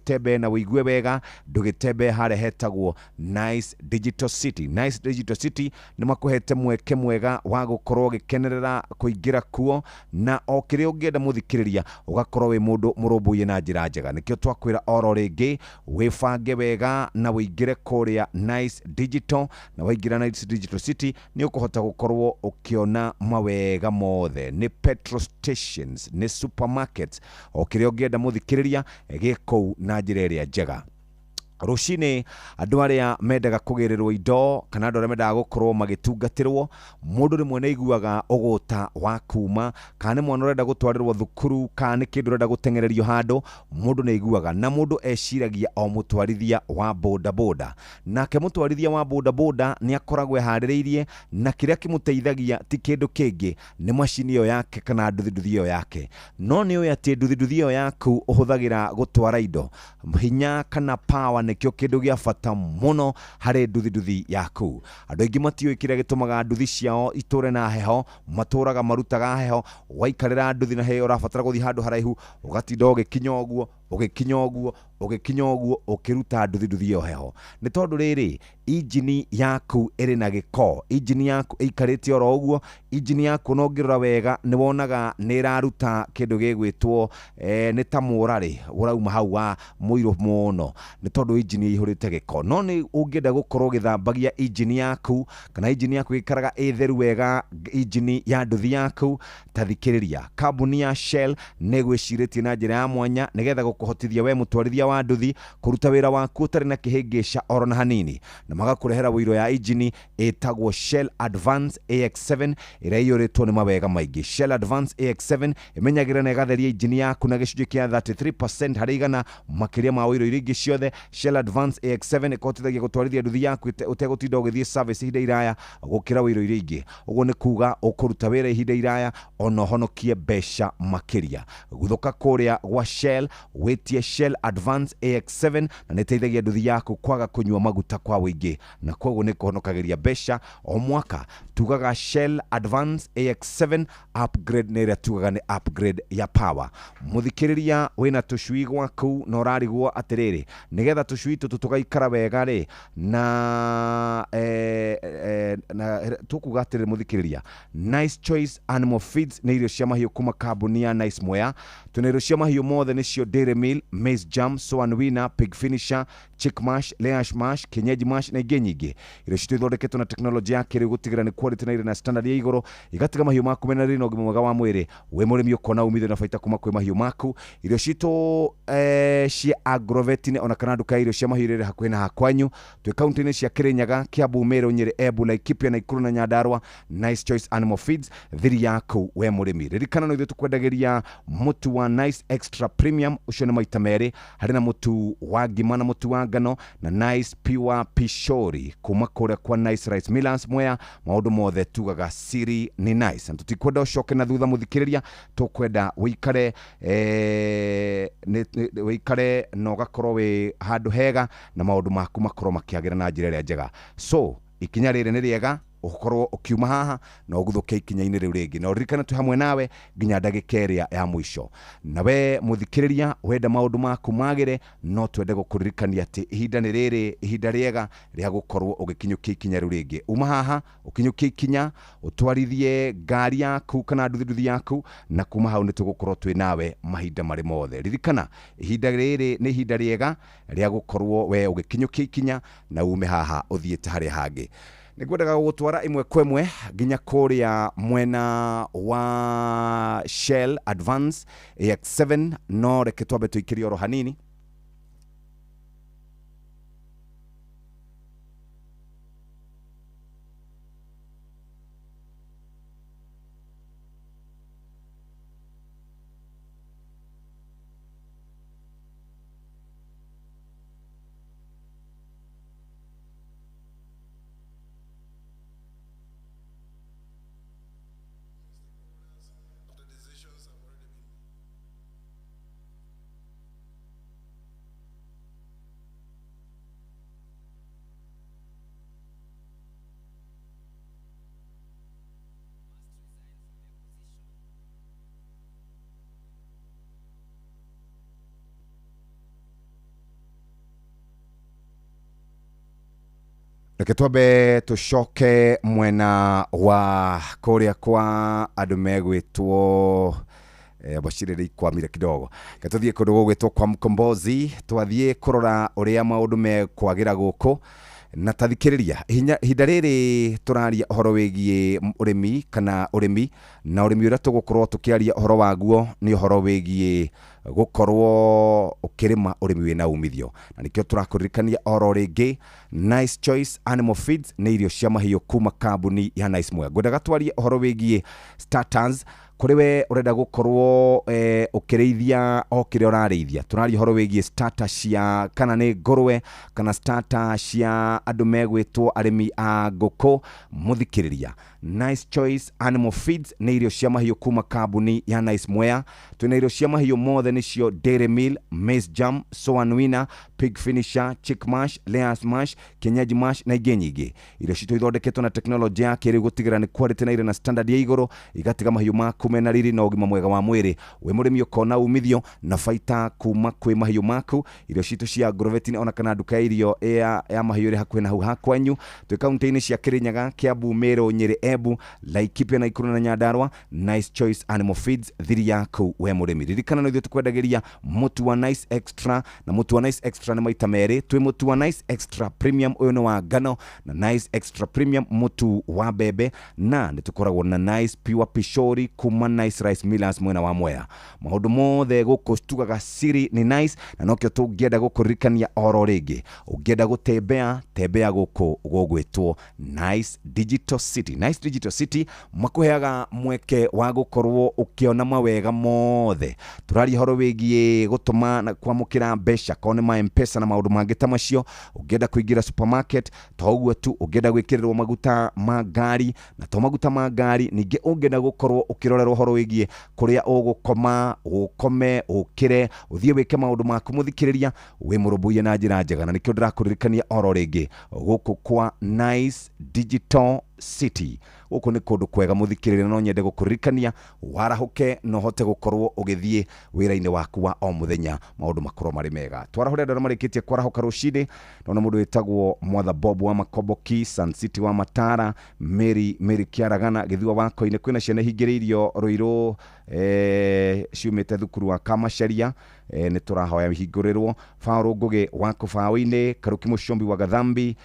Ũgĩtembee na wĩigue wega ndũgĩtembee harĩa hetagwo Nice Digital City. Nice Digital City nĩ makũhete mweke mwega wa gũkorwo ũgĩkenerera kũingĩra kuo na o kĩrĩa ũngĩenda mũthikĩrĩria ũgakorwo wĩ mũndũ mũrũmbũiye na njĩra njega. Nĩkĩo twakwĩra oro rĩngĩ wĩbange wega na wĩingĩre kũrĩa Nice Digital, na waingĩra Nice Digital City nĩ ũkũhota gũkorwo ũkĩona mawega mothe, nĩ petrol stations, nĩ supermarkets, o kĩrĩa ũngĩenda mũthikĩrĩria gĩ kũu na njĩra ĩrĩa njega. Rũcinĩ andũ arĩa mendaga kũgĩrĩrwo indo kana andũ arĩa mendaga gũkorwo magĩtungatĩrwo, mũndũ rĩmwe nĩ aiguaga ũgũta wa kuma, kana nĩ mwana ũrenda gũtwarĩrwo thukuru, kana nĩ kĩndũ ũrenda gũteng'ererio handũ, mũndũ nĩ aiguaga na mũndũ eciragia o mũtwarithia wa bodaboda. Nake mũtwarithia wa bodaboda nĩ akoragwo eharĩrĩirie, na kĩrĩa kĩmũteithagia ti kĩndũ kĩngĩ, nĩ macini ĩyo yake kana nduthi ĩyo yake. No nĩ ũĩ atĩ nduthi ĩyo yaku ũhũthagĩra gũtwara indo, hinya kana power nĩkĩo kĩndũ gĩa bata mũno harĩ nduthi yaku. Andũ aingĩ matiũĩ kĩrĩa gĩtũmaga nduthi ciao itũre na heho, matũraga marutaga heho. Waikarĩra nduthi na hĩyo ũrabatara gũthiĩ handũ haraihu, ũgatinda ũgĩkinya ũguo ũgĩkinya ũguo ũgĩkinya ũguo ũkĩruta nduthi ĩyo heho. Nĩ tondũ rĩrĩ, injini yaku ĩrĩ na gĩko, injini yaku ĩikarĩte oro ũguo, injini yaku no ũngĩrora wega nĩ wonaga nĩ ĩraruta kĩndũ gĩgwĩtwo nĩ ta mũrarĩ ũrauma hau wa mũirũ mũno, nĩ tondũ injini ĩihũrĩte gĩko. No nĩ ũngĩenda gũkorwo ũgĩthambagia injini yaku, kana injini yaku ĩikaraga ĩ theru wega, injini ya nduthi yaku, ta thikĩrĩria, kambuni ya Shell nĩ ĩgwĩcirĩtie na njĩra ya mwanya nĩgetha gũkũhotithia we mũtwarithia wa nduthi kũruta wĩra waku ũtarĩ na kĩhĩngĩca oro na hanini, na magakũrehera wũiro ya injini ĩtagwo Shell Advance AX7 ĩrĩa ĩiyũrĩtwo nĩ mawega maingĩ. Shell Advance AX7 ĩmenyagĩrĩra na ĩgatheria injini yaku na gĩcunjĩ kĩa 33% harĩ igana makĩria ma ũiro iria ingĩ ciothe. Shell Advance AX7 ĩkũhotithagia gũtwarithia nduthi yaku ũtegũtinda ũgĩthiĩ service ihinda iraya gũkĩra ũiro iria ingĩ. Ũguo nĩ kuga ũkũruta wĩra ihinda iraya ona ũhonokie mbeca makĩria. Guthũka kũrĩa gwa Shell, wĩtie Shell Advance AX7 na nĩ ĩteithagia nduthi yaku kwaga kũnyua maguta kwa ũingĩ, na koguo nĩ kũhonokagĩria mbeca o mwaka. Tugaga Shell Advance AX7 upgrade nĩ ĩrĩa tugaga nĩ upgrade ya power. Mũthikĩrĩria wĩna tũcui gwaku na ũrarigwo atĩrĩrĩ, nĩgetha tũcui tũtũ tũgaikara wega rĩ, na na tũkuga atĩrĩrĩ mũthikĩrĩria, Nice Choice Animal Feeds nĩ irio cia mahiũ kuma kambuni ya Nice Mwea. Twĩna irio cia mahiũ mothe nĩcio Dairy Meal, Maize Jam, Swan Winner, Pig Finisher, Chick Mash, Layers Mash, Kienyeji Mash na ingĩ nyingĩ. Irio citũ ithondeketwo na tekinoronjĩ ya kĩrĩu gũtigĩrĩra nĩ quality na irĩ na standard ya igũrũ, igatiga mahiũ maku mena riri na ũgima mwega wa mwĩrĩ. Wĩ mũrĩmi ũkona umithio na baita kuma kwĩ mahiũ maku. Irio citũ cia Agrovet ona kana nduka ya irio cia mahiũ ĩrĩ hakuhĩ na hakwanyu. Twĩ kaunti-inĩ cia Kirinyaga, Kiambu, Meru, Nyeri, Embu, Laikipia, Nakuru na Nyandarua. Nice Choice Animal Feeds, thiri yaku we mũrĩmi. Ririkana no ithuĩ tũkwendagĩria mũtu wa Nice Extra Premium, ũcio nĩ maita merĩ, harĩ na mũtu wa ngima na mũtu wa ngano, na Nice Pure Pishori kuma kũrĩa kwa Nice Rice Millers Mwea. Maũndũ mothe tugaga siri ni nice, na tũtikwenda ũcoke na thutha mũthikĩrĩria, tũkwenda wĩikare wĩikare na ũgakorwo wĩ handũ hega na maũndũ maku makorwo makĩagĩra na njĩra ĩrĩa njega. So ikinya rĩrĩ nĩ rĩega ũkorwo ũkiuma haha na ũguthũke ikinya-inĩ rĩu rĩngĩ, na ũririkane twĩ hamwe nawe nginya ndagĩka ĩrĩa ya mũico. Na we mũthikĩrĩria wenda maũndũ maku magĩre, no twende gũkũririkania atĩ ihinda nĩ rĩrĩ, ihinda rĩega rĩa gũkorwo ũgĩkinyũkia ikinya rĩu rĩngĩ. Uma haha ũkinyũkie ikinya, ũtwarithie ngari yaku kana nduthi yaku, na kuma hau nĩ tũgũkorwo twĩ nawe mahinda marĩ mothe. Ririkana ihinda rĩrĩ nĩ ihinda rĩega rĩa gũkorwo we ũgĩkinyũkia ikinya na ume haha ũthiĩte harĩa hangĩ. Nĩngwendaga gũgũtwara ĩmwe kwa ĩmwe nginya kũrĩa mwena wa Shell Advance AX7, no reke twambe tũikĩrie oro hanini. Decisions have already been Reke twambe tũcoke mwena wa kũrĩa kwa andũ megwĩtwo bacirĩrĩ ikwamire kidogo. Reke tũthiĩ kũndũ gũgwĩtwo kwa Mkombozi, twathiĩ kũrora ũrĩa maũndũ mekwagĩra gũkũ. Na tathikĩrĩria, ihinda rĩrĩ tũraria ũhoro wĩgiĩ ũrĩmi kana ũrĩmi, na ũrĩmi ũrĩa tũgũkorwo tũkĩaria ũhoro waguo nĩ ũhoro wĩgiĩ gũkorwo ũkĩrĩma ũrĩmi wĩna umithio. Na nĩkĩo tũrakũririkania oro rĩngĩ, Nice Choice Animal Feeds nĩ irio cia mahiũ kuma kambuni ya Nice Mwea. Ngwendaga twarie ũhoro wĩgiĩ starters kũrĩ we ũrenda gũkorwo ũkĩrĩithia o kĩrĩa ũrarĩithia. Tũraria ũhoro wĩgiĩ starter cia kana nĩ ngũrwe kana starter cia andũ megwĩtwo arĩmi a ngũkũ. Mũthikĩrĩria, Nice Choice Animal Feeds nĩ irio cia mahiũ kuma kambuni ya Nice Mwea. Twĩna irio cia mahiũ mothe, nĩcio Dairy Meal, Maize Jam, Soan Winner, Pig Finisher, Chick Mash, Layers Mash, Kienyeji Mash na ingĩ nyingĩ. Irio citũ ithondeketwo na tekinoronjĩ ya kĩrĩu gũtigĩrĩra nĩ quality na irĩ na standard ya igũrũ, igatiga mahiũ maku mena riri na ũgima mwega wa mwĩrĩ. Wĩ mũrĩmi ũkona umithio na baita kuma kwĩ mahiũ maku. Irio citũ cia Agrovet ona kana nduka ya irio ya mahiũ ĩrĩ hakuhĩ na hau ha kwanyu. Twĩ kaunti-inĩ cia Kirinyaga, Kiambu, Meru, Nyeri, Embu, Laikipia, Nakuru na Nyandarua. Nice Choice Animal Feeds, thiri yaku we mũrĩmi. Ririkana no ithuĩ tũkwendagĩria mũtu wa Nice Extra, na mũtu wa Nice Extra nĩ maita merĩ. Twĩ mũtu wa Nice Extra Premium, ũyũ nĩ wa ngano, na Nice Extra Premium mũtu wa mbembe, na nĩ tũkoragwo na Nice Pure Pishori kuma Nice Rice Millers mwena wa Mwea. Maũndũ mothe gũkũ tugaga siri nĩ Nice, na nokĩo tũngĩenda gũkũririkania oro rĩngĩ. Ũngĩenda gũtembea, tembea gũkũ gũgwĩtwo Nice Digital City. Nice Digital City makũheaga mweke wa gũkorwo ũkĩona mawega mothe. Tũraria ũhoro wĩgiĩ gũtũma na kwamũkĩra mbeca, korwo nĩ ma M-Pesa na maũndũ mangĩ ta macio. Ũngĩenda kũingĩra supermarket, to ũguo tu, ũngĩenda gwĩkĩrĩrwo maguta ma ngari, na to maguta ma ngari, ningĩ ũngĩenda gũkorwo ũkĩrorerwo ũhoro wĩgiĩ kũrĩa ũgũkoma, ũkome, ũkĩre, ũthiĩ wĩke maũndũ maku mũthikĩrĩria, wĩ mũrũmbũiye na njĩra njega. Na nĩkĩo ndĩrakũririkania oro rĩngĩ gũkũ kwa Nice Digital City. Gũkũ nĩ kũndũ kwega mũthikĩrĩria, no nyende gũkũririkania warahũke na ũhote gũkorwo ũgĩthiĩ wĩra-inĩ waku wa o mũthenya, maũndũ makorwo marĩ mega. Twarahũre andũ arĩa marĩkĩtie kwarahũka rũcinĩ. Ndona mũndũ wĩtagwo Mwatha Bob wa Makomboki, Sun City wa Matara, Mary Kĩaragana, Gĩthua wa Koine. Kwĩna ciana ihingĩrĩirio Rũirũ, ciumĩte thukuru wa Kamacharia, nĩ tũrahoya ihingũrĩrwo. Paũlũ Ngũgĩ wa Kũbaũ-inĩ, Karuki Mũcombi wa Gathambi,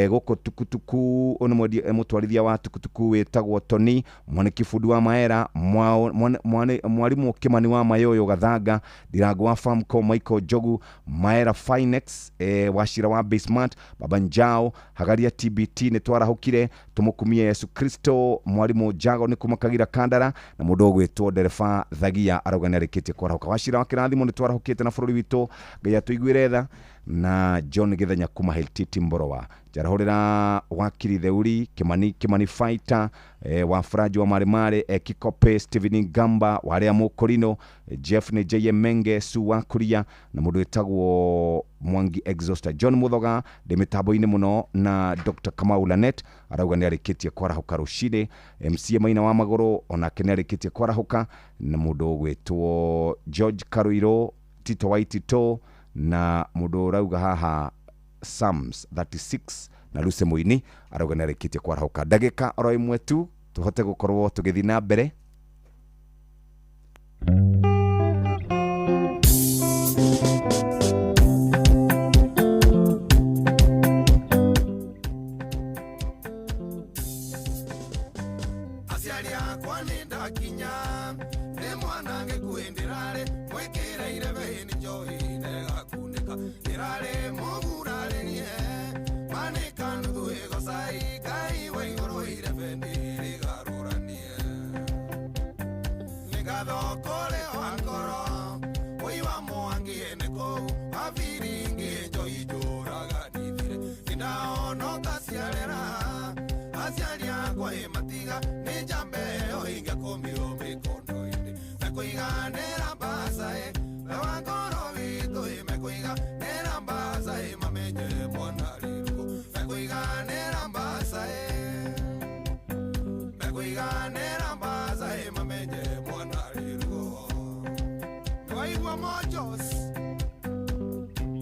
gũkũ tukutuku, ũyũ nĩ mũtwarithia wa tukutuku wĩtagwo Tony Mwaniki, bundi wa Maera, mwarimũ Kĩmani wa Mayoyo Gathanga, Ndirango wa Famco, Michael Njogu, Maera Finex, Wachira wa Bismart, Baba Njao, Hagaria TBT, nĩ twarahũkire tũmũkumie Yesu Kristo. Mwarimũ Jago nĩ kuma Kagira Kandara, na mũndũ ũgwĩtwo ndereba Thagia arauga nĩ arĩkĩtie kwarahũka. Wachira wa kĩrathimo, nĩ twarahũkĩte na bũrũri witũ, Ngai atũiguĩre tha. Na John Gĩthenya kuma Hiltiti Mborowa, njarahũrĩra wakiri Theuri Kimani, Kimani Fighter, wa Franji wa Maremare, Kikope Steven Ngamba wa arĩa Mũkũrinũ, Jeff nĩ J Menge Su wa Kuria, na mũndũ wĩtagwo Mwangi Exhauster, John Muthoga ndĩ mĩtambo-inĩ mũno, na Dr. Kamau Lanet arauga nĩ arĩkĩtie kwarahũka rũcinĩ. MCA Maina wa Magũrũ onake nĩ arĩkĩtie kwarahũka, na mũndũ ũgwĩtwo George Karuirũ, Tito Waitito, na mũndũ ũrauga haha Psalms 36, na Lucy Mũini arauga nĩ arĩkĩtie kwarahũka. Ndagĩka oro ĩmwe tu tũhote gũkorwo tũgĩthiĩ na mbere. Aciari akwa nĩ ndakinya, nĩ mwana gĩkuhĩ, ndĩrarĩ mwĩkĩrĩire behĩ njohi negakunĩka, ndĩrarĩ mũgurarĩrie manĩka nuthu ĩgocai Ngai wa igũrũ, irebe rĩgarũranie nĩ ngatho kũrĩ wa ngoro ũi wa mwangi nĩ kũu wabiringi njohi njũraganithire, nĩndahonoka ciarera aciari akwa ĩ matiga nĩ njambe ĩyo ingĩkũmio mĩkondo-inĩ mekũiganĩra mbaca ĩ we wa ngoro witũ ĩ mekũiganĩra mbaca ĩ mamenye mwana rĩrugo mekũiganĩra mbaca ĩ mekũiganĩra mbaca ĩ mamenye mwana rĩrugo. Nĩwaigua Mojos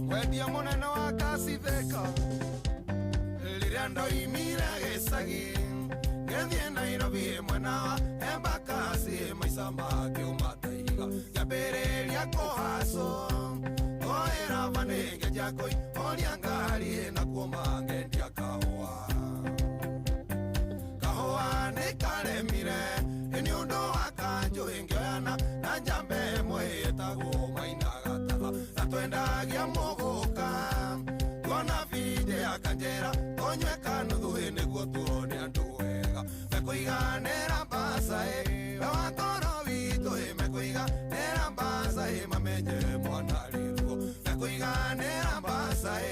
mwendia mũnene wa Kasitheka rĩrĩa Rĩrĩa ndoimire gĩcagi ngĩthiĩ Nairobi mwena wa Embakasi, maica makĩũma ta ihiga, ngĩambĩrĩria kũhacwo kũĩra bani, ngĩanjia kũihũria ngari na kuoma ngendia kahũa. Kahũa nĩ karemire nĩ ũndũ wa kanjũ, ngĩoyana na njambe ĩmwe ĩtagwo Maina Gatatha, na twendagia mũgũka. Tuona binde akanjĩra tũnyue kanuthu nĩguo tuone andũ wega. Mekũiganĩra mbaca ĩ wakoro witũ ĩ, mekũiganĩra mbaca ĩ mamenye mwana rĩruo, mekũiganĩra mbaca ĩ,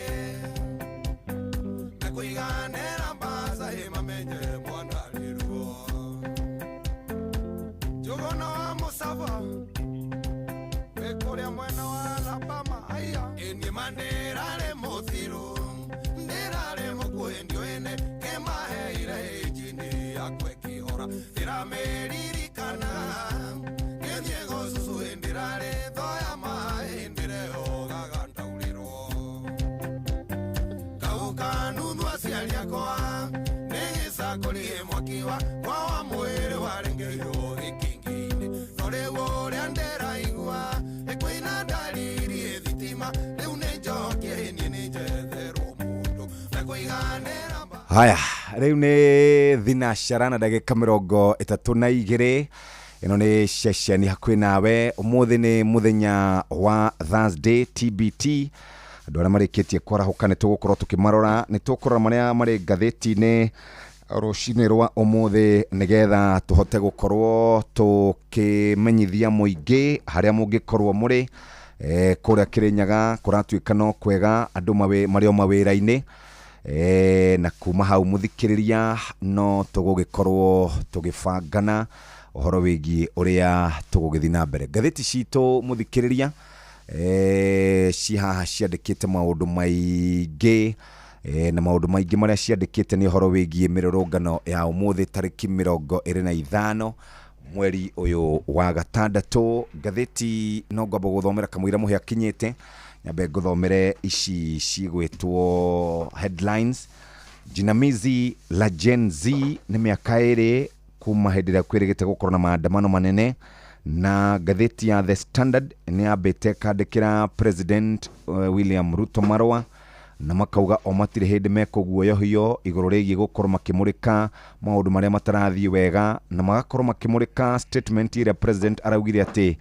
mekũiganĩra mbaca ĩ mamenye mwana rĩruo. Njũgũna wa Mũcaba wĩ kũrĩa mwena wa Alabama, aya ĩniĩ ma ndĩrarĩ mũthiru, ndĩrarĩ mũkuhĩ, ndiũĩ nĩ kĩmaheire injini yakwa ĩkĩhora, ndĩramĩririkana ngĩthiĩ gũcucu, ndĩrarĩ thoya maĩ, ndĩrehogaga ndaurĩrwo kau kanuthu. Aciari akwa nĩ gĩcakũri, mwaki wa kwa wa mwĩrĩ warengeirwo gĩkĩngĩ-inĩ, no rĩu ũrĩa ndĩraigua ĩkwĩna ndariri thitima rĩu nĩ njokie, niĩ nĩ njetherwo mũndũ mekũiganĩra. Haya, rĩu nĩ thinacara na ndagĩka 32. Ĩno nĩ ceceni hakuhĩ nawe. Ũmũthĩ nĩ mũthenya wa Thursday, TBT. Andũ arĩa marĩkĩtie kwarahũka nĩ tũgũkorwo tũkĩmarora, nĩ tũkũrora marĩa marĩ ngathĩti-inĩ rũcinĩ rwa ũmũthĩ, nĩgetha tũhote gũkorwo tũkĩmenyithia mũingĩ harĩa mũngĩkorwo mũrĩ. Kũrĩa Kĩrĩnyaga kũratuĩka no kwega, andũ marĩ o mawĩra-inĩ. Na kuma hau, mũthikĩrĩria, no tũgũgĩkorwo tũgĩbangana ũhoro wĩgiĩ ũrĩa tũgũgĩthiĩ na mbere. Ngathĩti citũ, mũthikĩrĩria, ci haha ciandĩkĩte maũndũ maingĩ, na maũndũ maingĩ marĩa ciandĩkĩte nĩ ũhoro wĩgiĩ mĩrũrũngano ya ũmũthĩ tarĩki 25 mweri ũyũ wa gatandatũ. Ngathĩti no ngwamba gũthomera kamũira mũhĩa akinyĩte, nyambe ngũthomere ici cigwĩtwo headlines. Jinamizi la Gen Z, nĩ mĩaka 2 kuma hĩndĩ ĩrĩa kwĩrĩgĩte gũkorwo na maandamano manene. Na ngathĩti ya The Standard nĩ yambĩte kandĩkĩra President William Ruto marũa, na makauga o matirĩ hĩndĩ mekũguoyohio igũrũ rĩgiĩ gũkorwo makĩmũrĩka maũndũ marĩa matarathiĩ wega, na magakorwo makĩmũrĩka statement ĩrĩa president araugire atĩ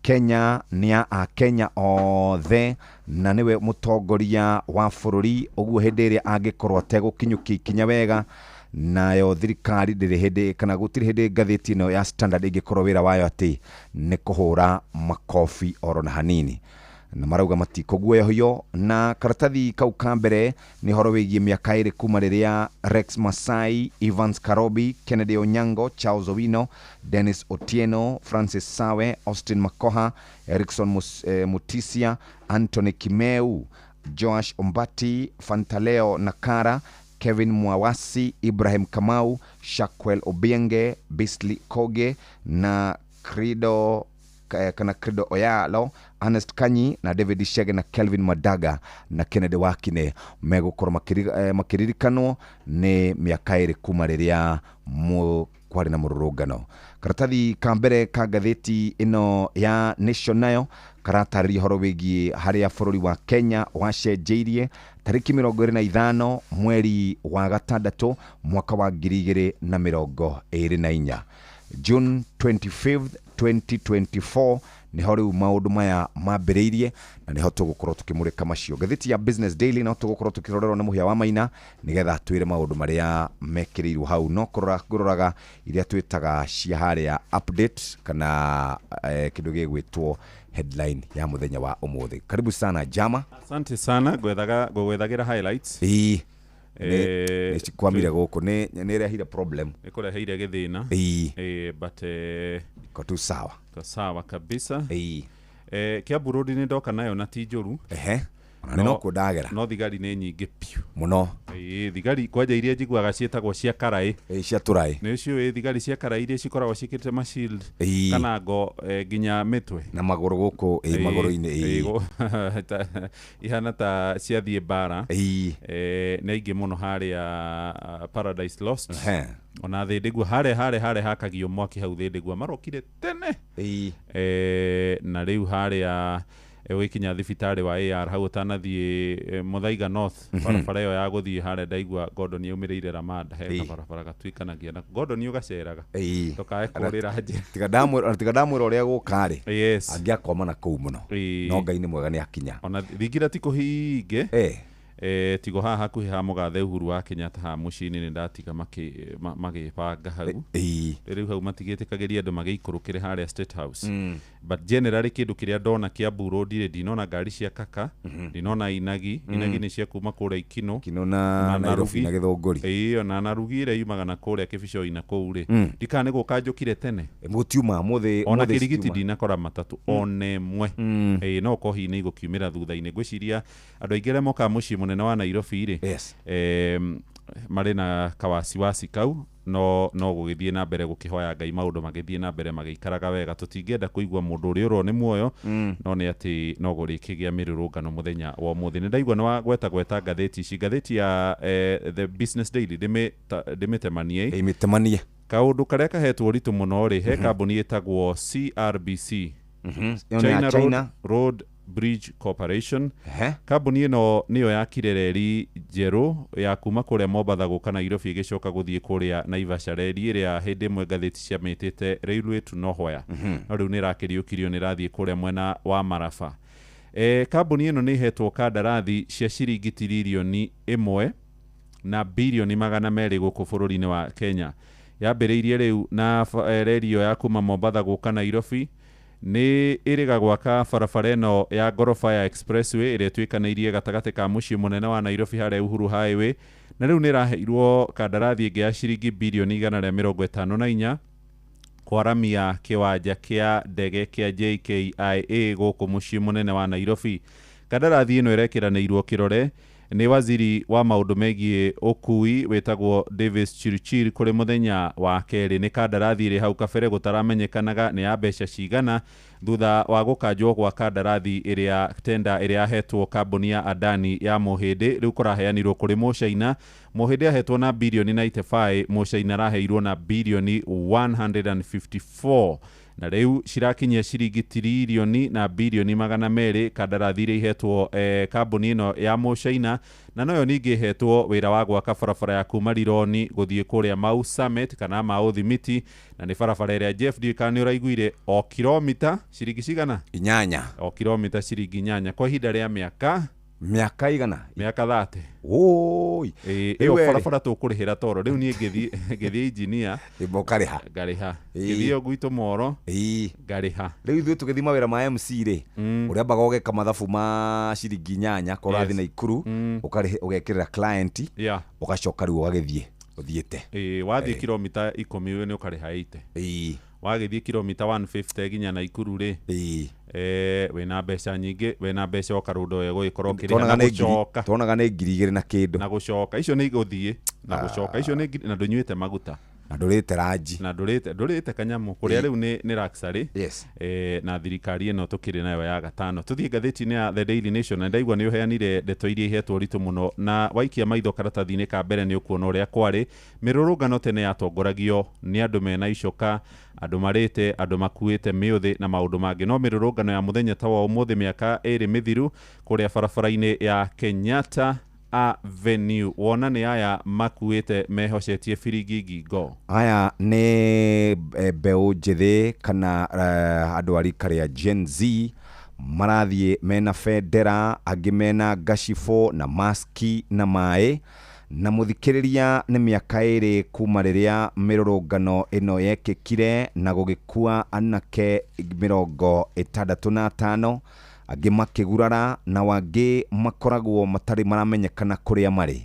Kenya nĩ ya Akenya othe na nĩwe mũtongoria wa bũrũri. Ũguo hĩndĩ ĩrĩa angĩkorwo ategũkinyũkia ikinya wega, nayo thirikari ndĩrĩ hĩndĩ kana gũtirĩ hĩndĩ ngathĩti ĩno ya Standard ĩngĩkorwo wĩra wayo atĩ nĩ kũhũra makobi oro na hanini, na marauga matikũguoyohio. Na karatathi kau ka mbere nĩ ũhoro wĩgiĩ mĩaka 2 kuma rĩrĩa Rex Masai, Evans Karobi, Kennedy Onyango, Charles Owino, Dennis Otieno, Francis Sawe, Austin Makoha, Erikson Mutisia, Anthony Kimeu, Joash Ombati, Fantaleo Nakara, Kevin Mwawasi, Ibrahim Kamau, Shakwel Obienge, Bisley Koge na Credo kana Credo Oyalo, Ernest Kanyi na David Shege na Kelvin Madaga na Kennedy Wakine megũkorwo makĩririkanwo nĩ mĩaka 2 kuma rĩrĩa kwarĩ na mũrũrũngano. Karatathi ka mbere ka ngathĩti ĩno ya Nation nayo karatarĩria ũhoro wĩgiĩ harĩa bũrũri wa Kenya wacenjeirie tarĩki 25 mweri wa gatandatũ mwaka wa 2024, June 25th 2024, niho rĩu maũndũ maya mambĩrĩirie, na nĩho tũgũkorwo tũkĩmũrĩka macio. Ngathĩti ya Business Daily no tũgũkorwo tũkĩrorerwo nĩ Mũhĩa wa Maina, nĩgetha twĩre maũndũ marĩa mekĩrĩirwo hau. No kũrora ngũroraga iria twĩtaga cia harĩa update kana kĩndũ gĩgwĩtwo headline ya mũthenya wa ũmũthĩ. Karibu sana, Jama. Asante sana. Ngwethaga ngũgwethagira highlights. Ĩĩ, nĩ cikwamire gũkũ, nĩ ĩrehire problem. Ĩkũreheire gĩthĩna. Ĩĩ. But iko tu sawa. Ko sawa kabisa. Ĩĩ. Kiambu Road nĩ ndoka nayo na ti njũru. Ehe. Ona nĩ nokuo ndagera. No thigari nĩ nyingĩ piũ. Mũno. Ĩĩ, thigari kwanja iria njiguaga ciĩtagwo cia karaĩ. Ĩĩ, cia tũraĩ. Nĩ ũciũĩ thigari cia karaĩ iria cikoragwo ciĩkĩrĩte ma shield Ĩĩ. kana ngo nginya mĩtwe na magũrũ gũkũ, ĩĩ, magũrũ-inĩ, ĩĩ. Ihana ta ciathiĩ mbara. Ĩĩ. Nĩ aingĩ mũno harĩa Paradise Lost. Ehe. Ona Thĩndĩgua harĩa hakagio mwaki hau Thĩndĩgua marokire tene. Ĩĩ. Na rĩu harĩa ũgĩkinya thibitarĩ wa AR hau ũtanathiĩ Muthaiga North, barabara ĩyo ya gũthiĩ harĩa ndaigua Gordon yaumĩrĩire Ramada, he kabarabara gatuĩkanagia na Gordon ũgaceraga. Ĩĩ. Ndũkae kũrĩra njĩra. Tiga ndamwĩra ũrĩa gũka rĩ, Yes. angĩakwama na kũu mũno. Ĩĩ. No Ngai nĩ mwega nĩ akinya. Ona thingira ti kũhinge. Tigo haha hakuhĩ ha mũgathe Uhuru wa Kenyatta haha mũciĩ-inĩ nĩ ndatiga magĩbanga hau. Ĩĩ. Rĩu hau matigĩtĩkagĩria andũ magĩikũrũkĩre harĩa State House. But generally kĩndũ kĩrĩa ndona Kiambu Road rĩ, ndinona ngari cia kaka, ndinona inagi, inagi nĩ cia kuma kũrĩa Ikino. Kino na Nairobi na Gĩthũngũri. Ĩĩ, ona Narugi ĩrĩa yumaga na kũrĩa Kĩbicoi na kũu rĩ, ndikana nĩ gũka njũkire tene. Mũtiuma mũthĩ. Ona Mũthĩ kĩrigiti citiuma. ndinakora matatũ ona ĩmwe. Ĩĩ, no ũkorwo hihi nĩ igũkiumĩra thutha-inĩ. Ngwĩciria andũ aingĩ arĩa mokaga mũciĩ mũnene wa Nairobi rĩ, Yes. marĩ na kawasiwasi kau, no gũgĩthiĩ na mbere gũkĩhoya Ngai maũndũ magĩthiĩ na mbere magĩikaraga wega. Tũtingĩenda kũigua mũndũ ũrĩa ũrwo nĩ muoyo, no nĩ atĩ no gũrĩkĩgĩa mĩrũrũngano mũthenya wa ũmũthĩ. Nĩ ndaigua nĩ wa gweta gweta ngathĩti ici, ngathĩti ya The Business Daily ndĩmĩtemanie. Ĩĩ, mĩtemanie. Kaũndũ karĩa kahetwo ũritũ mũno rĩ, he kambuni ĩtagwo CRBC, Ĩyo nĩ ya China China. Road Bridge Corporation. Ehe. Kambuni ĩno nĩyo yakire reri njerũ ya kuma kũrĩa Mombatha gũka Nairobi ĩgĩcoka gũthiĩ kũrĩa Naivasha, reri ĩrĩa hĩndĩ ĩmwe ngathĩti ciamĩtĩte Railway to Nowhere, no rĩu nĩ ĩrakĩriũkirio, nĩ ĩrathiĩ kũrĩa mwena wa Maraba. Kambuni ĩno nĩ ĩhetwo kandarathi cia ciringi tiririoni 1 na birioni 200 gũkũ bũrũri-inĩ wa Kenya. Yambĩrĩirie rĩu na reri ĩyo ya kuma Mombatha gũka Nairobi. Nĩ ĩrĩga gwaka barabara ĩno ya ngoroba ya expressway ĩrĩa ĩtuĩkanĩirie gatagatĩ ka mũciĩ mũnene wa Nairobi harĩa Uhuru Highway, na rĩu nĩ ĩraheirwo kandarathi ĩngĩ ya ciringi birioni 154 kwaramia kĩwanja kĩa ndege kĩa JKIA gũkũ mũciĩ mũnene wa Nairobi. Kandarathi ĩno ĩrekĩranĩirwo kĩrore nĩ waziri wa maũndũ megiĩ ũkui wĩtagwo Davis Chirchir kũrĩ mũthenya wa kerĩ. Nĩ kandarathi ĩrĩ hau kabere gũtaramenyekanaga nĩ ya mbeca cigana thutha wa gũkanjwo gwa kandarathi ĩrĩa tenda ĩrĩa yahetwo kambuni ya Adani ya Mũhĩndĩ, rĩu kũraheanirwo kũrĩ Mũcaina. Mũhĩndĩ ahetwo na birioni 95, Mũcaina araheirwo na birioni 154, na rĩu cirakinyia ciringi tiririoni na birioni 200 kandarathi iria ihetwo kambuni ĩno ya Mũcaina, na noyo ningĩ ihetwo wĩra wa gwaka barabara ya kuma Rironi gũthiĩ kũrĩa Mau Summit kana Mau Thimiti, na nĩ barabara ĩrĩa Jeff ndiũĩ kana nĩ ũraiguire, o kilomita ciringi cigana? 8. O kilomita ciringi 8 kwa ihinda rĩa mĩaka igana? Mĩaka 30. Oi. Ĩyo barabara tũkũrĩhĩra toro rĩu niĩ ngĩthiĩ engineer ũkarĩha. Ngarĩha. Ngĩthiĩ gwitũ Moro ngarĩha. Rĩu ithuĩ tũgĩthiĩ mawĩra ma MC rĩ, ũrĩambaga ũgeka mathabu ma ciringi 8 korwo ũrathiĩ Naikuru, ũkarĩha ũgekĩrĩra client, ũgacoka rĩu ũgagĩthiĩ ũthiĩte. Wathiĩ kilomita 10 nĩ ũkarĩha 80. Wagĩthiĩ kilomita 150 nginya Naikuru rĩ, wĩna mbeca nyingĩ, wĩna mbeca ũkarũndo ĩgũgĩkorwo ũkĩrĩha na gũcoka. Tuonaga nĩ 2000 na kĩndũ. Na gũcoka icio nĩ igũthiĩ na gũcoka icio nĩ na ndũnyuĩte maguta. Na ndũrĩte ranji. Na ndũrĩte kanyamũ kũrĩa rĩu nĩ luxury. Yes. Na thirikari ĩno tũkĩrĩ nayo ya gatano. Tũthiĩ ngathĩti-inĩ ya The Daily Nation, na ndaigua nĩ ũheanire ndeto iria ihetwo ũritũ mũno, na waikia maitho karatathi-inĩ ka mbere nĩ ũkuona ũrĩa kwarĩ. Mĩrũrũngano tene yatongoragio nĩ andũ mena icoka, andũ marĩte, andũ makuĩte mĩũthĩ na maũndũ mangĩ, no mĩrũrũngano ya mũthenya ta wa ũmũthĩ mĩaka 2 mĩthiru kũrĩa barabara-inĩ ya Kenyatta Avenue, wona nĩ aya makuĩte mehocetie biringi ngingo. Aya nĩ mbeũ njĩthĩ kana andũ a rika rĩa Gen Z, marathiĩ mena bendera, angĩ mena ngacibũ na maski na maĩ. Na mũthikĩrĩria nĩ mĩaka 2 kuma rĩrĩa mĩrũrũngano ĩno yekĩkire na gũgĩkua anake 65, angĩ makĩgurara na wangĩ makoragwo matarĩ maramenyekana kũrĩa marĩ.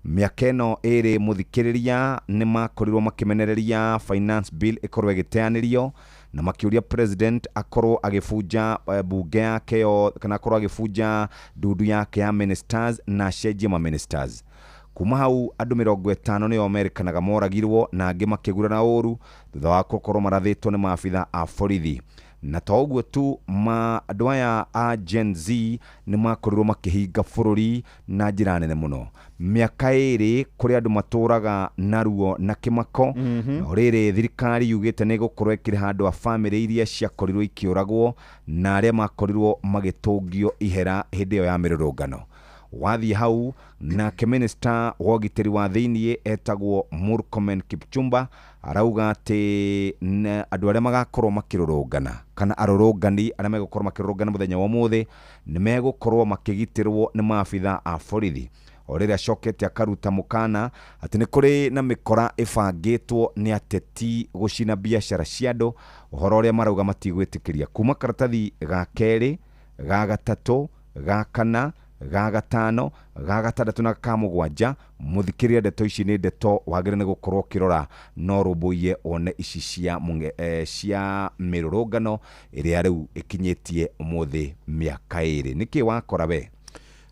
Mĩaka ĩno 2 mũthikĩrĩria nĩ makorirwo makĩmenereria finance bill ĩkorwo ĩgĩteanĩrio, Na makĩũria president akorwo agĩbunja bunge yake yo, kana akorwo agĩbunja ndundu yake ya ministers na acenjie ma ministers. Kuma hau andũ 50 nĩo merĩkanaga moragirwo na angĩ makĩgurara ũru thutha wa gũkorwo marathĩtwo nĩ maabitha a borithi. Na to ũguo tu, ma andũ aya a Gen Z nĩ makorirwo makĩhinga bũrũri na njĩra nene mũno. Mĩaka 2 kũrĩ andũ matũraga na ruo na kĩmako. No rĩrĩ, thirikari yugĩte nĩ ĩgũkorwo ĩkĩrĩha andũ a bamĩrĩ iria ciakorirwo ikĩũragwo na arĩa makorirwo magĩtũngio ihera hĩndĩ ĩyo ya mĩrũrũngano. Wathiĩ hau, nake minista wa ũgitĩri wa thĩiniĩ etagwo Murkomen Kipchumba arauga atĩ andũ arĩa magakorwo makĩrũrũngana kana arũrũngani arĩa megũkorwo makĩrũrũngana mũthenya wa ũmũthĩ nĩ megũkorwo makĩgitĩrwo nĩ maabitha a borithi. O rĩrĩa acokete akaruta mũkana atĩ nĩ kũrĩ na mĩkora ĩbangĩtwo nĩ ateti gũcina biacara cia andũ, ũhoro ũrĩa marauga matigwĩtĩkĩria. Kuma karatathi ga kerĩ, ga gatatũ, ga kana, ga gatano, ga gatandatũ na ka mũgwanja, mũthikĩrĩria ndeto ici nĩ ndeto wagĩrĩire nĩ gũkorwo ũkĩrora no rũmbũiye wone ici cia cia mĩrũrũngano ĩrĩa rĩu ĩkinyĩtie ũmũthĩ mĩaka 2. Nĩkĩ wakora we?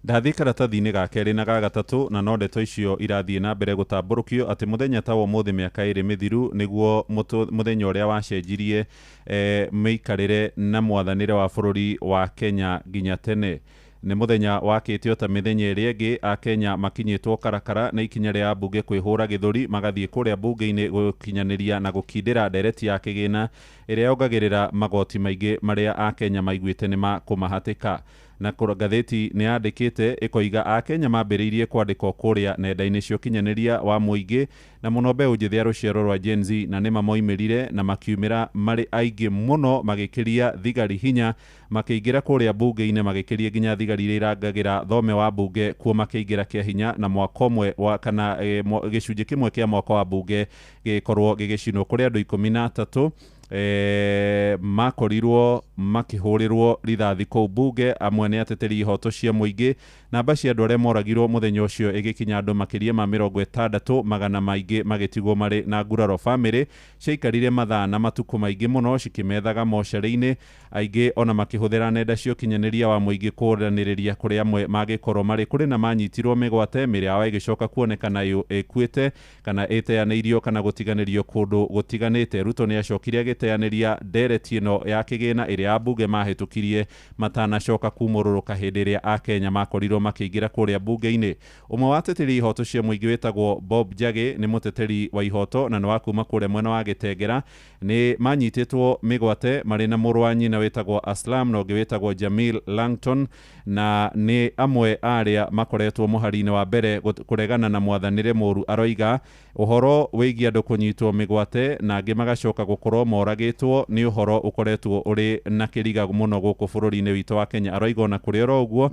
Ndathiĩ karatathi-inĩ ga kerĩ na ga gatatũ, na no ndeto icio irathiĩ na mbere gũtambũrũkio atĩ mũthenya ta wa ũmũthĩ mĩaka 2 mĩthiru nĩguo mũthenya ũrĩa wacenjirie mĩikarĩre na mwathanĩre wa bũrũri wa Kenya nginya tene. Nĩ mũthenya wakĩtio ta mĩthenya ĩrĩa ĩngĩ, Akenya makinyĩtwo karakara na ikinya rĩa mbunge kwĩhũra gĩthũri magathiĩ kũrĩa mbunge-inĩ gũkinyanĩria na gũkindĩra ndereti ya kĩgĩna ĩrĩa yongagĩrĩra magoti maingĩ marĩa Akenya maiguĩte nĩ ma kũmahatĩka. Na ngathĩti nĩ yandĩkĩte ĩkoiga Akenya mambĩrĩirie kwandĩkwo kũrĩa nenda-inĩ cia ũkinyanĩria wa mũingĩ na mũno mbeũ njĩthĩ ya rũciaro rwa Gen Z, na nĩma moimĩrire na makiumĩra marĩ aingĩ mũno magĩkĩria thigari hinya, makĩingĩra kũrĩa mbunge-inĩ magĩkĩria nginya thigari iria irangagĩra thome wa mbunge kuo makĩingĩra kĩa hinya, na mwaka ũmwe wa kana gĩcunjĩ kĩmwe kĩa mwaka wa mbunge gĩgĩkorwo gĩgĩcinwo kũrĩ andũ 13 makorirwo makĩhũrĩrwo rithathi kũu mbunge. Amwe nĩ ateteri ihoto cia mũingĩ. Namba cia andũ arĩa moragirwo mũthenya ũcio ĩgĩkinya andũ makĩria ma 60, magana maingĩ magĩtigwo marĩ na nguraro. Bamĩrĩ ciaikarire mathaa na matukũ maingĩ mũno cikĩmethaga mocarĩ-inĩ, aingĩ ona makĩhũthĩra nenda cia ũkinyanĩria wa mũingĩ kũranĩrĩria kũrĩa amwe mangĩkorwo marĩ. Kũrĩ na manyitirwo mĩgwate, mĩrĩ yao ĩgĩcoka kuonekana ĩkuĩte kana ĩteanĩirio kana gũtiganĩrio kũndũ gũtiganĩte. Ruto nĩ acokire agĩteanĩria ndereti ĩno ya kĩgĩna ĩrĩa ambunge mahĩtũkirie matanacoka kumũrũrũka hĩndĩ ĩrĩa Akenya makorirwo makĩingĩra kũrĩa mbunge-inĩ. Ũmwe wa ateteri ihoto cia mũingĩ wĩtagwo Bob Njagi nĩ mũteteri wa ihoto na nĩ wa kuma kũrĩa mwena wa Gĩtengera, nĩ manyitĩtwo mĩgwate marĩ na mũrũ wa nyina wĩtagwo Aslam na ũngĩ wĩtagwo Jamil Langton, na nĩ amwe arĩa makoretwo mũhari-inĩ wa mbere kũregana na mwathanĩre mũru. Aroiga ũhoro wĩgiĩ andũ kũnyitwo mĩgwate na angĩ magacoka gũkorwo moragĩtwo nĩ ũhoro ũkoretwo ũrĩ na kĩriga mũno gũkũ bũrũri-inĩ witũ wa Kenya. Aroiga ona kũrĩ oro ũguo,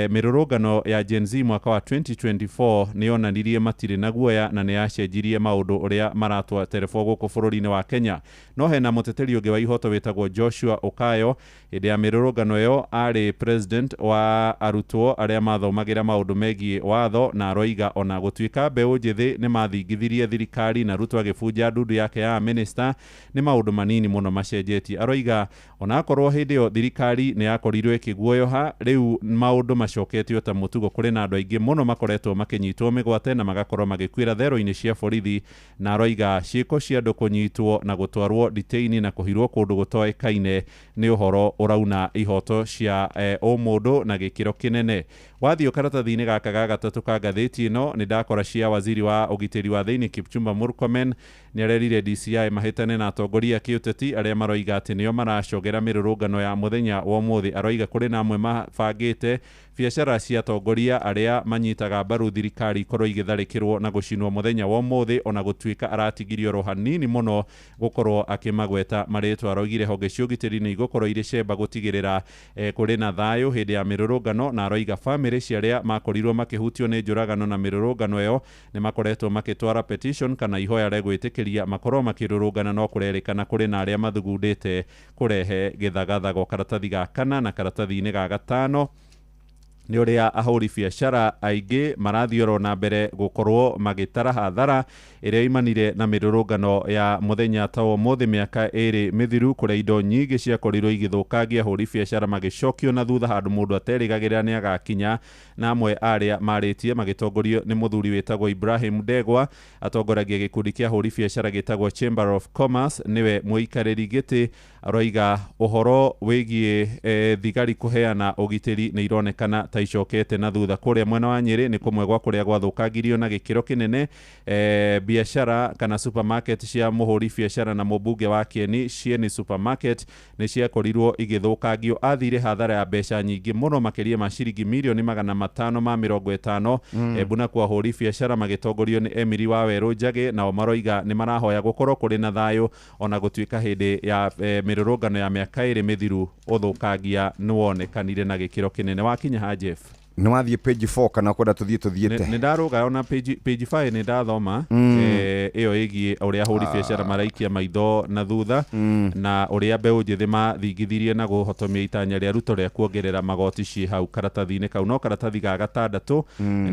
mĩrũrũngano ya Gen Z mwaka wa 2024 nĩ yonanirie matirĩ na guoya na nĩ yacenjirie maũndũ ũrĩa maratwa terebo gũkũ bũrũri-inĩ wa Kenya. No hena mũteteri ũngĩ wa ihoto wĩtagwo Joshua Okayo, hĩndĩ ya mĩrũrũngano ĩyo arĩ president wa arutwo arĩa mathomagĩra maũndũ megiĩ watho, na aroiga ona gũtuĩka mbeũ njĩthĩ nĩ mathingithirie thirikari na Ruto agĩbunja ndundu yake ya minister, nĩ maũndũ manini mũno macenjetie. Aroiga onakorwo hĩndĩ ĩyo thirikari nĩ yakorirwo ĩkĩguoyoha, rĩu maũndũ macoketio ta mũtugo. Kũrĩ na andũ aingĩ mũno makoretwo makĩnyitwo mĩgwate na magakorwo magĩkuĩra thero-inĩ cia borithi, na aroiga ciĩko cia andũ kũnyitwo na gũtwarwo detaini na kũhirwo kũndũ gũtoĩkaine nĩ ũhoro ũrauna ihoto cia ũmũndũ na gĩkĩro kĩnene. Wathiĩ karatathi-inĩ gaka ga gatatũ ka ngathĩti ĩno nĩ ndakora cia waziri wa ũgitĩri wa thĩinĩ Kipchumba Murkomen nĩ arerire DCI mahĩtane na atongoria a kĩũteti arĩa maroiga atĩ nĩo maracogera mĩrũrũngano ya mũthenya wa ũmũthĩ. Aroiga kũrĩ na amwe mabangĩte biacara cia atongoria arĩa manyitaga mbaru thirikari ikorwo igĩtharĩkĩrwo na gũcinwo mũthenya wa ũmũthĩ, ona gũtuĩka aratigirio oro hanini mũno gũkorwo akĩmagweta marĩtwa. Aroigire honge cia ũgitĩri nĩ igũkorwo irĩ cemba gũtigĩrĩra kũrĩ na thayũ hĩndĩ ya mĩrũrũngano, na aroiga bamĩrĩ cia arĩa makorirwo makĩhutio nĩ njũragano na mĩrũrũngano ĩyo nĩ makoretwo makĩtwara petition kana ihoya rĩa gwĩtĩkĩria makorwo makĩrũrũngana, no kũrerĩkana kũrĩ na arĩa mathugundĩte kũrehe gĩthagathago. Karatathi ga kana na karatathi-inĩ ga gatano Nĩ ũrĩa ahũri biacara aingĩ marathiĩ oro na mbere gũkorwo magĩtara hathara ĩrĩa imanire na mĩrũrũngano ya mũthenya ta wa ũmũthĩ mĩaka 2 mĩthiru, kũrĩa indo nyingĩ ciakorirwo igĩthũkangia, ahũri biacara magĩcokio na thutha handũ mũndũ aterĩgagĩrĩra nĩ agakinya. Na amwe arĩa marĩtie magĩtongorio nĩ mũthuri wĩtagwo Ibrahim Ndegwa, atongoragia gĩkundi kĩa ahũri biacara gĩtagwo Chamber of Commerce, nĩwe mũikarĩri gĩtĩ, aroiga ũhoro wĩgiĩ thigari kũheana ũgitĩri nĩ ironekana ta icokete na thutha. Kũrĩa mwena wa Nyĩrĩ nĩ kũmwe gwa kũrĩa gwathũkangirio na gĩkĩro kĩnene biacara kana supermarket cia mũhũri biacara na mũmbunge wa Kieni, Cieni Supermarket, nĩ ciakorirwo igĩthũkangio. Athire hathara ya mbeca nyingĩ mũno, makĩria ma ciringi mirioni 550. Embu nakuo ahũri biacara magĩtongorio nĩ Emily wa Werũ Njagĩ nao maroiga nĩ marahoya gũkorwo kũrĩ na thayũ, ona gũtuĩka hĩndĩ ya mĩrũrũngano ya mĩaka 2 mĩthiru ũthũkangia nĩ wonekanire na gĩkĩro kĩnene. Wakinya ha, Jeff? Nĩ wathiĩ page 4 kana kwenda tũthiĩ tũthiĩte? Nĩ ndarũga ona page 5 nĩ ndathoma ĩyo ĩgiĩ ũrĩa ahũri biacara maraikia maitho na thutha na ũrĩa mbeũ njĩthĩ mathingithirie na kũhotomia itanya rĩa Ruto rĩa kuongerera magoti ciĩ hau karatathi-inĩ kau. No karatathi ga gatandatũ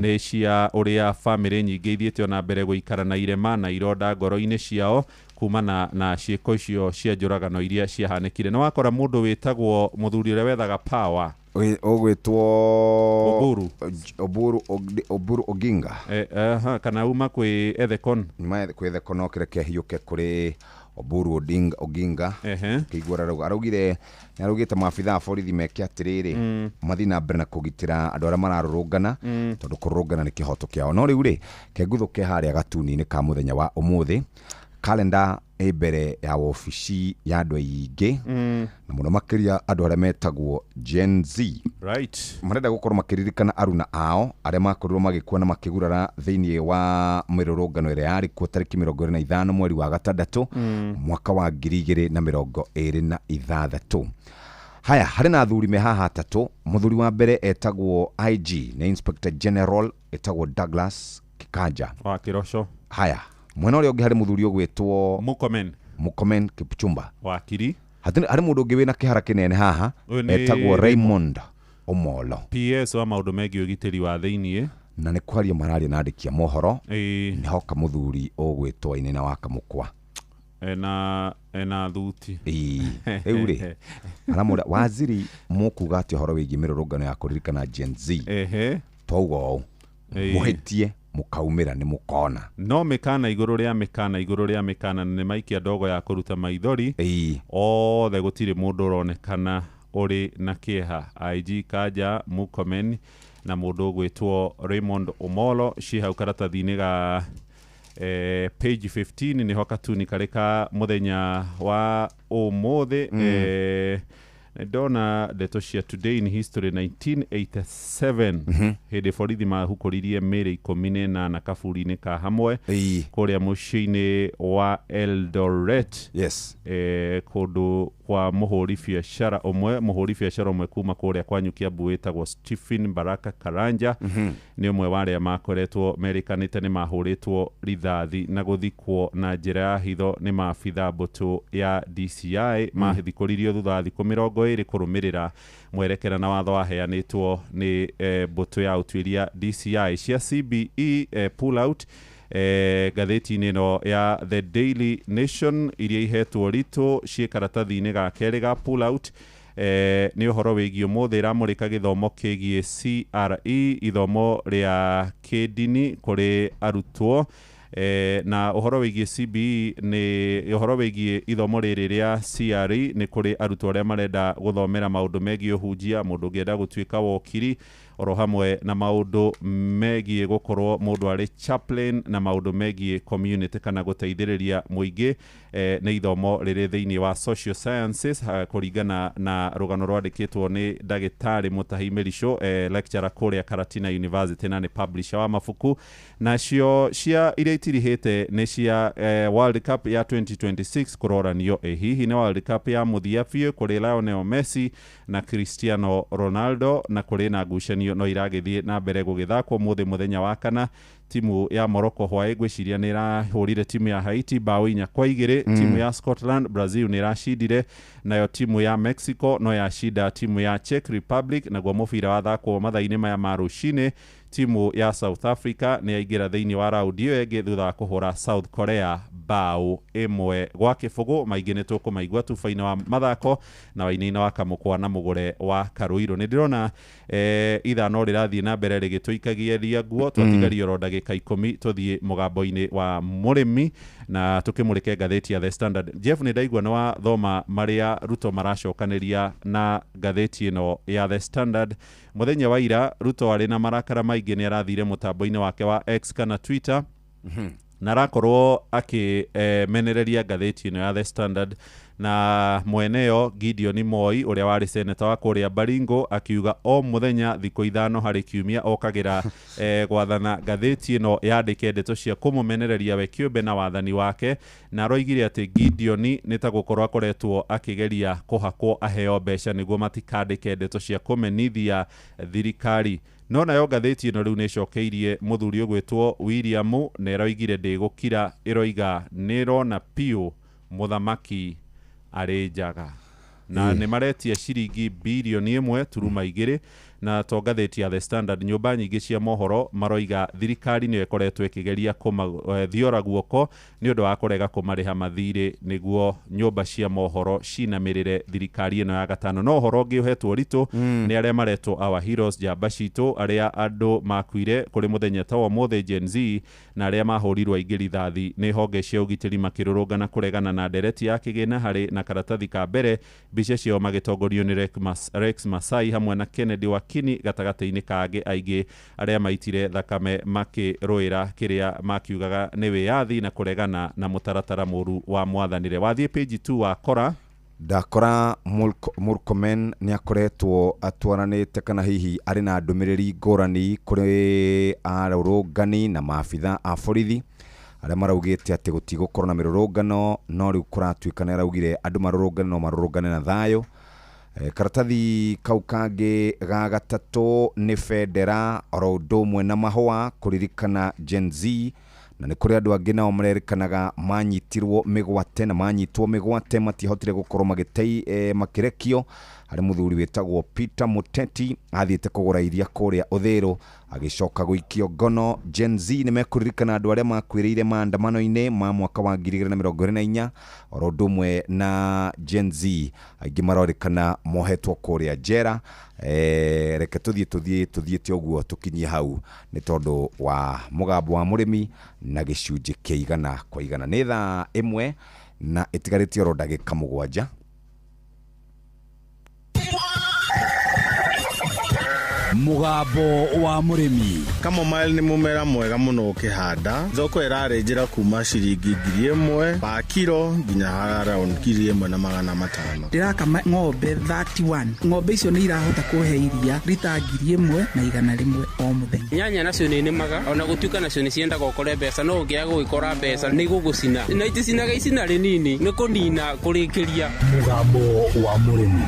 nĩ cia ũrĩa bamĩrĩ nyingĩ ithiĩte ona mbere gũikara na irema na ironda ngoro-inĩ ciao kumana na ciĩko icio cia njũragano iria ciahanĩkire. Nĩ wakora mũndũ wĩtagwo mũthuri ũrĩa wethaga power. Ũgwĩtwo Oburu. Oburu Oburu Oginga. Aha, kana uma kwĩ Ethekon. Nyuma kwĩ Thekono, kĩreke hiũke kũrĩ Oburu Oginga. Kĩigua arauga, araugire, nĩ araugĩte maabitha a borithi meke atĩrĩrĩ, mathiĩ na mbere na kũgitĩra andũ arĩa mararũrũngana, tondũ kũrũrũngana nĩ kĩhoto kĩao. No rĩu rĩ, kenguthũke harĩa gatuni-inĩ ka mũthenya wa ũmũthĩ, kalenda ĩ mbere ya wobici ya andũ aingĩ, na mũno makĩria andũ arĩa metagwo Gen Z. Marenda gũkorwo makĩririkana aruna ao arĩa makorirwo magĩkua na makĩgurara thĩinĩ wa mĩrũrũngano ĩrĩa yarĩ kuo tarĩki 25 mweri wa gatandatũ mwaka wa 2026. Haya, harĩ na athuri me haha atatũ. Mũthuri wa mbere etagwo IG, nĩ Inspector General, etagwo Douglas Kikanja. Wa Kĩroco. Haya, mwena ũrĩa ũngĩ harĩ mũthuri ũgwĩtwo Murkomen. Murkomen Kipchumba. Wakiri. Harĩ mũndũ ũngĩ wĩna kĩhara kĩnene haha. Ũyũ nĩ Etagwo Raymond Omolo. PS wa maũndũ megiĩ ũgitĩri wa thĩiniĩ. Na nĩ kwaria mararia na andĩki a mohoro. Ĩĩ. Nĩ hoka mũthuri ũgwĩtwo Wainaina wa Kamũkwa. Ena thuti. Ĩĩ, rĩu rĩ, aramũra waziri, mũkuga atĩ ũhoro wĩgiĩ mĩrũrũngano ya kũririkana Gen Z? Twauga ũũ, mũhĩtie mũkaumĩra nĩ mũkona. No mĩkana igũrũ rĩa mĩkana igũrũ rĩa mĩkana, na nĩ maikia ndogo ya kũruta maithori. Othe gũtirĩ mũndũ ũronekana ũrĩ na kĩeha. IG Kanja, Murkomen na mũndũ ũgwĩtwo Raymond Omolo ciĩ hau karatathi-inĩ ga page 15, nĩho katuni karĩ ka mũthenya wa ũmũthĩ. Ndona ndeto cia Today in History, 1987, hĩndĩ borithi mahukũririe mĩrĩ 18 kaburi-inĩ ka hamwe kũrĩa mũciĩ-inĩ wa Eldoret, kũndũ kwa mũhũri biacara ũmwe kuma kũrĩa kwanyu Kiambu wĩtagwo Stephen Baraka Karanja. Nĩ ũmwe wa arĩa makoretwo merĩkanĩte nĩ mahũrĩtwo rithathi na gũthikwo na njĩra ya hitho nĩ maabitha mbũtũ ya DCI. Mathikũririo thutha wa thikũ 20 kũrũmĩrĩra mwerekera na watho waheanĩtwo nĩ mbũtũ ya ũtuĩria DCI. Cia CBE pull out, ngathĩti-inĩ ĩno ya The Daily Nation, iria ihetwo ritũ ciĩ karatathi-inĩ ga kerĩ ga pull out, nĩ ũhoro wĩgiĩ ũmũthĩ ĩramũrĩka gĩthomo kĩgiĩ CRE, ithomo rĩa kĩndini kũrĩ arutwo, na ũhoro wĩgiĩ CBE nĩ ũhoro wĩgiĩ ithomo rĩrĩ rĩa CRE nĩ kũrĩ arutwo arĩa marenda gũthomera maũndũ megiĩ ũhunjia, mũndũ ũngĩenda gũtuĩka wokiri, oro hamwe na maũndũ megiĩ gũkorwo mũndũ arĩ chaplain na maũndũ megiĩ community kana gũteithĩrĩria mũingĩ. Nĩ ithomo rĩrĩ thĩinĩ wa social sciences, kũringana na rũgano rwandĩkĩtwo nĩ ndagĩtarĩ Mũtahi Mĩrico, lecturer kũrĩa Karatina University na nĩ publisher wa mabuku. Nacio cia iria itirihĩte nĩ cia World Cup ya 2026, kũroranio ĩ hihi nĩ World Cup ya mũthia biũ kũrĩ Lionel Messi na Cristiano Ronaldo, na kũrĩ na ngucanio. kĩgeranio no iragĩthiĩ na mbere gũgĩthakwo mũthĩ mũthenya wa kana. Timu ya Morocco hwaĩ ngwĩciria nĩ ĩrahũrire timu ya Haiti bao 4-2. Timu ya Scotland Brazil nĩ ĩracindire, nayo timu ya Mexico no yacinda timu ya Czech Republic. Naguo mũbira wathakwo mathaa-inĩ maya ma rũcinĩ, timu ya South Africa nĩ yaingĩra thĩinĩ wa raundi ĩyo ĩngĩ thutha wa kũhũra South Korea bao 1-0. Maingĩ nĩ tũkũmaigua tuba-inĩ wa mathako na wainĩinĩ wa Kamũkwa na mũgũre wa Karũirũ. Nĩ ndĩrona ithaa no rĩrathiĩ na mbere rĩgĩtũikagia nguo, twatigaria oro ndagĩka 10 tũthiĩ mũgambo-inĩ wa mũrĩmi na tũkĩmũrĩke ngathĩti ya The Standard. Jeff, nĩ ndaigua nĩ wathoma marĩa Ruto maracokanĩria na ngathĩti ĩno ya The Standard. Mũthenya wa ira Ruto arĩ na marakara maingĩ nĩ arathire mũtambo-inĩ wake wa X kana Twitter na arakorwo akĩmenereria ngathĩti ĩno ya The Standard, na mweneyo Gideon Moi ũrĩa warĩ seneta wa kũrĩa Baringo akiuga o mũthenya thikũ 5 harĩ kiumia okagĩra gwathana ngathĩti ĩno yandĩke ndeto cia kũmũmenereria we kĩũmbe na wathani wake, na aroigire atĩ Gideon nĩ ta gũkorwo akoretwo akĩgeria kũhakwo aheo mbeca nĩguo matikandĩke ndeto cia kũmenithia thirikari. No nayo ngathĩti ĩno rĩu nĩ ĩcokeirie mũthuri ũgwĩtwo William na ĩroigire ndĩgũkira, ĩroiga nĩ ĩrona piũ mũthamaki arĩ njaga, na nĩ maretia ciringi birioni 1.2. Na to ngathĩti ya The Standard, nyũmba nyingĩ cia mohoro maroiga thirikari nĩyo ĩkoretwo ĩkĩgeria kũmathiora guoko nĩ ũndũ wa kũrega kũmarĩha mathirĩ nĩguo nyũmba cia mohoro cinamĩrĩre thirikari ĩno ya gatano. No ũhoro ũngĩ ũhetwo ũritũ nĩ arĩa maretwo our heroes, njamba citũ, arĩa andũ makuire kũrĩ mũthenya ta wa ũmũthĩ Gen Z, na arĩa mahũrirwo aingĩ rithathi nĩ honge cia ũgitĩri makĩrũrũngana kũregana na ndereti ya kĩgĩna harĩ na karatathi ka mbere, mbica ciao magĩtongorio nĩ Rex Masai hamwe na Kennedy Wakini gatagatĩ-inĩ ka angĩ aingĩ arĩa maitire thakame makĩrũĩra kĩrĩa makiugaga nĩ wĩyathi na kũregana na mũtaratara mũru wa mwathanĩre. Wathiĩ page 2 wakora ndakora Murkomen nĩ akoretwo atwaranĩte kana hihi arĩ na ndũmĩrĩri ngũrani kũrĩ arũrũngani na maabitha a borithi arĩa maraugĩte atĩ gũtigũkorwo na mĩrũrũngano, no rĩu kũratuĩka nĩ araugire andũ marũrũngane no marũrũngane na thayũ. Karatathi kau kangĩ ga gatatũ nĩ bendera oro ũndũ ũmwe na mahũa kũririkana Gen Z, na nĩ kũrĩ andũ angĩ nao marerĩkanaga manyitirwo mĩgwate na manyitwo mĩgwate matiahotire gũkorwo makĩrekio. Harĩ mũthuri wĩtagwo Peter Muteti athiĩte kũgũra iria kũrĩa Ũthĩrũ agĩcoka gũikio ngono. Gen Z nĩ mekũririkana andũ arĩa makuĩrĩire maandamano-inĩ ma mwaka wa 2024 oro ũndũ ũmwe na Gen Z aingĩ marorĩkana mohetwo kũrĩa njera. Reke tũthiĩte ũguo tũkinyie hau nĩ tondũ wa mũgambo wa mũrĩmi na gĩcunjĩ kĩa 100%. Nĩ thaa 1 na ĩtigarĩtie oro ndagĩka 7. Mũgambo wa mũrĩmi. Chamomile nĩ mũmera mwega mũno ũkĩhanda. Thoko ĩrarĩ njĩra kuma ciringi 1000 pa kiro nginya around 1500. Ndĩrakama ng'ombe 31. Ng'ombe icio nĩ irahota kũhe iria rita 1100 o mũthenya. Nyanya nacio nĩ nĩmaga ona gũtuĩka nacio nĩ ciendaga ũkore mbeca, no ũngĩaga gũgĩkora mbeca nĩ igũgũcina na iticinaga icina rĩnini nĩ kũnina kũrĩkĩria. Mũgambo wa mũrĩmi.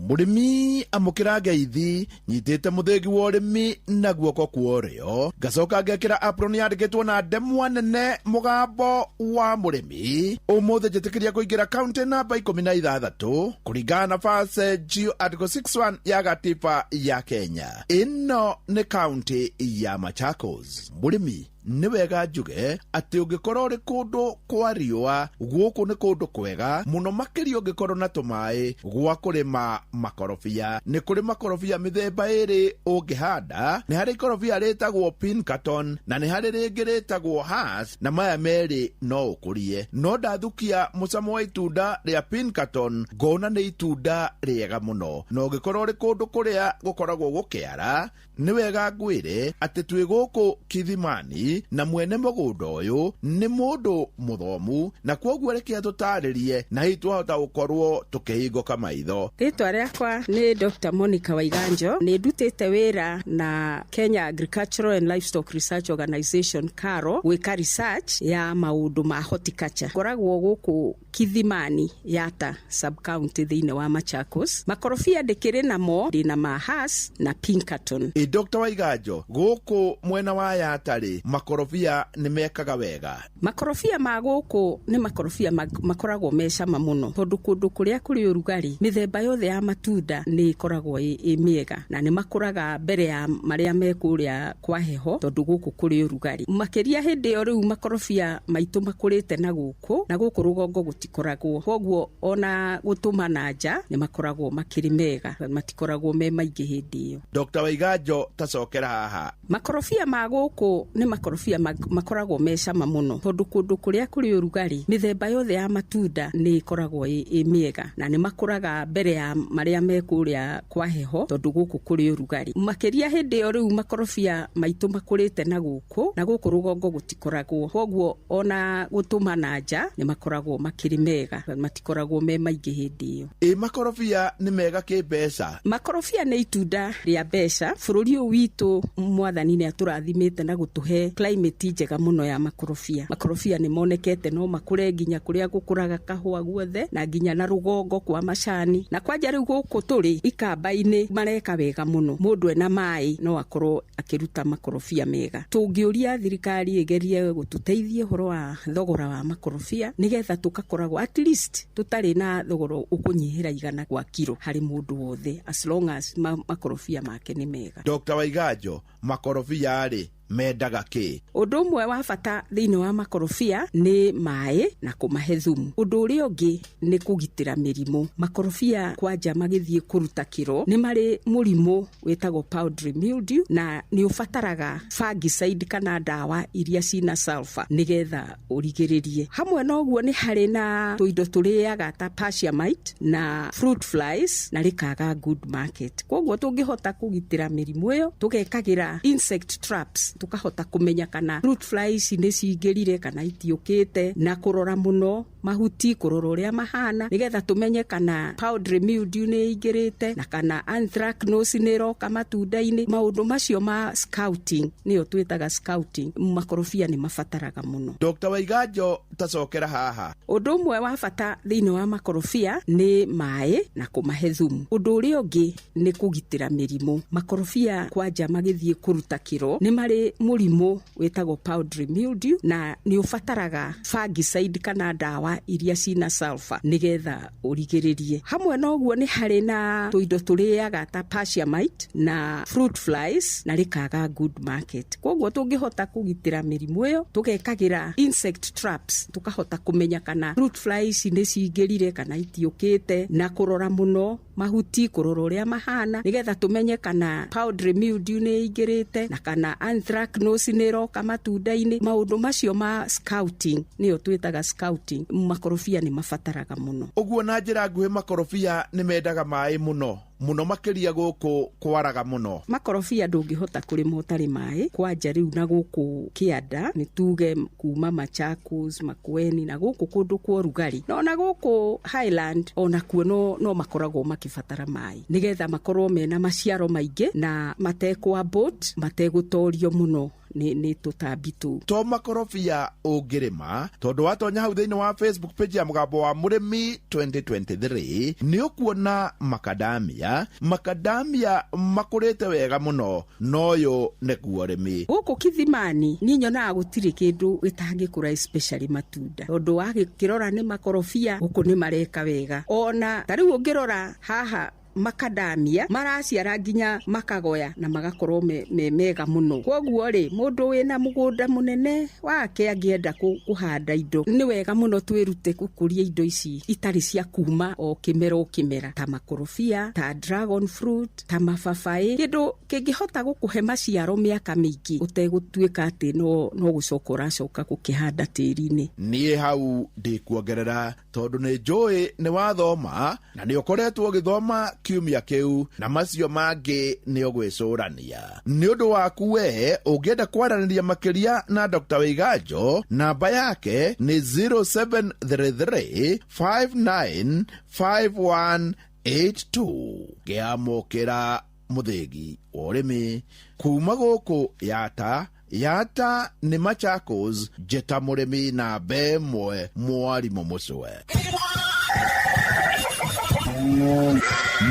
Mũrĩmi amũkĩra ngeithi nyitĩte mũthĩgi wa ũrĩmi na guoko kwa ũrĩo, ngacoka ngekĩra apron yandĩkĩtwo na ndemwa nene mũgambo wa mũrĩmi. Ũmũthĩ njĩtĩkĩria kũingĩra kaunti namba 16 kũringana na verse Geo Article 61 ya gatiba ya Kenya. Ĩno nĩ kaunti ya Machakos. Mũrĩmi nĩ wega njuge atĩ ũngĩkorwo ũrĩ kũndũ kwa riũa, gũkũ nĩ kũndũ kwega mũno makĩria ũngĩkorwo na tũmaĩ gwa kũrĩma makorobia. Nĩ kũrĩ makorobia mĩthemba ĩrĩ ũngĩhanda, nĩ harĩ ikorobia rĩtagwo Pinkerton na nĩ harĩ rĩngĩ rĩtagwo Hass, na maya merĩ no ũkũrie. No ndathukia mũcamo wa itunda rĩa Pinkerton ngona nĩ itunda rĩega mũno, na ũngĩkorwo ũrĩ kũndũ kũrĩa gũkoragwo gũkĩara Nĩ wega ngwĩre atĩ twĩ gũkũ Kithimani na mwene mũgũnda ũyũ nĩ mũndũ mũthomu, na kwoguo reke atũtarĩrie na hihi twahota gũkorwo tũkĩhingũka maitho. Rĩtwa rĩakwa nĩ Dr. Monica Waiganjo. Nĩ ndutĩte wĩra na Kenya Agricultural and Livestock Research Organization, KARO, gwĩka research ya maũndũ ma horticulture. Ngoragwo gũkũ Kithimani, Yata sub-county, thĩinĩ wa Machakos. Makorobia ndĩkĩrĩ namo, ndĩna ma Hass na Pinkerton. Ĩ Dr. Waiganjo, gũkũ mwena wa Yata-rĩ, makorobia nĩ mekaga wega? Makorobia ma gũkũ nĩ makorobia makoragwo me cama mũno, tondũ kũndũ kũrĩa kũrĩ ũrugarĩ, mĩthemba yothe ya matunda nĩ ĩkoragwo ĩ mĩega, na nĩ makũraga mbere ya marĩa me kũrĩa kwa heho, tondũ gũkũ kũrĩ ũrugarĩ makĩria. Hĩndĩ ĩyo rĩu makorobia maitũ makũrĩte na gũkũ, na gũkũ rũgongo gũtikoragwo, koguo ona gũtũma na nja nĩ makoragwo makĩrĩ mega, matikoragwo me maingĩ hĩndĩ ĩyo. Dr. Waiganjo, tacokera haha. Makorobia ma gũkũ nĩ makorobia makoragwo me cama mũno, tondũ kũndũ kũrĩa kũrĩ ũrugarĩ, mĩthemba yothe ya matunda nĩ ĩkoragwo ĩ mĩega, na nĩ makũraga mbere ya marĩa me kũrĩa kwa heho, tondũ gũkũ kũrĩ ũrugarĩ makĩria. Hĩndĩ ĩyo rĩu makorobia maitũ makũrĩte na gũkũ, na gũkũ rũgongo gũtikoragwo, koguo ona gũtũma na nja nĩ makoragwo makĩrĩ mega, matikoragwo me maingĩ hĩndĩ ĩyo. Ĩ makorobia nĩ mega kĩmbeca? Makorobia nĩ itunda rĩa mbeca. Bũrũri ũyũ witũ, mwathani nĩ atũrathimĩte na gũtũhe climate njega mũno ya makorobia. Makorobia nĩ monekete no makũre nginya kũrĩa gũkũraga kahũa guothe, na nginya na rũgongo kwa macani, na kwanja rĩu gũkũ tũrĩ ikamba-inĩ mareka wega mũno. Mũndũ ena maĩ no akorwo akĩruta makorobia mega. Tũngĩũria thirikari ĩgerie gũtũteithia ũhoro wa thogora wa makorobia, nĩgetha tũgakoragwo at least tũtarĩ na thogora ũkũnyihĩra 100 gwa kiro harĩ mũndũ wothe, as long as makorobia make nĩ mega. Dr. Waiganjo, makorobia-rĩ, mendaga kĩ? Ũndũ ũmwe wa bata thĩinĩ wa makorobia nĩ maĩ na kũmahe thumu. Ũndũ ũrĩa ũngĩ nĩ kũgitĩra mĩrimũ. Makorobia kwanja magĩthiĩ kũruta kĩro nĩ marĩ mũrimũ wĩtagwo powdery mildew, na nĩ ũbataraga fungicide kana ndawa iria cina sulfur nĩgetha ũrigĩrĩrie. Hamwe na ũguo, nĩ harĩ na tũindo tũrĩaga ta passia mite na fruit flies, na rĩkaga good market. Koguo tũngĩhota kũgitĩra mĩrimũ ĩyo, tũgekagĩra insect traps, tũkahota kũmenya kana fruit flies nĩ cingĩrire kana itiũkĩte, na kũrora mũno mahuti, kũrora ũrĩa mahana, nĩgetha tũmenye kana powdery mildew nĩ ĩingĩrĩte na kana anthracnose nĩ ĩroka matunda-inĩ. Maũndũ macio ma scouting, nĩyo twĩtaga scouting, makorobia nĩ mabataraga mũno. Dr. Waiganjo, tacokera haha. Ũndũ ũmwe wa bata thĩinĩ wa makorobia nĩ maĩ na kũmahe thumu. Ũndũ ũrĩa ũngĩ nĩ kũgitĩra mĩrimũ. Makorobia kwanja magĩthiĩ kũruta kĩro nĩ marĩ mũrimũ wĩtagwo powdery mildew, na nĩ ũbataraga fungicide kana ndawa iria cina sulfur nĩgetha ũrigĩrĩrie. Hamwe na ũguo, nĩ harĩ na tũindo tũrĩaga ta passia mite na fruit flies, na rĩkaga good market. Koguo tũngĩhota kũgitĩra mĩrimũ ĩyo, tũgekagĩra insect traps, tũkahota kũmenya kana fruit flies nĩ cingĩrire kana itiũkĩte, na kũrora mũno mahuti, kũrora ũrĩa mahana, nĩgetha tũmenye kana powdery mildew nĩ ĩingĩrĩte na kana anthracnose nĩ ĩroka matunda-inĩ. Maũndũ macio ma scouting, nĩyo twĩtaga scouting, makorobia nĩ mabataraga mũno. Ũguo na njĩra nguhĩ, makorobia nĩ mendaga maĩ mũno mũno, makĩria gũkũ kwaraga mũno. Makorobia ndũngĩhota kũrĩma ũtarĩ maĩ, kwanja rĩu na gũkũ kĩanda, nĩ tuge kuma Machakos, Makueni, na gũkũ kũndũ kwa ũrugarĩ, na ona gũkũ highland onakuo no makoragwo makĩbatara maĩ, nĩgetha makorwo mena maciaro maingĩ na matekwambũt, mategũtorio mũno nĩ tũtambi tũu. To makorobia ũngĩrĩma, tondũ watonya hau thĩinĩ wa Facebook page ya Mũgambo wa Mũrĩmi 2023 nĩ ũkuona makadamia. Makadamia makũrĩte wega mũno, noyũ nĩguo ũrĩmi. Gũkũ Kithimani niĩ nyonaga gũtirĩ kĩndũ gĩtangĩkũra, especially matunda, tondũ wagĩkĩrora nĩ makorobia gũkũ nĩ mareka wega. Ona ta rĩu ũngĩrora haha, makadamia maraciara nginya makagoya na magakorwo me mega mũno. Koguo rĩ, mũndũ wĩna mũgũnda mũnene wake angĩenda kũhanda indo, nĩ wega mũno twĩrute gũkũria indo ici itarĩ cia kuma o kĩmera o kĩmera, ta makorobia, ta dragon fruit, ta mababaĩ, kĩndũ kĩngĩhota gũkũhe maciaro mĩaka mĩingĩ ũtegũtuĩka atĩ no gũcoka ũracoka gũkĩhanda tĩri-inĩ. Niĩ hau ndĩkuongerera, tondũ nĩ njũĩ nĩ wathoma na nĩ ũkoretwo ũgĩthoma. Kiumia kĩu na macio mangĩ nĩ ũgwĩcũrania. Nĩ ũndũ waku we ũngĩenda kwaranĩria makĩria na Dr. Waiganjo, namba yake nĩ 0733 595182. Ngĩamũkĩra mũthĩgi wa ũrĩmi kuma gũkũ Yata. Yata nĩ Machakos, njĩta mũrĩmi namba ĩmwe mwarimũ mũcwe.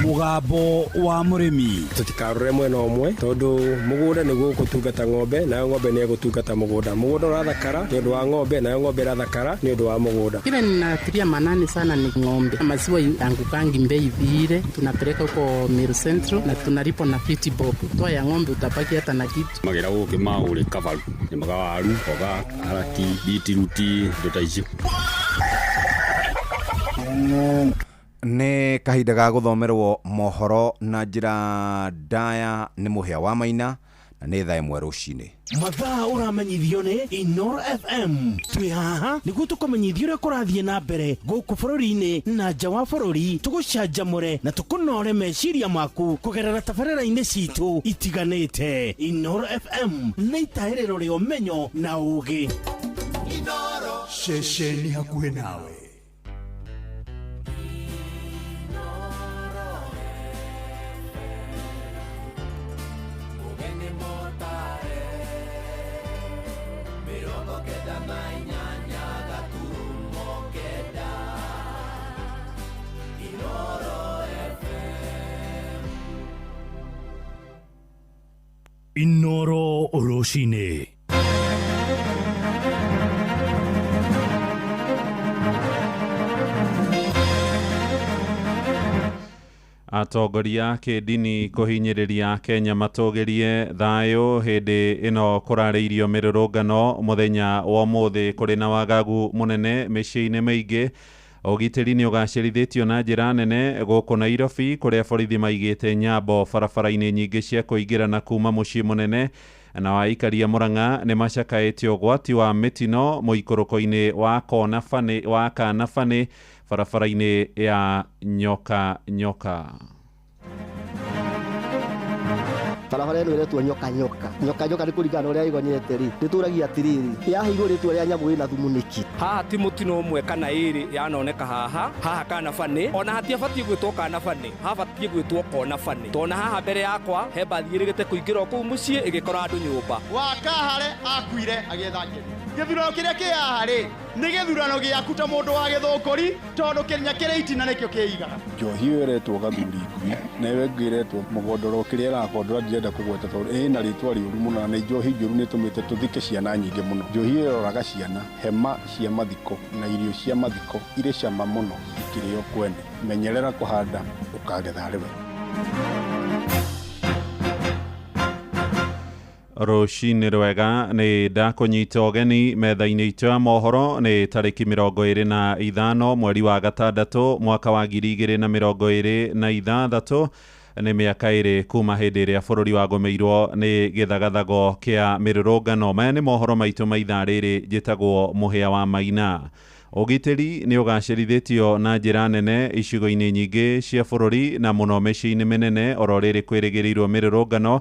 Mũgambo wa mũrĩmi. Tũtikarore mwena ũmwe tondũ mũgũnda nĩguo ũgũtungata ng'ombe, nayo ng'ombe nĩ ĩgũtungata mũgũnda. Mũgũnda ũrathakara nĩ ũndũ wa ng'ombe, nayo ng'ombe ĩrathakara nĩ ũndũ wa mũgũnda. Kile ninatilia manani sana ni ng'ombe. Maziwa yangukangi mbei vile, tunapeleka huko Meru Central na tunalipa na 50 bob. Toa ya ng'ombe utabaki hata na kitu. Magira gũkĩ maũrĩ kabaru, nĩmaga waru, mboga, karati, bitiruti, indo ta icio. Nĩ kahinda ga gũthomerwo mohoro na njĩra ndaya nĩ Mũhĩa wa Maina, na nĩ thaa 1 rũcinĩ. Mathaa ũramenyithio nĩ Inoro FM. Twĩ haha nĩguo tũkũmenyithia ũrĩa kũrathiĩ na mbere gũkũ bũrũri-inĩ na nja wa bũrũri, tũgũcanjamũre na tũkũnore meciria maku kũgerera tabarĩra-inĩ citũ itiganĩte. Inoro FM nĩ itahĩrĩro rĩa ũmenyo na ũũgĩ. Ceceni hakuhĩ nawe. Inoro rũcinĩ. Atongoria a kĩndini kũhinyĩrĩria Kenya matũgĩrie thayũ hĩndĩ ĩno kũrarĩirio mĩrũrũngano mũthenya wa ũmũthĩ. Kũrĩ na wagagu mũnene mĩciĩ-inĩ mĩingĩ. Ũgitĩri nĩ ũgacĩrithĩtio na njĩra nene gũkũ Nairobi, kũrĩa borithi maigĩte nyambo barabara-inĩ nyingĩ cia kũingĩra na kuma mũciĩ mũnene, na waikaria Murang'a nĩ macakaĩte ũgwati wa mĩtino mũikũrũko-inĩ wa kona bani wa kana bani barabara-inĩ ya Nyoka Nyoka. Barabara ĩno ĩretwo Nyoka Nyoka. Nyoka Nyoka nĩ kũringana na ũrĩa ĩgonyete rĩ, nĩtũragia atĩrĩrĩ, yaheirwo rĩtwa rĩa nyamũ ĩna thumu nĩkĩ? Haha ti mũtino ũmwe kana ĩrĩ yanoneka haha, haha kana bani, ona hatiabatiĩ gwĩtwo kana bani, habatiĩ gwĩtwo kona bani. Tona haha mbere yakwa he mbathi ĩrĩgĩte kũingĩra kũu mũciĩ ĩgĩkora andũ nyũmba. Wakahare akuire agĩetha ngemi. Gĩthurano kĩrĩa kĩ haha rĩ, nĩ gĩthurano gĩaku ta mũndũ wa Gĩthũngũri, tondũ kĩnya kĩrĩ itina nĩkĩo kĩigaga. Njohi ĩyo ĩretwo gathuri ngui, na ĩyo ĩngĩ ĩretwo mũgondoro, kĩrĩa ĩrakondora ndirenda kũgweta tondũ ĩna rĩtwa rĩũru mũno, na nĩ njohi njũru, nĩ ĩtũmĩte tũthike ciana nyingĩ mũno. Njohi ĩyo ĩroraga ciana, hema cia mathiko na irio cia mathiko irĩ cama mũno ikĩrĩo kwene. Menyerera kũhanda ũkagetha harĩ we. Rũcinĩ rwega, nĩ ndakũnyita ũgeni metha-inĩ itũ ya mohoro. Nĩ tarĩki 25 mweri wa gatandatũ mwaka wa 2026. Nĩ mĩaka 2 kuma hĩndĩ ĩrĩa bũrũri wagũmĩirwo nĩ gĩthagathago kĩa mĩrũrũngano. Maya nĩ mohoro maitũ ma ithaa rĩrĩ. Njĩtagwo Mũhĩa wa Maina. Ũgitĩri nĩ ũgacĩrithĩtio na njĩra nene icigo-inĩ nyingĩ cia bũrũri na mũno mĩciĩ-inĩ mĩnene, oro rĩrĩ kwĩrĩgĩrĩirwo mĩrũrũngano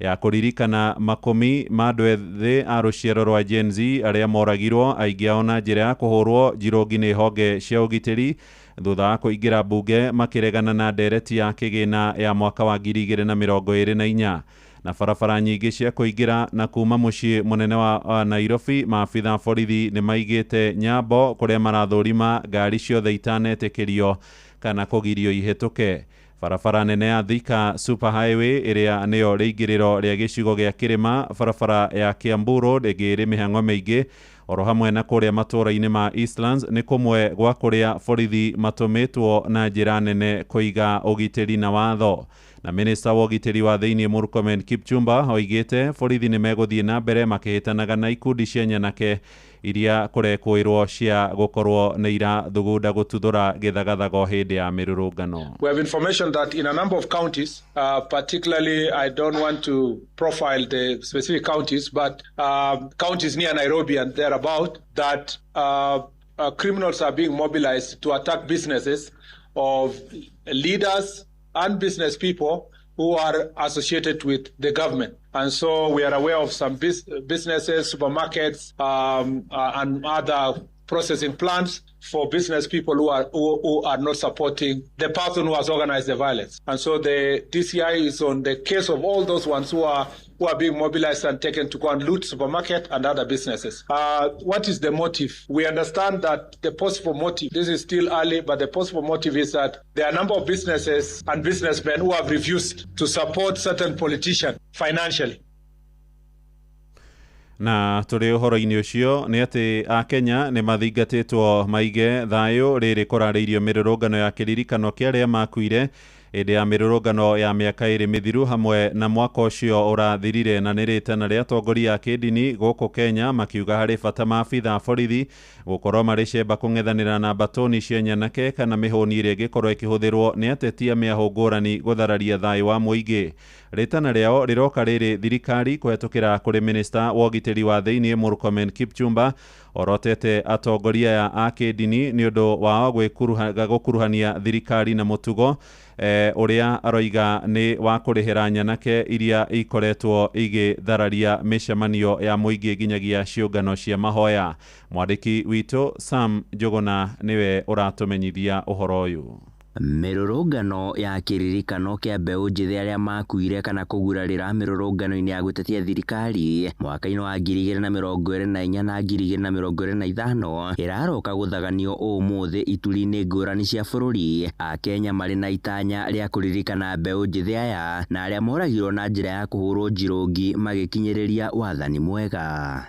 ya kũririkana makũmi ma andũ ethĩ a rũciaro rwa Gen Z arĩa moragirwo, aingĩ ao na njĩra ya kũhũrwo njirũngi nĩ honge cia ũgitĩri thutha wa kũingĩra mbunge makĩregana na ndereti ya kĩgĩna ya mwaka wa 2024. Na barabara nyingĩ cia kũingĩra na kuma mũciĩ mũnene wa Nairobi, maabitha borithi nĩ maigĩte nyambo kũrĩa marathũrima ngari ciothe itanetĩkĩrio kana kũgirio ihĩtũke. Barabara nene ya Thika Super Highway ĩrĩa nĩyo rĩingĩrĩro rĩa gĩcigo gĩa kĩrĩma, barabara ya Kiambu Road ĩngĩ ĩrĩ mĩhang'o mĩingĩ, oro hamwe na kũrĩa matũũra-inĩ ma Eastlands nĩ kũmwe gwa kũrĩa borithi matũmĩtwo na njĩra nene kũiga ũgitĩri na watho. Na minista wa ũgitĩri wa thĩinĩ Murkomen Kipchumba oigĩte borithi nĩ megũthiĩ na mbere makĩhĩtanaga na ikundi cia nyanake iria kũrekũĩrwo cia gũkorwo nĩ irathugunda gũtuthũra gĩthagathago hĩndĩ ya mĩrũrũngano. We have information that in a number of counties, particularly I don't want to profile the specific counties, but counties near Nairobi and thereabout, that criminals are being mobilized to attack businesses of leaders and business people who are associated with the government. And so we are aware of some businesses, supermarkets, and other processing plants for business people who are not supporting the person who has organized the violence. And so the DCI is on the case of all those ones who are being mobilized and taken to go and loot supermarket and other businesses. What is the motive? We understand that the possible motive, this is still early, but the possible motive is that there are a number of businesses and businessmen who have refused to support certain politicians financially. Na tũrĩ ũhoro-inĩ ũcio nĩ atĩ Akenya nĩ mathingatĩtwo maige thayũ rĩrĩ kũrarĩirio mĩrũrũngano ya kĩririkano kĩa arĩa makuire hĩndĩ ya mĩrũrũngano ya mĩaka ĩrĩ mĩthiru hamwe na mwaka ũcio ũrathirire, na nĩ rĩtana rĩa atongoria a kĩndini gũkũ Kenya makiuga harĩ bata maabitha a borithi gũkorwo marĩ cemba kũng'ethanĩra na mbatũni cia nyanake kana mĩhũni ĩrĩa ĩngĩkorwo ĩkĩhũthĩrwo nĩ ateti a mĩahũ ngũrani gũthararia thayũ wa mũingĩ. Rĩtana rĩao rĩroka rĩrĩ thirikari kũhetũkĩra kũrĩ minista wa ũgitĩri wa thĩinĩ Murkomen Kipchumba orotete atongoria aya a kĩndini nĩ ũndũ wao gũkuruhania thirikari na mũtugo ũrĩa aroiga nĩ wa kũrĩhĩra nyanake iria ikoretwo igĩthararia mĩcemanio ya mũingĩ nginyagia ciũngano cia mahoya. Mwandĩki witũ Sam Njũgũna nĩwe ũratũmenyithia ũhoro ũyũ. Mĩrũrũngano ya kĩririkano kĩa mbeũ njĩthĩ arĩa makuire kana kũgurarĩra mĩrũrũngano-inĩ ya gũtetia thirikari mwaka-inĩ wa 2024 na 2025 ĩraroka gũthaganio ũmũthĩ ituri-inĩ ngũrani cia bũrũri. Akenya marĩ na itanya rĩa kũririkana mbeũ njĩthĩ aya na arĩa moragirwo na njĩra ya kũhũrwo njirũngi magĩkinyĩrĩria wathani mwega.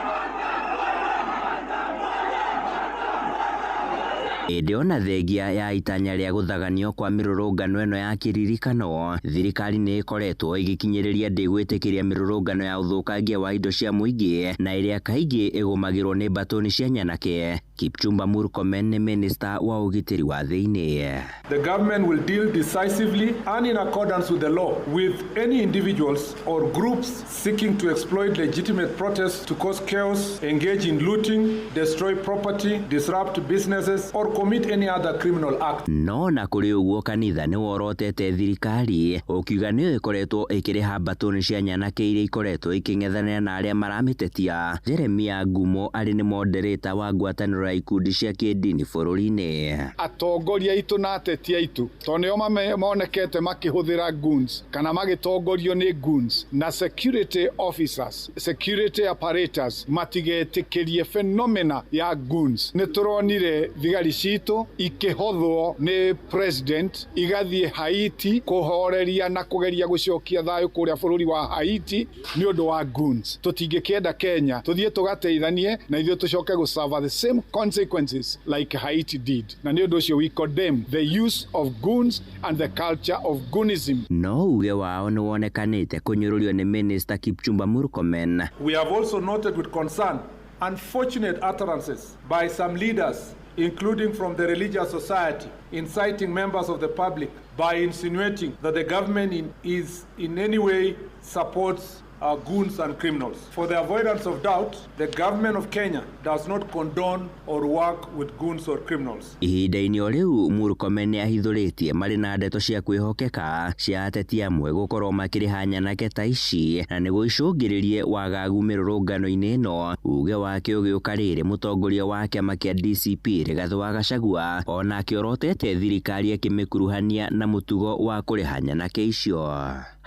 Ĩndĩ ona thengia ya itanya rĩa gũthaganio kwa mĩrũrũngano ĩno ya kĩririkano, thirikari nĩ ĩkoretwo ĩgĩkinyĩrĩria ndĩgwĩtĩkĩria mĩrũrũngano ya ũthũkangia wa indo cia mũingĩ na ĩrĩa kaingĩ ĩgũmagĩrwo nĩ mbatũni cia nyanake. Kipchumba Murkomen nĩ minista wa ũgitĩri wa thĩinĩ. The government will deal decisively and in accordance with the law with any individuals or groups seeking to exploit legitimate protests to cause chaos, engage in looting, destroy property, disrupt businesses or commit any other criminal act. No na kũrĩ ũguo kanitha nĩ worotete thirikari ũkiuga nĩyo ĩkoretwo ĩkĩrĩha mbatũni cia nyanake iria ikoretwo ikĩng'ethanĩra na arĩa maramĩtetia. Jeremia Ngumo arĩ nĩ moderator wa ngwatanĩro ya ikundi cia kĩndini bũrũri-inĩ. Atongoria aitũ na ateti aitũ tondũ nĩo monekete makĩhũthĩra goons kana magĩtongorio nĩ goons na security officers, security apparatus matigetĩkĩrie phenomena ya goons. Nĩ tũronire thigari citũ ikĩhothwo nĩ president igathiĩ Haiti kũhoreria na kũgeria gũcokia thayũ kũrĩa bũrũri wa Haiti nĩ ũndũ wa goons. Tũtingĩkĩenda Kenya tũthiĩ tũgateithanie na ithuĩ tũcoke gũsuffer the same consequences like Haiti did. Na nĩ ũndũ ũcio we condemn the use of goons and the culture of goonism. No uge wao nĩ wonekanĩte kũnyũrũrio nĩ Minister Kipchumba Murkomen. We have also noted with concern unfortunate utterances by some leaders, including from the religious society, inciting members of the public by insinuating that the government is in any way supports goons and criminals. For the avoidance of doubt, the government of Kenya does not condone or work with goons or criminals. Ihinda-inĩ o rĩu Murkomen nĩ ahithũrĩtie marĩ na ndeto cia kwĩhokeka cia ateti amwe gũkorwo makĩrĩha nyanake ta ici na nĩguo icũngĩrĩrie wagagu mĩrũrũngano-inĩ ĩno. Uge wake ũgĩũka rĩrĩ mũtongoria wa kĩama kĩa DCP Rigathĩ wa Gachagua onake orotete thirikari akĩmĩkuruhania na mũtugo wa kũrĩha nyanake icio.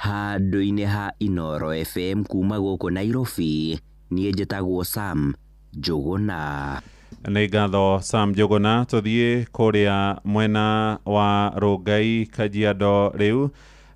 Handũ-inĩ ha Inoro FM kuma gũkũ Nairobi, niĩ njĩtagwo Sam Njũgũna. Nĩ ngatho Sam Njũgũna. Tũthiĩ kũrĩa mwena wa Rongai Kajiado rĩu,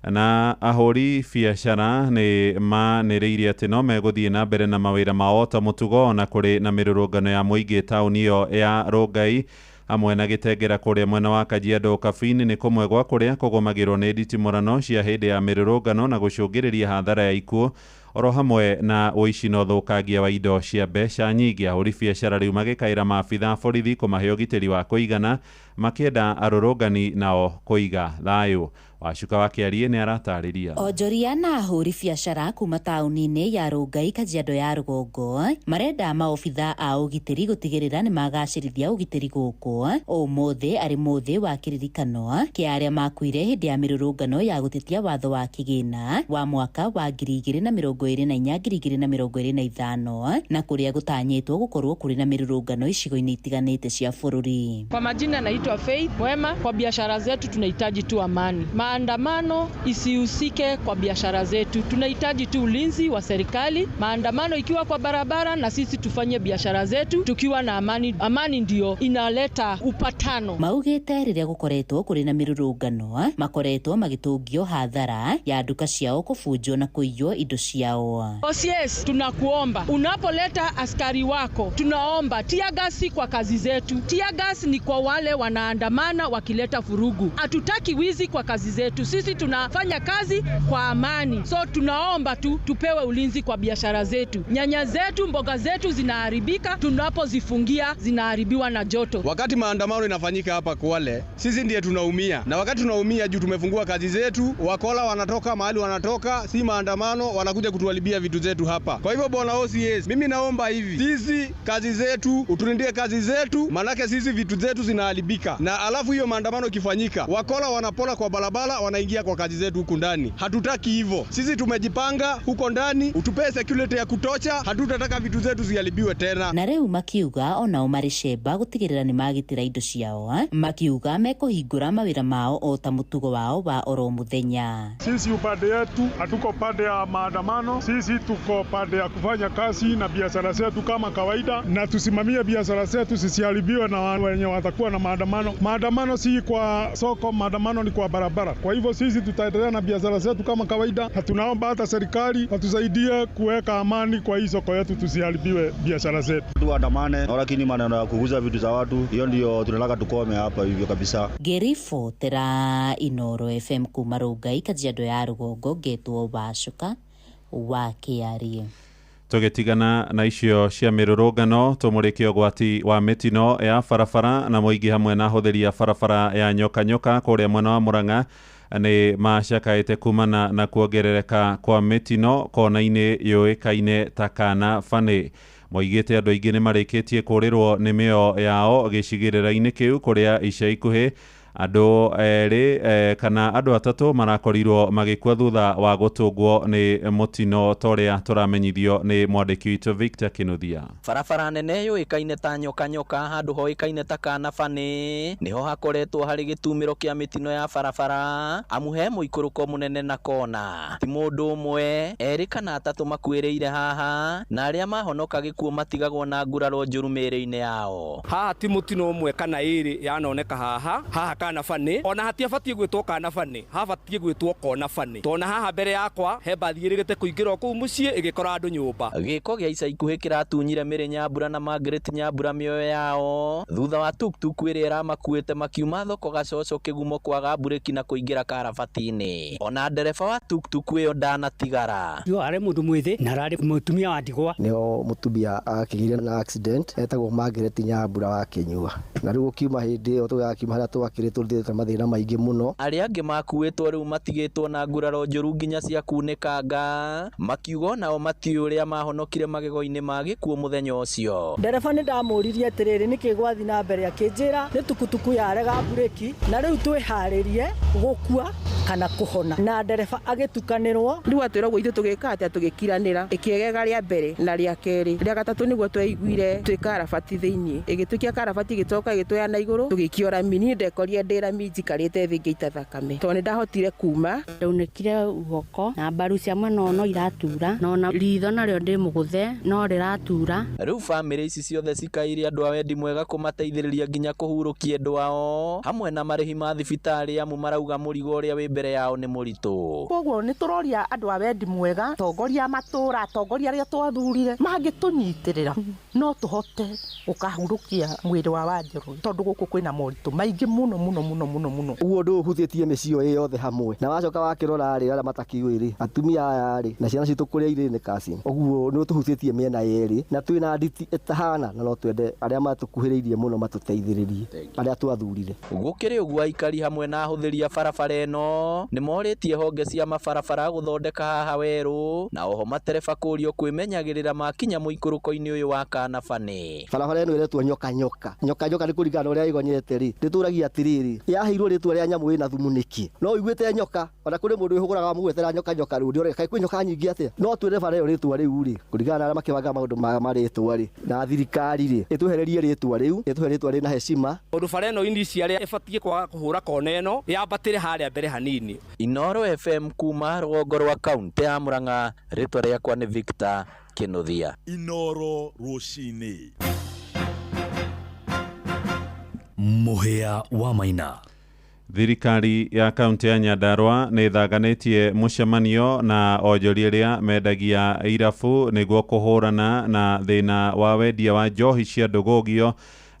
na ahũri biacara nĩ manĩrĩirie atĩ no megũthiĩ na mbere na mawĩra mao ta mũtugo na kũrĩ na mĩrũrũngano ya mũingĩ taũni ĩyo ya Rongai hamwe na gĩtengera kũrĩa mwena wa Kajiado Caffeine nĩ kũmwe gwa kũrĩa kũgũmagĩrwo nĩ nditimũrano cia hĩndĩ ya mĩrũrũngano na gũcũngĩrĩria hathara ya ikuũ oro hamwe na ũici na ũthũkangia wa indo cia mbeca nyingĩ. Ahũri biacara rĩu magĩkaĩra maabitha a borithi kũmahe ũgitĩri wa kũigana Makĩenda arũrũngani nao kũiga thayũ. Wacuka wa Kĩarie nĩ aratarĩria. Onjoria na ahũri biacara kuma taũni-inĩ ya Rongai, Kajiado ya rũgongo, marenda maobitha a ũgitĩri gũtigĩrĩra nĩ magacĩrithia ũgitĩri gũkũ. Ũmũthĩ arĩ mũthĩ wa kĩririkano kĩa arĩa makuire hĩndĩ ya mĩrũrũngano ya gũtetia watho wa kĩgĩna wa mwaka wa 2024 2025, na kũrĩa gũtanyĩtwo gũkorwo kũrĩ na mĩrũrũngano icigo-inĩ itiganĩte cia bũrũri. Kwa majina naitwa Faith Mwema. Kwa biashara zetu tunahitaji tu amani. Maandamano isihusike kwa biashara zetu. Tunahitaji tu ulinzi wa serikali. Maandamano ikiwa kwa barabara, na sisi tufanye biashara zetu tukiwa na amani. Amani ndio inaleta upatano. Maugĩte rĩrĩa gũkoretwo kũrĩ na mĩrũrũngano, makoretwo magĩtũngio hathara ya nduka ciao kũbunjwo na kũiywo indo ciao. OCS, tunakuomba unapoleta askari wako, tunaomba tear gas si kwa kazi zetu. Tear gas ni kwa wale wanaandamana wakileta furugu. Hatutaki wizi kwa kazi zetu. Sisi tunafanya kazi kwa amani, so tunaomba tu tupewe ulinzi kwa biashara zetu. Nyanya zetu, mboga zetu zinaharibika, tunapozifungia zinaharibiwa na joto. Wakati maandamano inafanyika hapa Kwale, sisi ndiye tunaumia, na wakati tunaumia juu tumefungua kazi zetu, wakola wanatoka mahali wanatoka, si maandamano, wanakuja kutuharibia vitu zetu hapa. Kwa hivyo bwana OCS, mimi naomba hivi, sisi kazi zetu, utulindie kazi zetu, manake sisi vitu zetu zinaharibika. Na alafu hiyo maandamano ikifanyika, wakola wanapola kwa barabara, wanaingia kwa kazi zetu huku ndani. Hatutaki hivyo. Sisi tumejipanga huko ndani, utupee security ya kutosha, hatutataka vitu zetu ziharibiwe tena. Na rĩu makiuga onao marĩ cemba gũtigĩrĩra nĩ magitĩra indo ciao, makiuga mekũhingũra mawĩra mao o ta mũtugo wao wa oro mũthenya. Sisi upande yetu hatuko pande ya maandamano, sisi tuko pande ya kufanya kazi na biashara zetu kama kawaida, na tusimamie biashara zetu zisiharibiwe na wenye watakuwa na maandamano. Maandamano si kwa soko, maandamano ni kwa barabara. Kwa hivyo sisi tutaendelea na biashara zetu kama kawaida, na tunaomba hata serikali watusaidie kuweka amani kwa hii soko yetu, tusiharibiwe biashara zetu. Tuandamane, lakini maneno ya kuguza vitu za watu, hiyo ndio tunataka tukome hapa hivyo kabisa. Ngĩribotera Inoro FM kuma Rongai, Kajiado ya rũgongo, ngetwo Wacuka wa Kĩarie. Tũgĩtigana na icio cia mĩrũrũngano, tũmũrĩke ũgwati wa mĩtino ya barabara na mũingĩ hamwe na ahũthĩri a barabara ya Nyoka Nyoka kũrĩa mwena wa Murang'a nĩ macakaĩte kumana na kuongerereka kwa mĩtino kona-inĩ yũĩkaine ta Kana Bani. Moigĩte andũ aingĩ nĩ marĩkĩtie kũrĩrwo nĩ mĩoyo yao gĩcigĩrĩra-inĩ kĩu kũrĩa ica ikuhĩ andũ erĩ kana andũ atatũ marakorirwo magĩkua thutha wa gũtũngwo nĩ mũtino ta ũrĩa tũramenyithio nĩ mwandĩki witũ Victor Kinuthia. Barabara nene yũĩkaine ta Nyoka Nyoka handũ hoĩkaine ta Kana Bani nĩho hakoretwo harĩ gĩtumĩro kĩa mĩtino ya barabara, amu he mũikũrũko mũnene na kona. Ti mũndũ ũmwe, erĩ kana atatũ makuĩrĩire haha, na arĩa mahonoka gĩkuũ matigagwo na nguraro njũru mĩĩrĩ-inĩ yao. Haha ti mũtino ũmwe kana ĩrĩ yanoneka haha, haha Kana Bani, ona hatiabatiĩ gwĩtwo Kana Bani, habatiĩ gwĩtwo Kona Bani, tondũ haha mbere yakwa he mbathi ĩrĩgĩte kũingĩra kũu mũciĩ ĩgĩkora andũ nyũmba. Gĩko gĩa ica ikuhĩ kĩratunyire Mĩrĩ Nyambura na Margaret Nyambura mĩoyo yao thutha wa tuktuk ĩrĩa ĩramakuĩte makiuma thoko Gacoco kĩgumo kwaga mburĩki na kũingĩra karabati-inĩ. Ona ndereba wa tuktuk ĩyo ndanatigara. Yo arĩ mũndũ mwĩthĩ na ararĩ mũtumia wa ndigwa. Nĩho mũtumia akĩgĩire na accident etagwo Margaret Nyambura wa Kĩnyua, na rĩu gũkiuma hĩndĩ ĩyo tũgakiuma harĩa twakĩrĩ tũrĩte mathĩna maingĩ mũno. Arĩa angĩ makuĩtwo rĩu matigĩtwo na nguraro njũru nginya cia kunĩkanga, makiuga nao matiũĩ ũrĩa mahonokire magego-inĩ ma gĩkuũ mũthenya ũcio. Ndereba nĩ ndamũririe atĩrĩrĩ, nĩkĩ gwathiĩ na mbere, akĩnjĩra nĩ tukutuku yarega mburĩki na rĩu twĩharĩrie gũkua kana kũhona, na ndereba agĩtukanĩrwo. Rĩu atwĩra ũguo ithuĩ tũgĩka atĩa, tũgĩkiranĩra ĩkĩegega rĩa mbere na rĩa kerĩ, rĩa gatatũ nĩguo tweiguire twĩ karabati thĩinĩ, ĩgĩtũikia karabati ĩgĩcoka ĩgĩtwoya na igũrũ tũgĩikio rami. Niĩ ndekorire ndĩ rami njikarĩte thĩ ngĩita thakame tondũ nĩ ndahotire kuma. Ndaunĩkire guoko na mbaru cia mwena ũyũ no iratura, na ona ritho narĩo ndĩ mũgũthe no rĩratura. Rĩu bamĩrĩ ici ciothe cikaire andũ a wendi mwega kũmateithĩrĩria nginya kũhurũkia endwa ao hamwe na marĩhi ma thibitarĩ, amu marauga mũrigo ũrĩa wĩ mbere mbere yao nĩ mũritũ. Koguo nĩ tũroria andũ a wendi mwega, atongoria a matũra, atongoria arĩa twathurire mangĩtũnyitĩrĩra no tũhote gũkahurũkia mwĩrĩ wa Wanjorũ, tondũ gũkũ kwĩna moritũ maingĩ mũno mũno mũno mũno mũno. Ũguo ũndũ ũhutĩtie mĩciĩ ĩyo yothe hamwe na wacoka wakĩrora rĩ arĩa matakiũĩ rĩ atumia aya rĩ na ciana citũ kũrĩa irĩ nĩ kasi. Ũguo nĩ ũtũhutĩtie mĩena yerĩ na twĩna nditi ĩtahana na no twende arĩa matũkuhĩrĩirie mũno matũteithĩrĩrie arĩa twathurire. Gũkĩrĩ ũguo aikari hamwe na ahũthĩri a barabara ĩno nĩ morĩtie honge cia mabarabara gũthondeka haha werũ na oho matereba kũrio kwĩmenyagĩrĩra makinya mũikũrũko-inĩ ũyũ wa Kanabanĩ. Barabara ĩno ĩretwo nyoka nyoka. Nyoka nyoka nĩ kũringana na ũrĩa ĩgonyete rĩ ndĩtũragia atĩrĩrĩ yaheirwo rĩtwa rĩa nyamũ ĩna thumu nĩkĩ? No ũiguĩte nyoka ona kũrĩ mũndũ wĩhũgũraga mũgwetera nyoka nyoka rĩu ndĩore kaĩ kwĩ nyoka nyingĩ atĩa? No twĩre bara ĩyo rĩtwa rĩu rĩ kũringana na arĩa makĩbanga maũndũ ma marĩtwa rĩ na thirikari rĩ ĩtwehererie rĩtwa rĩu ĩtũhe rĩtwa rĩna heshima. Tondũ bara ĩno initially ĩbatiĩ kwaga kũhũra kona ĩno yambatĩre harĩa mbere hanini. Inooro FM kuma rũgongo rwa kaunti ya Murang'a, rĩtwa rĩakwa nĩ Victor Kinuthia. Inooro rũcinĩ. Mũhĩa wa Maina. Thirikari ya kaunti ya Nyandarua nĩ ĩthaganĩtie mũcemanio na onjoria arĩa mendagia irabu nĩguo kũhũrana na thĩna wa wendia wa njohi cia ndũgũgio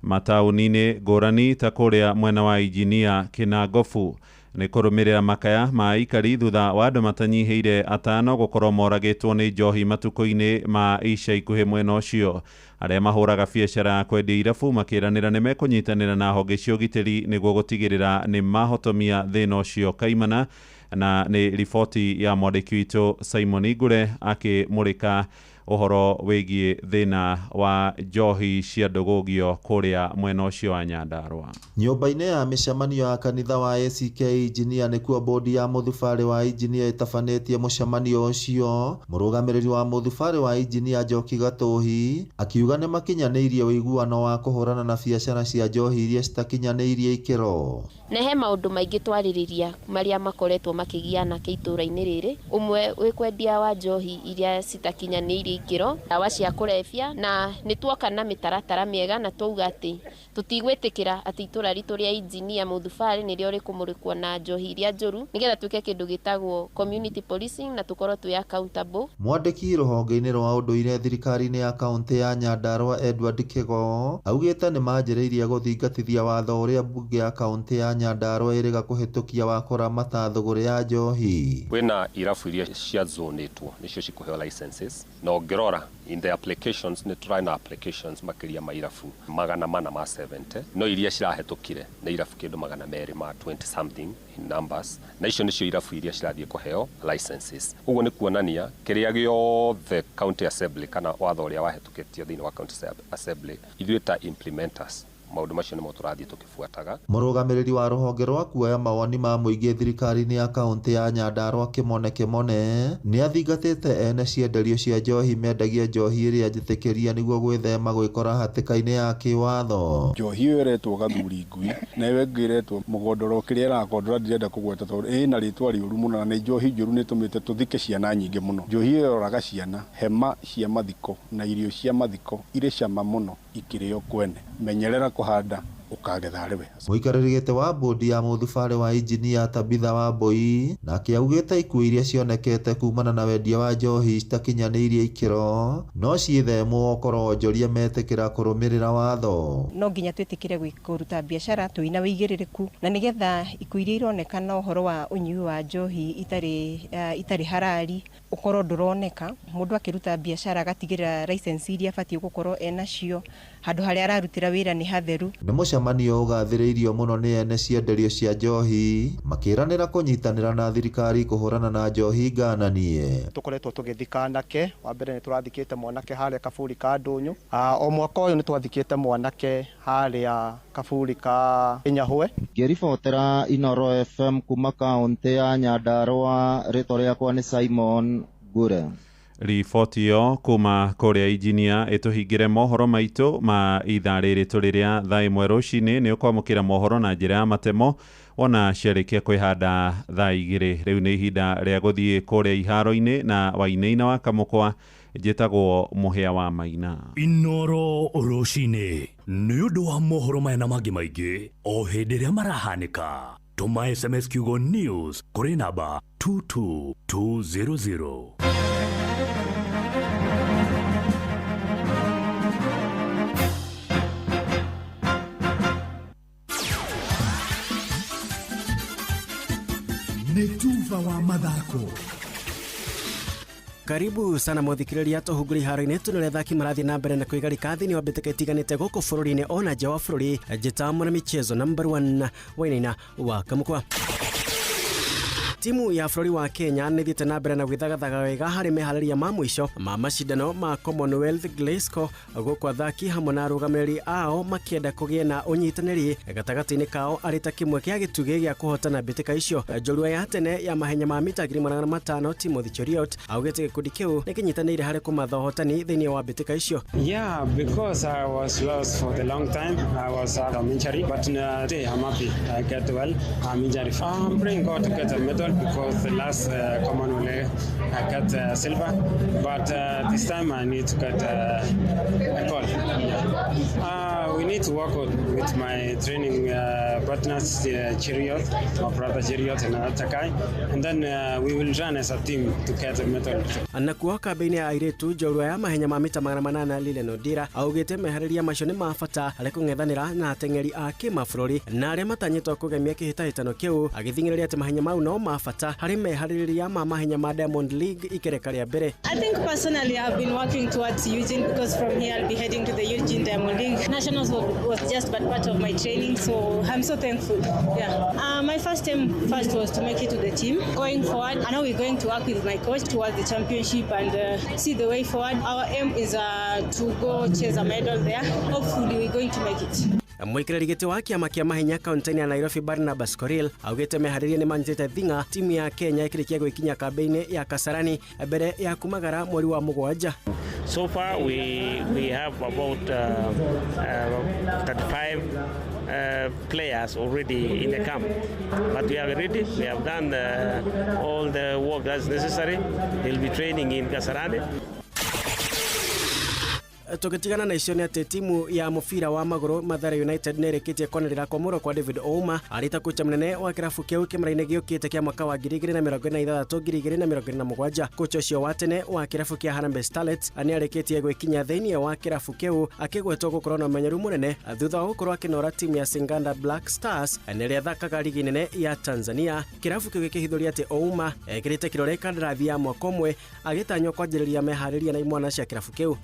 mataũni-inĩ ngũrani ta kũrĩa mwena wa Injinia Kĩnangobu. Nĩ kũrũmĩrĩra makaya ma aikari thutha wa andũ matanyihĩire atano gũkorwo moragĩtwo nĩ njohi matukũ-inĩ ma ica ikuhĩ mwena ũcio. Arĩa mahũraga biacara ya kwendia irabu makĩranĩra nĩ mekũnyitanĩra na honge cia ũgitĩri nĩguo gũtigĩrĩra nĩ mahotomia thĩna ũcio kaimana. Na nĩ riboti ya mwandĩki witũ Simon Ngure akĩmũrĩka ũhoro wĩgiĩ thĩna wa njohi cia ndũgũgio kũrĩa mwena ũcio wa Nyandarua. Nyũmba-inĩ ya mĩcemanio ya kanitha wa ACK Injinia nĩkuo bodi ya mũthubarĩ wa Injinia ĩtabanĩtie mũcemanio ũcio. Mũrũgamĩrĩri wa mũthubarĩ wa Injinia Njoki Gatũhi akiuga nĩ makinyanĩirie ũiguano wa kũhũrana na biacara cia njohi iria citakinyanĩirie ikĩro. Na he maũndũ maingĩ twarĩrĩria marĩa makoretwo makĩgia anake itũra-inĩ rĩrĩ, ũmwe wĩ kwendia wa njohi iria citakinyanĩirie ikĩro, ndawa cia kũrebia, na nĩ tuoka na mĩtaratara mĩega na twauga atĩ tũtigwĩtĩkĩra atĩ itũra ritũ rĩa Injinia mũthubarĩ nĩrĩo rĩkũmũrĩkwo na njohi iria njũru, nĩgetha twĩke kĩndũ gĩtagwo community policing na tũkorwo twĩ accountable. Mwandĩki rũhonge-inĩ rwa ũndũire thirikari-inĩ ya kaunti ya Nyandarua Edward Kĩgo augĩte nĩ manjĩrĩirie gũthingatithia watho ũrĩa mbunge ya kaunti ya Nyandarua ĩrĩga kũhĩtũkia wa kũramata thũgũrĩ ya njohi. Kwĩna irabu iria ciazonĩtwo nĩcio cikũheo licenses na ũngĩrora in the applications nĩ tũrarĩ na applications makĩria ma irabu 470 no iria cirahĩtũkire nĩ irabu kĩndũ 220 something in numbers, na icio nĩcio irabu iria cirathiĩ kũheo licenses. Ũguo nĩ kuonania kĩrĩa gĩothe county assembly kana watho ũrĩa wahĩtũkĩtio thĩinĩ wa county assembly, ithuĩ ta implementers maũndũ macio nĩmo tũrathiĩ tũkĩbuataga. Mũrũgamĩrĩri wa rũhonge rwa kuoya mawoni ma mũingĩ thirikari-inĩ ya kaunti ya Nyandarua Kĩmone Kĩmone nĩ athingatĩte ene cienderio cia njohi mendagia njohi ĩrĩa njĩtĩkĩrie nĩguo gwĩthema gwĩkora hatĩka-inĩ ya kĩwatho. Njohi ĩyo ĩretwo gathuri ngui na ĩyo ĩngĩ ĩretwo mũgondoro kĩrĩa ĩrakondora ndĩrenda kũgweta tondũ ĩna rĩtwa rĩũru mũno na nĩ njohi njũru nĩ ĩtũmĩte tũthike ciana nyingĩ mũno. Njohi ĩyo ĩroraga ciana, hema cia mathiko na irio cia mathiko irĩ cama mũno ikĩrĩo kwene. Menyerera kũhanda ũkagetha arĩ we. Mũikarĩri gĩtĩ wa bodi ya mũthubarĩ wa Injinia Tabitha Wambui nake augĩte ikuũ iria cionekete kumana na wendia wa njohi citakinyanĩirie ikĩro no ciĩthemwo okorwo onjoria metĩkĩra kũrũmĩrĩra watho. No nginya twĩtĩkĩre kũruta biacara twĩna wĩigĩrĩrĩku na nĩgetha ikuũ iria ironekana ũhoro wa ũnyui wa njohi itarĩ harari ũkorwo ndũroneka. Mũndũ akĩruta biacara agatigĩrĩra license iria abatiĩ gũkorwo enacio, handũ harĩa ararutĩra wĩra nĩ hatheru. Nĩ mũcemanio ũgathĩrĩirio mũno nĩ ene cienderio cia njohi makĩranĩra kũnyitanĩra na thirikari kũhũrana na njohi ngananie. Tũkoretwo tũgĩthika anake, wa mbere nĩ tũrathikĩte mwanake harĩa kaburi ka Ndũnyũ, o mwaka ũyũ nĩ twathikĩte mwanake harĩa kaburi ka Nyahwe. Ngĩribotera Inooro FM kuma kaunti ya Nyandarua, rĩtwa rĩakwa nĩ Simon Ngure. Riboti ĩyo kuma kũrĩa Injinia ĩtũhingĩre mohoro maitũ ma ithaa rĩrĩ tũrĩ rĩa thaa 1 rũcinĩ. Nĩ ũkwamũkĩra mohoro na njĩra ya matemo wona ciarĩkia kwĩhanda thaa 2. Rĩu nĩ ihinda rĩa gũthiĩ kũrĩa iharo-inĩ na Wainaina wa Kamũkwa. Njĩtagwo Mũhĩa wa Maina. Inooro rũcinĩ nĩ ũndũ wa mohoro maya na mangĩ maingĩ o hĩndĩ ĩrĩa marahanĩka. Tũma SMS kiugo news kũrĩ namba 22200. Nĩ tuba wa mathako. Karibu sana muthikiriria tuhunguri haro-inĩ tũnore athaki marathiĩ na mbere na kwĩgarika thĩinĩ wa mbĩtĩka itiganĩte gũkũ bũrũri-inĩ ona nja wa bũrũri. Njĩta mwana michezo number 1 Wainaina wa Kamukwa. Timu ya bũrũri wa Kenya nĩ ĩthiĩte na mbere na gwĩthagathaga wega harĩ meharĩria ma mũico ma macindano ma Commonwealth Glasgow, gũkũ athaki hamwe na arũgamĩrĩri ao makĩenda kũgĩe na ũnyitanĩri gatagatĩ-inĩ kao arĩ ta kĩmwe kĩa gĩtugĩ gĩa kũhotana mbĩtĩka icio. Njorua ya tene ya mahenya ma mita 1500 Timothy Cheruiyot augĩte gĩkundi kĩu nĩ kĩnyitanĩire harĩ kũmatha ũhotani thĩinĩ wa mbĩtĩka icio. Yeah, because I was lost for the long time. I was out of injury, but today I'm happy. I get well. I'm injury. I'm praying God to get a medal because the last Commonwealth I got silver, but this time I need to get a gold. Yeah. We need to work out with my training partners, Cheruiyot, my brother Cheruiyot and another guy, and then we will run as a team to get a medal. Na kuo kambĩ-inĩ ya airĩtu njorua ya mahenya ma mita 800 Lilian Odira augĩte meharĩria macio nĩ ma bata harĩ kũng'ethanĩra na ateng'eri a kĩmabũrũri na arĩa matanyĩtwo kũgemia kĩhĩtahĩtano kĩu, agĩthing'ĩrĩria atĩ mahenya mau no ma bata harĩ meharĩrĩria ma mahenya ma Diamond League ikereka rĩa mbere. I think personally I've been working towards Eugene because from here I'll be heading to the Eugene Diamond League. Nationals was just but part of my training, so I'm so thankful. Yeah. My first aim first was to make it to the team. Going forward, I know we're going to work with my coach towards the championship and see the way forward. Our aim is to go chase a medal there. Hopefully we're going to make it. Mwikirĩri gĩtĩ wa kĩama kĩa mahenya kaunti-inĩ ya Nairobi Barnabas Korir augĩte meharĩria nĩ manyitĩte thing'a timu ya Kenya ĩkĩrĩkia gwĩkinya kambĩ-inĩ ya Kasarani mbere ya kumagara mweri wa mũgwanja. So far we have about 35 players already in the camp, but we are ready. We have done all the work that's necessary. They'll be training in Kasarani. Tũgĩtigana na icio nĩ atĩ timu ya mũbira wa magũrũ Mathare United nĩ ĩrĩkĩtie kwanĩrĩra kwamũrwo kwa David Ouma arĩ ta kocha mũnene wa kĩrabu kĩu kĩmera-inĩ gĩũkĩte kĩa mwaka wa 2026 2027. Kocha ũcio wa tene wa kĩrabu kĩa Harambee Starlets nĩ arĩkĩtie gwĩkinya thĩinĩ wa kĩrabu kĩu akĩgwetwo gũkorwo na ũmenyeru mũnene thutha wa gũkorwo akĩnora timu ya Singida Black Stars na ĩrĩa ĩthakaga ligi nene ya Tanzania. Kĩrabu kĩu gĩkĩhithũria atĩ Ouma ekĩrĩte kĩrore kandarathi ya mwaka ũmwe agĩtanywo kwanjĩrĩria meharĩria na imwana cia kĩrabu kĩu.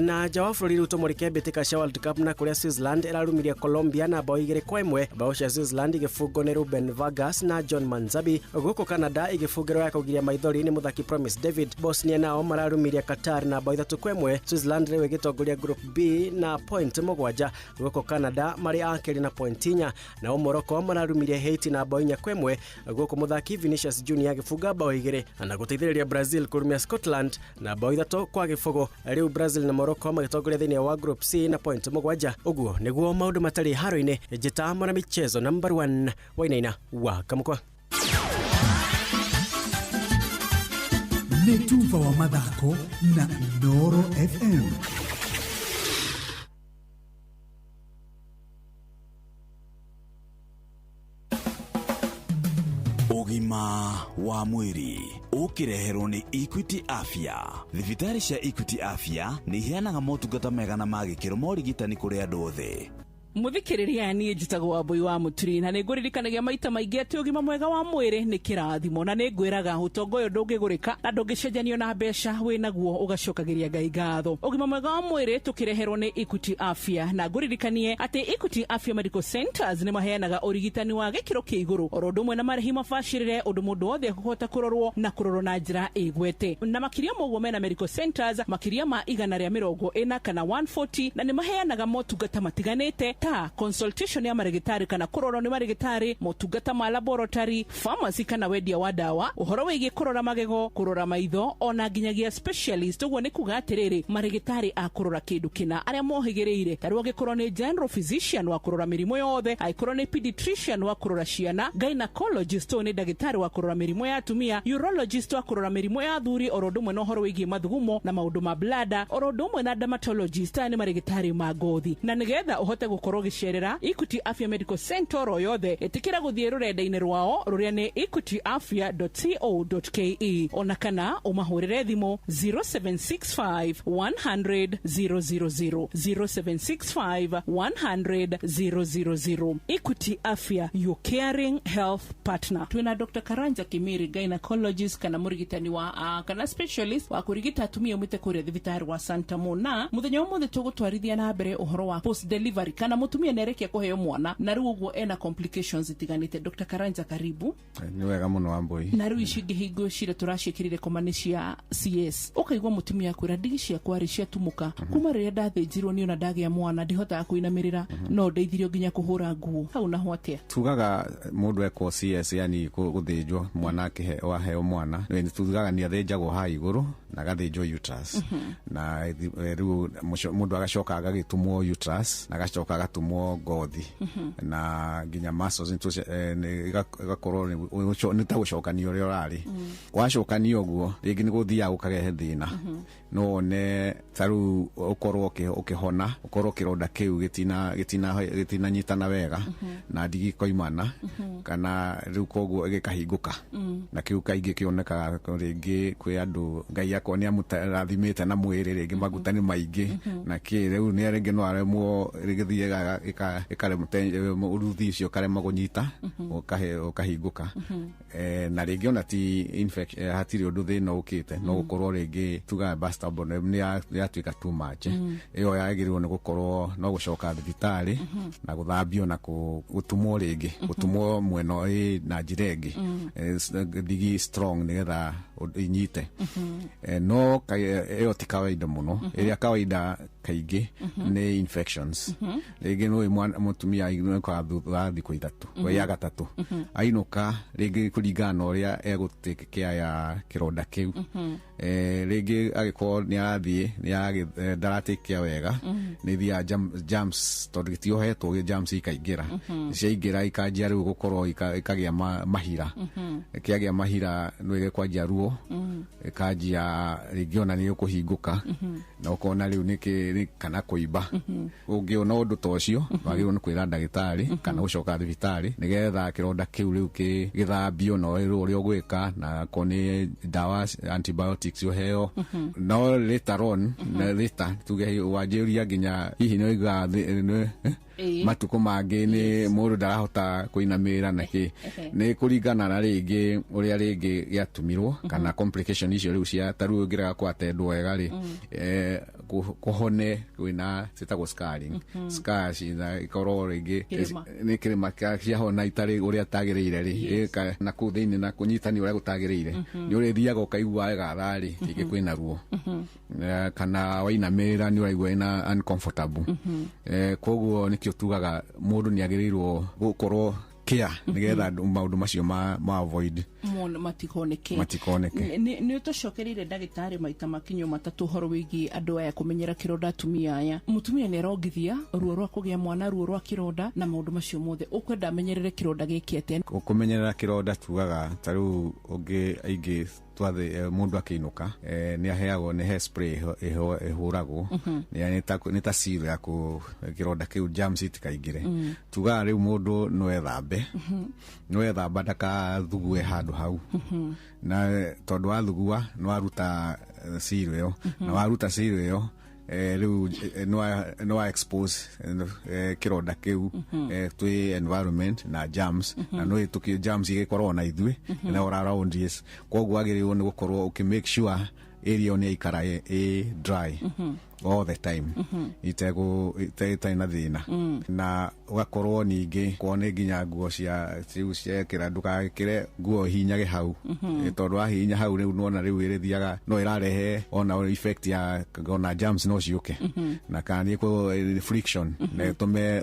Na nja wa bũrũri rĩu tũmũrĩke mbĩtĩka cia World Cup na kũrĩa Switzerland ĩrarumirie Colombia na bao 2-1. Bao cia Switzerland igĩbungwo nĩ Ruben Vargas na John Manzabi, gũkũ Canada igĩbungĩrwo ya kũgiria maithori nĩ mũthaki Promise David. Bosnia nao mararumirie Qatar na bao 3-1. Switzerland rĩu ĩgĩtongoria Group B na point 7, gũkũ Canada marĩ a kerĩ na point 4. Nao Morocco mararumirie Haiti na bao 4-1, gũkũ mũthaki Vinicius Junior agĩbunga bao 2 na gũteithĩrĩria Brazil kũrumia Scotland na bao 3-0. Rĩu Brazil na Morocco magĩtongoria thĩinĩ wa Group C na point 7. Ũguo nĩguo maũndũ matarĩ haro-inĩ. Njĩta mwana michezo number 1 Wainaina wa Kamukwa. Nĩ tuba wa mathako na Inooro FM. Ũgima wa mwĩrĩ ũkĩreherwo nĩ Equity Afya. Thibitarĩ cia Equity Afya nĩ iheanaga motungata mega na ma gĩkĩro ma ũrigitani kũrĩ andũ othe. Muthikiriria niĩ njĩtagwo Wambui wa Mũturi na nĩngũririkanagia maita maingĩ atĩ ũgima mwega wa mwĩrĩ nĩ kĩrathimo na nĩngwĩraga ũtonga ũyũ ndũngĩgũrĩka na ndũngĩcenjanio na mbeca wĩnaguo ũgacokagĩria Ngai ngatho. Ũgima mwega wa mwĩrĩ tũkĩreherwo nĩ Equity Afya na ngũririkanie atĩ Equity Afya Medical Centers nĩ maheanaga ũrigitani wa gĩkĩro kĩa igũrũ oro ũndũ ũmwe na marĩhi mabacĩrĩre ũndũ mũndũ wothe akũhota kũrorwo na kũrorwo na njĩra ĩgwete. Na makĩria ma ũguo mena medical centers makĩria ma 140 kana 140 na nĩ maheanaga motungata matiganĩte ta consultation ya marigitari kana kũrorwo nĩ marigitari, motungata ma laboratory, pharmacy kana wendia wa dawa, ũhoro wĩgiĩ kũrora magego, kũrora maitho ona nginyagia specialist. Ũguo nĩ kuga atĩrĩrĩ, marigitari a kũrora kĩndũ kĩna arĩa mohĩgĩrĩire, ta rĩu angĩkorwo nĩ general physician wa kũrora mĩrimũ yothe, angĩkorwo nĩ pediatrician wa kũrora ciana, gynecologist ũyũ nĩ ndagĩtarĩ wa kũrora mĩrimũ ya atumia, urologist wa kũrora mĩrimũ ya athuri, oro ũndũ ũmwe na ũhoro wĩgiĩ mathugumo na maũndũ ma bladder, oro ũndũ ũmwe na dermatologist, aya nĩ marigitari ma ngothi. Na nĩgetha ũhote gũkorwo gũkorwo ũgĩcerera Equity Afya Medical Center oro yothe, ĩtĩkĩra gũthiĩ rũrenda-inĩ rwao rũrĩa nĩ equityafya.co.ke, ona kana ũmahũrĩre thimũ 0765 100 000, 0765 100 000. Equity Afya, your caring health partner. Twina Dr. Karanja Kimiri, gynecologist kana mũrigitani wa kana specialist wa kũrigita atumia umĩte kũrĩa thibitarĩ wa Santa Mona. Mũthenya ũmũthĩ tũgũtwarithia na mbere ũhoro wa post delivery, kana mũtumia nĩarekia kũheo mwana na rĩu ũguo ena complications itiganĩte. Dr. Karanja, karibu. Nĩ wega mũno, Wambui. Na rĩu ici ingĩ hingo cire tũraciĩkĩrire koma nĩ cia CS, ũkaigua mũtumia akwĩra, "Ndigi ciakwa rĩ ciatumũka kuma rĩrĩa ndathĩnjirwo nĩ ona ndagĩa mwana, ndihotaga kũinamĩrĩra, no ndeithirio nginya kũhũra nguo." Hau naho atĩa? Tugaga mũndũ ekwo CS, yani gũthĩnjwo mwana akĩhe waheo mwana, nĩ tugaga nĩ athĩnjagwo haha igũrũ na agathĩnjwo uterus, na rĩu mũndũ agacoka agagĩtumwo uterus na agacoka agatumwo ngothi na nginya muscles nĩ igakorwo nĩ ta gũcokania ũrĩa ũrarĩ. Wacokania ũguo, rĩngĩ nĩ gũthiaga gũkarehe thĩna. No wone ta rĩu ũkorwo ũkĩhona, ũkorwo kĩronda kĩu gĩtinanyitana wega na ndigi ikoimana, kana rĩu koguo gĩkahingũka. Na kĩu kaingĩ kĩonekaga rĩngĩ kwĩ andũ Ngai akorwo nĩ amũrathimĩte na mwĩrĩ, rĩngĩ maguta nĩ maingĩ na kĩ, rĩu nĩ rĩngĩ no aremwo, rĩgĩthiaga ĩkarema ũruthi ũcio ũkarema kũnyita, ũkahingũka. Na rĩngĩ ona ti hatirĩ ũndũ thĩna ũkĩte, no gũkorwo rĩngĩ tugaga burst nĩ yatuĩka too much. Ĩyo yagĩrĩirwo nĩ gũkorwo no gũcoka thibitarĩ na gũthambio na gũtumwo rĩngĩ, gũtumwo mwena na njĩra ĩngĩ, ndigi strong nĩgetha inyite. No ĩyo ti kawaida mũno. Ĩrĩa kawaida kaingĩ nĩ infections. Rĩngĩ nĩ mũtumia ainũkaga thutha wa thikũ 3, ya gatatũ ainũka, rĩngĩ kũringana na ũrĩa egũtake care ya kĩronda kĩu. Rĩngĩ agĩkorwo nĩ arathiĩ ndaratake care wega, nĩ ithiaga germs, tondũ gĩtiohetwo germs ikaingĩra. Ciaingĩra ikanjia rĩu gũkorwo ikagĩa mahira. Kĩagĩa mahira no ĩgĩkwanjia ruo, ĩkanjia rĩngĩ ona nĩ ũkũhingũka na ũkona rĩu nĩ kana kũimba. Ũngĩona ũndũ ta ũcio, wagĩrĩirwo nĩ kwĩra ndagĩtarĩ kana gũcoka thibitarĩ nĩgetha kĩronda kĩu rĩu gĩthambio na wĩrwo ũrĩa ũgwĩka, na akorwo nĩ ndawa antibiotics ũheo. No later on, na later tuge wanjĩrĩria nginya hihi nĩ ũiguaga matukũ mangĩ nĩ mũndũ ndarahota kũinamĩrĩra na kĩ, nĩ kũringana na rĩngĩ ũrĩa rĩngĩ gĩatumirwo kana complication icio rĩu cia ta rĩu ũngĩrega kwatendwo wega rĩ, kũhone kwĩna ciĩtagwo scarring, scars na ikorwo rĩngĩ Kĩrĩma. Nĩ kĩrĩma ciahona itarĩ ũrĩa tagĩrĩire rĩ, na kũu thĩinĩ na kũnyitania ũrĩa gũtagĩrĩire, nĩ ũrĩthiaga ũkaigua wega rĩ, rĩngĩ kwĩna ruo, kana wainamĩrĩra nĩ ũraigua ĩna uncomfortable. Koguo nĩkĩo tugaga mũndũ nĩ agĩrĩirwo gũkorwo care nĩgetha maũndũ macio ma avoid. Matikoneke. Matikoneke. Nĩ ũtũcokereire, ndagĩtarĩ, maita makinyo matatũ ũhoro wĩgiĩ andũ aya kũmenyera kĩronda. Atumia aya, mũtumia nĩ arongithia ruo rwa kũgĩa mwana, ruo rwa kĩronda na maũndũ macio mothe, ũkwenda amenyerere kĩronda gĩkĩ atĩa? Kũmenyerera kĩronda, tugaga ta rĩu ũngĩ aingĩ twathĩ mũndũ akĩinũka, nĩ aheagwo nĩ he spray ĩhũragwo. Nĩ ta seal ya kũ kĩronda kĩu germs itikaingĩre. Tugaga rĩu mũndũ no ethambe, no ethamba ndakathugue handũ hau, na tondũ wathugua nĩ waruta seal ĩyo, na waruta seal ĩyo, rĩu nĩ wa expose kĩronda kĩu twĩ environment na germs, na no tũkĩ germs igĩkorwo na ithuĩ na all around yes. Koguo wagĩrĩirwo nĩ gũkorwo ũkĩ make sure area ĩyo nĩ yaikara ĩ dry all the time, itegũ itarĩ na thĩna. Na ũgakorwo ningĩ korwo nĩ nginya nguo cia rĩu ciekĩra, ndũgekĩre nguo hihinyage hau. Tondũ wahihinya hau rĩu nĩwona rĩu ĩrĩthiaga no ĩrarehe ona effect ya ona germs no ciũke, na kana nĩ friction na ĩtũme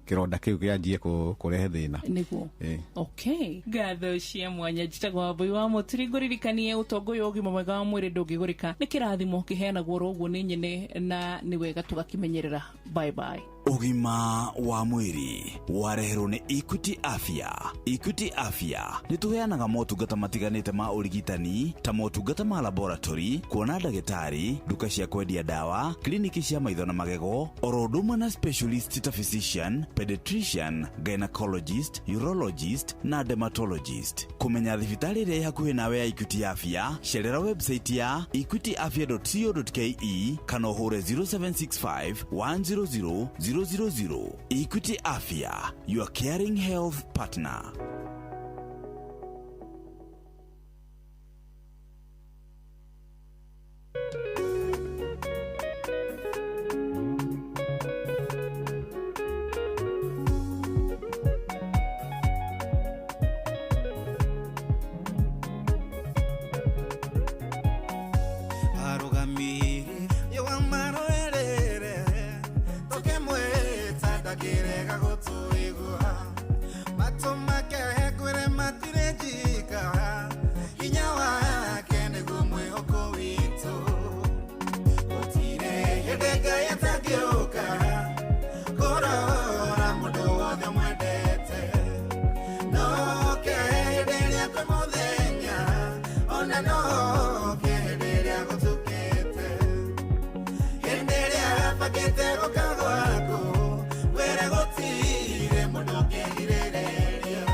kĩronda kĩu kĩanjie kũrehe thĩna. Nĩguo. Okay, ngatho cia mwanya. Njĩtagwo Wambui wa Mũturi, ngũririkanie ũtongo ũyũ ũgima mwega wa mwĩrĩ ndũngĩgũrĩka, nĩ kĩrathimo kĩheanagwo oro ũguo nĩ nyene, na nĩ wega tũgakĩmenyerera. Bye bye. Ũgima wa mwĩrĩ wareherwo nĩ Equity Afya. Equity Afya nĩ tũheanaga motungata matiganĩte ma ũrigitani ta motungata ma laboratory, kuona ndagĩtarĩ, nduka cia kwendia ndawa, kliniki cia maitho na magego, oro ũndũ ũmwe na specialist ta physician, pediatrician, gynecologist, urologist na dermatologist. Kũmenya thibitarĩ ĩrĩa ĩ hakuhĩ nawe ya Equity Afya, cerera website ya equityafya.co.ke kana ũhũre 0765 100 000. Equity Afya, your caring health partner. Arũgamĩrĩri yũgamarũĩrĩre tũkĩmwĩta ndakĩrega gũtũigua matũ make kwĩre matirĩ njika hinya wake nĩguo mwĩhoko witũ gũtirĩ hĩndĩ Ngai atangĩũka kũrora mũndũ wothe mwendete noke hĩndĩ ĩrĩa kwĩ mũthenya ona noke hĩndĩ ĩrĩa gũtukĩte hĩndĩ ĩrĩa bangĩte gũka gwaku wĩra gũtirĩ mũndũ ũngĩgirĩrĩria.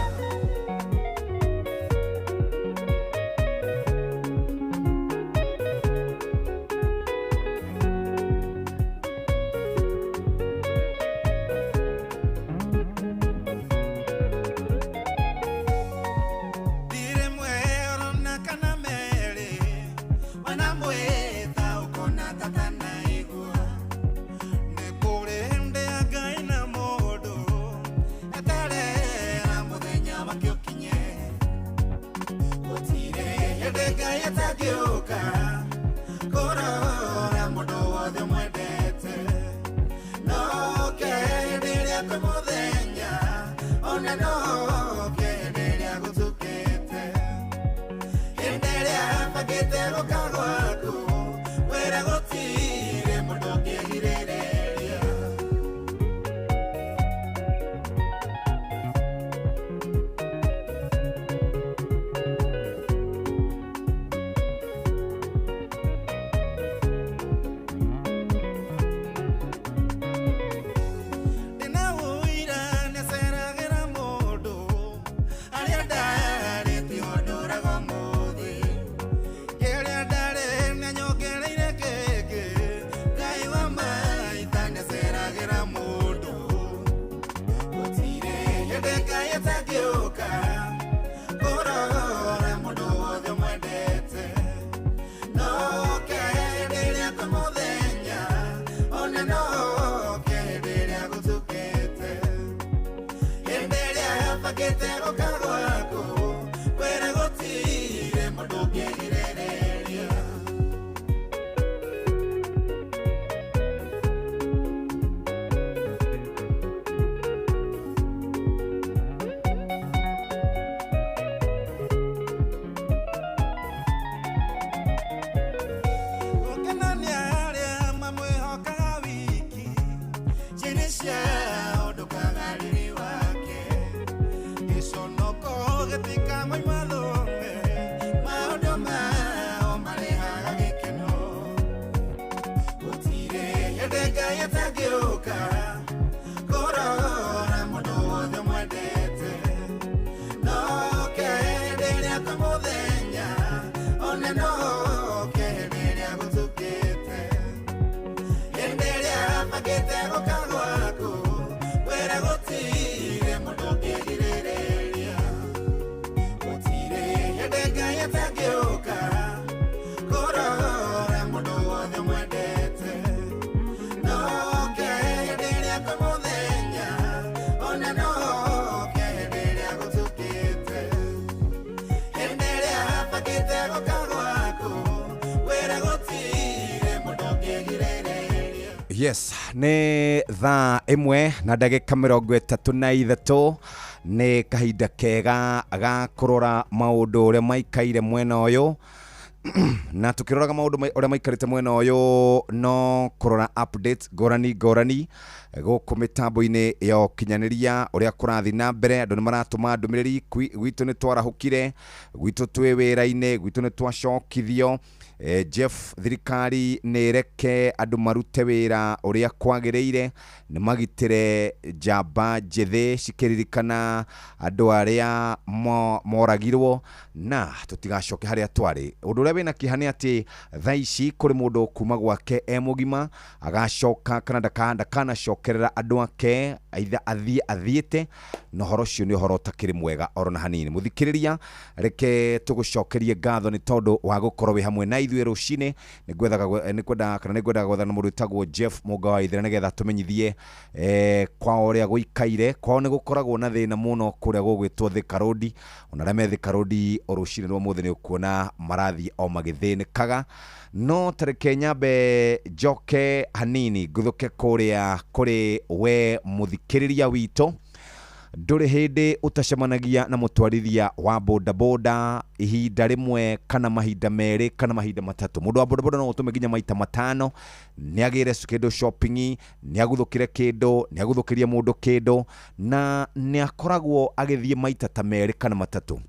Ndirĩ mwero na kana merĩ wanamwĩta ũkona tatanaigua nĩ kũrĩ hĩndĩ ya Ngai na mũndũ eterera mũthenya wake ũkinye gũtirĩ hĩndĩ Ngai atangĩũka kũrora mũndũ wothe mwendete noke hĩndĩ ĩrĩa kwĩ mũthenya ona noke hĩndĩ ĩrĩa gũtukĩte hĩndĩ ĩrĩa bangĩte gũka gwaku wĩra gũtirĩ mũndũ ũngĩgirĩrĩria. Ndĩna ũira nĩaceragĩra mũndũ arĩa ndarĩ tiho ndũraga ũmũthĩ kĩrĩa ndarĩ nĩanyongereire kĩngĩ Ngai wa maita nĩaceragĩra mũndũ gũtirĩ hĩndĩ Ngai atangĩũka kũrora mũndũ wothe mwendete noke hĩndĩ ĩrĩa kwĩ mũthenya ona noke hĩndĩ ĩrĩa gũtukĩte hĩndĩ ĩrĩa bangĩte gũka gwaku wĩra gũtirĩ mũndũ ũngĩgirĩrĩria. Gũkena nĩ arĩa mamwĩhokaga wiki njĩrĩ ciao ndũkaga riri wake gĩconoko gĩtikamoima thome maũndũ mao marehaga gĩkeno gũtirĩ hĩndĩ Ngai atangĩũka kũrora mũndũ wothe mwendete noke hĩndĩ ĩrĩa kwĩ mũthenya ona noke hĩndĩ ĩrĩa gũtukĩte hĩndĩ ĩrĩa bangĩte gũka gwaku wĩra gũtirĩ mũndũ ũngĩgirĩrĩria gũtirĩ hĩndĩ Ngai atangĩũka kũrora mũndũ wothe mwendete noke hĩndĩ ĩrĩa kwĩ mũthenya ona noke hĩndĩ ĩrĩa gũtukĩte hĩndĩ ĩrĩa bangĩte gũka gwaku wĩra gũtirĩ mũndũ ũngĩgirĩrĩria. Yes, nĩ thaa 1 na ndagĩka 33 nĩ kahinda kega ga kũrora maũndũ ũrĩa maikaire mwena ũyũ. Na tukiroraga maundu uria maikarite mwena uyu, no kurora updates ngorani ngorani guku mitambo-ini ya ukinyaniria uria kurathi na mbere. Andu ni maratuma ndumiriri gwitu ni twarahukire, gwitu twi wira-ini, gwitu ni twacokithio. Jeff, thirikari nĩ ĩreke andũ marute wĩra ũrĩa kwagĩrĩire, nĩ magitĩre njamba njĩthĩ cikĩririkana andũ arĩa moragirwo na tũtigacoke harĩa twarĩ. Ũndũ ũrĩa wĩna kĩeha nĩ atĩ thaa ici kũrĩ mũndũ kuma gwake e mũgima agacoka kana ndakanacokerera andũ ake, aitha athiĩ athiĩte, na ũhoro ũcio nĩ ũhoro ũtakĩrĩ mwega oro na hanini. Mũthikĩrĩria, reke tũgũcokerie ngatho nĩ tondũ wa gũkorwo wĩ hamwe na ithuĩ rũcinĩ. Nĩngwendaga kana nĩngwendaga gwethana na mũndũ wĩtagwo Jeff Mũnga wa Ithira nĩgetha tũmenyithie kwao ũrĩa gũikaire. Kwao nĩ gũkoragwo na thĩna mũno kũrĩa gũgwĩtwo Thika Road. Ona arĩa me Thika Road o rũcinĩ rwa ũmũthĩ nĩ ũkuona marathiĩ o magĩthĩnĩkaga. No tareke nyambe njoke hanini nguthũke kũrĩa kũrĩ we mũthikĩrĩria witũ. Ndũrĩ hĩndĩ ũtacemanagia na mũtwarithia wa bodaboda ihinda rĩmwe kana mahinda merĩ kana mahinda matatũ. Mũndũ wa bodaboda no ũtũme nginya maita matano, nĩ agĩre kĩndũ shopping, nĩ aguthũkĩre kĩndũ, nĩ aguthũkĩrie mũndũ kĩndũ, na nĩ akoragwo agĩthiĩ maita ta merĩ kana matatũ.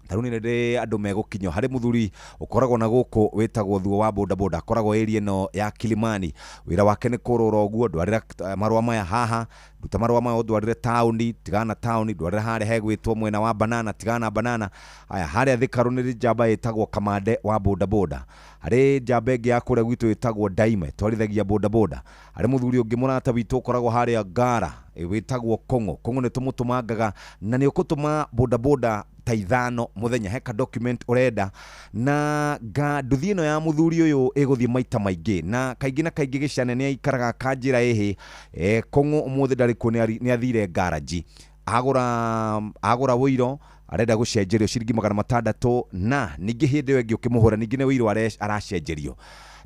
Tarĩu nĩ rĩrĩ andũ megũkinyio harĩ mũthuri ũkoragwo na gũkũ wĩtagwo Thuo wa bodaboda, akoragwo area ĩno ya Kilimani. Wĩra wake nĩ kũrũra ũguo, ndwarĩra marũa maya haha, ruta marũa maya ũndwarĩre taũni, tigana na taũni, ndwarĩre harĩa hegwĩtwo mwena wa Banana, tigana na Banana. Aya, harĩa Thika Road nĩ njamba ĩtagwo Kamande wa bodaboda. Harĩ njamba ĩngĩ ya kũrĩa gwitũ ĩtagwo Daime, twarithagia bodaboda. Harĩ mũthuri ũngĩ mũrata witũ ũkoragwo harĩa Ngara, wĩtagwo Kong'o. Kong'o nĩ tũmũtũmangaga na nĩ ũkũtũma bodaboda ta ithano muthenya, heka document urenda na nga nduthi ĩno ya mũthuri ũyũ ĩgũthiĩ maita maingĩ na kaingĩ na kaingĩ gĩcane nĩ aikaraga kanjĩra ĩhĩ. Kong'o ũmũthĩ ndarĩ kuo, nĩ athire ngaraji agũra wũiro, arenda gũcenjerio ciringi 600, na ningĩ hĩndĩ ĩyo ĩngĩ ũkĩmũhũra ningĩ nĩ wũiro aracenjerio.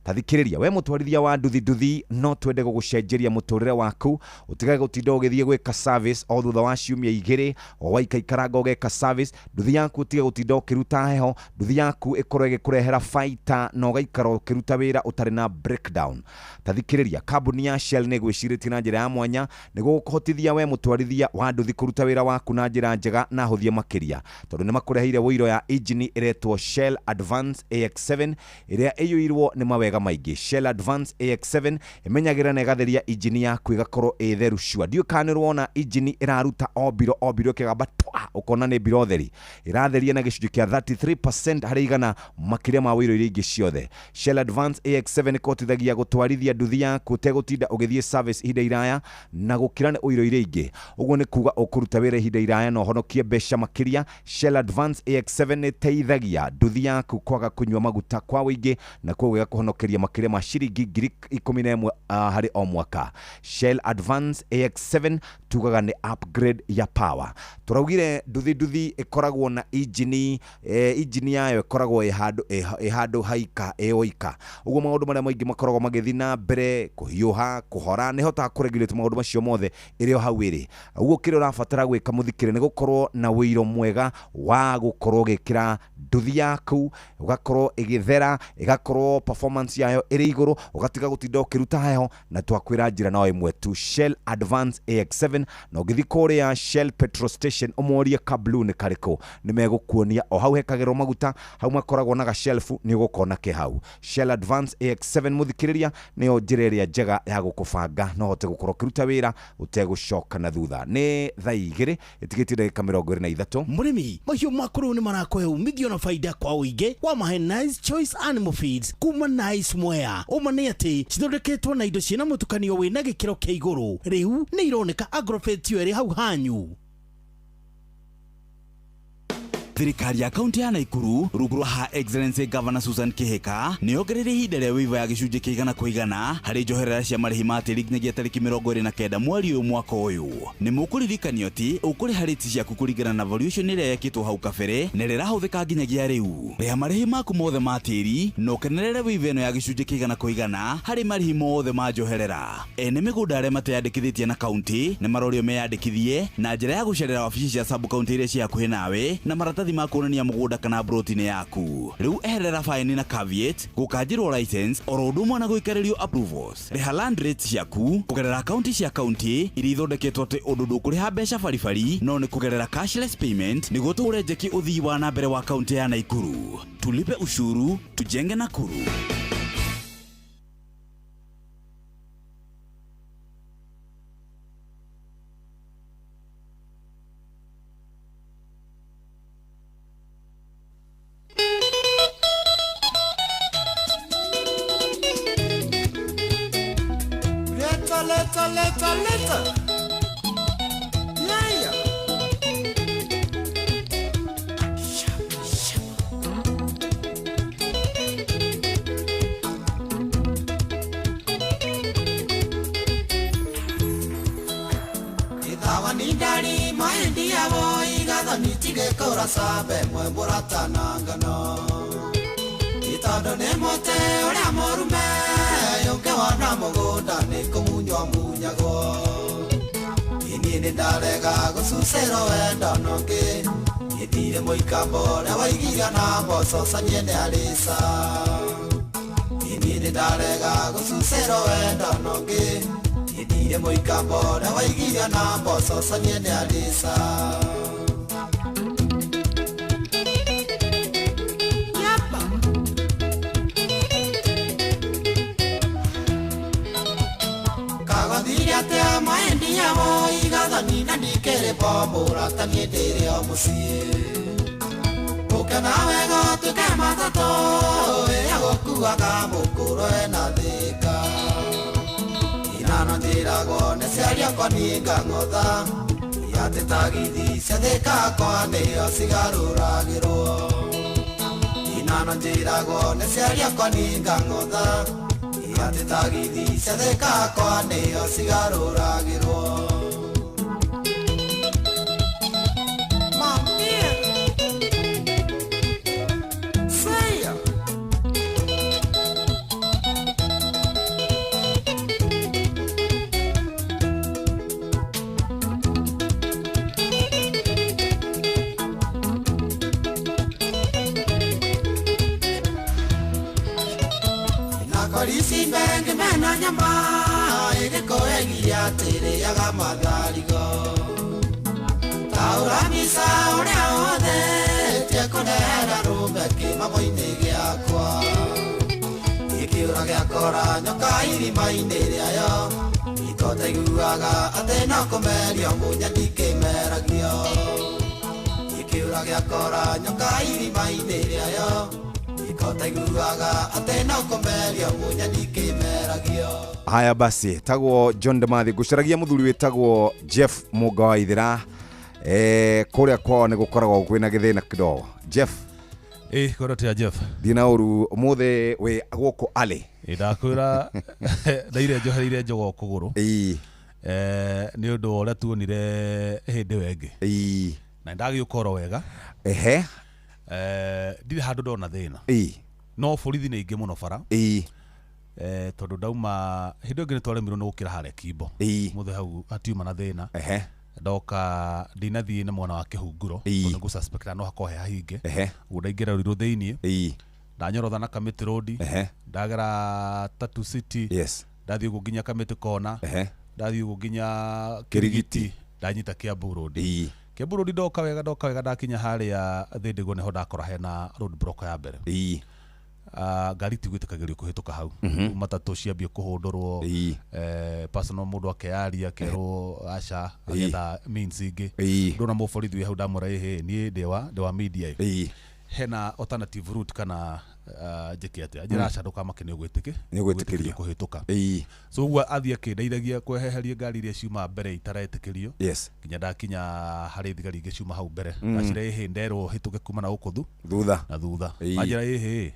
Tathikĩrĩria we mũtwarithia wa nduthi nduthi, no twende gũgũcenjeria mũtũrĩre waku, ũtigage gũtinda ũgĩthiĩ gwĩka service o thutha wa ciumia igĩrĩ, o waikaikaranga ũgeka service. Nduthi yaku ũtige gũtinda ũkĩruta heho, nduthi yaku ĩkorwo ĩgĩkũrehera baita na ũgaikara ũkĩruta wĩra ũtarĩ na breakdown. Tathikĩrĩria, kambuni ya Shell nĩ ĩgwĩcirĩtie na njĩra ya mwanya nĩguo gũkũhotithia we mũtwarithia wa nduthi kũruta wĩra waku na njĩra njega na hũthie makĩria, tondũ nĩ makũreheire wũiro ya injini ĩretwo Shell Advance AX7 ĩrĩa ĩiyũirwo nĩ mawega maingĩ. Shell Advance AX7 ĩmenyagĩrĩra na ĩgatheria injini yaku ĩgakorwo ĩ theru cua. Ndiũĩ kana nĩũrona injini ĩraruta o mbiro o mbiro ĩkĩgamba twa, ũkona nĩ mbiro theri, ĩratheria na gĩcunjĩ kĩa 33% harĩ igana makĩria ma wũiro iria ingĩ ciothe. Shell Advance AX7 ĩkũhotithagia gũtwarithia nduthi yaku ũtegũtinda ũgĩthiĩ service ihinda iraya na gũkĩra nĩ ũiro iria ingĩ. Ũguo nĩ kuga ũkũruta wĩra ihinda iraya na ũhonokie mbeca makĩria. Shell Advance AX7 ĩteithagia nduthi yaku kwaga kũnyua maguta kwa ũingĩ na koguo ĩgakũhonokeria makĩria ma ciringi 11,000 harĩ o mwaka. Shell Advance AX7 tugaga nĩ upgrade ya power. Tũraugire nduthi nduthi ĩkoragwo na injini, injini yayo ĩkoragwo ĩ handũ haika ĩ oika. Ũguo maũndũ marĩa maingĩ makoragwo magĩthiĩ na mbere kũhiũha kũhora, nĩ ĩhotaga kũregulate maũndũ macio mothe ĩrĩ o hau ĩrĩ. Ũguo kĩrĩa ũrabatara gwĩka mũthikĩre nĩ gũkorwo na wũiro mwega wa gũkorwo ũgĩkĩra nduthi yaku, ũgakorwo ĩgĩthera, ĩgakorwo performance yayo ĩrĩ igũrũ, ũgatiga gũtinda ũkĩruta heho, na twakwĩra njĩra no ĩmwe tu, Shell Advance AX7. Na ũngĩthiĩ kũrĩa Shell petrol station ũmorie ka blue nĩ karĩkũ, nĩ megũkuonia o hau hekagĩrwo maguta, hau makoragwo na gashelfu, nĩ ũgũkona ke hau. Shell Advance AX7 mũthikĩrĩria nĩyo njĩra ĩrĩa njega ya gũkũbanga na ũhote gũkorwo ũkĩruta wĩra ũtegũcoka na thutha. Nĩ thaa 2 ĩtigĩtie ndagĩka 23. Mũrĩmi, mahiũ maku rĩu nĩ marakũhe umithio na baida kwa ũingĩ wa mahe Nice Choice Animal Feeds kuma Nice Mwea. Ũma nĩ atĩ cithondeketwo na indo ciĩna mũtukanio wĩna gĩkĩro kĩa igũrũ. Rĩu nĩ ironeka Agrofert ĩyo ĩrĩ hau hanyu. Thirikari ya kaunti ya Naikuru rungu rwa Her Excellency Governor Susan Kihika nĩ yongereire ihinda rĩa waiver ya gĩcunjĩ kĩa igana kwa igana harĩ njoherera cia marĩhi ma tĩri nginyagia tarĩki 29 mweri ũyũ mwaka ũyũ. Nĩ mũkũririkanio atĩ ũkũrĩha rates ciaku kũringana na valuation ĩrĩa yekĩtwo hau kabere na ĩrĩa ĩrahũthĩka nginyagia rĩu. Rĩha marĩhi maku mothe ma tĩri na ũkenerere waiver ĩno ya gĩcunjĩ kĩa igana kwa igana harĩ marĩhi mothe ma njoherera. Ene mĩgũnda arĩa mateyandĩkithĩtie na kaunti nĩ marorio meyandĩkithie na njĩra ya gũcerera wabici cia sub kaunti iria ciĩ hakuhĩ nawe na maratathi Maratathi ma kuonania mũgũnda kana broti nĩ yaku. Rĩu eherera faini na caveat, gũkanjĩrwo license oro ũndũ ũmwe na gũikarĩrio approvals. Rĩha land rates ciaku kũgerera akaunti cia kaunti iria ithondeketwo atĩ ũndũ ndũkũrĩha mbeca baribari no nĩ kũgerera cashless payment nĩguo tũhũre njeki ũthii wa na mbere wa kaunti ya Naikuru. Tulipe ushuru, tujenge Nakuru. Leta, leta, leta, leta. Yeah, yeah. Ithawa ni ndari mahindi yabo igathani tigekora sabe mwe mũratana ngano itondo nĩ mũtĩ ũrĩa mũrume yũngĩwona mũgũnda nĩ kũmunywo munyagwo iniĩ nĩ ndarega gũcucĩrwo wendo nongĩ ĩthire mũikambo ũrĩa waigirio na mboco canie nĩ arĩca iniĩ nĩ ndarega gũcucĩrwo wendo nongĩ ĩthire mũikambo ũrĩa waigirio na mboco canie nĩ arĩca. Kagothire atĩa mahĩndĩ yao igathani na ndikĩrĩ bo mũrata niĩ ndĩrĩ o mũciĩ ũke nawe gũtuĩke matatũ ĩrĩa gũkuaga mũkũrũ ena thĩka inano njĩragwo nĩ ciariakwa niĩ ngang'otha atĩ tagithi cia thĩka kwa nĩo cigarũragĩrwo inano njĩragwo nĩ ciariakwa niĩ ngang'otha atĩ tagithi cia thĩka kwa nĩo cigarũragĩrwo. Nakorisi mbenge mena nyama ĩgĩkoegia atĩrĩaga matharigo taũra mbica ũrĩa ũthetie kũnehera rũme kĩmamo-inĩ gĩakwa gĩkĩũra gĩakora nyoka irima-inĩ rĩayo itotaiguaga atĩ no kũmerio mũnyeni kĩmeragio gĩkĩũra gĩakora nyoka irima-inĩ rĩayo ikotaiguaga atĩ no kũmerio mũnyeni kĩmeragio. Haya basi, tagwo John Demathi ngucaragia muthuri witagwo Jeff Munga wa Ithira kuria kwao ni gukoragwo kwina githina kidogo. Jeff koro tia Jeff ndina uru umuthi wi guku ali ndakwira ndaire njohereire njogo kuguru ni undu uria tuonire hindi ĩyo ĩngĩ na ndagiũka oro wega ehe ndirĩ handũ ndona thĩna no borithi nĩ aingĩ mũno bara tondu ndauma hindi ĩngĩ nĩ twaremirwo nĩ gũkĩra harĩa Kimbo mũthĩ hau hatiuma na thĩna ndoka ndinathiĩ na mwena wa kĩhunguro tondũ ngũ suspect no hakorwo he hahinge ũguo ndaingĩra Ruiru thĩiniĩ ndanyorotha na Kamĩtĩ Road ndagera Tatu City ndathiĩ ũguo nginya Kamĩtĩ Kona ndathiĩ ũguo nginya Kĩrigiti ndanyita Kiambu Road. Kiambu Road ndoka wega ndakinya harĩa Thĩndĩgũ nĩho ndakora hena road block ya mbere. Ngari tigwĩtĩkagĩrio kũhĩtũka hau matatũ ciambie kũhũndũrwo personal mũndũ akearia akerwo aca agetha means ingĩ ndona mũborithi wĩ hau ndamwĩra ĩhĩ niĩ ndĩ wa media ĩ hena alternative route kana njĩke atĩa njĩra aca ndũkamake nĩ ũgwĩtĩkĩrio kũhĩtũka so ũguo athiĩ akĩndeithagia kweheria ngari iria ciuma mbere itaretĩkĩrio nginya ndakinya harĩ thigari ingĩ ciuma hau mbere ndacira ĩhĩ nderwo hĩtũke kuma na gũkũ thutha na thutha manjĩra ĩhĩ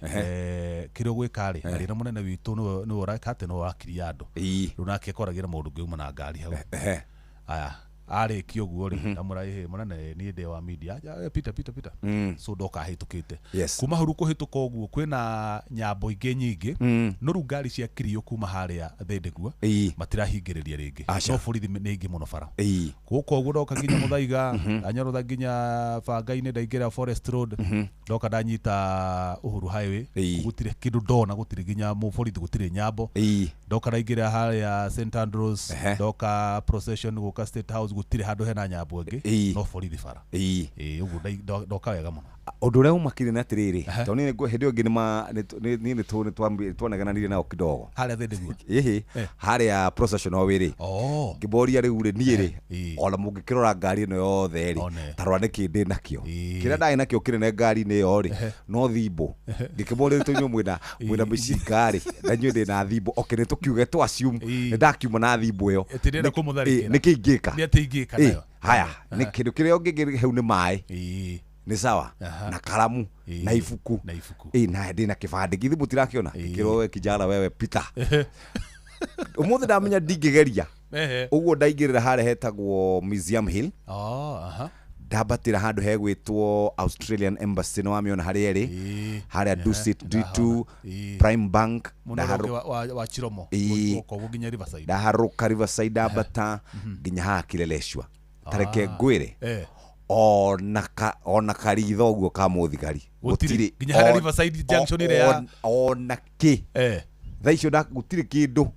kĩrĩa ũgwĩka rĩ arĩ na mũnene witũ nĩwe ũreka atĩ nĩwe ũrakiria andũ rĩu nake akoragira mũndũ ũngĩ uma na ngari hau aya Arĩkia ũguo rĩ, ndamwĩra, "Ĩhĩ mũnene, niĩ ndĩ wa media." "Aja, pita pita pita." So ndoka hĩtũkĩte. Kuma hau rĩu kũhĩtũka ũguo kwĩna nyambo ingĩ nyingĩ, no rĩu ngari cia kirio kuma harĩa Thĩndĩgua matirahingĩrĩria rĩngĩ. Aca. No borithi nĩ aingĩ mũno bara. Gũka ũguo ndoka nginya Mũthaiga, ndanyorotha nginya banga-inĩ, ndaingĩra Forest Road, ndoka ndanyita Uhuru Highway, gũtirĩ kĩndũ ndona, gũtirĩ nginya mũborithi, gũtirĩ nyambo. Ndoka ndaingĩra harĩa St Andrews, ndoka procession gũka State House, gũtirĩ handũ hena nyambo ĩngĩ, no borithi bara. Ĩĩ, ũguo ndoka wega mũno. Ũndũ ũrĩa ũmakire nĩ atĩrĩrĩ, tondũ niĩ hĩndĩ ĩyo ĩngĩ niĩ nĩ twanegenanire nao kidogo. Harĩa Thĩndĩgua? Ĩhĩ, harĩa procession o wĩrĩ. Ngĩmoria, rĩu rĩ, niĩ rĩ, ona mũngĩkĩrora ngari ĩno yothe rĩ, ta rora nĩkĩ ndĩ nakĩo, kĩrĩa ndarĩ nakĩo kĩnene ngari-inĩ ĩyo rĩ, no thimbũ. Ngĩkĩmoria, rĩu inyuĩ mwĩna mĩcinga rĩ, na inyuĩ ndĩ na thimbũ, okay, nĩ tũkiuge tũ assume nĩ ndakiuma na thimbũ ĩyo. Ĩtĩ ndĩrenda kũmũtharĩkĩra. Nĩkĩ ingĩka? Nĩ atĩ ingĩka nayo? Haya, nĩ kĩndũ kĩrĩa ũngĩngĩ hau nĩ maĩ, nĩ sawa, na karamu na ibuku. Na ibuku. Ĩ, na ndĩ na kĩbandĩ, githĩ mũtirakĩona? Ngĩkĩrwo, "We kijana, wewe pita." Ũmũthĩ ndamenya ndingĩgeria. Ũguo ndaingĩrĩra harĩa hetagwo Museum Hill, Oh, aha. ndambatĩra handũ hegwĩtwo Australian Embassy, nĩ wamĩona harĩa ĩrĩ, harĩa Dusit D2 Prime Bank. Mũnene ũngĩ wa Chiromo. Gũka ũguo nginya Riverside. Ndaharũka Riverside, ndambata nginya haha Kileleshwa. Tareke ngwĩre, ona karitho ũguo ka mũthigari Gũtirĩ. Nginya harĩa Riverside junction ĩrĩa ona kĩ. Thaa icio gũtirĩ kĩndũ,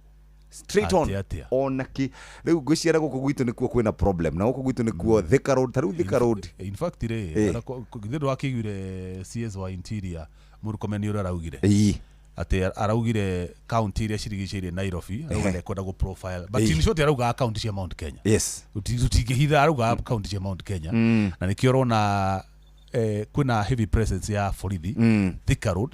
straight on. Atĩa, atĩa? Ona kĩ. Rĩu ngwĩciara gũkũ gwitũ nĩkuo kwĩna problem, na gũkũ gwitũ nĩkuo Thika Road, ta rĩu Thika Road. In fact rĩ, ona githĩ ndwakĩiguire CS wa Interior Murkomen ũrĩa araugire? Atĩ araugire county iria cirigicĩirie Nairobi, arauga ndekwenda gũ profile, but in short arauga county cia Mount Kenya. Tũtingĩhitha, arauga county cia Mount Kenya. Na nĩkĩo ũrona kwĩna heavy presence ya borithi Thika Road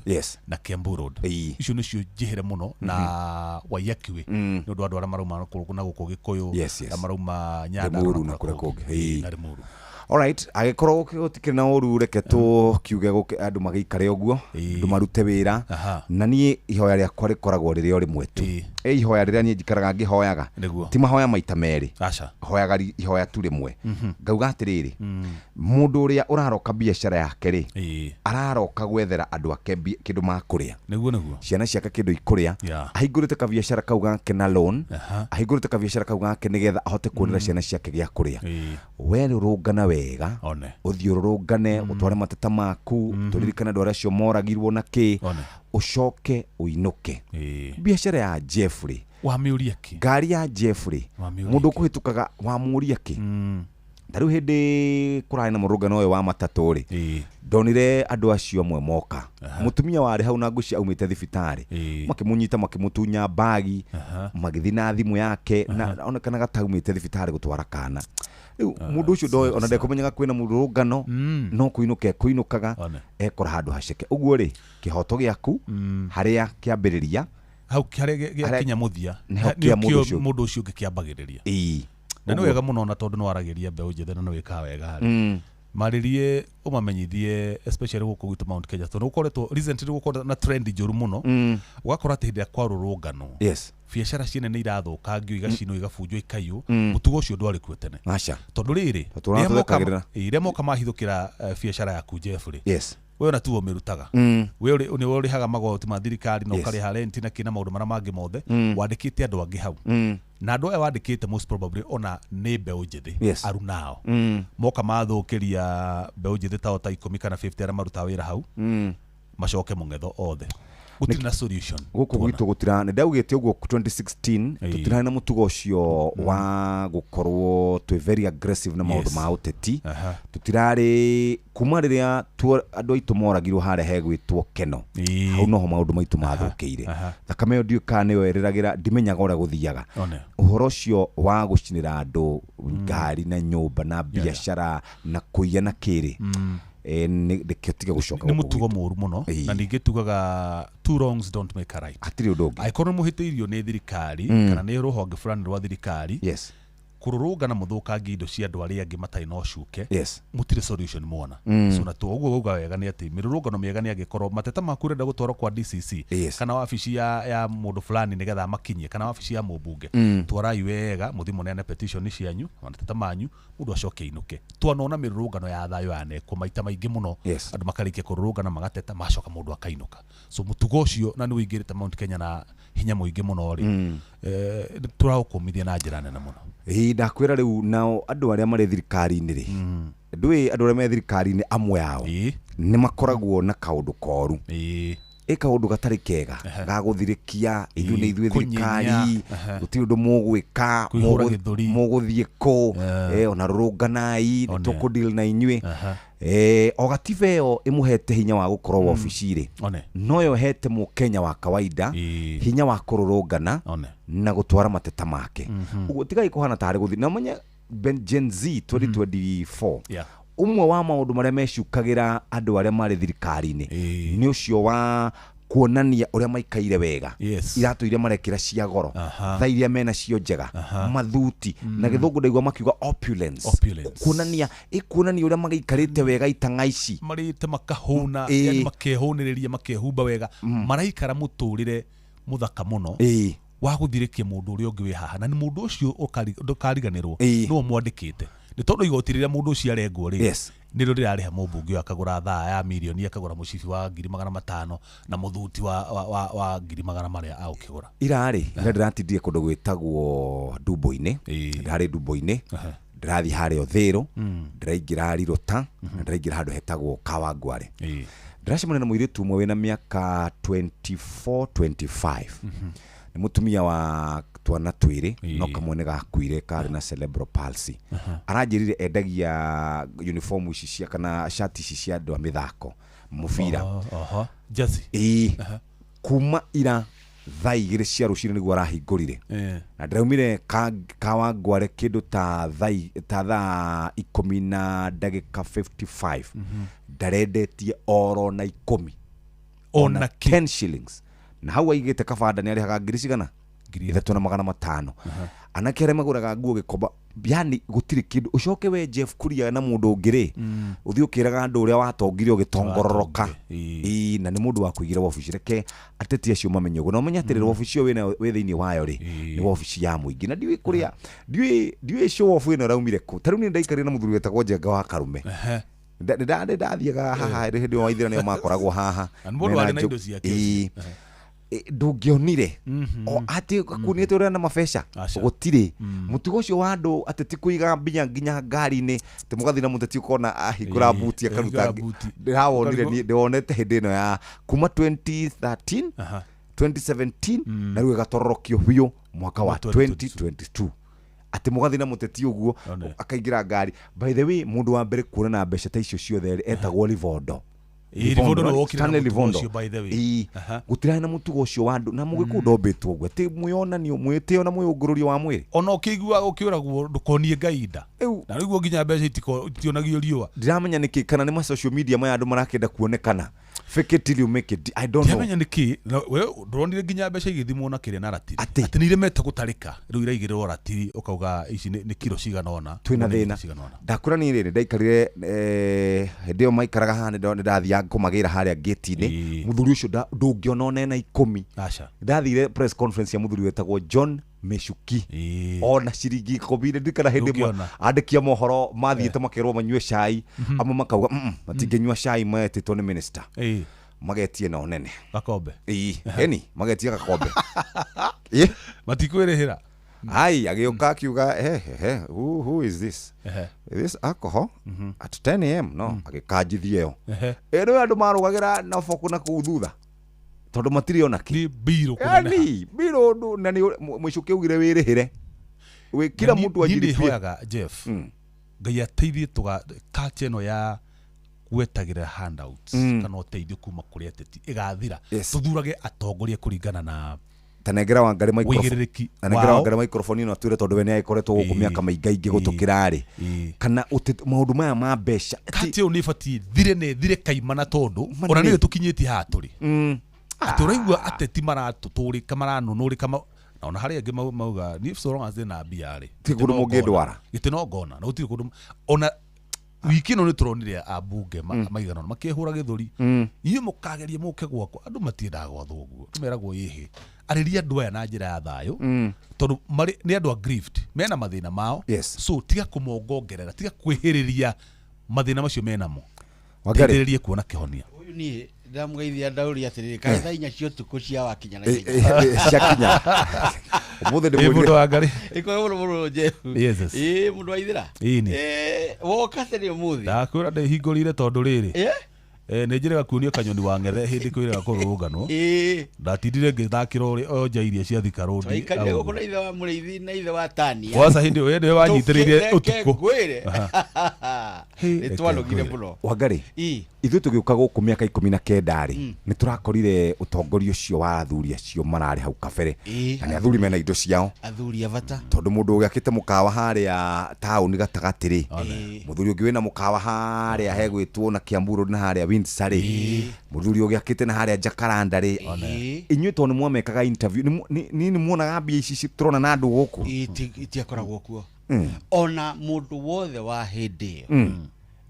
na Kiambu Road. Icio nĩcio njĩhĩre mũno na Waiyaki Way, nĩ ũndũ wa andũ arĩa marauma na gũkũ Gĩkũyũ, arĩa marauma Nyandarua. Limuru na na kũrĩa kũngĩ. kũngĩ. Na Limuru. Alright, angĩkorwo gũtikĩrĩ na ũru, reke tũkiuge gũkĩ andũ magĩikare ũguo, andũ marute wĩra. Na niĩ ihoya rĩakwa rĩkoragwo rĩrĩ o rĩmwe tu. Ĩ, ihoya rĩrĩa niĩ njikaraga ngĩhoyaga, ti mahoya maita merĩ. Aca. Hoyaga ihoya tu rĩmwe, ngauga atĩrĩrĩ, mũndũ ũrĩa ũraroka biacara yake rĩ, araroka gwethera andũ ake kĩndũ makũrĩa, nĩguo nĩguo ciana ciake kĩndũ ikũrĩa. Ahingũrĩte kabiacara kau gake na loan, ahingũrĩte kabiacara kau gake nĩgetha ahote kuonera ciana ciake gĩa kũrĩa. We rũrũngana wega, ũthiĩ ũrũrũngane, ũtware mateta maku, tũririkane andũ arĩa acio moragirwo na kĩ, ũcoke ũinũke. Biacara ya Jeffrey wamĩũria kĩ? Ngari ya Jeffrey, Wamĩũria mũndũ ũkũhĩtũkaga wamũria kĩ? Ta rĩu hĩndĩ kũrarĩ na mũrũngano ũyũ wa matatũ rĩ, ndonire andũ acio amwe moka, mũtumia warĩ hau na ngũcia aumĩte thibitarĩ, makĩmũnyita, makĩmũtunya mbagi, magĩthiĩ na thimũ yake, na onekanaga ta aumĩte thibitarĩ gũtwara kana. Rĩu mũndũ ũcio ndoĩ ona ndekũmenyaga kwĩna mũrũrũngano, no kũinũka ekũinũkaga, ekora handũ haceke ũguo rĩ, kĩhoto gĩaku harĩa kĩambĩrĩria hau harĩa gĩakinya mũthia nĩho kĩa mũndũ ũcio. Mũndũ ũcio ũngĩ kĩambagĩrĩria. Na nĩ wega mũno, ona tondũ nĩ waragĩria mbeũ njĩthĩ na nĩ wĩkaga wega rĩ, marĩrie, ũmamenyithie, especially gũkũ gwitũ Mount Kenya, tondũ gũkoretwo recently gũkoretwo na trend njũru mũno, ũgakora atĩ hĩndĩ ĩrĩa kwarũrũnganwo, biacara ciene nĩ irathũkangio, igacinwo, igabunjwo, ikaiywo. Mũtugo ũcio ndwarĩ kuo tene. Aca. Tondũ rĩrĩ, Tũtũraga rĩrĩa moka- tũthekagĩrĩra. Ĩĩ, rĩrĩa moka mahithũkĩra biacara yaku Jeff rĩ, we ona tuo ũmĩrutaga, we nĩwe ũrĩhaga magoti ma thirikari na ũkarĩha rent na kĩ na maũndũ marĩa mangĩ mothe. Wandĩkĩte andũ angĩ hau, na andũ aya wandĩkĩte most probably ona nĩ mbeũ njĩthĩ, arunao. Moka mathũkĩria mbeũ njĩthĩ tao ta 10 kana 50 arĩa marutaga wĩra hau, macoke mũng'etho othe, gũtirĩ na solution. Gũkũ gwitũ gũtira, nĩ ndaugĩte ũguo 2016, tũtirarĩ na mũtugo ũcio wa gũkorwo twĩ very aggressive na maũndũ ma ũteti. Tũtirarĩ kuma rĩrĩa andũ aitũ moragirwo harĩa hegwĩtwo Keno, hau noho maũndũ maitũ mathũkĩire. Thakame ĩyo ndiũĩ kana nĩyo ĩrĩragĩra, ndimenyaga ũrĩa gũthiaga. Ũhoro ũcio wa gũcinĩra andũ ngari na nyũmba na biacara na kũiya na kĩrĩ, nĩkĩo tige gũcoka Nĩ gũkũ mũtugo gwitũ. mũru mũno. Na ningĩ tugaga two wrongs don't make a right. Hatirĩ ũndũ ũngĩ. Angĩkorwo nĩ mũhĩtĩirio nĩ thirikari kana nĩ rũhonge fulani rwa thirikari, Kũrũrũngana mũthũkangie indo cia andũ arĩa angĩ matarĩ na ũcuke, Yes. mũtirĩ solution mwona. So na ũguo wauga wega nĩ atĩ mĩrũrũngano mĩega nĩ angĩkorwo mateta maku ũrenda gũtwarwo kwa DCC, Yes. kana wabici ya mũndũ fulani nĩgetha amakinyie, kana wabici ya mũmbunge, twarai wega mũthiĩ mũneane petition cianyu, mateta manyu, mũndũ acoke ainũke. Twanona mĩrũrũngano ya thayũ yanekwo maita maingĩ mũno. Yes. Andũ makarĩkia kũrũrũngana magateta, macoka mũndũ akainũka. So mũtugo ũcio na nĩ ũingĩrĩte Mount Kenya na hinya mũingĩ mũno rĩ, tũraũkũmithia na njĩra nene mũno. Ĩĩ, ndakwĩra rĩu nao andũ arĩa marĩ thirikari-inĩ rĩ, ndũĩ andũ arĩa me thirikari-inĩ amwe ao nĩ makoragwo na kaũndũ koru, ĩ kaũndũ gatarĩ kega ga gũthirĩkia ithuĩ nĩ ithuĩ Kũnyinya. thirikari, gũtirĩ ũndũ mũgwĩka, Kwĩhũra gĩthũri. Mũgũthiĩ kũ, ona rũrũnganai, nĩ tũkũdeal na inyuĩ. O gatiba ĩyo ĩmũhete hinya wa gũkorwo wabici rĩ, One. noyo ĩhete mũkenya wa kawaida hinya wa kũrũrũngana One. na gũtwara mateta make. Ũguo tigai kũhana tarĩ gũthiĩ na menye Gen Z 2024, ũmwe wa maũndũ marĩa mecukagĩra andũ arĩa marĩ thirikari-inĩ nĩ ũcio wa kuonania ũrĩa maikaire wega, iratũ iria marekĩra cia goro, thaa iria mena cio njega, mathuti, na gĩthũngũ ndaigua makiuga opulence. Opulence. Kuonania ĩ kuonania ũrĩa magĩikarĩte wega itang'a ici. Marĩte makahũna, yani makehũnĩrĩria, makehumba wega, maraikara mũtũrĩre mũthaka mũno wa gũthirĩkia mũndũ ũrĩa ũngĩ wĩ haha, na nĩ mũndũ ũcio ndũkariganĩrwo nĩwe mwandĩkĩte, nĩ tondũ igoti rĩrĩa mũndũ ũcio arengwo rĩ, nĩrĩo rĩrarĩha mũmbunge ũyũ akagũra thaa ya mirioni, akagũra mũcibi wa 500,000 na mũthuti wa ngiri magana marĩa agũkĩgũra. Irarĩ ira ndĩratindire kũndũ gwĩtagwo Ndumbo-inĩ, ndarĩ Ndumbo-inĩ, ndĩrathiĩ harĩa Ũthĩrũ, ndĩraingĩra Rirũta na ndĩraingĩra handũ hetagwo Kawangware. Ndĩracemania na mũirĩtu ũmwe wĩna mĩaka 24 25, nĩ mũtumia wa twana twĩrĩ, no kamwe nĩ gakuire, karĩ na cerebral palsy. Aranjĩrire endagia uniform ici cia kana shati ici cia andũ a mĩthako mũbira. Oho. Jersey. Ĩĩ, kuma ira thaa 2 cia rũcinĩ nĩguo arahingũrire, na ndĩraumire Kawangware kĩndũ ta thaa 10 na ndagĩka 55, ndarendetie oro na 10, Ona 10 shillings, na hau aigĩte kabanda nĩ arĩhaga ngiri cigana 3500. Anake arĩa magũraga nguo gĩkomba, yani gũtirĩ kĩndũ. Ũcoke we Jeff Kuria na mũndũ ũngĩ rĩ, ũthiĩ ũkĩraga andũ ũrĩa watongire ũgĩtongororoka. Ĩĩ, na nĩ mũndũ wa kũigĩra wabici, reke ateti acio mamenye ũguo na ũmenye atĩrĩrĩ, wabici ĩyo wĩ thĩinĩ wayo rĩ, nĩ wabici ya mũingĩ, na ndiũĩ kũrĩa, ndiũĩ show off ĩno ĩraumire kũ. Ta rĩu niĩ ndaikarire na mũthuri wetagwo Njenga wa Karume. Nĩ ndathiaga haha hĩndĩ ĩyo Waithera nĩo makoragwo haha. Na nĩ mũndũ Mena warĩ na indo ciake Ĩĩ. ũcio. Ndũngĩonire o atĩ kuonete ũrĩa na mabeca, gũtirĩ mũtugo ũcio wa andũ ateti kũiga mbia nginya ngari-inĩ, atĩ mũgathiĩ na mũteti ũkona ahingũra buti akaruta. Ahingũra buti. Ndĩrawonire niĩ, ndĩwonete hĩndĩ ĩno ya kuma 2013, 2017, na rĩu ĩgatororokio biũ mwaka wa 2022, atĩ mũgathiĩ na mũteti ũguo akaingĩra ngari. By the way, mũndũ wa mbere kuonana mbeca ta icio ciothe rĩ, etagwo Livondo. Ĩĩ, Livondo nĩwe wokire na Stanley mũtugo Livondo. ũcio, by the way. Ĩĩ, gũtirarĩ na mũtugo ũcio wa andũ na mũgĩkũyũ ndombĩtwo ũguo atĩ mwĩonanio, mwĩtĩo na mwĩũngũrũrio wa mwĩrĩ. Ona ũkĩigua ũkĩũragwo ndũkonie Ngai nda, na rĩu nginya mbeca itionagio riũa. Ndiramenya nĩkĩ, kana nĩ ma social media maya andũ marakĩenda kuonekana, fake it till you make it, I don't know. Ndiramenya nĩkĩ. Na we ndũronire nginya mbeca igĩthimwo na kĩrĩa na ratiri, atĩ nĩ iremete gũtarĩka, rĩu iraigĩrĩrwo ratiri ũkauga ici nĩ kiro cigana ũna. Twĩna nĩ thĩna. kiro cigana ũna. Ndakwĩra niĩ rĩrĩ ndaikarire, hĩndĩ ĩyo maikaraga haha, nĩ ndathiaga kũmagĩra harĩa gate-inĩ, mũthuri ũcio ndũngĩona ona ena 10. Aca. Ndathire press conference ya mũthuri wetagwo John Michuki, ona ciringi 10 ndirikana hĩndĩ ĩmwe Ndũngĩona. andĩki a mohoro mathiĩte makerwo manyue cai, amwe makauga, matingĩnyua cai metĩtwo nĩ minister." Magetie no nene gakombe. Ĩĩ, eni magetie gakombe. Matikwĩrĩhĩra. Ai, agĩũka akiuga, "He he he, who is this? This alcohol at 10 a.m.?" No agĩkanjithia ĩyo. Ĩno andũ marũgagĩra na boku na kũu thutha tondũ matirĩ ona kĩ. Mbirũ kũneneha. Yani mbirũ na nĩ Mũicuki augire wĩrĩhĩre. Wĩ kila Na mtu niĩ ajilipie. nĩhoyaga Jeff, Ngai ateithie tũga culture ĩno ya gwetagĩrĩra handouts kana ũteithio kuma kũrĩ ateti ĩgathira, tũthurage atongoria kũringana na Tanengera Wangari microphone. ũigĩrĩrĩki Tanengera wao. Wangari microphone ĩno atwĩre, tondũ we nĩ agĩkoretwo gũkũ mĩaka maingaingĩ gũtũkĩra rĩ, kana maũndũ maya ma mbeca. Culture ĩyo nĩ ĩbatiĩ thire, nĩ thire kaimana, tondũ ona nĩyo tũkinyĩtie haha tũrĩ, atĩ ũraigua ateti maratũtũrĩka, maranũnũrĩka. Na ona harĩa angĩ mauga niĩ so long as ndĩna mbia rĩ, Ti kũndũ mũngĩndwara. Gĩtĩ no ngona na gũtirĩ kũndũ ona wiki ĩno nĩ tũronire ambunge maigana ũna makĩhũra gĩthũri. Inyuĩ mũkageria mũke gwakwa, andũ matiendaga gwathwo ũguo, andũ meragwo ĩhĩ arĩria andũ aya na njĩra ya thayũ, tondũ marĩ nĩ andũ aggrieved, mena mathĩna mao. So tiga kũmongongerera, tiga kwĩhĩrĩria mathĩna macio menamo, Wangari. teithĩrĩrie kuona kĩhonia. Ũyũ niĩ ndamũgeithia ndaũria atĩrĩrĩ, kaĩ thaa 4 cia ũtukũ cia wakinya na Ciakinya ũmũthĩ Ĩ, mũndũ wa Ngarĩ. Ĩkorwo mũno mũno Jeff. Yes, yes. Ĩ, mũndũ wa ithĩra. Ĩni. Ĩ, woka tene ũmũthĩ. Ndakwĩra ndĩhingũrire tondũ rĩrĩ, Eh? nĩ njĩrĩga kuonia kanyoni wa ng'ethe hĩndĩ kwĩrĩga kũrũrũnganwo. Ĩ. Ndatindire ngĩthakĩra ũrĩ o nja iria cia Thika Road. Twaikarire gũkũ na ithe wa mũrĩithi na ithe wa Tania. Kwanza hĩndĩ ĩyo hĩndĩ ĩyo wanyitĩrĩire Tũkĩreke ũtukũ. ngwĩre. Aha. Nĩ twanogire mũno. Wangari, Ĩ. ithuĩ tũgĩũka gũkũ mĩaka 19 rĩ, nĩ tũrakorire ũtongoria ũcio wa athuri acio mararĩ hau kabere, na nĩ athuri mena indo ciao. Athuri a bata. Tondũ mũndũ ũgĩakĩte mũkawa harĩa taũni gatagatĩ rĩ, mũthuri ũngĩ wĩna mũkawa harĩa hegwĩtwo na Kiambu Road na harĩa Windsor rĩ, mũthuri ũgĩakĩte na harĩa Jacaranda rĩ, inyuĩ tondũ nĩ mwamekaga interview, nĩ muonaga mbia ici tũrona na andũ gũkũ? Itiakoragwo kuo. Ona mũndũ wothe wa hĩndĩ ĩyo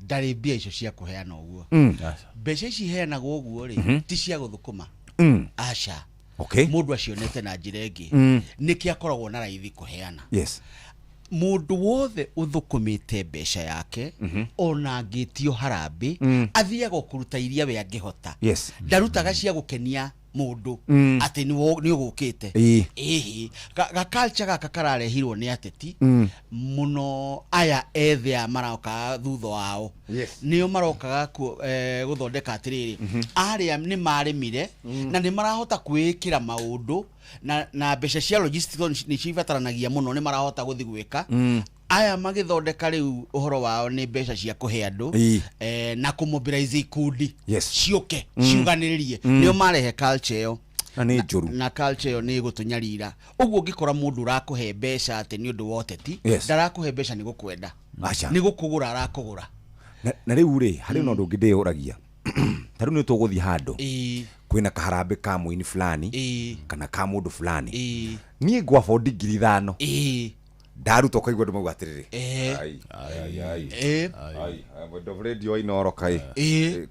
ndarĩ mbia icio cia kũheana ũguo. Mbeca ici iheanagwo ũguo rĩ, ti cia gũthũkũma. Aca. Mũndũ acionete na njĩra ĩngĩ. Nĩkĩ akoragwo na raithi kũheana? Mũndũ wothe ũthũkũmĩte mbeca yake, ona angĩtio harambĩ, athiaga o kũruta iria we angĩhota. Ndarutaga cia gũkenia mũndũ atĩ nĩ ũgũkĩte. Ĩhĩ, ga culture gaka kararehirwo nĩ ateti mũno, aya ethĩ aya marokaga thutha wao, nĩo marokaga gũthondeka atĩrĩrĩ, arĩa nĩ marĩmire na nĩ marahota kwĩĩkĩra maũndũ na mbeca cia logistics nĩ cibataranagia mũno, nĩ marahota gũthiĩ gwĩka. Aya magĩthondeka rĩu ũhoro wao nĩ mbeca cia kũhe andũ na kũmobilize ikundi ciũke ciuganĩrĩrie. Nĩo marehe culture ĩyo. Na nĩ njũru. Na culture ĩyo nĩ ĩgũtũnyarira ũguo. Ũngĩkora mũndũ ũrakũhe mbeca atĩ nĩ ũndũ wa ũteti, ndarakũhe mbeca nĩ gũkwenda, Aca. nĩ gũkũgũra arakũgũra. Na rĩu rĩ, harĩ na ũndũ ũngĩ ndĩyũragia. Ta rĩu nĩ tũgũthiĩ handũ kwĩna kaharambĩ ka mũini fulani kana ka mũndũ fulani, niĩ ngwa bondi 5,000, ndaruta ũkaigua andũ mauga atĩrĩrĩ, "Ai, ai, ai, ai, ai, radio Inooro kaĩ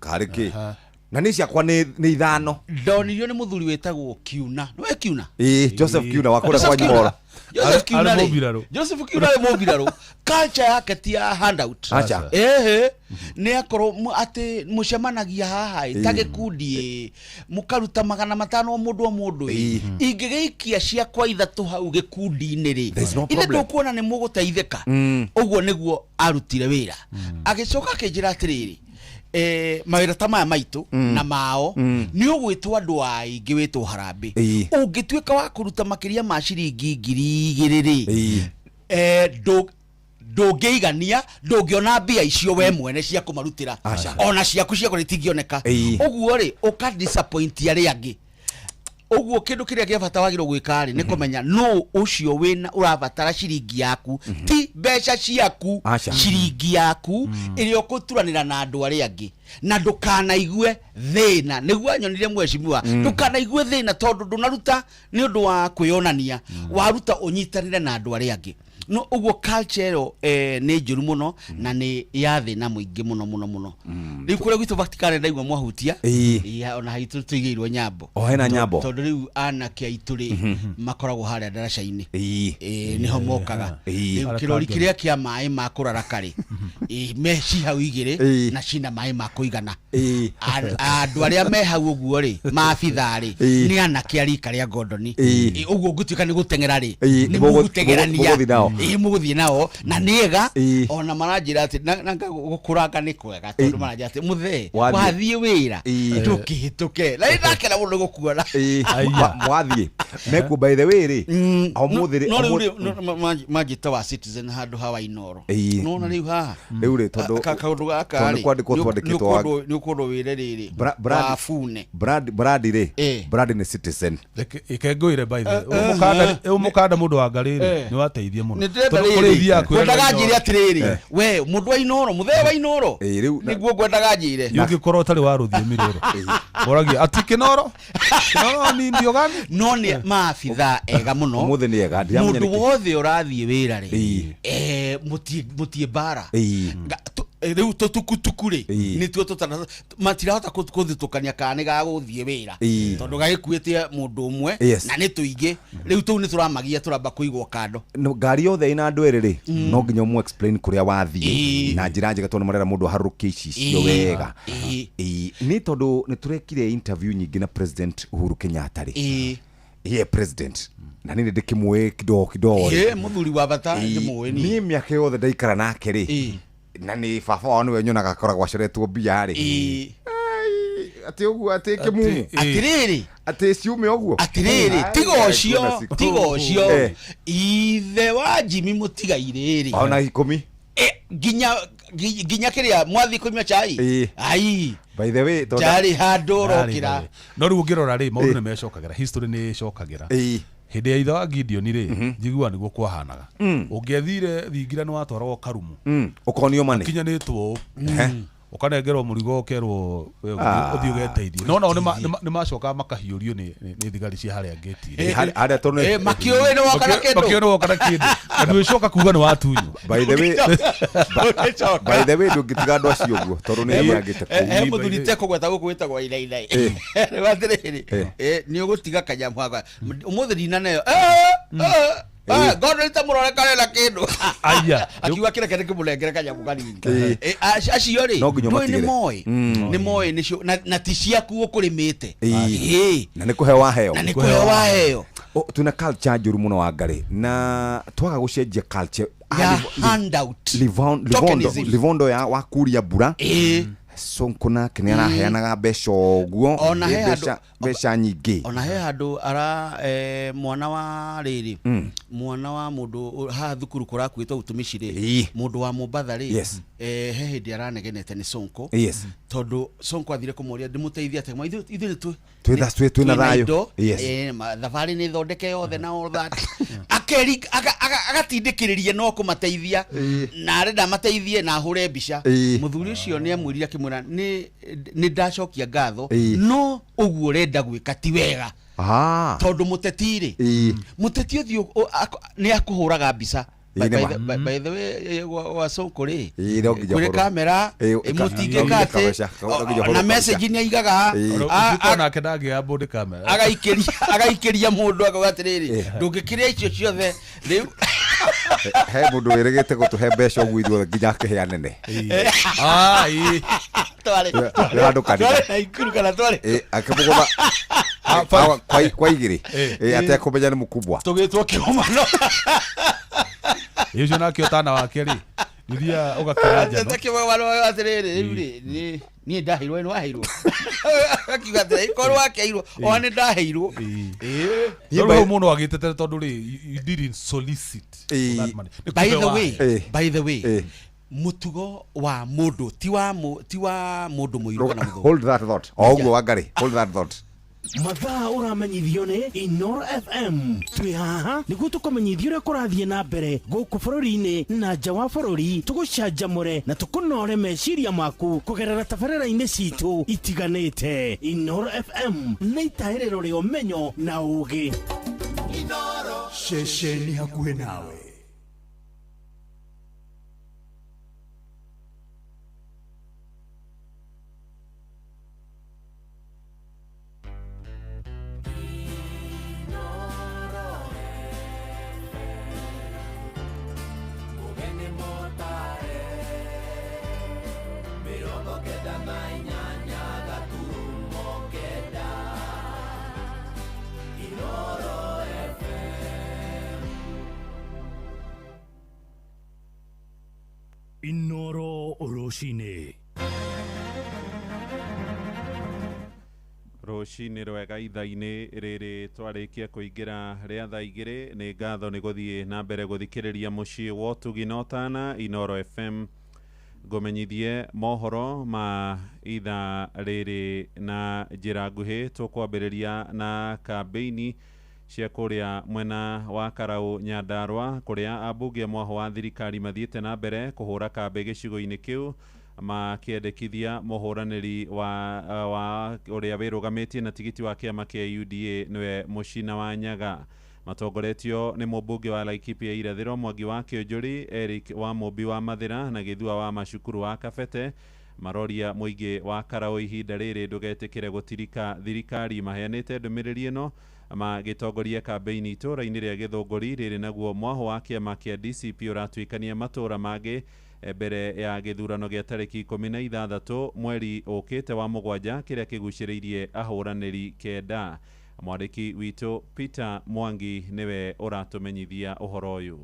karĩ kĩ?" Na nĩ ciakwa nĩ 5. Ndonirio nĩ mũthuri wĩtagwo Kiuna, nĩwe Kiuna? Ĩ, Joseph Kiuna wa kũrĩa Joseph kwa Kiuna. Nyimoro. Joseph Kiuna Arĩ rĩ, mũmbirarũ. Joseph Kiuna rĩ, mũmbirarũ, culture yake ti ya handout. Aca. Ehe, nĩ akorwo atĩ mũcemanagia haha ĩ, ta gĩkundi ĩ, mũkaruta 500 o mũndũ o mũndũ ĩ, ingĩgĩikia ciakwa 3 hau gĩkundi-inĩ rĩ, There's no ithe problem. tũkuona nĩ mũgũteithĩka. Ũguo nĩguo arutire wĩra. Agĩcoka akĩnjĩra atĩrĩrĩ, mawĩra ta maya maitũ na mao, nĩ ũgwĩtwo andũ aingĩ, wĩtwo harambĩ, ũngĩtuĩka wa kũruta makĩria ma ciringi 2,000 rĩ, ndũngĩigania, ndũngĩona mbia icio we mwene cia kũmarutĩra. Aca. Ona ciaku cia kũrĩa itingĩoneka. Ũguo rĩ, ũka disappoint arĩa angĩ. Ũguo kĩndũ kĩrĩa kĩa bata wagĩrĩirwo gwĩka rĩ, nĩ kũmenya nũ ũcio wĩna ũrabatara ciringi yaku, ti mbeca ciaku. Aca. Ciringi yaku ĩrĩa ũkũturanĩra na andũ arĩa angĩ, na ndũkanaigue thĩna. Nĩguo anyonire mheshimiwa, ndũkanaigue thĩna tondũ ndũnaruta nĩ ũndũ wa kwĩyonania, waruta ũnyitanĩre na andũ arĩa angĩ. No ũguo culture ĩyo nĩ njũru mũno na nĩ ya thĩna mũingĩ mũno mũno mũno. Rĩu kũrĩa gwitũ Vatican ndaigua mwahutia. Iya, ona haitũ tũigĩirwo nyambo. O, hena nyambo? Tondũ rĩu anake aitũ rĩ, makoragwo harĩa ndaraca-inĩ. Ĩ, nĩho mokaga. Rĩu kĩrori kĩrĩa kĩa maĩ ma kũraraka rĩ, me ci hau 2 na cina maĩ ma kũigana. Andũ arĩa me hau ũguo rĩ, maabitha rĩ, nĩ anake a rika rĩa Gordon. Ũguo ngũtuĩka nĩ gũteng'era rĩ, nĩ mũgũteng'erania. Mũgũthiĩ nao. Ĩ, mũgũthiĩ nao na nĩega. Ona maranjĩra atĩ na gũkũranga nĩ kwega, tondũ maranjĩra atĩ mũthee, Wathiĩ. wathiĩ wĩra ndũkĩhĩtũke, na nĩ ndakena mũno gũkuona. Mwathiĩ mekuo, by the way rĩ, o mũthĩ rĩ No rĩu ũmũthĩ- rĩ, manjĩta wa Citizen handũ ha wa Inooro. Nona rĩu haha Rĩu rĩ, tondũ kaũndũ gaka tondũ rĩ, nĩ kwandĩkwo twandĩkĩtwo Nĩ ũkũndwo wĩre rĩrĩ. Wafune. Brad rĩ, Brad nĩ citizen. Ike ngwĩre by the way, ũmũkanda mũndũ wa ngarĩ nĩ wateithia mũno. Ngwendaga njĩre atĩrĩrĩ, we mũndũ wa Inooro, mũthee wa Inooro, nĩguo ngwendaga njĩre. Ũngĩkorwo ũtarĩ wa rũthiomi rũrũ ũragia ati Kĩnoro Kĩnoro ni ndio gani? No nĩ maabithaa ega mũno. Ũmũthĩ nĩ ega, ndiramenya mũndũ nĩkĩ. Wothe ũrathiĩ wĩra rĩ, mũtiĩ mbara. Rĩu tũtukutuku rĩ, nĩtuo matirahota kũthitũkania kana nĩ gagũthiĩ wĩra tondũ gagĩkuĩte mũndũ ũmwe na nĩ tũingĩ. Rĩu tũu nĩ tũramagia tũramba kũigwo kando. Ngari yothe ĩna andũ erĩ rĩ, no nginya ũmũ explain kũrĩa wathiĩ na njĩra njega tondũ marera mũndũ aharũrũkie ici icio wega. Nĩ tondũ nĩ tũrekire interview nyingĩ na President Uhuru Kenyatta rĩ. Ye president na nĩ ndĩkĩmũĩ kidogo kidogo. Mũthuri wa bata ndĩmũĩ niĩ. Niĩ mĩaka yothe ndaikara nake rĩ, na nĩ baba wao nĩwe nyonaga akoragwo acoretwo mbia rĩ. Atĩ ũguo atĩ kĩmumu. Atĩrĩrĩ. Atĩ ciume ũguo. Atĩrĩrĩ, tiga ũcio. Ithe wa Jimmy Mũtigairĩ rĩ. Ona 10. Nginya kĩrĩa mwathiĩ kũnyua chai. Ai. By the way, ndarĩ handũ ũrokĩra. No rĩu ũngĩrora rĩ, maũndũ nĩ mecokagĩra, history nĩ ĩcokagĩra. Hĩndĩ ya ithe wa Gideon rĩ, njiguaga nĩguo kwahanaga. Ũngĩathire thingira nĩ watwaragwo Karumu. Ũkonio money. Ũkinyanĩtwo ũũ. Ũkanengerwo mũrigo ũkerwo ũthiĩ ũgeteithie. No nao nĩ macokaga makahiũrio nĩ thigari cia harĩa ngĩti. Harĩa tondũ makĩũĩ nĩ woka na kĩndũ. Makĩũĩ nĩ woka na kĩndũ. Na ndũgĩcoka kuga nĩ watunywo. By the way, by the way ndũngĩtiga andũ acio ũguo tondũ nĩ yangĩte kũu. He mũthuri tekũgweta gũkũ wĩtagwo Wainainai. Rĩu atĩrĩrĩ, nĩ ũgũtiga kanyamũ gakwa. Ũmũthĩ ndinaneyo. Ngono itamũrore karena kĩndũ. Aya. Akiuga kĩreke ndĩkĩmũnengere kanyamũ kanini. Acio rĩ, ndũĩ nĩ moĩ. Nĩ moĩ nĩcio na ti ciaku ũkũrĩmĩte. Na nĩ kũheo waheo. Na nĩ kũheo waheo. Twĩna culture njũru mũno wa Ngarĩ na twaga gũcenjia culture ya handout. Livondo ya wakuria mbura. Sonko nake nĩ araheanaga mbeca ũguo, mbeca nyingĩ. Ona he handũ ara mwana wa rĩrĩ, mwana wa mũndũ haha thukuru kũrakuĩtwo utumishi rĩ, mũndũ wa Mombatha rĩ, he hĩndĩ aranegenete nĩ Sonko. Tondũ Sonko athire kũmũria ndĩmũteithie atĩa, ithuĩ nĩ twĩna thayũ. Thabarĩ nĩ thondeke yothe na all that. Agatindĩkĩrĩria no kũmateithia na arenda mateithie na ahũre mbica. Mũthuri ũcio nĩ amwĩrire akĩmwĩra nĩ ndacokia ngatho no ũguo ũrenda gwĩka ti wega. Tondũ mũteti rĩ, mũteti ũthiũ nĩ akũhũraga mbica. By the way, wa Sonko rĩ, kũrĩ kamera mũtingĩka atĩ na message nĩ aigaga onake ndangĩoya body camera agaikĩria mũndũ akauga atĩrĩrĩ, ndũngĩkĩrĩa icio ciothe rĩu. He mũndũ wĩrĩgĩte gũtũhe mbeca ũguo ithuothe nginya akĩhe anene. Handũ kanitha. Naikuru kana twarĩ. Akĩmũgũtha kwa igĩrĩ atekũmenya nĩ mũkubwa. Tũgĩtwo kĩgomano. Ũcio nake ũtana wake rĩ, nĩthiaga ũgakĩra njano. Kĩgomano atĩrĩrĩ, rĩu rĩ, niĩ ndaheirwo nĩ waheirwo. Akiuga atĩrĩ, korwo wakeirwo, ona nĩ ndaheirwo. No rĩu mũndũ agĩtetera tondũ rĩ, you didn't solicit for that money. By the way, mũtugo wa mũndũ ti wa mũndũ mũirũ kana mũthũngũ. Hold that thought. O ũguo wa Ngarĩ, hold that thought. Mathaa ũramenyithio nĩ Inooro FM. Twĩ haha nĩguo tũkũmenyithie ũrĩa kũrathiĩ na mbere gũkũ bũrũri-inĩ na nja wa bũrũri, tũgũcanjamũre na tũkũnore meciria maku kũgerera tabarĩra-inĩ citũ itiganĩte. Inooro FM nĩ itahĩrĩro rĩa ũmenyo na ũũgĩ. Ceceni hakuhĩ nawe. Inooro rũcinĩ. Rũcinĩ rwega ithaa-inĩ rĩrĩ twarĩkia kũingĩra rĩa thaa igĩrĩ. Nĩ ngatho nĩ gũthiĩ na mbere gũthikĩrĩria mũciĩ wa ũtugi na ũtana Inooro FM. Ngũmenyithie mohoro ma ithaa rĩrĩ na njĩra nguhĩ. Tũkwambĩrĩria na kambĩini cia kũrĩa mwena wa Karau Nyandarua, kũrĩa ambunge mwaho wa thirikari mathiĩte na mbere kũhũra kambĩ gĩcigo-inĩ kĩu, makĩendekithia mũhũranĩri wa ũrĩa wĩrũgamĩtie na tigiti wa kĩama kĩa UDA nĩwe Mũcina wa Nyaga. Matongoretio nĩ mũmbunge wa Laikipia Irathĩro Mwangi wa Kĩũnjũri, Eric wa Mũmbi wa Mathĩra na Gĩthua wa Macukuru wa Kabete, maroria mũingĩ wa Karau ihinda rĩrĩ ndũgetĩkĩre gũtirika thirikari. Maheanĩte ndũmĩrĩri ĩno magĩtongoria kambĩini itũũra-inĩ rĩa Gĩthũngũri rĩrĩ naguo mwaho wa kĩama kĩa DCP ũratuĩkania matũũra mangĩ mbere ya gĩthurano gĩa tarĩki 16 mweri ũkĩte wa 7 kĩrĩa kĩgucĩrĩirie ahũranĩri 9. Mwandĩki witũ Peter Mwangi nĩwe ũratũmenyithia ũhoro ũyũ.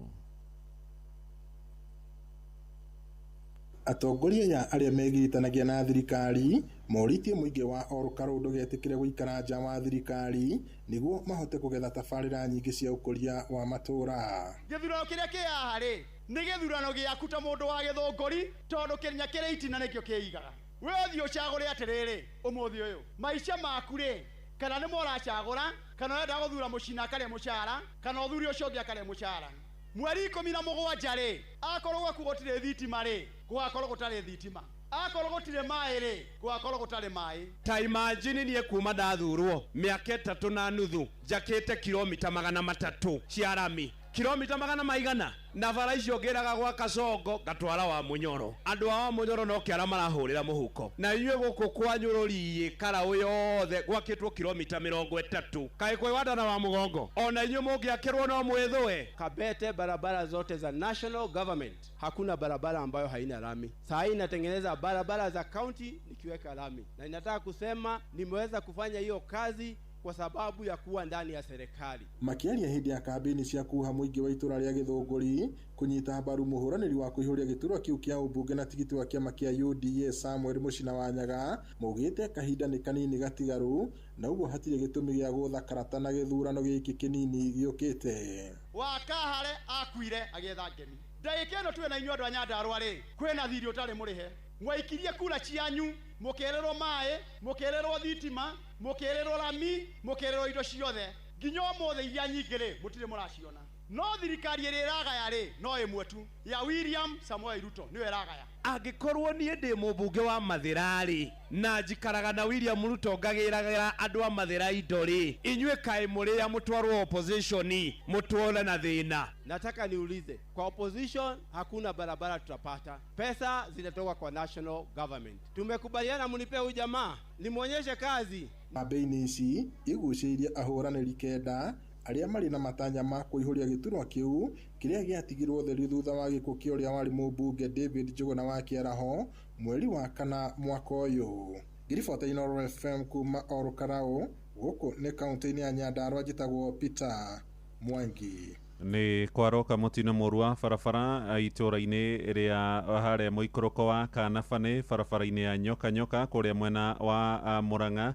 Atongoria aya arĩa megiritanagia na thirikari morĩtie mũingĩ wa Ol Kalou ndũgetĩkĩre gũikara nja wa thirikari nĩguo mahote kũgetha tabarĩra nyingĩ cia ũkũria wa matũũra. Gĩthurano kĩrĩa kĩ haha rĩ nĩ gĩthurano gĩaku ta mũndũ wa Gĩthũngũri, tondũ kĩnya kĩrĩ itina nĩkĩo kĩigaga. We ũthiĩ ũcagũre atĩrĩrĩ ũmũthĩ ũyũ maica maku rĩ, kana nĩ moracagũra, kana ũrenda gũthura mũcina akarĩa mũcara, kana ũthure ũcio ũngĩ akarĩa mũcara. Mweri 17 rĩ, akorwo gwaku gũtirĩ thitima rĩ, gũgakorwo gũtarĩ thitima, akorwo gũtirĩ maĩ rĩ, gũgakorwo gũtarĩ maĩ. Ta imagine niĩ kuma ndathurwo mĩaka 3.5 njakĩte kilomita 300 cia rami, kilomita 400 na bara icio ngĩraga gwa Kasongo ngatwara wa Munyoro. Andũ a wa Munyoro no kĩara marahũrĩra mũhuko, na inyuĩ gũkũ kwanyu rũriĩ Karau yothe gwakĩtwo kilomita 30. Kaĩ kwĩ wandana wa mũgongo, ona inyuĩ mũngĩakĩrwo no mwĩthũe. Kabete, barabara zote za national government hakuna barabara ambayo haina rami. Saa hii natengeneza barabara za county nikiweka rami, na ninataka kusema nimeweza kufanya hiyo kazi kwa sababu ya kuwa ndani ya serikali. Makĩaria hĩndĩ ya kambĩini cia kuha mũingĩ wa itũra rĩa Gĩthũngũri kũnyita mbaru mũhũranĩri wa kũihũria gĩturwa kĩu kĩa ũmbunge na tigiti wa kĩama kĩa UDA Samuel Mũcina wa Nyaga, maugĩte kahinda nĩ kanini gatigaru na ũguo hatirĩ gĩtũmi gĩa gũtha karata na gĩthurano gĩkĩ kĩnini gĩũkĩte. Wakahare akuire agĩetha ngemi. Ndagĩka ĩno twĩ na inyuĩ andũ a Nyandarua rĩ, kwĩna thirĩ ũtarĩ mũrĩhe. Mwaikirie kura cianyu, mũkererwo maĩ, mũkererwo thitima, mũkererwo rami, mũkererwo indo ciothe. Nginya ũmũthĩ iria nyingĩ rĩ, mũtirĩ mũraciona. No thirikari ĩrĩa ĩragaya rĩ, no ĩmwe tu, ya William Samoei Ruto nĩyo ĩragaya. Angĩkorwo niĩ ndĩ mũmbunge wa Mathĩra rĩ, na njikaraga na William Ruto ngagĩragĩra andũ a Mathĩra indo rĩ, inyuĩ kaĩ mũrĩa mũtwarwo opposition mũtwore na thĩna. Nataka niulize, kwa opposition hakuna barabara tutapata, pesa zinatoka kwa national government. Tumekubaliana mnipe huyu jamaa nimuonyeshe kazi. Kambĩini ici igucĩirie ahũranĩri 9 arĩa marĩ na matanya ma kũihũria gĩturwa kĩu kĩrĩa gĩatigirwo theri thutha wa gĩkuũ kĩa ũrĩa warĩ mũmbunge David Njuguna wa Kĩaraho mweri wa 4 mwaka ũyũ. Ngĩribota Inooro FM kuma Ol Kalou gũkũ nĩ kaũntĩ-inĩ ya Nyandarua, njĩtagwo Peter Mwangi. Nĩ kwaroka mũtino mũru wa barabara itũũra-inĩ rĩa harĩa mũikũrũko wa Kanabane barabara-inĩ ya Nyoka Nyoka kũrĩa mwena wa Murang'a,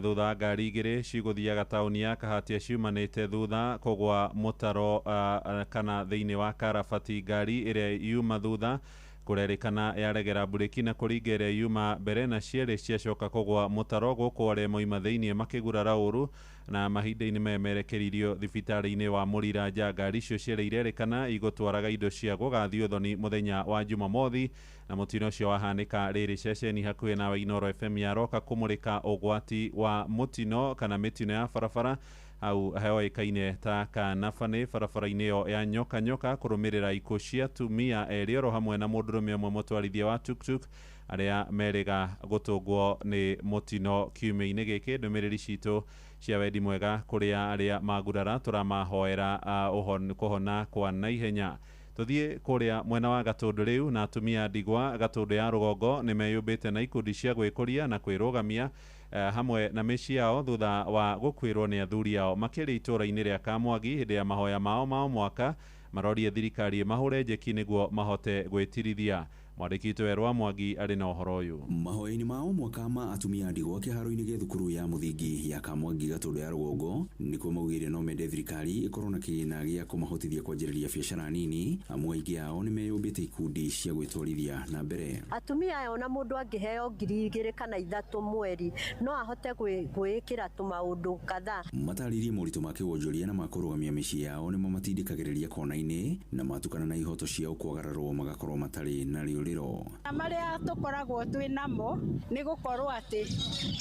thutha wa ngari 2 cigũthiaga taũni ya Kahatia ciumanĩte thutha kũgwa mũtaro kana thĩinĩ wa karabati. Ngari ĩrĩa yuma thutha kũrerĩkana yaregera mburĩki na kũringa ĩrĩa yuma mbere, na cierĩ ciacoka kũgwa mũtaro gũkũ arĩa moima thĩinĩ makĩgurara ũru na mahinda-inĩ maya merekeririo thibitarĩ-inĩ wa Mũrira. Ngari icio cierĩ irerĩkana igũtwaraga indo cia gũgathiĩ ũthoni mũthenya wa Jumamothi, na mũtino ũcio wahanĩka rĩrĩ ceceni hakuhĩ nawe Inooro FM yaroka kũmũrĩka ũgwati wa mũtino kana mĩtino ya barabara hau heoĩkaine ta Kanabane barabara-inĩ ĩyo ya Nyoka Nyoka, kũrũmĩrĩra ikuũ cia atumia erĩ oro hamwe na mũndũrũme ũmwe mũtwarithia wa tuktuk arĩa merĩga gũtũngwo nĩ mũtino kiumia-inĩ gĩkĩ. Ndũmĩrĩri citũ cia wendi mwega kũrĩa arĩa magurara tũramahoera kũhona kwa naihenya. Tũthiĩ kũrĩa mwena wa Gatũndũ rĩu, na atumia ndigwa Gatũndũ ya rũgongo nĩ meyũmbĩte na ikundi cia gwĩkũria na kwĩrũgamia hamwe na mĩciĩ yao thutha wa gũkuĩrwo nĩ athuri ao. Makĩria itũũra-inĩ rĩa Kamwangi hĩndĩ ya mahoya mao ma o mwaka, marorie thirikari ĩmahũre njeki nĩguo mahote gwĩtirithia. Mwandĩki witũ Werũ wa Mwangi arĩ na ũhoro ũyũ. Mahoya-inĩ ma o mwaka ma atumia ndigwa kĩharo-inĩ gĩa thukuru ya mũthingi ya Kamwangi Gatũndũ ya rũgongo nĩkuo maugĩire no mende thirikari ĩkorwo na kĩgĩna gĩa kũmahotithia kwanjĩrĩria biacara nini, amu aingĩ ao nĩ meyũmbĩte ikundi cia gwĩtwarithia na mbere. Atumia aya ona mũndũ angĩheo 2,000 kana 3 mweri no ahote gwĩkĩra tũmaũndũ kadhaa. Matarĩirie moritũ ma kĩwonjoria na ma kũrũgamia mĩciĩ yao nĩmo matindĩkagĩrĩria kona-inĩ na matukana na ihoto ciao kwagararwo magakorwo matarĩ na rĩũrĩro. Na marĩa tũkoragwo twĩ namo nĩ gũkorwo atĩ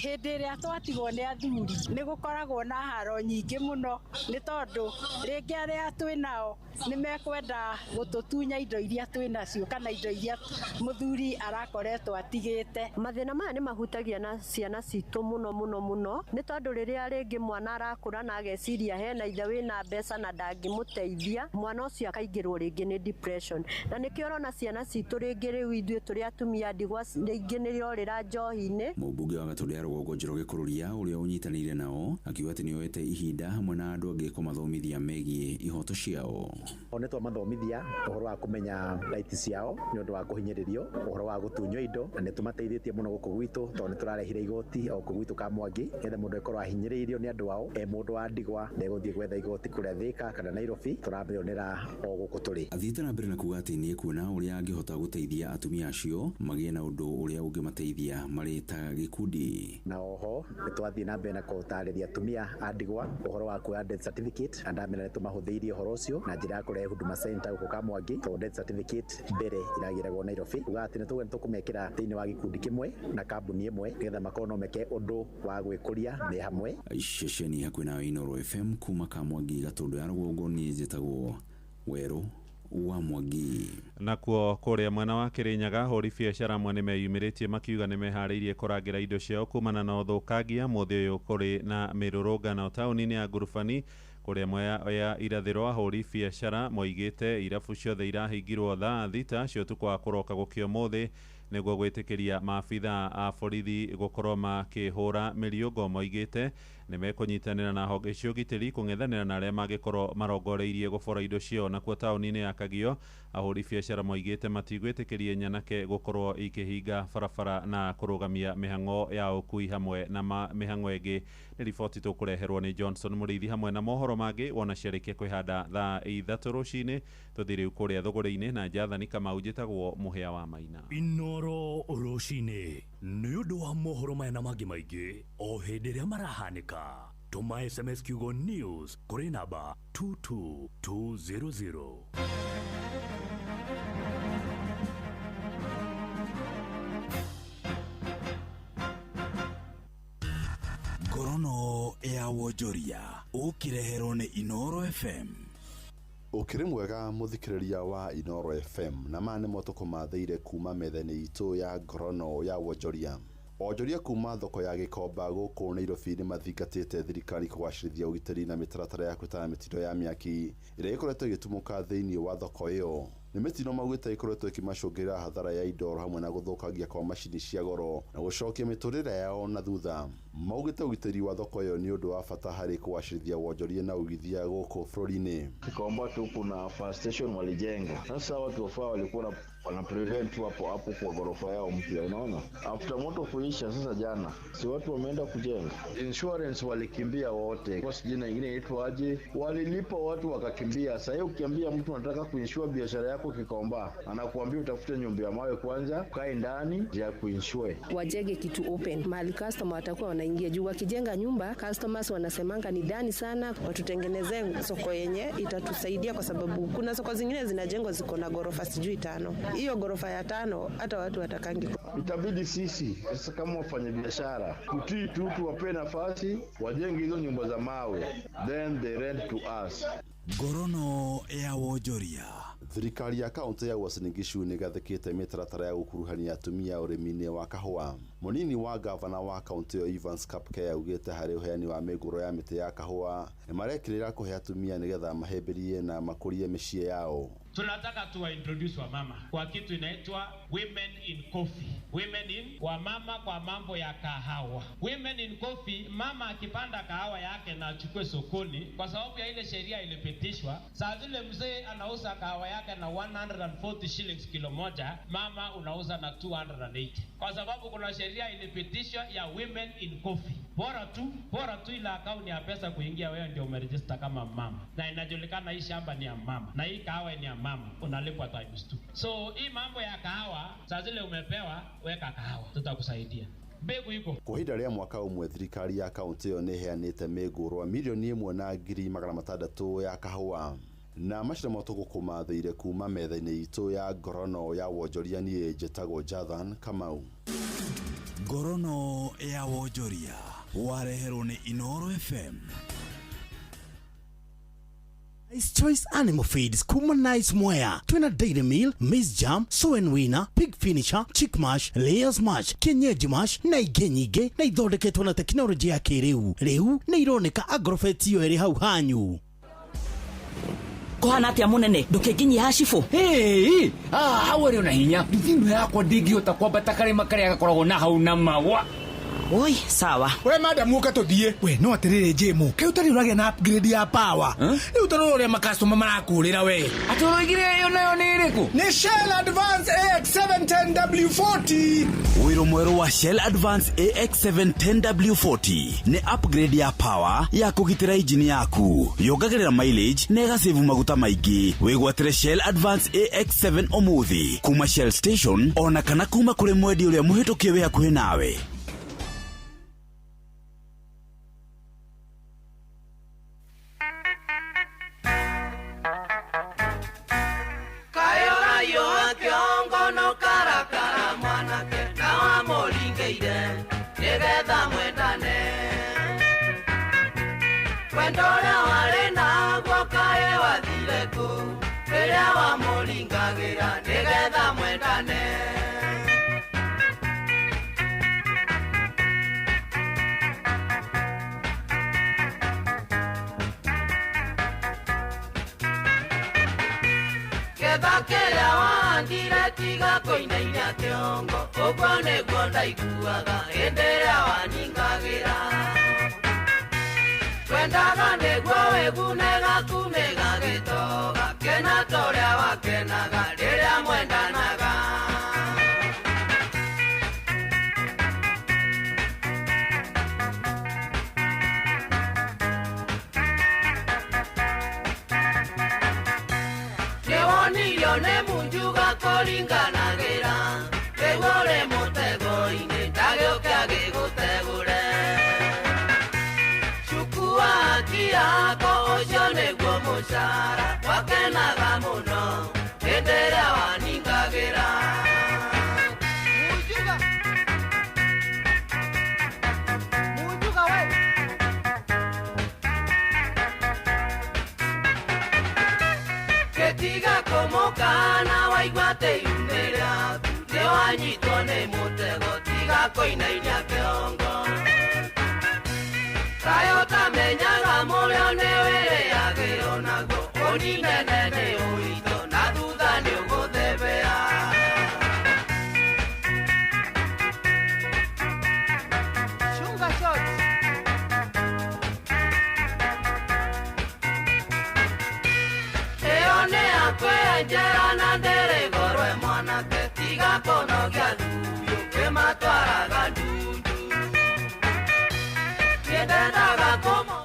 hĩndĩ ĩrĩa twatigwo nĩ athuri nĩ gũkoragwo na haro nyingĩ mũno, nĩ tondũ rĩngĩ arĩa twĩ nao nĩ mekwenda gũtũtunya indo iria twĩ nacio kana indo iria mũthuri arakoretwo atigĩte. Mathĩna maya nĩ mahutagia na ciana citũ mũno mũno mũno, nĩ tondũ rĩrĩa rĩngĩ mwana arakũra na ageciria hena ithe wĩna mbeca na ndangĩmũteithia, mwana ũcio akaingĩrwo rĩngĩ nĩ depression, na nĩkĩo ũrona ciana citũ rĩngĩ rĩu ithuĩ tũrĩ atumia ndigwa rĩngĩ nĩrorĩra njohi-inĩ. Mũmbunge wa Gatũndũ ya rũgongo Njoroge Kũrũria ũrĩa ũnyitanĩire nao akiuga atĩ nĩoete ihinda hamwe na andũ angĩ kũmathomithia megiĩ ihoto ciao. O nĩ twamathomithia ũhoro wa kũmenya right ciao nĩ ũndũ wa kũhinyĩrĩrio, ũhoro wa gũtunywo indo, na nĩ tũmateithĩtie mũno gũkũ gwitũ tondũ nĩ tũrarehire igoti o kũu gwitũ Kamwangi nĩgetha mũndũ akorwo ahinyĩrĩirio nĩ andũ ao e mũndũ wa ndigwa ndegũthiĩ gwetha igoti kũrĩa Thĩka kana Nairobi, tũramĩonera o gũkũ tũrĩ. Athiĩte na mbere na kuga atĩ nĩ ekuona ũrĩa angĩhota gũteithia atumia acio magĩe na ũndũ ũrĩa ũngĩmateithia marĩ ta gĩkundi. Na oho nĩ twathiĩ na mbere na gũtarĩria atumia a ndigwa ũhoro wa kuoya death certificate, na ndamera nĩ tũmahũthĩirie ũhoro ũcio na njĩra ya kũrehe Huduma Center gũkũ Kamwangi, tondũ death certificate mbere iragĩragwo Nairobi, uga atĩ nĩ tũkũmekĩra thĩinĩ wa gĩkundi kĩmwe na kambuni ĩmwe nĩgetha makorwo no meke ũndũ wa gwĩkũria me hamwe. Ceceni hakuhĩ nawe Inooro FM kuma Kamwangi Gatũndũ ya rũgongo, niĩ njĩtagwo Werũ wa Mwangi. Nakuo kũrĩa mwena wa Kĩrĩnyaga ahũri biacara amwe nĩ meyumĩrĩtie makiuga nĩ meharĩirie kũrangĩra indo ciao kumana na ũthũkangia. Mũthĩ ũyũ kũrĩ na mĩrũrũngano taũni-inĩ ya Ngurubani kũrĩa mwea ya irathĩro. Ahũri biacara moigĩte irabu ciothe irahingirwo thaa 6 cia ũtukũ wa kũroka gũkĩa ũmũthĩ nĩguo gwĩtĩkĩria maabitha a borithi gũkorwo makĩhũra mĩriũngo. Moigĩte nĩ mekũnyitanĩra na honge cia ũgitĩri kũng'ethanĩra na arĩa mangĩkorwo marongoreirie gũbora indo ciao. Nakuo taũni-inĩ ya Kagio ahũri biacara moigĩte matigwĩtĩkĩria nyanake gũkorwo ikĩhinga barabara na kũrũgamia mĩhang'o ya ũkui hamwe na mĩhang'o ĩngĩ. Nĩ riboti tũkũreherwo nĩ Johnson Mũrĩithi hamwe na mohoro mangĩ wona ciarĩkia kwĩhanda thaa 3 rũcinĩ. Tũthiĩ rĩu kũrĩa thũgũrĩ-inĩ na Jathani Kamau njĩtagwo Mũhĩa wa Maina. Inooro rũcinĩ nĩ ũndũ wa mohoro maya na mangĩ maingĩ o hĩndĩ ĩrĩa marahanĩka. Tũma SMS kiugo news kũrĩ namba 22200. Ngorono ya wonjoria ũkĩreherwo nĩ Inooro FM. Ũkĩrĩ mwega mũthikĩrĩria wa Inooro FM, na maya nĩmo tũkũmathĩire kuma metha-inĩ itũ ya ngorono ya wonjoria. Onjoria kuma thoko ya Gĩkomba gũkũ Nairobi nĩ mathingatĩte thirikari kũgacĩrithia ũgitĩri na mĩtaratara ya kwĩtana mĩtino ya mĩaki ĩrĩa ĩkoretwo ĩgĩtumũka thĩinĩ wa thoko ĩyo. Nĩ mĩtino maugĩte ĩkoretwo ĩkĩmacũngĩrĩra hathara ya indo hamwe na gũthũkangia kwa macini cia goro na gũcokia mĩtũrĩre yao na thutha. Maugĩte ũgitĩri wa thoko ĩyo nĩ ũndũ wa bata harĩ kũgacĩrithia wonjoria na ũigithia gũkũ bũrũri-inĩ. Gĩkomba tu kuna fire station walijenga. Sasa watu wafaa walikuwa wana prevent tu hapo hapo kwa ghorofa yao mpya, unaona? After moto kuisha sasa jana, si watu wameenda kujenga. Insurance walikimbia wote. Kwa sijina nyingine inaitwa aje? Walilipa watu wakakimbia. Sasa ukiambia mtu anataka kuinsure biashara yako Kikomba, anakuambia utafute nyumba ya mawe kwanza, ukae ndani ya kuinsure. Wajenge kitu open, mahali customer watakuwa wanaingia juu. Wakijenga nyumba, customers wanasemanga ni ndani sana. Watutengenezee soko yenye itatusaidia, kwa sababu kuna soko zingine zinajengwa ziko na ghorofa sijui 5. Hiyo ghorofa ya 5 hata watu watakangi. Itabidi sisi sasa kama wafanyabiashara tutii tu, tuwape nafasi wajenge hizo nyumba za mawe, then they rent to us. Ngorono ya wonjoria. Thirikari ya kaunti ya Uasin Gishu nĩ ĩgathĩkĩte mĩtaratara ya gũkuruhania atumia ũrĩmi-inĩ wa kahũa. Mũnini wa gavana wa kaunti ĩyo Evans Kapkei augĩte harĩ ũheani wa mĩngũrwa ya mĩtĩ ya kahũa nĩ marekĩrĩra kũhe atumia nĩgetha mahĩmbĩrie na makũrie mĩciĩ yao. Tunataka tuwa introduce wamama kwa kitu inaitwa women in coffee. Women in wamama kwa mambo ya kahawa. Women in coffee, mama akipanda kahawa yake na achukue sokoni, kwa sababu ya ile sheria ilipitishwa, saa zile mzee anauza kahawa yake na 140 shillings kilo moja, mama unauza na 280, kwa sababu kuna sheria ilipitishwa ya women in coffee. Bora tu ile akaunti ya pesa kuingia, wewe ndio umeregister kama mama, na inajulikana hii shamba ni ya mama na hii kahawa ni ya mama, unalipwa times 2. So hii mambo ya kahawa, saa zile umepewa, weka kahawa, tutakusaidia. Mbegu iko. Kwa ihinda rĩa mwaka ũmwe thirikari ya kaunti ĩyo nĩ ĩheanĩte mĩngũrwa mirioni 1,600,000 ya kahũa na macio nĩmo tũgũkũmathĩire kuma metha-inĩ itũ ya ngorono ya wonjoria. Niĩ njĩtagwo Jathan Kamau. Ngorono ya wonjoria wareherwo nĩ Inoro FM. Nice Choice Animal Feeds kuma Nice Mwea twina Dairy Meal, Maize Jam, Soy Winner, Pig Finisher, Chick Mash, Layers Mash, Kienyeji Mash na ingĩ nyingĩ, na ithondeketwo na tekinoronjĩ ya kĩrĩu. Rĩu nĩ ironeka Agrovet iyo ĩrĩ hau hanyu. Kũhana atĩa mũnene, ndũkĩnginyia hacibũ? Hey, hau arĩ ona hinya nduthi ĩno yakwa ndĩngĩhota kwambata karĩma karĩa gakoragwo na hau na mawa. Oi, sawa. We madam, uka tũthiĩ. We no atĩrĩrĩ Jĩmũ, kaĩ ũtarĩ ũragĩa na upgrade ya power? Rĩu ta rora ũrĩa makastoma marakũrĩra we. Atĩ ũroigire ĩyo nayo nĩ ĩrĩkũ? Nĩ Shell Advance AX710W40. Ũirũ mwerũ wa Shell Advance AX710W40 nĩ upgrade ya power ya kũgitĩra injini yaku, yongagĩrĩra mileage na ĩgasave maguta maingĩ. Wĩgwatĩre Shell Advance AX7 ũmũthĩ kuma Shell station ona kana kuma kũrĩ mwendia ũrĩa mũhĩtũkie wĩ hakuhĩ nawe.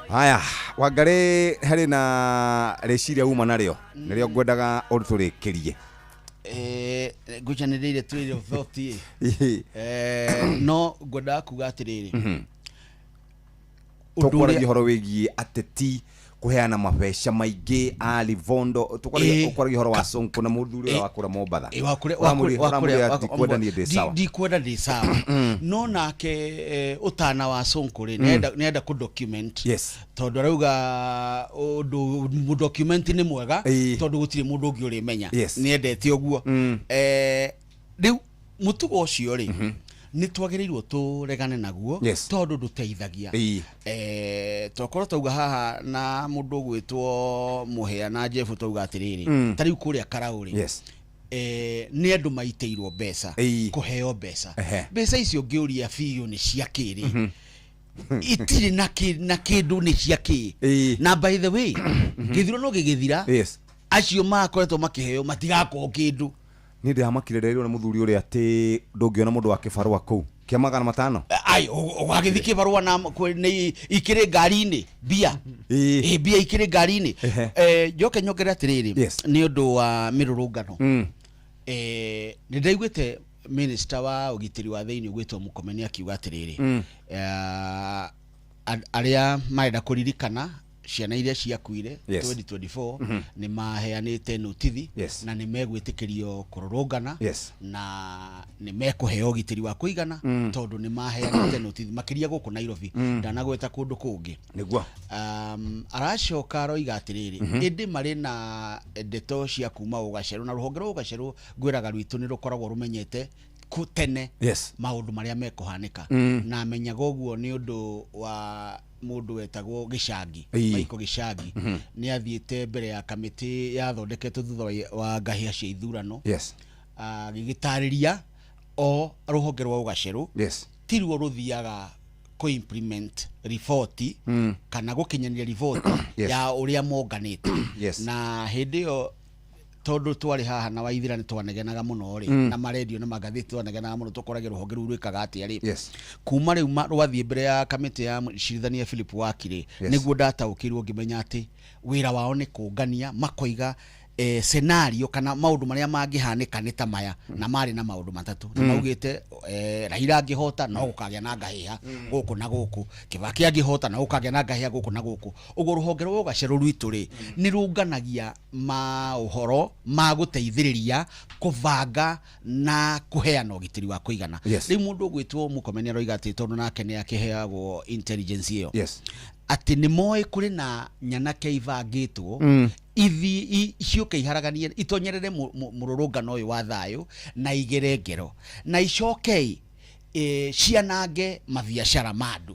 Haya, Wangari harĩ na rĩciria uma narĩo nĩrĩo ngwendaga ũtũrĩkĩrie. Ngũcanĩrĩire twĩre thought no ngwendaga kuga atĩrĩrĩ, tũkwaragia ũhoro wĩgiĩ ateti kũheana mabeca maingĩ a Livondo, tũkwaragia ũhoro wa Sonko na mũthuri ũrĩa wa kũrĩa Mombatha. Ndikwenda niĩ ndĩ sawa, ndikwenda ndĩ sawa. No nake ũtana wa Sonko rĩ nĩenda kũ document, tondũ arauga ũndũ document nĩ mwega tondũ gũtirĩ mũndũ ũngĩ ũrĩmenya, nĩendete ũguo. Rĩu mũtugo ũcio rĩ Nĩ twagĩrĩirwo tũregane naguo tondũ ndũteithagia. Tokorwo twauga haha na mũndũ ũgwĩtwo Mũhĩa na Jeff twauga atĩrĩrĩ, ta rĩu kũrĩa Karaũ rĩ, nĩ andũ maitĩirwo mbeca, kũheo mbeca. Mbeca icio ngĩũria biũ nĩ cia kĩrĩ, itirĩ na kĩndũ, nĩ cia kĩ? Na by the way, gĩthurano gĩgĩthira, acio makoretwo makĩheo matigakorwo kĩndũ. Niĩ ndĩramakire nderirwo nĩ mũthuri ũrĩa atĩ ndũngĩona mũndũ wa kĩbarũa kũu kĩa 500. Ai, ũgagĩthiĩ kĩbarũa na nĩ ikĩrĩ ngari-inĩ mbia, mbia ikĩrĩ ngari-inĩ. Njoke nyongerere atĩrĩrĩ, nĩ ũndũ wa mĩrũrũngano, nĩ ndaiguĩte minister wa ũgitĩri wa thĩinĩ ũgwĩtwo Mũkomeni akiuga atĩrĩrĩ, arĩa marenda kũririkana ciana iria ciakuire 2024 nĩ maheanĩte notithi na nĩ megwĩtĩkĩrio kũrũrũngana na nĩ mekũheo ũgitĩri wa kũigana, tondũ nĩ maheanĩte notithi makĩria gũkũ Nairobi, ndanagweta kũndũ kũngĩ. Nĩguo. Aracoka aroiga atĩrĩrĩ, ĩndĩ marĩ na ndeto cia kuma ũgacerũ na rũhonge rwa ũgacerũ, ngwĩraga rwitũ nĩ rũkoragwo rũmenyete tene maũndũ marĩa mekũhanĩka, na menyaga ũguo nĩ ũndũ wa mũndũ wetagwo Gĩcangi, Michael Gĩcangi. Nĩ athiĩte mbere ya kamĩtĩ yathondeketwo thutha wa ngahĩha cia ithurano, agĩgĩtarĩria o rũhonge rwa ũgacerũ tiruo rũthiaga kũ-implement riboti kana gũkinyanĩria riboti ya ũrĩa monganĩte. Na hĩndĩ ĩyo tondũ twarĩ haha na Waithira nĩ twanegenaga mũno rĩ, na marendio na magathĩti twanegenaga mũno, tũkoragia rũhonge rũu rwĩkaga atĩa rĩ. Kuma rĩu rwathiĩ mbere ya kamĩtĩ ya mũcirithania Philip Wakiri, nĩguo ndataũkĩirwo ngĩmenya atĩ wĩra wao nĩ kũngania, makoiga scenario kana maũndũ marĩa mangĩhanĩka nĩ ta maya, na marĩ na maũndũ matatũ nĩ maugĩte, Raila angĩhota no gũkagĩa na ngahĩha gũkũ na gũkũ, Kibaki angĩhota no gũkagĩa na ngahĩha gũkũ na gũkũ. Ũguo rũhonge rwa ũgacerũ rwitũ rĩ, nĩ rũnganagia maũhoro ma gũteithĩrĩria kũbanga na kũheana ũgitĩri wa kũigana. Rĩu mũndũ ũgwĩtwo Mũkomeni aroiga atĩ tondũ nake nĩ akĩheagwo intelligence ĩyo, atĩ nĩ moĩ kũrĩ na nyanake ibangĩtwo ithi ciũke iharaganie itonyerere mũrũrũngano ũyũ wa thayũ na igere ngero na icoke cianange mabiacara ma andũ.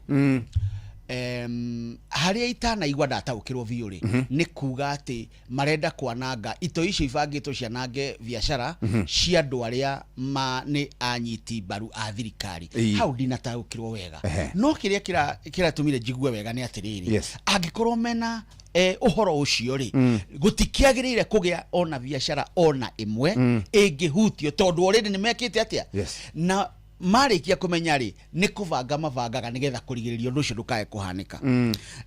Harĩa itanaigua ndataũkĩrwo biũ rĩ, nĩ kuga atĩ marenda kwananga ito icio ibangĩtwo cianange biacara cia andũ arĩa ma nĩ anyiti mbaru a thirikari. Hau ndinataũkĩrwo wega. No kĩrĩa kĩratũmire njigue wega nĩ atĩrĩrĩ, angĩkorwo mena ũhoro ũcio rĩ, gũtikĩagĩrĩire kũgĩa ona biacara ona ĩmwe ĩngĩhutio, tondũ already nĩ mekĩte atĩa, na marĩkia kũmenya rĩ, nĩ kũbanga mabangaga nĩgetha kũrigĩrĩria ũndũ ũcio ndũkae kũhanĩka.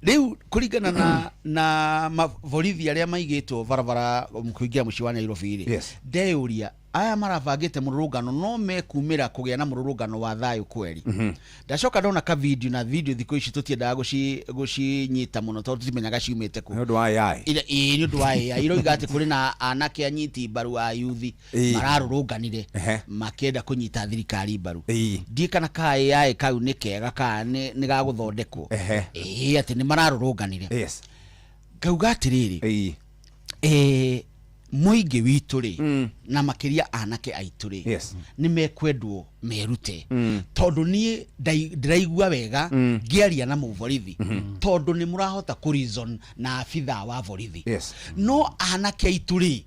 Rĩu kũringana na maborithi arĩa maigĩtwo barabara kũingĩra mũciĩ wa Nairobi rĩ, ndeyũria aya marabangĩte mũrũrũngano no mekumĩra kũgĩa na mũrũrũngano wa thayũ kweri. Ndacoka ndona ka video, na video thikũ ici tũtiendaga gũcinyita mũno tondũ tũtimenyaga ciumĩte kũ. Nĩ ũndũ wa AI. Ĩĩ, nĩ ũndũ wa AI. Iroiga atĩ kũrĩ na anake anyiti mbaru a yuthi mararũrũnganire makĩenda kũnyita thirikari mbaru. Ndiĩ kana ka AI kau nĩ kega kana nĩ gagũthondekwo. Ĩĩ, atĩ nĩ mararũrũnganire. Ngauga atĩrĩrĩ, mũingĩ witũ rĩ, na makĩria anake aitũ rĩ, nĩ mekwendwo merute, tondũ niĩ ndĩraigua wega ngĩaria na mũborithi, tondũ nĩ mũrahota kũ reason na abithaa wa borithi. No anake aitũ rĩ,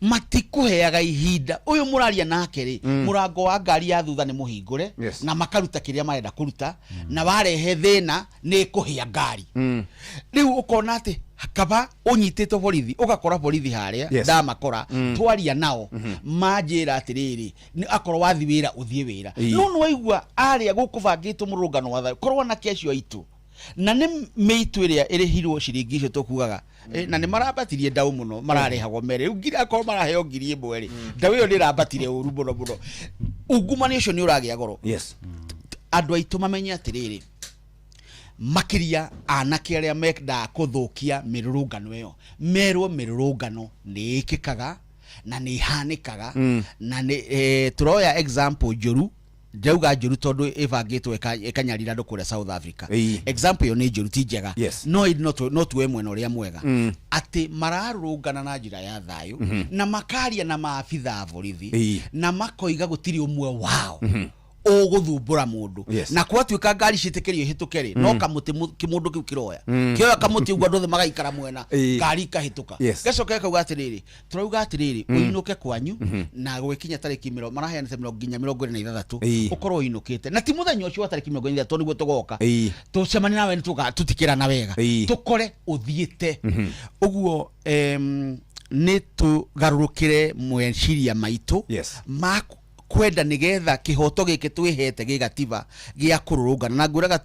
matikũheaga ihinda. Ũyũ mũraria nake rĩ, mũrango wa ngari ya thutha nĩ mũhingũre, na makaruta kĩrĩa marenda kũruta, na warehe thĩna nĩ kũhĩa ngari. Rĩu ũkona atĩ kaba ũnyitĩtwo borithi, ũgakora borithi harĩa, ndamakora, twaria nao, manjĩra atĩrĩrĩ, akorwo wathi wĩra ũthiĩ wĩra. No nĩwaigua arĩa gũkũbangĩtwo mũrũrũngano wa thayũ, korwo anake acio aitũ na nĩ mĩitũ ĩrĩa ĩrĩhirwo ciringi icio tũkugaga, na nĩ marambatirie ndau mũno, mararĩhagwo merĩ rĩu ngiri, akorwo maraheo 1000 rĩ, ndau ĩyo nĩ ĩrambatire ũru mũno mũno. Ungumania ũcio nĩ ũragĩa goro. Andũ aitũ mamenye atĩrĩrĩ, makĩria anake arĩa mendaga kũthũkia mĩrũrũngano ĩyo, merwo mĩrũrũngano nĩ ĩkĩkaga na nĩ ĩhanĩkaga, na nĩ tũroya example njũru. Ndauga njũru tondũ ĩbangĩtwo ĩkanyarira andũ kũrĩa South Africa. Example ĩyo nĩ njũru, ti njega, no ĩndĩ no tuoe mwena ũrĩa mwega, atĩ mararũrũngana na njĩra ya thayũ, na makaria na maabitha a borithi, na makoiga gũtirĩ ũmwe wao Ũgũthumbũra mũndũ. Yes. Na gwatuĩka ngari ciĩtĩkĩrio ihĩtũke rĩ, no kamũtĩ kĩmũndũ kĩu kĩroya kĩoya kamũtĩ ũguo, andũ othe magaikara mwena, ngari ikahĩtũka. Gacoka gakauga atĩrĩrĩ, tũrauga atĩrĩrĩ, ũinũke kwanyu na gũgĩkinya tarĩki mĩrongo maraheanĩte mĩrongo nginya 26, ũkorwo ũinũkĩte, na ti mũthenya ũcio wa tarĩki 23 nĩguo tũgoka tũcemanie nawe, nĩ tũtikĩrana wega, tũkore ũthiĩte. Ũguo nĩ tũgarũrũkĩre meciria maitũ ma kwenda nĩgetha kĩhoto gĩkĩ twĩhete gĩ gatiba gĩa kũrũrũngana, na ngwĩraga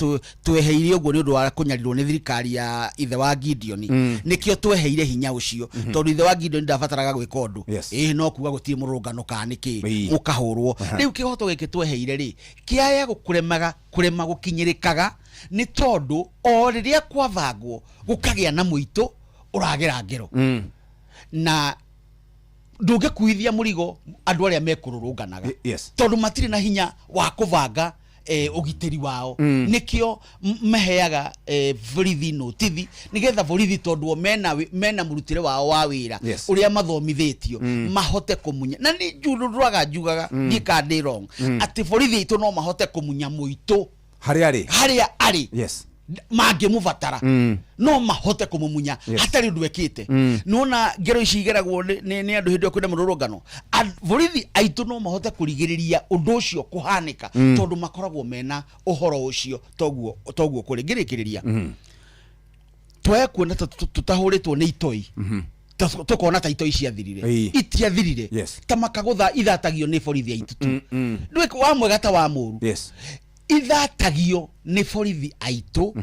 tweheire ũguo nĩ ũndũ wa kũnyarirwo nĩ thirikari ya ithe wa Gideon. Nĩkĩo tweheire hinya ũcio, tondũ ithe wa Gideon ndabataraga gwĩka ũndũ. Ĩĩ, no kuga gũtirĩ mũrũrũngano kana nĩkĩ, ũkahũrwo. Rĩu kĩhoto gĩkĩ tweheire rĩ, kĩaya gũkũremaga kũrema gũkinyĩrĩkaga nĩ tondũ o rĩrĩa kwabangwo gũkagĩa na mũitũ ũragera ngero, na ndũngĩkuithia mũrigo andũ arĩa mekũrũrũnganaga, tondũ matirĩ na hinya wa kũbanga ũgitĩri wao. Nĩkĩo maheaga borithi notithi, nĩgetha borithi, tondũ o mena mũrutĩre wao wa wĩra ũrĩa mathomithĩtio, mahote kũmunya. Na nĩ ndũraga njugaga, ndiĩ kana ndĩ wrong, atĩ borithi aitũ no mahote kũmunya mũitũ harĩa arĩ. Harĩa arĩ, mangĩmũbatara, no mahote kũmũmunya hatarĩ ũndũ ekĩte. Nona ngero ici igeragwo nĩ andũ hĩndĩ ĩyo kwĩna mũrũrũngano. Borithi aitũ no mahote kũrigĩrĩria ũndũ ũcio kũhanĩka, tondũ makoragwo mena ũhoro ũcio. Toguo kũrĩ ngĩrĩkĩrĩria, twaya kuona ta tũtahũrĩtwo nĩ itoi, tũkona ta itoi ciathirire. Itiathirire. Ta makagũtha ithatagio nĩ borithi aitũ tu. Ndwĩ wa mwega ta wa mũru, ithatagio nĩ borithi aitũ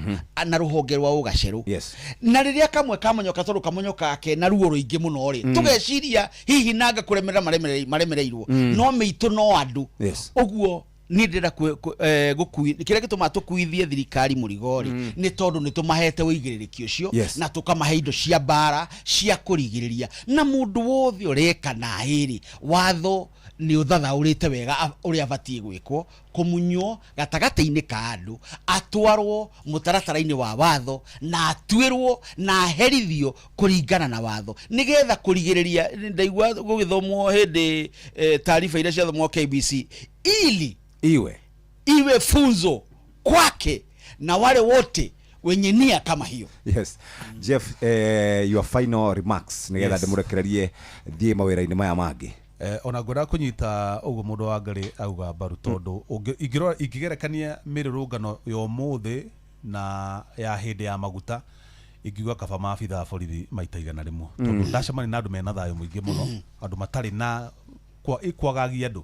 na rũhonge rwa ũgacerũ. Na rĩrĩa kamwe kamonyoka, tondũ kamonyoka ke na ruo rũingĩ mũno rĩ, tũgeciria hihi nanga kũremerera maremereirwo, no mĩitũ no andũ. Ũguo niĩ ndĩrenda kĩrĩa gĩtũmaga tũkuithie thirikari mũrigo rĩ, nĩ tondũ nĩ tũmahete ũigĩrĩrĩki ũcio, na tũkamahe indo cia mbara cia kũrigĩrĩria. Na mũndũ wothe ũreka naĩ rĩ, watho nĩ ũthathaũrĩte wega ũrĩa abatiĩ gwĩkwo, kũmunywo gatagatĩ-inĩ ka andũ, atwarwo mũtaratara-inĩ wa watho na atuĩrwo na aherithio kũringana na watho, nĩgetha kũrigĩrĩria. Ndaigua gũgĩthomwo hĩndĩ taariba iria ciathomwo KBC, ili iwe iwe funzo kwake na wale wote wenye nia kama hiyo. Yes, Jeff, your final remarks, nigetha ndĩmũrekererie thiĩ mawĩra-inĩ maya mangĩ. Ona ngwenda kũnyita ũguo mũndũ wa Ngarĩ auga mbaru, tondũ ingĩrora ingĩgerekania mĩrũrũngano ya ũmũthĩ na ya hĩndĩ ya maguta, ingiuga kaba maabitha a borithi maita 100, tondũ ndacemania na andũ mena thayũ mũingĩ mũno, andũ matarĩ na kwagagia andũ,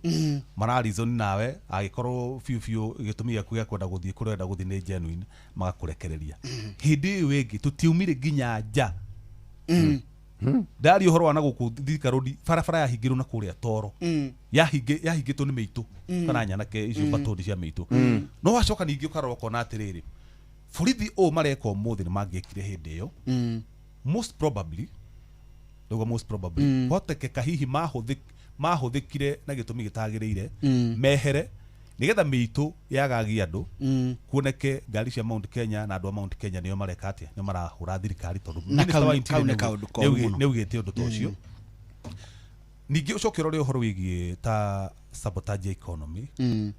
mara reason nawe, angĩkorwo biũ biũ gĩtũmi gĩaku gĩa kwenda gũthiĩ kũrĩa ũrenda gũthiĩ nĩ genuine, magakũrekereria. Hĩndĩ ĩyo ĩngĩ tũtiaumire nginya nja. Ndaria ũhoro wa na gũkũ Thika Road, barabara yahingĩrwo na kũrĩa Toro, yahingĩtwo nĩ mĩitũ kana nyanake icio, batũni cia mĩitũ. No wacoka ningĩ ũkarora ũkona atĩrĩrĩ, borithi ũũ mareka ũmũthĩ nĩ mangĩekire hĩndĩ ĩyo. Most probably, ndauga most probably, hotekeka hihi mahũthĩkire na gĩtũmi gĩtagĩrĩire, mehere nĩgetha mĩitũ yagagia andũ, kuoneke ngari cia Mount Kenya na andũ a Mount Kenya nĩo mareka atĩa, nĩo marahũra thirikari, tondũ Na Minister wa kau nĩ Interior kaũndũ koru mũno. nĩaugĩte ũndũ ta ũcio. Ningĩ ũcoke ũrore ũhoro wĩgiĩ ta sabotage ya economy,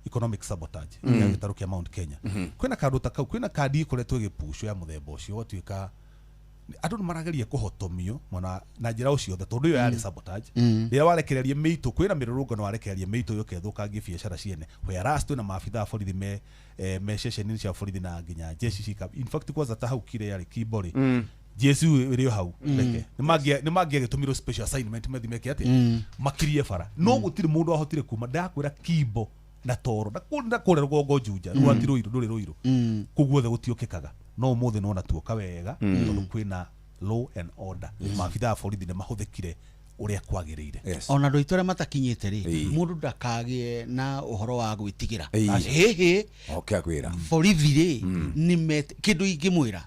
economic sabotage ya gĩtarũ kĩa Mount Kenya. Kwĩna kaũndũ ta kau, kwĩna kandi ĩkoretwo ĩgĩpucwo ya mũthemba ũcio, ũgatuĩka andũ nĩ marageria kũhotomio mwena na njĩra o ciothe, tondũ ĩyo yarĩ sabotage. Rĩrĩa warekereria mĩitũ, kwĩna mĩrũrũngano, warekereria mĩitũ yũke ĩthũkangie biacara ciene, whereas twĩna maabitha a borithi me ceceni cia borithi na nginya jeshi cika. In fact, kwanza ta hau kire yarĩ Kimbo rĩ, jesu ĩrĩ o hau. Reke nĩ mangĩagĩtũmirwo special assignment mathi meke atĩa, makirie bara, no gũtirĩ mũndũ wahotire kuma. Ndakwĩra Kimbo na Toro na kũrĩa rũgongo Juja, rwati Rũirũ ndũrĩ Rũirũ, kũu guothe gũtiũkĩkaga. No ũmũthĩ nona tuoka wega, tondũ kwĩna law and order. Maabitha a borithi nĩ mahũthĩkire ũrĩa kwagĩrĩire. Ona andũ aitũ arĩa matakinyĩte rĩ, mũndũ ndakagĩe na ũhoro wa gwĩtigĩra. Hĩhĩ. Okay, akwĩra. Borithi rĩ, nĩ kĩndũ ingĩmwĩra,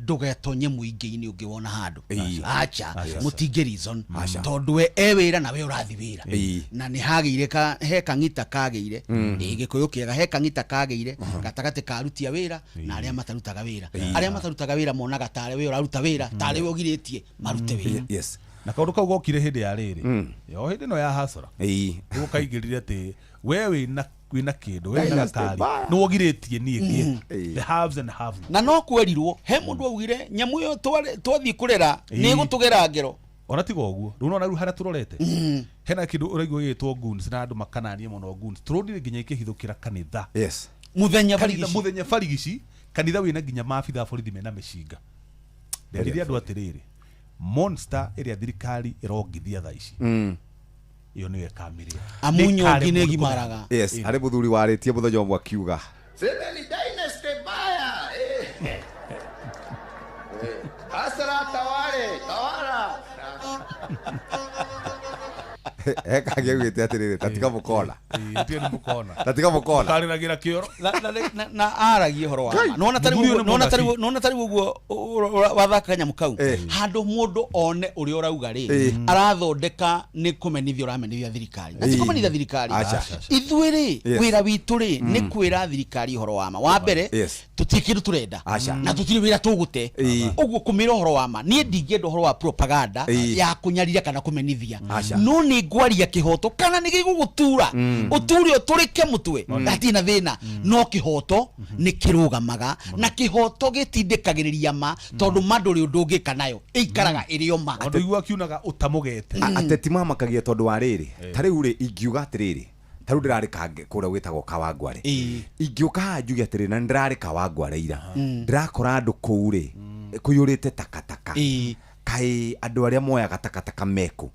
ndũgetonye mũingĩ-inĩ ũngĩwona handũ. Acha. Aca. Mũtingĩ reason, Aca. tondũ we e wĩra na we ũrathi wĩra. Na nĩ hagĩire ka, he kang'ita kagĩire. Ĩ, gĩkũyũ kĩega, he kang'ita kagĩire gatagatĩ ka aruti a wĩra na arĩa matarutaga wĩra. Arĩa matarutaga wĩra monaga tarĩ we ũraruta wĩra, tarĩ we ũgirĩtie marute wĩra. Na kaũndũ kau gokire hĩndĩ ya rĩrĩ, yo hĩndĩ ĩno ya hasara, nĩguo kaingĩrire atĩ we wĩna Wĩna kĩndũ, wĩna Dynasty gakari. mbaya. Nĩ wogirĩtie niĩ ngĩe. The haves and have not. Na no kwerirwo he mũndũ augire nyamũ ĩyo twathiĩ kũrera nĩ ĩgũtũgera ngero. Ona tiga ũguo, rĩu nona rĩu harĩa tũrorete hena kĩndũ ũraigua gĩgĩtwo goons, na andũ makananie mũno goons. Tũronire nginya ikĩhithũkĩra kanitha. Yes. Mũthenya Kanitha- barigici. Mũthenya barigici, kanitha wĩna nginya maabitha a borithi mena mĩcinga. Nderire andũ atĩrĩrĩ, monster ĩrĩa thirikari ĩrongithia thaa ici, ĩyo nĩyo ĩkamĩrĩa. Amunyongi Nĩ nĩ ĩkaremwo nĩ ĩgimaraga. Yes, harĩ mũthuri warĩtie mũthenya ũmwe akiuga Semeni dynasty baya. Eh. Eh. Hasara tawale, tawala. Hekangĩ augĩte atĩrĩrĩ, tatiga mũkona. Ĩĩ, nĩ mũkona. Tatiga mũkona. Karĩragĩra kĩoro. Na aragia ũhoro wa ma. Nona tarĩ Mũthuri ũyũ ũguo nĩ nona tarĩ mũnabii. ũguo nona tarĩ ũguo wathaka kanyamũ kau handũ mũndũ one ũrĩa ũrauga rĩ, arathondeka nĩ kũmenithia ũramenithia thirikari, na ti kũmenithia thirikari. Aca. Ithuĩ rĩ, wĩra witũ rĩ, nĩ kwĩra thirikari ũhoro wa ma. Wa mbere, tũtirĩ kĩndũ tũrenda Aca. na tũtirĩ wĩra tũgũte. Ũguo kũmĩra ũhoro wa ma, niĩ ndingĩenda ũhoro wa propaganda ya kũnyarira kana kũmenithia. Aca. No nĩ ngwaria kĩhoto kana nĩ gĩgũgũtura, ũture ũtũrĩke mũtwe, hatirĩ na thĩna, no kĩhoto nĩ kĩrũgamaga, na kĩhoto gĩtindĩkagĩrĩria ma, tondũ ma ndũrĩ ũndũ ũngĩka nayo, ĩikaraga ĩrĩ o ma. Andũ igua akiunaga ũtamũgete. Ateti mamakagia tondũ wa rĩrĩ, ta rĩu rĩ, ingiuga atĩrĩrĩ, ta rĩu ndĩrarĩ kũrĩa gwĩtagwo Kawangware, ingĩũka haha njuge atĩrĩrĩ, na nĩndĩrarĩ Kawangware ira, ndĩrakora andũ kũu rĩ kũiyũrĩte takataka, kaĩ andũ arĩa moyaga takataka mekũ?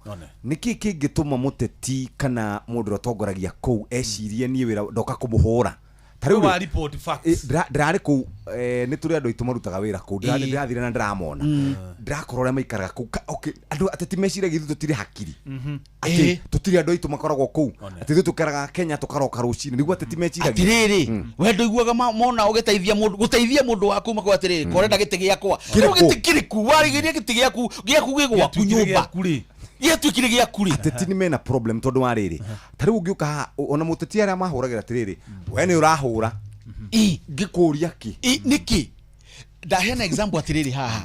Nĩkĩ kĩngĩtũma mũteti kana mũndũ ũrĩa ũtongoragia kũu ecirie niĩ wĩra ndoka kũmũhũra? Ta rĩu Wa rĩ, report facts. Ndĩrarĩ kũu, nĩ tũrĩ andũ aitũ marutaga wĩra kũu. Ndĩrathire na ndĩramona, ndĩrakora ũrĩa maikaraga kũu. Okay, andũ ateti meciragia ithuĩ tũtirĩ hakiri, atĩ tũtirĩ andũ aitũ makoragwo kũu, atĩ ithuĩ tũkaraga Kenya tũkaroka rũcinĩ, nĩguo ateti meciragia. Atirĩrĩ, we ndũiguaga mona ũgĩteithia mũndũ, gũteithia mũndũ waku makuga atĩrĩrĩ, korenda gĩtĩ gĩakwa. Kĩrĩkũ? Rĩu gĩtĩ kĩrĩkũ warĩgĩria? Gĩtĩ gĩaku gĩaku gĩ gwaku Gĩatuĩkire nyũmba gĩaku rĩ. Gĩatuĩkire gĩaku rĩ. Ateti nĩ mena problem tondũ wa rĩrĩ, ta rĩu ũngĩũka haha, ona mũteti arĩa mahũragĩra atĩrĩrĩ, we nĩ ũrahũra, ngĩkũria kĩ? Nĩkĩ ndaheana example atĩrĩrĩ haha,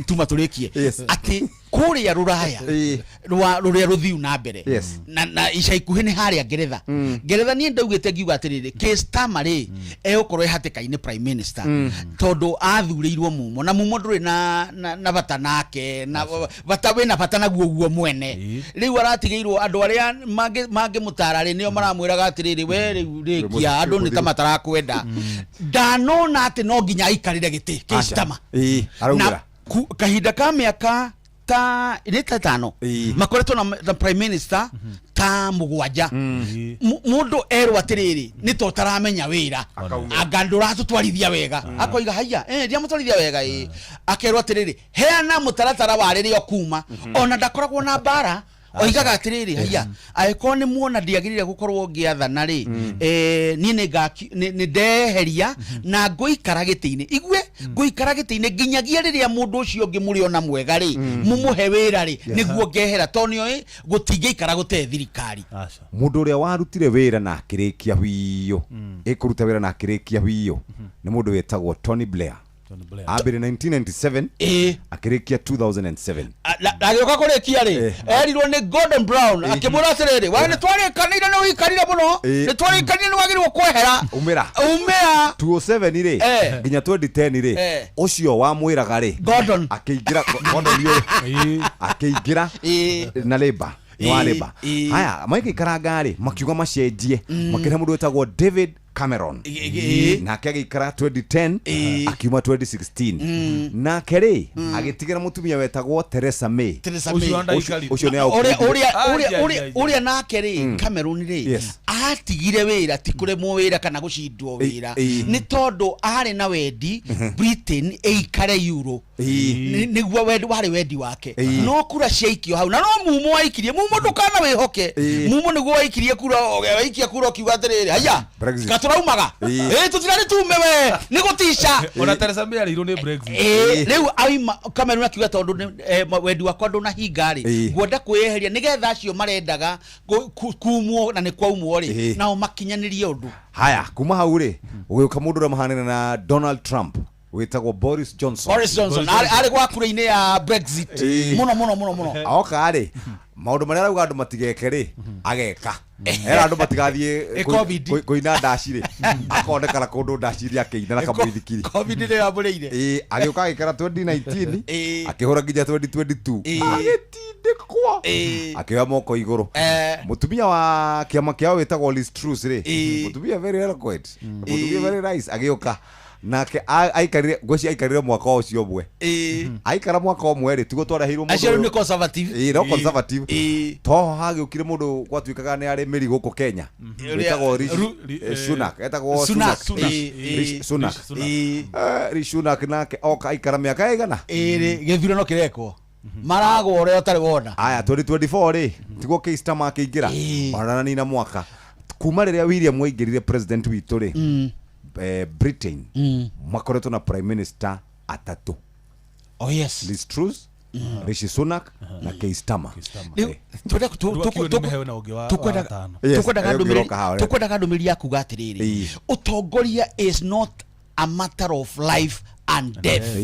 tuma tũrĩkie atĩ kũrĩa rũraya rwa rũrĩa rũthiu na mbere, na ica ikuhĩ nĩ harĩa Ngeretha. Ngeretha niĩ ndaugĩte ngiuga atĩrĩrĩ, Keir Starmer rĩ, egũkorwo e hatĩka-inĩ prime minister, tondũ athurĩirwo mumo na mumo ndũrĩ na bata nake, na bata wĩna bata naguo guo mwene. Rĩu aratigĩirwo andũ arĩa mangĩmũtara rĩ, nĩo maramwĩraga atĩrĩrĩ, we rĩu rĩkia, andũ nĩ ta matarakwenda. Ndanona atĩ no nginya aikarĩre gĩtĩ Keir Starmer. Araugĩra. Na kahinda ka mĩaka ta nĩ ta 5 makoretwo na prime minister ta 7. Mũndũ erwo atĩrĩrĩ, nĩ ta ũtaramenya wĩra, anga ndũratũtwarithia wega, akoiga haiya, ndiamũtwarithia wega. Ĩ akerwo atĩrĩrĩ, heana mũtaratara wa rĩrĩa ũkuma. Ona ndakoragwo na mbara, oigaga atĩrĩrĩ, haiya, angĩkorwo nĩ muona ndiagĩrĩire gũkorwo ngĩathana rĩ, niĩ nĩ ndeheria na ngũikara gĩtĩ-inĩ, igue ngũikara gĩtĩ-inĩ nginyagia rĩrĩa mũndũ ũcio ũngĩ mũrĩona mwega rĩ, mũmũhe wĩra rĩ, nĩguo ngehera, tondũ nĩoĩ gũtingĩikara gũtee thirikari. Mũndũ ũrĩa warutire wĩra na akĩrĩkia biũ, ĩkũruta wĩra na akĩrĩkia biũ, nĩ mũndũ wĩtagwo Tony Blair. Ambĩrĩ 1997, akĩrĩkia 2007. Agĩũka kũrĩkia rĩ, erirwo nĩ Gordon Brown, akĩmwĩra atĩrĩrĩ, we nĩ twarĩkanĩire, nĩ ũikarire mũno, nĩ twarĩkanĩire, nĩ wagĩrĩirwo kwehera. Umĩra. Umĩra. 2007 rĩ, nginya 2010 rĩ, ũcio wamwĩraga rĩ, Gordon akĩingĩra, Gordon ũyũ akĩingĩra na Labour, nĩ wa Labour. Haya maigĩikaranga rĩ, makiuga macenjie, makĩrehe mũndũ wĩtagwo David Cameron, nake agĩikara 2010, akiuma 2016, nake rĩ agĩtigĩra mũtumia wetagwo Theresa May. Theresa May. Ũcio nĩ Ũrĩa nake rĩ, Cameron rĩ, atigire wĩra ti kũremwo wĩra kana gũcindwo wĩra, nĩ tondũ arĩ na wendi Britain ĩikare euro. Nĩguo wendi warĩ wendi wake. No kura ciaikio hau, na no mumo waikirie, mumo ndũkana wĩhoke, mumo nĩguo waikirie kura, waikia kura ũkiuga atĩrĩrĩ, haiya, Brexit. katũraumaga, tũtirarĩ tume, we nĩ gũtica. Ona Theresa May arĩirwo nĩ Brexit. Rĩu aima Cameron akiuga tondũ wendi wakwa ndũnahinga rĩ, ngwenda kwĩyeheria nĩgetha acio marendaga kumwo na nĩ kwaumwo rĩ, nao makinyanĩrie ũndũ. Haya, kuma hau rĩ, ũgĩũka mũndũ ũrĩa mahanene na Donald Trump wĩtagwo Boris Johnson. Boris Johnson arĩ gwa kura-inĩ ya Brexit mũno mũno mũno mũno. Oka rĩ, maũndũ marĩa arauga andũ matigeke rĩ, ageka. Era andũ matigathiĩ Ĩ COVID. kũina ndaci rĩ, akonekana kũndũ ndaci rĩ akĩina na kamũithikiri. COVID nĩ yambũrĩire. Ĩ, agĩũka agĩikara 2019, akĩhũra nginya 2022, agĩtindĩkwo, akĩoya moko igũrũ. Mũtumia wa kĩama kĩao wĩtagwo Liz Truss rĩ, mũtumia very eloquent, mũtumia very nice, agĩũka nake aikarire, ngwĩciria aikarire mwaka ũcio ũmwe. Aikara mwaka ũmwe rĩ, tiguo twareheirwo mũndũ Acio rĩu ũyũ. nĩ conservative. Ĩ, no conservative. To hagĩũkire mũndũ gwatuĩkaga nĩ arĩ mĩri gũkũ Kenya, wĩtagwo Rishi Sunak, etagwo Sunak. Sunak. Rishi Sunak. Rishi Sunak nake oka aikara mĩaka ĩigana? Ĩrĩ gĩthurano kĩrekwo maragwo ũrĩa ũtarĩ wona. Aya, 2024 rĩ, tiguo Keir Starmer akĩingĩra, ona nina mwaka kuma rĩrĩa William waingĩrire president witũ rĩ, Britain makoretwo na prime minister atatũ. Oh yes. Liz Truss, Rishi Sunak na Keir Starmer. Rĩu Rĩu akiuga nĩ mĩheo na ũngĩ wa gatano. Yes, tukwendaga ũngĩ ndũmĩrĩri ũroka haha. tukwendaga ndũmĩrĩri ya kuga atĩrĩrĩ, ũtongoria is not a matter of life and death.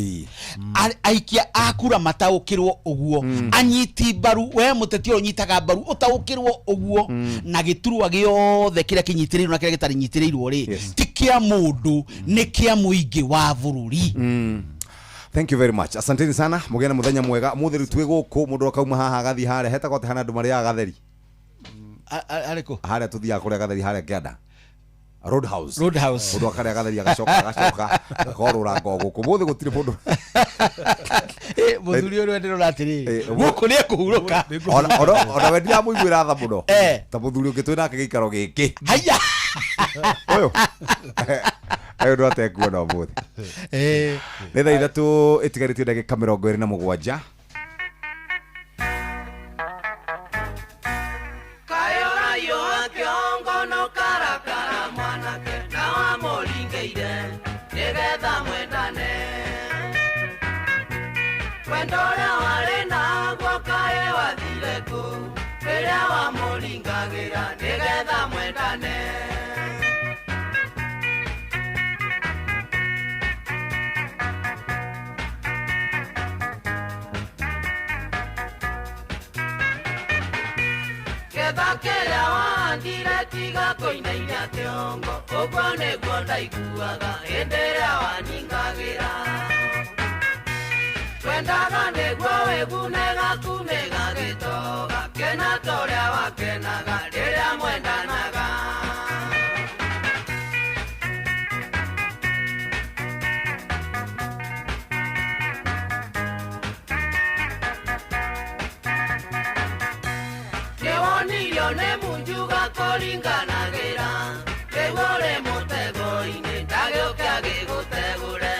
Aikia a kura mataũkĩrwo ũguo, anyiti mbaru, we mũteti ũyũ ũnyitaga mbaru ũtaũkĩrwo ũguo, na gĩturwa gĩothe kĩrĩa kĩnyitĩrĩirwo na kĩrĩa gĩtarĩ nyitĩrĩirwo rĩ, ti kĩa mũndũ, nĩ kĩa mũingĩ wa bũrũri. Thank you very much. Asanteni sana. Mũgĩe na mũthenya mwega. Mũthĩ rĩu twĩ gũkũ, mũndũ akauma haha agathiĩ harĩa hetagwo atĩ hana andũ marĩaga gatheri. Arĩkũ? Harĩa tũthiaga kũrĩa gatheri harĩa kĩanda. Roadhouse. Roadhouse. Mũndũ akarĩa gatheri agacoka agacoka akorũra ngo gũkũ. Mũthĩ gũtirĩ mũndũ. Mũthuri ũyũ ndĩrona atĩrĩrĩ, gũkũ nĩ ekũhurũka. Ona we ndiramũiguĩra tha mũno. Ta mũthuri ũngĩ twĩ nake gĩikaro gĩkĩ. Haiya. Ũyũ. Ũyũ ndũ atekuona ũmũthĩ. Nĩ thaa 3 ĩtigarĩtie ndagĩka 27. Ũguo nĩguo ndaiguaga hĩndĩ ĩrĩa waningagĩra. Twendaga nĩguo wĩgune gaku nĩgagĩtoga, kena ta ũrĩa wakenaga rĩrĩa mwendanaga. Nĩwonirio nĩ munjuga kũringanagĩra, rĩu ũrĩ mũtego-inĩ ndagĩũke agĩgũtegũre.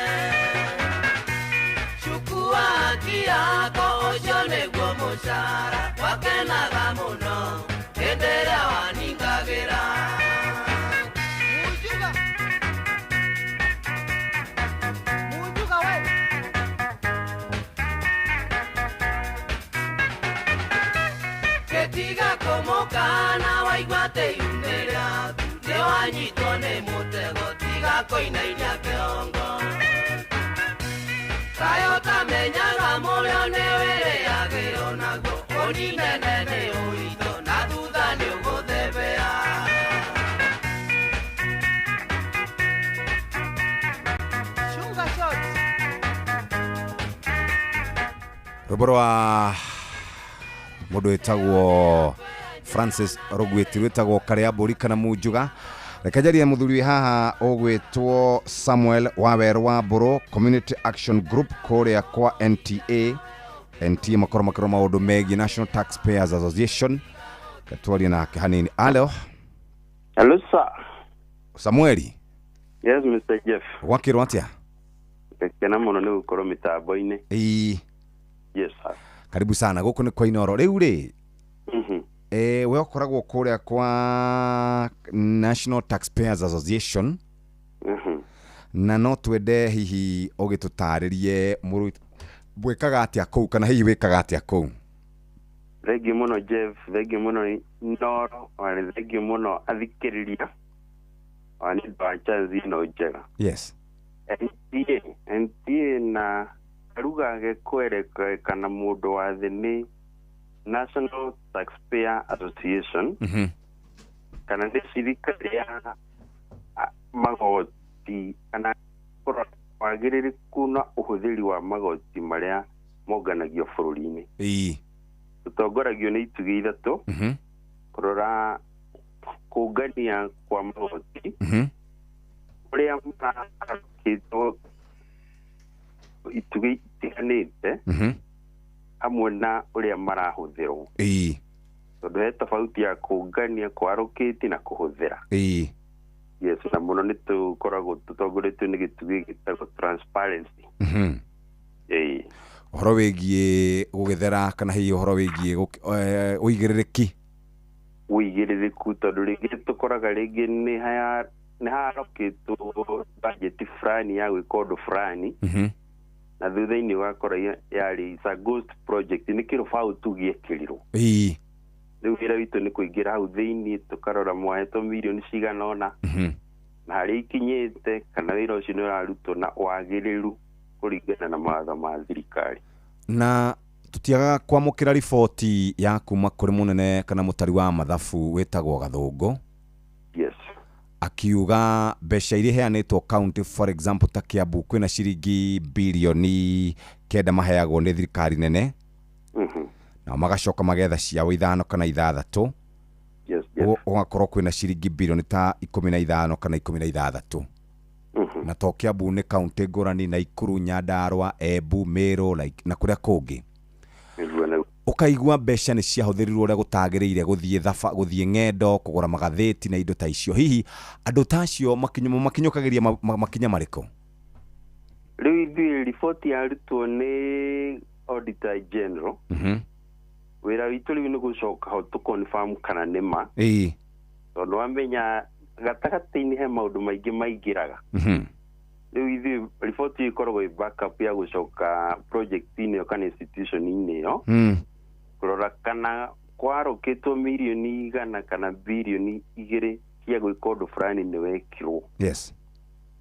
Cukua haki yako ũcio nĩguo mũcara, wakenaga mũno hĩndĩ ĩrĩa waningagĩra. Gĩtiga kũmũkana waigua atĩ iu rĩaku, nĩwanyitwo nĩ mũtego tiga kũinainia kĩongo. Kaĩ ũtamenyaga mũrĩo nĩwĩrĩagĩrwo naguo, ũninene nĩ ũritũ na thutha nĩũgũthebea. Rwĩmbo rwa mũndũ wĩtagwo Francis Rũgwĩti rwĩtagwo Karĩa Mbũri kana Munjuga. Reke njarie mũthuri wĩ haha ũgwĩtwo Samuel Wawerũ wa Mbũrũ, Community Action Group kũrĩa kwa NTA. NTA makorwo makĩrora maũndũ megiĩ National Taxpayers Association. Twarie nake hanini. Alo. Hello sir. Samueli. Yes Mr. Jeff. Gwakĩrwo atĩa? Ngakena mũno nĩ gũkorwo mĩtambo-inĩ. Ĩĩ. Yes sir. Karibu sana gũkũ nĩ kwa Inooro. Rĩu rĩ, we ũkoragwo kũrĩa kwa National Taxpayers Association, na no twende hihi ũgĩtũtarĩrie mwĩkaga atĩa kũu, kana hihi wĩkaga atĩa kũu? Thengiũ mũno Jeff, thengiũ mũno Inooro, ona nĩ thengiũ mũno athikĩrĩria, ona nĩ ũndũ wa chance ĩno njega. Yes. NTA na karuga gekwerekana mũndũ wa thĩ nĩ National Taxpayer Association. Kana nĩ cirika rĩa magoti kana kũrora wagĩrĩrĩku na ũhũthĩri wa magoti marĩa monganagio bũrũri-inĩ. Tũtongoragio nĩ itugĩ ithatũ. Kũrora kũngania kwa magoti ũrĩa mararokĩtwo itugĩ itiganĩte hamwe na ũrĩa marahũthĩrwo. Tondũ he tofauti ya kũngania kwarũkĩti na kũhũthĩra. Yes, na mũno nĩ tũkoragwo tũtongoretio nĩ gĩtugĩ gĩtagwo transparency. Ũhoro wĩgiĩ gũgĩthera kana hihi ũhoro wĩgiĩ ũigĩrĩrĩki? Ũigĩrĩrĩku tondũ rĩngĩ tũkoraga rĩngĩ nĩ harokĩtwo bajeti fulani ya gwĩka ũndũ fulani na thutha-inĩ ũgakora yarĩ it's a ghost project, nĩ kĩrũbaũ tu gĩekĩrirwo. Rĩu wĩra witũ nĩ kũingĩra hau thĩinĩ tũkarora mwahetwo mirioni cigana ũna na harĩa ikinyĩte kana wĩra ũcio nĩ ũrarutwo na wagĩrĩru kũringana na mawatho ma thirikari. Na tũtiagaga kwamũkĩra riboti ya kuma kũrĩ mũnene kana mũtari wa mathabu wĩtagwo Gathũngũ. Yes. Akiuga mbeca iria iheanĩtwo county, for example ta Kiambu kwĩna ciringi birioni 9 maheagwo nĩ thirikari nene. Nao magacoka magetha ciao 5 kana 6. Yes, yes. Ũgakorwo kwĩna ciringi birioni ta 15 kana 16. Na to Kiambu nĩ county ngũrani, Naikuru, Nyandarua, Embu, Meru like, na kũrĩa kũngĩ. Ũkaigua mbeca nĩ ciahũthĩrirwo ũrĩa gũtagĩrĩire, gũthiĩ thafa, gũthiĩ ng'endo, kũgũra magathĩti na indo ta icio. Hihi andũ ta acio makinyũkagĩria makinya marĩkũ? Rĩu ithuĩ riboti yarutwo nĩ Auditor General. Wĩra witũ rĩu nĩ gũcoka ho tũ confirm kana nĩ ma. Tondũ wamenya gatagatĩ-inĩ he maũndũ maingĩ maingĩraga. Rĩu ithuĩ riboti ĩkoragwo ĩ backup ya gũcoka project-inĩ ĩyo kana institution-inĩ ĩyo kũrora kana kwarũkĩtwo mirioni 100 kana birioni 2 cia gwĩka ũndũ fulani nĩ wekirwo. Yes.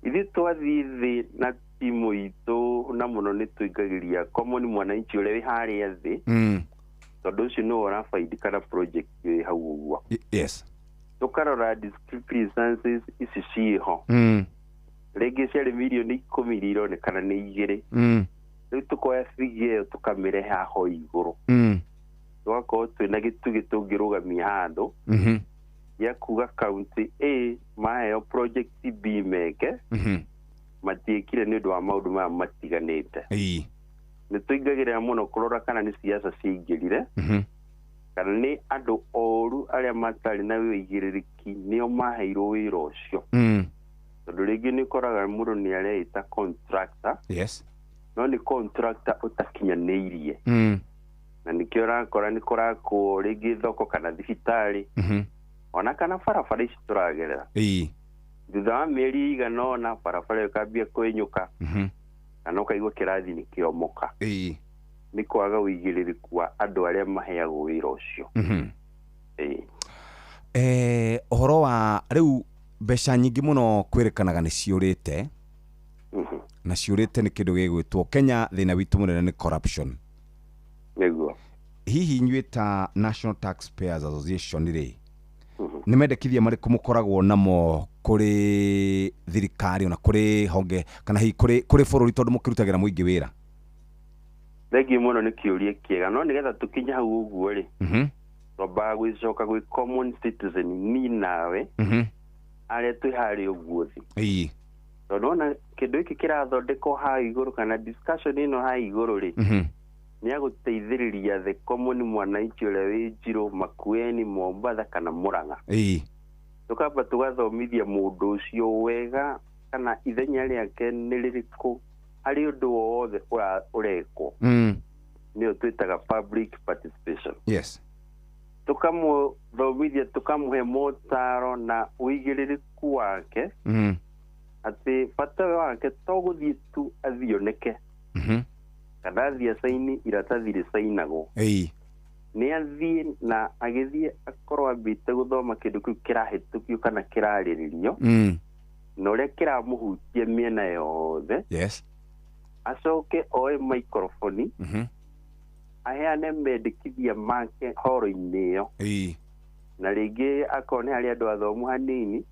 Ithuĩ twathiĩ thĩ na timu itũ na mũno nĩ tũingagĩria common mwananchi ũrĩa wĩ harĩa thĩ tondũ ũcio nĩwe ũrabaidika na project ĩ hau ũguo. Yes. Tũkarora discrepancies ici ciĩho. Rĩngĩ ciarĩ mirioni 10 iria ironekana nĩ 2. Rĩu tũkoya figure ĩyo tũkamĩrehe haho igũrũ. Tũgakorwo twĩna gĩtugĩ tũngĩrũgamia handũ gĩa kuga county A maheo project B meke matiĩkire nĩ ũndũ wa maũndũ maya matiganĩte. Nĩ tũingagĩrĩra mũno kũrora kana nĩ siasa ciaingĩrire kana nĩ andũ oru arĩa matarĩ na wĩigĩrĩrĩki nĩo maheirwo wĩra ũcio. Tondũ rĩngĩ nĩ ũkoraga mũndũ nĩ areĩta contractor. Yes. No nĩ contractor ũtakinyanĩirie. Na nĩkĩo ũrakora nĩ kũrakwo rĩngĩ thoko kana thibitarĩ ona kana barabara ici tũragerera. Thutha wa mĩeri ĩigana ũna barabara ĩyo ĩkambia kwenyũka kana ũkaigua kĩrathi nĩ kĩomoka. Nĩ kwaga ũigĩrĩrĩku wa andũ arĩa maheagwo wĩra ũcio. Ũhoro wa rĩu mbeca nyingĩ mũno kwĩrĩkanaga nĩ ciũrĩte na ciũrĩte nĩ kĩndũ gĩgwĩtwo Kenya thĩna witũ mũnene nĩ corruption. Nĩguo. Hihi inyuĩ ta National Taxpayers Association rĩ nĩ mendekithia marĩkũ mũkoragwo namo kũrĩ thirikari ona kũrĩ honge kana hihi kũrĩ bũrũri tondũ mũkĩrutagĩra mũingĩ wĩra? Thengiũ mũno nĩ kĩũria kĩega no nĩgetha tũkinye hau ũguo rĩ twambaga gwĩcoka gwĩ common citizen ni nawe arĩa twĩ harĩa ũguo thĩ. Tondũ wona kĩndũ gĩkĩ kĩrathondekwo haha igũrũ kana discussion ĩno haha igũrũ rĩ nĩ ya gũteithĩrĩria the common mwananchi ũrĩa wĩ Njirũ, Makueni, Mombatha kana Murang'a. Tũkamba tũgathomithia mũndũ ũcio wega kana ithenya rĩake nĩ rĩrĩkũ harĩ ũndũ wothe ũrekwo. Nĩyo twĩtaga public participation. Yes. Tũkamũthomithia tũkamũhe motaro na ũigĩrĩrĩku wake atĩ bata wake to gũthiĩ tu athioneke kana athiĩ acaini iratathi rĩcainagwo. Nĩ athiĩ na agĩthiĩ akorwo ambĩte gũthoma kĩndũ kĩu kĩrahĩtũkio kana kĩrarĩrĩrio na ũrĩa kĩramũhutia mĩena yothe. Yes. Acoke oe microphone aheane mendekithia make horo-inĩ ĩyo Na rĩngĩ akorwo nĩ harĩ andũ athomu hanini,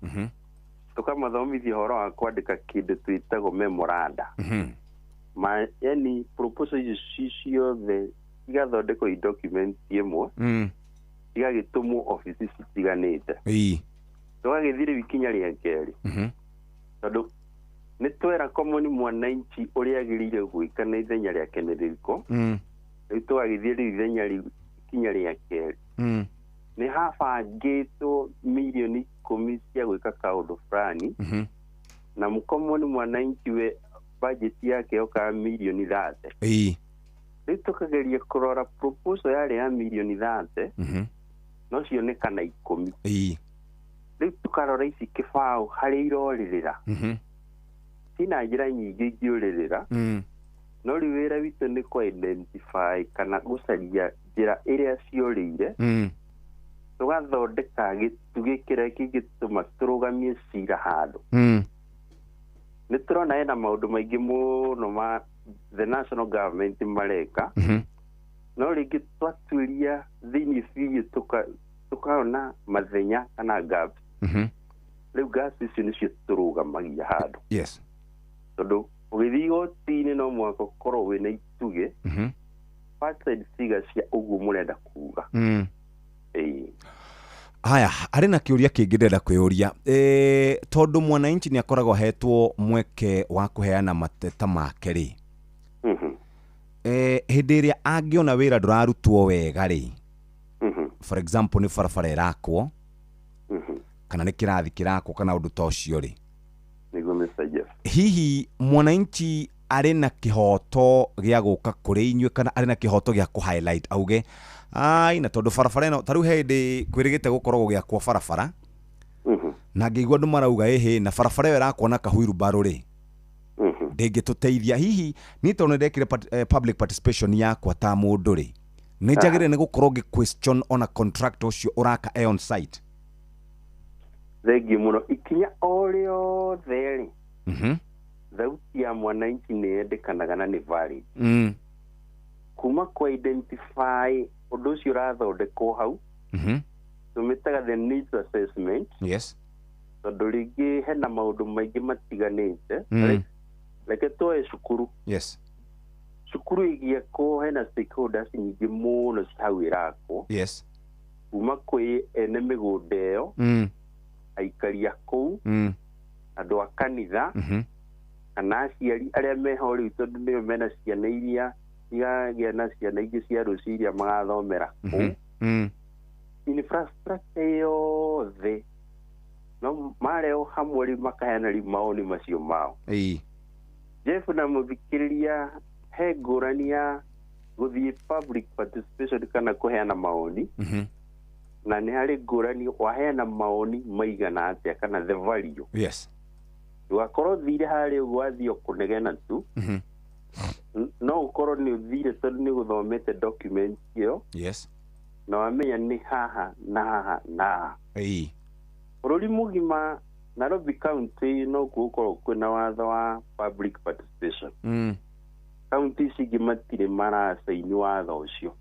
tũkamathomithia ũhoro wa kwandĩka kĩndũ twĩtagwo memoranda. Ma yani proposal icio ciothe igathondekwo i document ĩmwe, igagĩtũmwo obici citiganĩte. Tũgagĩthiĩ rĩu ikinya rĩa kerĩ, tondũ nĩ twera common mwananchi ũrĩa agĩrĩire gwĩka na ithenya rĩake nĩ rĩrĩkũ. Rĩu tũgagĩthiĩ rĩu ithenya rĩu ikinya rĩa kerĩ, nĩ habangĩtwo mirioni 10 cia gwĩka kaũndũ fulani, na mũkomoni mwananchi we budget yake yokaga mirioni 30. Rĩu tũkageria kũrora proposal yarĩ ya mirioni 30, no cionekana 10. Rĩu tũkarora ici kĩbaũ harĩa irorĩrĩra, cina njĩra nyingĩ ingĩũrĩrĩra, no rĩu wĩra witũ nĩ kũ identify kana gũcaria njĩra ĩrĩa ciorĩire, tũgathondeka gĩtugĩ kĩrĩa kĩngĩtũma tũrũgamie cira handũ. Nĩ tũrona hena maũndũ maingĩ mũno ma the national government mareka, no rĩngĩ twatuĩria thĩinĩ biũ tũkaona mathenya kana gaps. Rĩu gaps icio nĩcio tũrũgamagia handũ. Tondũ ũgĩthiĩ igoti-inĩ no mũhaka ũkorwo wĩna itugĩ, facts and figures cia ũguo mũrenda kuga. Ĩĩ. Haya, harĩ na kĩũria kĩngĩ ndĩrenda kwĩyũria, tondũ mwananchi nĩ akoragwo ahetwo mweke wa kũheana mateta make rĩ, hĩndĩ ĩrĩa angĩona wĩra ndũrarutwo wega rĩ, for example nĩ barabara ĩrakwo, kana nĩ kĩrathi kĩrakwo, kana ũndũ ta ũcio rĩ, Nĩguo, Mr. Jeff. Hihi mwananchi arĩ na kĩhoto gĩa gũka kũrĩ inyuĩ, kana arĩ na kĩhoto gĩa kũ highlight auge ai, na tondũ barabara ĩno ta rĩu he hĩndĩ kwĩrĩgĩte gũkorwo gũgĩakwo barabara, na ngĩigua andũ marauga ĩhĩ, na barabara ĩyo ĩrakwo na kahuirubarũ rĩ, ndĩngĩtũteithia. Hihi niĩ tondũ nĩ ndekire public participation yakwa ta mũndũ rĩ, nĩ njagĩrĩire nĩ gũkorwo ngĩ question ona contractor ũcio ũraka e on site? Thengiũ mũno. Ikinya o rĩothe rĩ, thauti ya mwananchi nĩ yendekanaga na nĩ valid, kuma kwa identify ũndũ ũcio ũrathondekwo hau, tũmĩtaga the needs assessment, tondũ rĩngĩ hena maũndũ maingĩ matiganĩte. Reke tuoe cukuru. Cukuru ĩgĩakwo hena stakeholders nyingĩ mũno ci hau ĩrakwo, kuma kwĩ ene mĩgũnda ĩyo, aikari a kũu, andũ a kanitha, kana aciari arĩa meho rĩu, tondũ nĩo mena ciana iria igagĩa na ciana ingĩ cia rũciũ iria magathomera kũu. Infrastructure yothe no mareo hamwe rĩu makaheana rĩu mawoni macio mao. Jeff na mũthikĩrĩria, he ngũrani ya gũthiĩ public participation kana kũheana mawoni, na nĩ harĩ ngũrani waheana mawoni maigana atĩa kana the value. Ndũgakorwo ũthire harĩa ũguo wathiĩ o kũnegena tu. No ũkorwo nĩ ũthire tondũ nĩ ũgũthomete document ĩyo, na wamenya nĩ haha na haha na haha. Bũrũri mũgima, Nairobi County no kuo gũkorwo kwĩna watho wa public participation. Kaunti ici ingĩ matirĩ maracaini watho ũcio.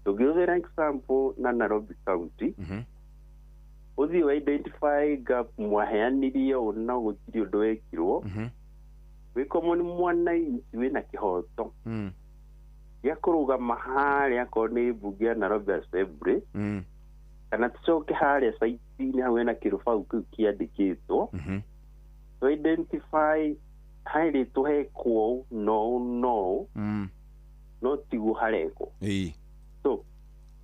Tũngĩhũthĩra example na Nairobi County, ũthiĩ wa identify gap mwaheanirie ũũ no gũtirĩ ũndũ wekirwo, wĩ common mwananchi wĩna kĩhoto gĩa kũrũgama harĩa akorwo nĩ mbunge ya Nairobi Assembly, kana tũcoke harĩa site-inĩ hau hena kĩrũbaũ kĩu kĩandĩkĩtwo, to identify harĩtwo hekwo ũũ no ũũ no ũũ, no tiguo harekwo. So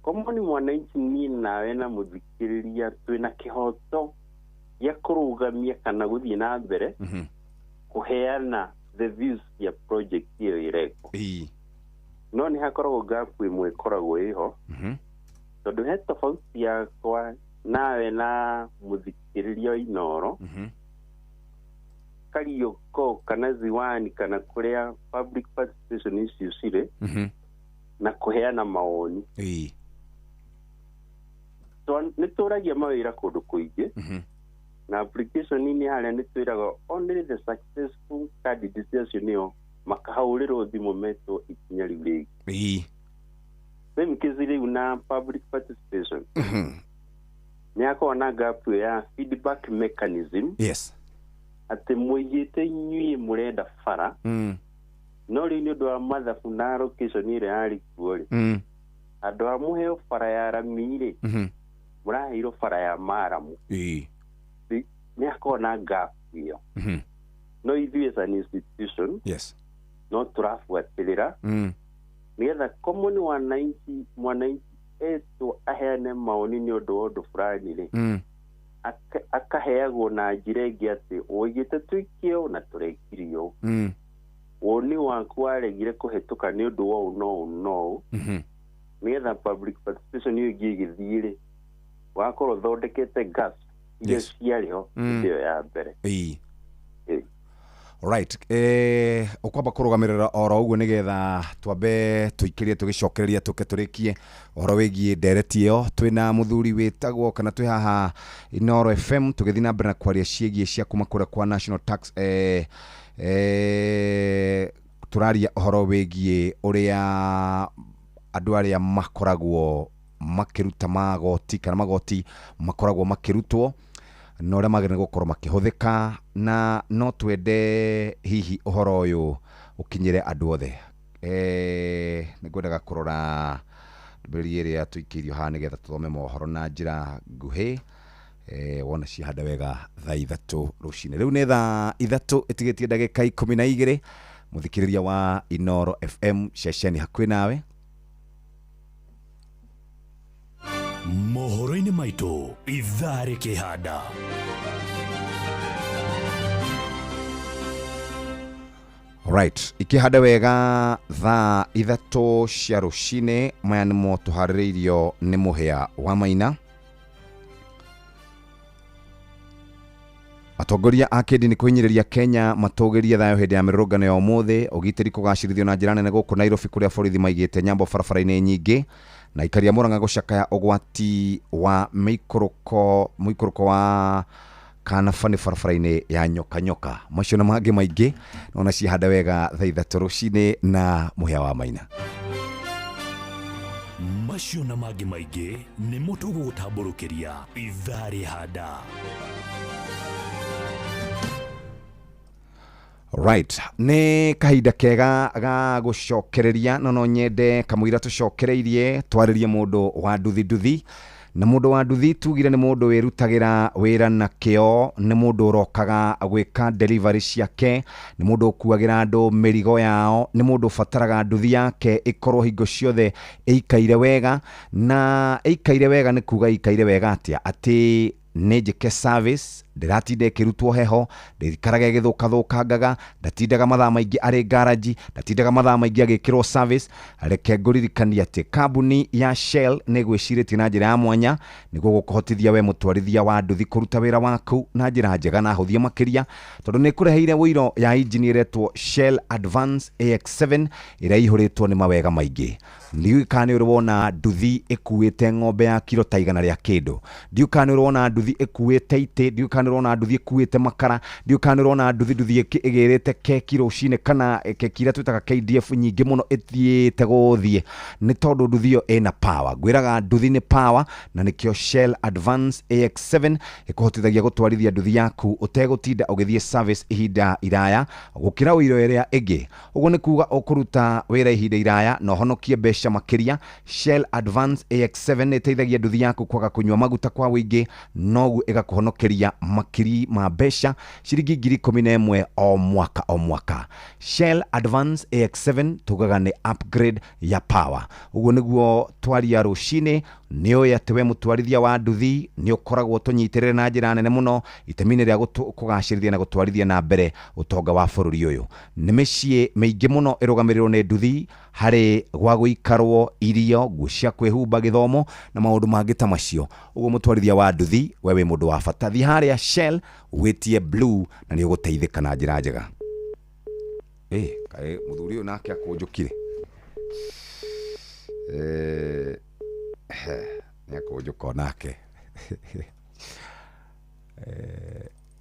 common mwananchi, niĩ nawe na mũthikĩrĩria, twĩna kĩhoto gĩa kũrũgamia kana gũthiĩ na mbere kũheana the views ya project ĩyo ĩrekwo. No nĩ hakoragwo gap ĩmwe ĩkoragwo ĩho, tondũ he tofauti yakwa nawe na mũthikĩrĩria wa Inoro, Karioko kana Ziwani kana kũrĩa public participation icio cirĩ, na kũheana mawoni. Nĩ tũragia mawĩra kũndũ kũingĩ, na application-inĩ harĩa nĩ twĩraga only the successful candidates acio nĩo makahũrĩrwo thimũ metwo ikinya rĩu rĩngĩ. Same case rĩu na public participation. Nĩ akoragwo na gap ĩyo ya feedback mechanism. Atĩ mũigĩte inyuĩ mũrenda bara, no rĩu nĩ ũndũ wa mathabu na allocation ĩrĩa yarĩ kuo rĩ, andũ a mũheo bara ya rami rĩ, mũraheirwo bara ya maramu. Nĩ akoragwo na gap ĩyo. No ithuĩ as an institution, no tũrabuatĩrĩra nĩgetha common wananchi, mwananchi etwo aheane maoni nĩ ũndũ wa ũndũ fulani rĩ, akaheagwo na njĩra ĩngĩ atĩ ũigĩte twĩke ũũ na tũrekire ũũ. Woni waku waregire kũhetũka nĩ ũndũ wa ũũ no ũũ no ũũ. Nĩgetha public participation ĩyo ĩngĩ ĩgĩthiĩ rĩ, wakorwo ũthondekete gaps iria ciarĩ ho hĩndĩ ĩyo ya mbere. Right, ukwamba kurugamirira oro uguo nigetha twambe tuikirie tugicokereria tuke turikie uhoro wigie ndereti iyo. Twina muthuri witagwo kana twi haha Inooro FM tugithi na mbere na kwaria ciĩgiĩ cia kuma kũrĩa kwa National Tax, turaria uhoro wigie uria andu aria makoragwo makiruta magoti kana magoti makoragwo makirutwo na ũrĩa magĩrĩire gũkorwo makĩhũthĩka, na no twende hihi ũhoro ũyũ ũkinyĩre andũ othe. Nĩ ngwendaga kũrora ndũmĩrĩri ĩrĩa tũikĩirio haha nĩgetha tũthome mohoro na njĩra nguhĩ. Wona cihanda wega thaa 3 rũcinĩ. Rĩu nĩ thaa 3 ĩtigĩtie ndagĩka 12. Mũthikĩrĩria wa Inooro FM ceceni hakuhĩ nawe. Mohoro-inĩ maitũ ithaa rĩkĩhanda. Right, ikĩhanda wega thaa 3 cia rũcinĩ. Maya nĩmo tũharĩrĩirio nĩ Mũhĩa wa Maina. Atongoria a kĩndini kũhinyĩrĩria Kenya matũgĩrie thayũ hĩndĩ ya mĩrũrũngano ya ũmũthĩ. Ũgitĩri kũgacĩrithio na njĩra nene gũkũ Nairobi kũrĩa borithi maigĩte nyambo barabara-inĩ nyingĩ, na aikari a Murang'a gũcakaya ũgwati wa mũikũrũko wa kanabani barabara-inĩ ya nyoka nyoka. Macio na mangĩ maingĩ nona cihanda wega thaa 3 rũcinĩ na Mũhĩa wa Maina. Macio na mangĩ maingĩ nĩmo tũgũgũtambũrũkĩria ithaa rĩhanda. Right, nĩ kahinda kega ga gũcokereria, no no nyende kamũira tũcokereirie twarĩrie mũndũ wa nduthi nduthi. Na mũndũ wa nduthi tugire nĩ mũndũ wĩrutagĩra wĩra na kĩo, nĩ mũndũ ũrokaga gwĩka delivery ciake, nĩ mũndũ ũkuagĩra andũ mĩrigo yao, nĩ mũndũ ũbataraga nduthi yake ĩkorwo hingo ciothe ĩikaire wega. Na ĩikaire wega nĩ kuga ĩikaire wega atĩa? Atĩ nĩ njĩke service, ndĩratinda ĩkĩrutwo heho, ndĩikaraga ĩgĩthũkathũkangaga, ndatindaga mathaa maingĩ arĩ garaji, ndatindaga mathaa maingĩ agĩkĩrwo service. Reke ngũririkanie atĩ kambuni ya Shell nĩ ĩgwĩcirĩtie na njĩra ya mwanya nĩguo gũkũhotithia we mũtwarithia wa nduthi kũruta wĩra waku na njĩra njega na hũthie makĩria, tondũ nĩ ĩkũreheire ũiro ya injini ĩretwo Shell Advance AX7 ĩrĩa ĩihũrĩtwo nĩ mawega maingĩ. Ndiũĩ kana nĩ ũrĩ wona nduthi ĩkuĩte ng'ombe ya kiro ta 100 rĩa kĩndũ, ndiũĩ kana nĩ ũrĩ wona nduthi ĩkuĩte itĩ, ndiũĩ kana nĩ ũrona nduthi ĩkuĩte makara, ndiũĩ kana nĩ ũrona nduthi ĩgĩrĩte keki rũcinĩ kana keki iria twĩtaga KDF nyingĩ mũno ĩthiĩte gũthiĩ, nĩ tondũ nduthi ĩyo ĩna power. Ngwĩraga nduthi nĩ power, na nĩkĩo Shell Advance AX7 ĩkũhotithagia gũtwarithia nduthi yaku ũtegũtinda ũgĩthiĩ service ihinda iraya gũkĩra ũiro ĩrĩa ĩngĩ. Ũguo nĩ kuga ũkũruta wĩra ihinda iraya na ũhonokie mbeca makĩria. Shell Advance AX7 ĩteithagia nduthi yaku kwaga kũnyua maguta kwa ũingĩ, noguo ĩgakũhonokeria makiri ma mbeca ciringi 11,000 o mwaka o mwaka. Shell Advance AX7 tugaga nĩ upgrade ya power. Ũguo nĩguo twaria rũcinĩ. Nĩ ũĩ atĩ we mũtwarithia wa nduthi nĩ ũkoragwo tũnyitĩrĩre na njĩra nene mũno itemi-inĩ rĩa kũgacĩrithia na gũtwarithia na mbere ũtonga wa bũrũri ũyũ. Nĩ mĩciĩ mĩingĩ mũno ĩrũgamĩrĩrwo nĩ nduthi harĩ gwa gũikarwo, irio, nguo cia kwĩhumba, gĩthomo na maũndũ mangĩ ta macio. Ũguo mũtwarithia wa nduthi we wĩ mũndũ wa bata. Thiĩ harĩa Shell wĩtie blue na nĩ ũgũteithĩka na njĩra njega. Kaĩ mũthuri ũyũ nake akũnjũkire. Nĩ akũnjũka onake.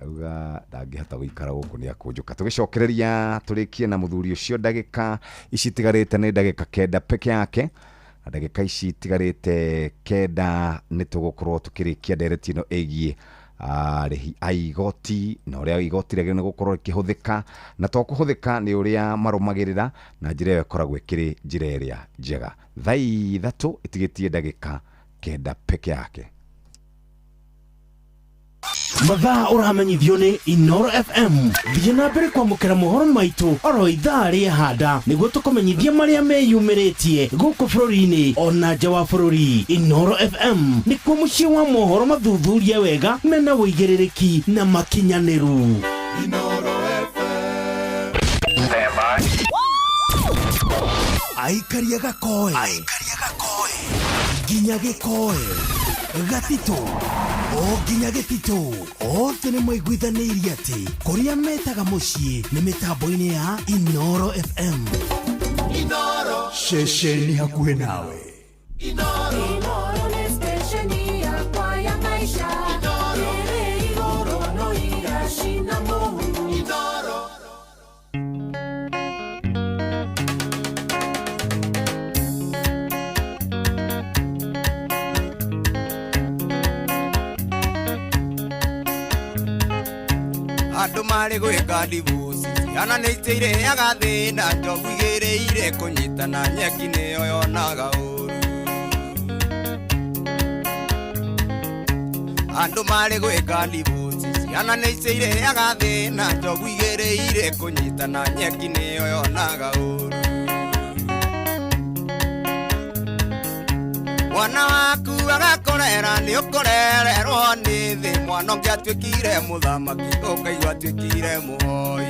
Auga ndangĩhota gũikara gũkũ nĩ akũnjũka. Tũgĩcokereria tũrĩkie na mũthuri ũcio ndagĩka ici itigarĩte nĩ ndagĩka 9 peke yake. Na ndagĩka ici itigarĩte 9 nĩ tũgũkorwo tũkĩrĩkia ndereti ĩno ĩgiĩ arĩhi a igoti na ũrĩa igoti rĩagĩrĩirwo nĩ gũkorwo rĩkĩhũthĩka, na to kũhũthĩka nĩ ũrĩa marũmagĩrĩra na njĩra ĩyo ĩkoragwo ĩkĩrĩ njĩra ĩrĩa njega. Thaa 3 ĩtigĩtie ndagĩka 9 peke yake. Mathaa ũramenyithio nĩ Inoro FM. Thiĩ na mbere kwamũkĩra mohoro maitũ oro ithaa rĩa handa nĩguo tũkũmenyithie marĩa meyumĩrĩtie gũkũ bũrũri-inĩ ona nja wa bũrũri. Inoro FM nĩkuo mũciĩ wa mohoro mathuthurie wega mena ũigĩrĩrĩki na makinyanĩru. Inoro FM. Aikaria gakoe nginya gĩkoe gatitũ o nginya gĩtitũ othe nĩ maiguithanĩirie atĩ kũrĩa metaga mũciĩ nĩ mĩtambo-inĩ ya Inoro FM. Inoro ceceni hakuhĩ nawe. Inoro. Inoro nĩ stesheni yakwa ya maisha. Inoro. Ĩrĩ igũrũ no iracina mũhu. Inoro. Andũ marĩ gwĩka ndibuci ciana nĩ iteirĩaga thĩna njogu igĩrĩire kũnyitana nyeki nĩyo yonaga ũru. Andũ marĩ gwĩka ndibuci ciana nĩ iteirĩaga thĩna njogu igĩrĩire kũnyitana nyeki nĩyo yonaga ũru. Mwana waku agakũrera nĩ ũkũrererwo nĩ thĩ, mwana ũngĩ atuĩkire mũthamaki ũkaigua atuĩkire mũhoi.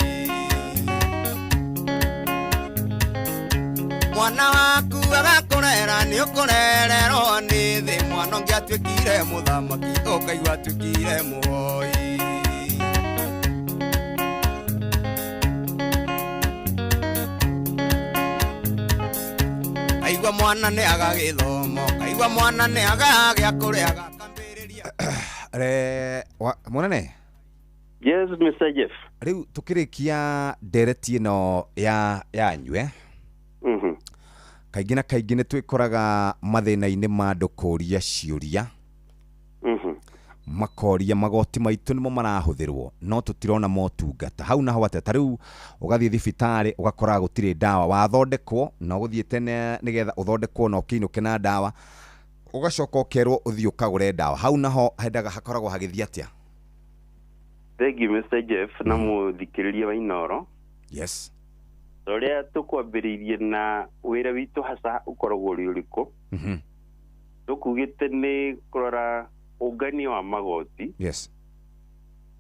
Mwana waku agakũrera nĩ ũkũrererwo nĩ thĩ, mwana ũngĩ atuĩkire mũthamaki ũkaigua atuĩkire mũhoi. Kaigua mwana nĩ agagĩthomo, kaigua mwana nĩ agagĩa kũrĩa agakambĩrĩria. Mũnene? Yes, Mr. Jeff. Rĩu tũkĩrĩkia ndereti ĩno ya yanyu kaingĩ na kaingĩ nĩ twĩkoraga mathĩna-inĩ ma andũ kũũria ciũria. Makoria magoti maitũ nĩmo marahũthĩrwo no tũtirona motungata hau naho atĩa. Ta rĩu ũgathiĩ thibitarĩ ũgakora gũtirĩ ndawa, wathondekwo na ũgũthiĩ tene nĩgetha ũthondekwo na ũkĩinũke na ndawa, ũgacoka ũkerwo ũthiĩ ũkagũre ndawa. Hau naho hendaga hakoragwo hagĩthiĩ atĩa? Thank you, Mr. Jeff, na mũthikĩrĩria wa Inoro. Yes. Ũrĩa tũkwambĩrĩirie na wĩra witũ hasa ũkoragwo ũrĩ ũrĩkũ? Tũkugĩte nĩ kũrora ũngania wa magoti. Yes.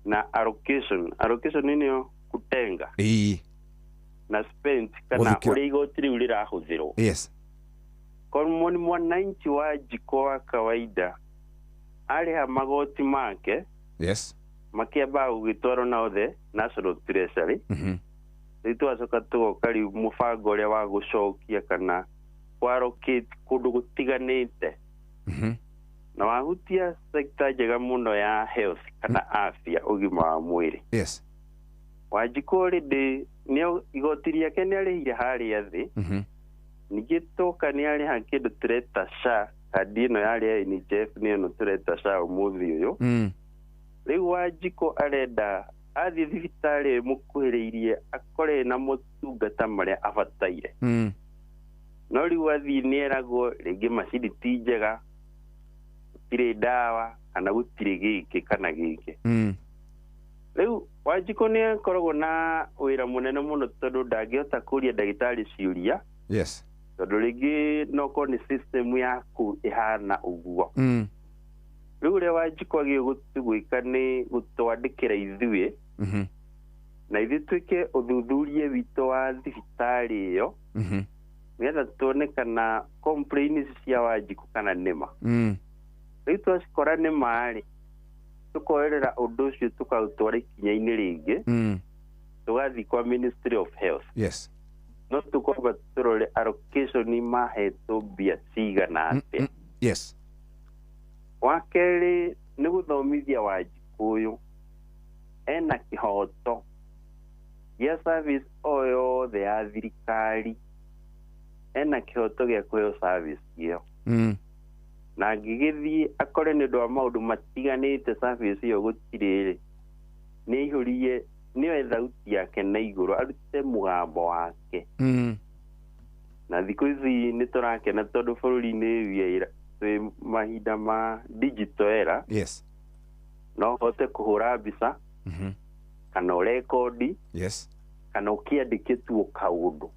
Na allocation. Allocation nĩyo kutenga. Ĩĩ. Na spent kana ũrĩa igoti rĩu rĩrahũthĩrwo. Yes. Korwo nĩ mwananchi wa njiko wa kawaida arĩha magoti make. Yes. Makĩambaga gũgĩtwarwo na othe National Treasury. Rĩu tũgacoka tũgoka rĩu mũbango ũrĩa wa gũcokia kana kwarocate kũndũ gũtiganĩte. Na wahutia sekta njega mũno ya health kana afya, ũgima wa mwĩrĩ. Yes. Wanjikũ already nĩ igoti rĩake nĩ arĩhire harĩa thĩ. Ningĩ toka nĩ arĩha kĩndũ tũreta SHA, kandi ĩno yarĩ ya NHIF nĩ ĩno tũreta SHA ũmũthĩ ũyũ. Rĩu Wanjikũ arenda athiĩ thibitarĩ mũkuhĩrĩirie akore na motungata marĩa abataire. No rĩu athiĩ nĩ eragwo rĩngĩ macini ti njega, gũtirĩ ndawa kana gũtirĩ gĩkĩ kana gĩkĩ. Rĩu Wanjikũ nĩ akoragwo na wĩra mũnene mũno tondũ ndangĩhota kũria ndagĩtarĩ ciũria. Yes. Tondũ rĩngĩ no korwo nĩ system yaku ĩhana ũguo. Rĩu ũrĩa Wanjikũ agĩrĩirwo gwĩka nĩ gũtwandĩkĩra ithuĩ na ithuĩ twĩke ũthuthuria witũ wa thibitarĩ ĩyo nĩgetha tuone kana complaints cia Wanjikũ kana nĩma. Rĩu twacikora nĩma rĩ, tũkoerera ũndũ ũcio tũkaũtwara ikinya-inĩ rĩngĩ, tũgathiĩ kwa Ministry of Health. Yes. No tũkwamba tũrore allocation mahetwo mbia cigana atĩa. Yes. Wa kerĩ nĩ gũthomithia Wanjikũ ũyũ ena kĩhoto gĩa service o yothe ya thirikari Ena kĩhoto gĩa kũheo service ĩyo. Na angĩgĩthiĩ akore nĩ ũndũ wa maũndũ matiganĩte service ĩyo gũtirĩ rĩ, nĩ aihũrie, nĩoe thauti yake na igũrũ, arute mũgambo wake. Na thikũ ici nĩ tũrakena tondũ bũrũri-inĩ twĩ mahinda ma digital era. No ũhote kũhũra mbica kana ũrekondi kana ũkĩandĩke tu o kaũndũ,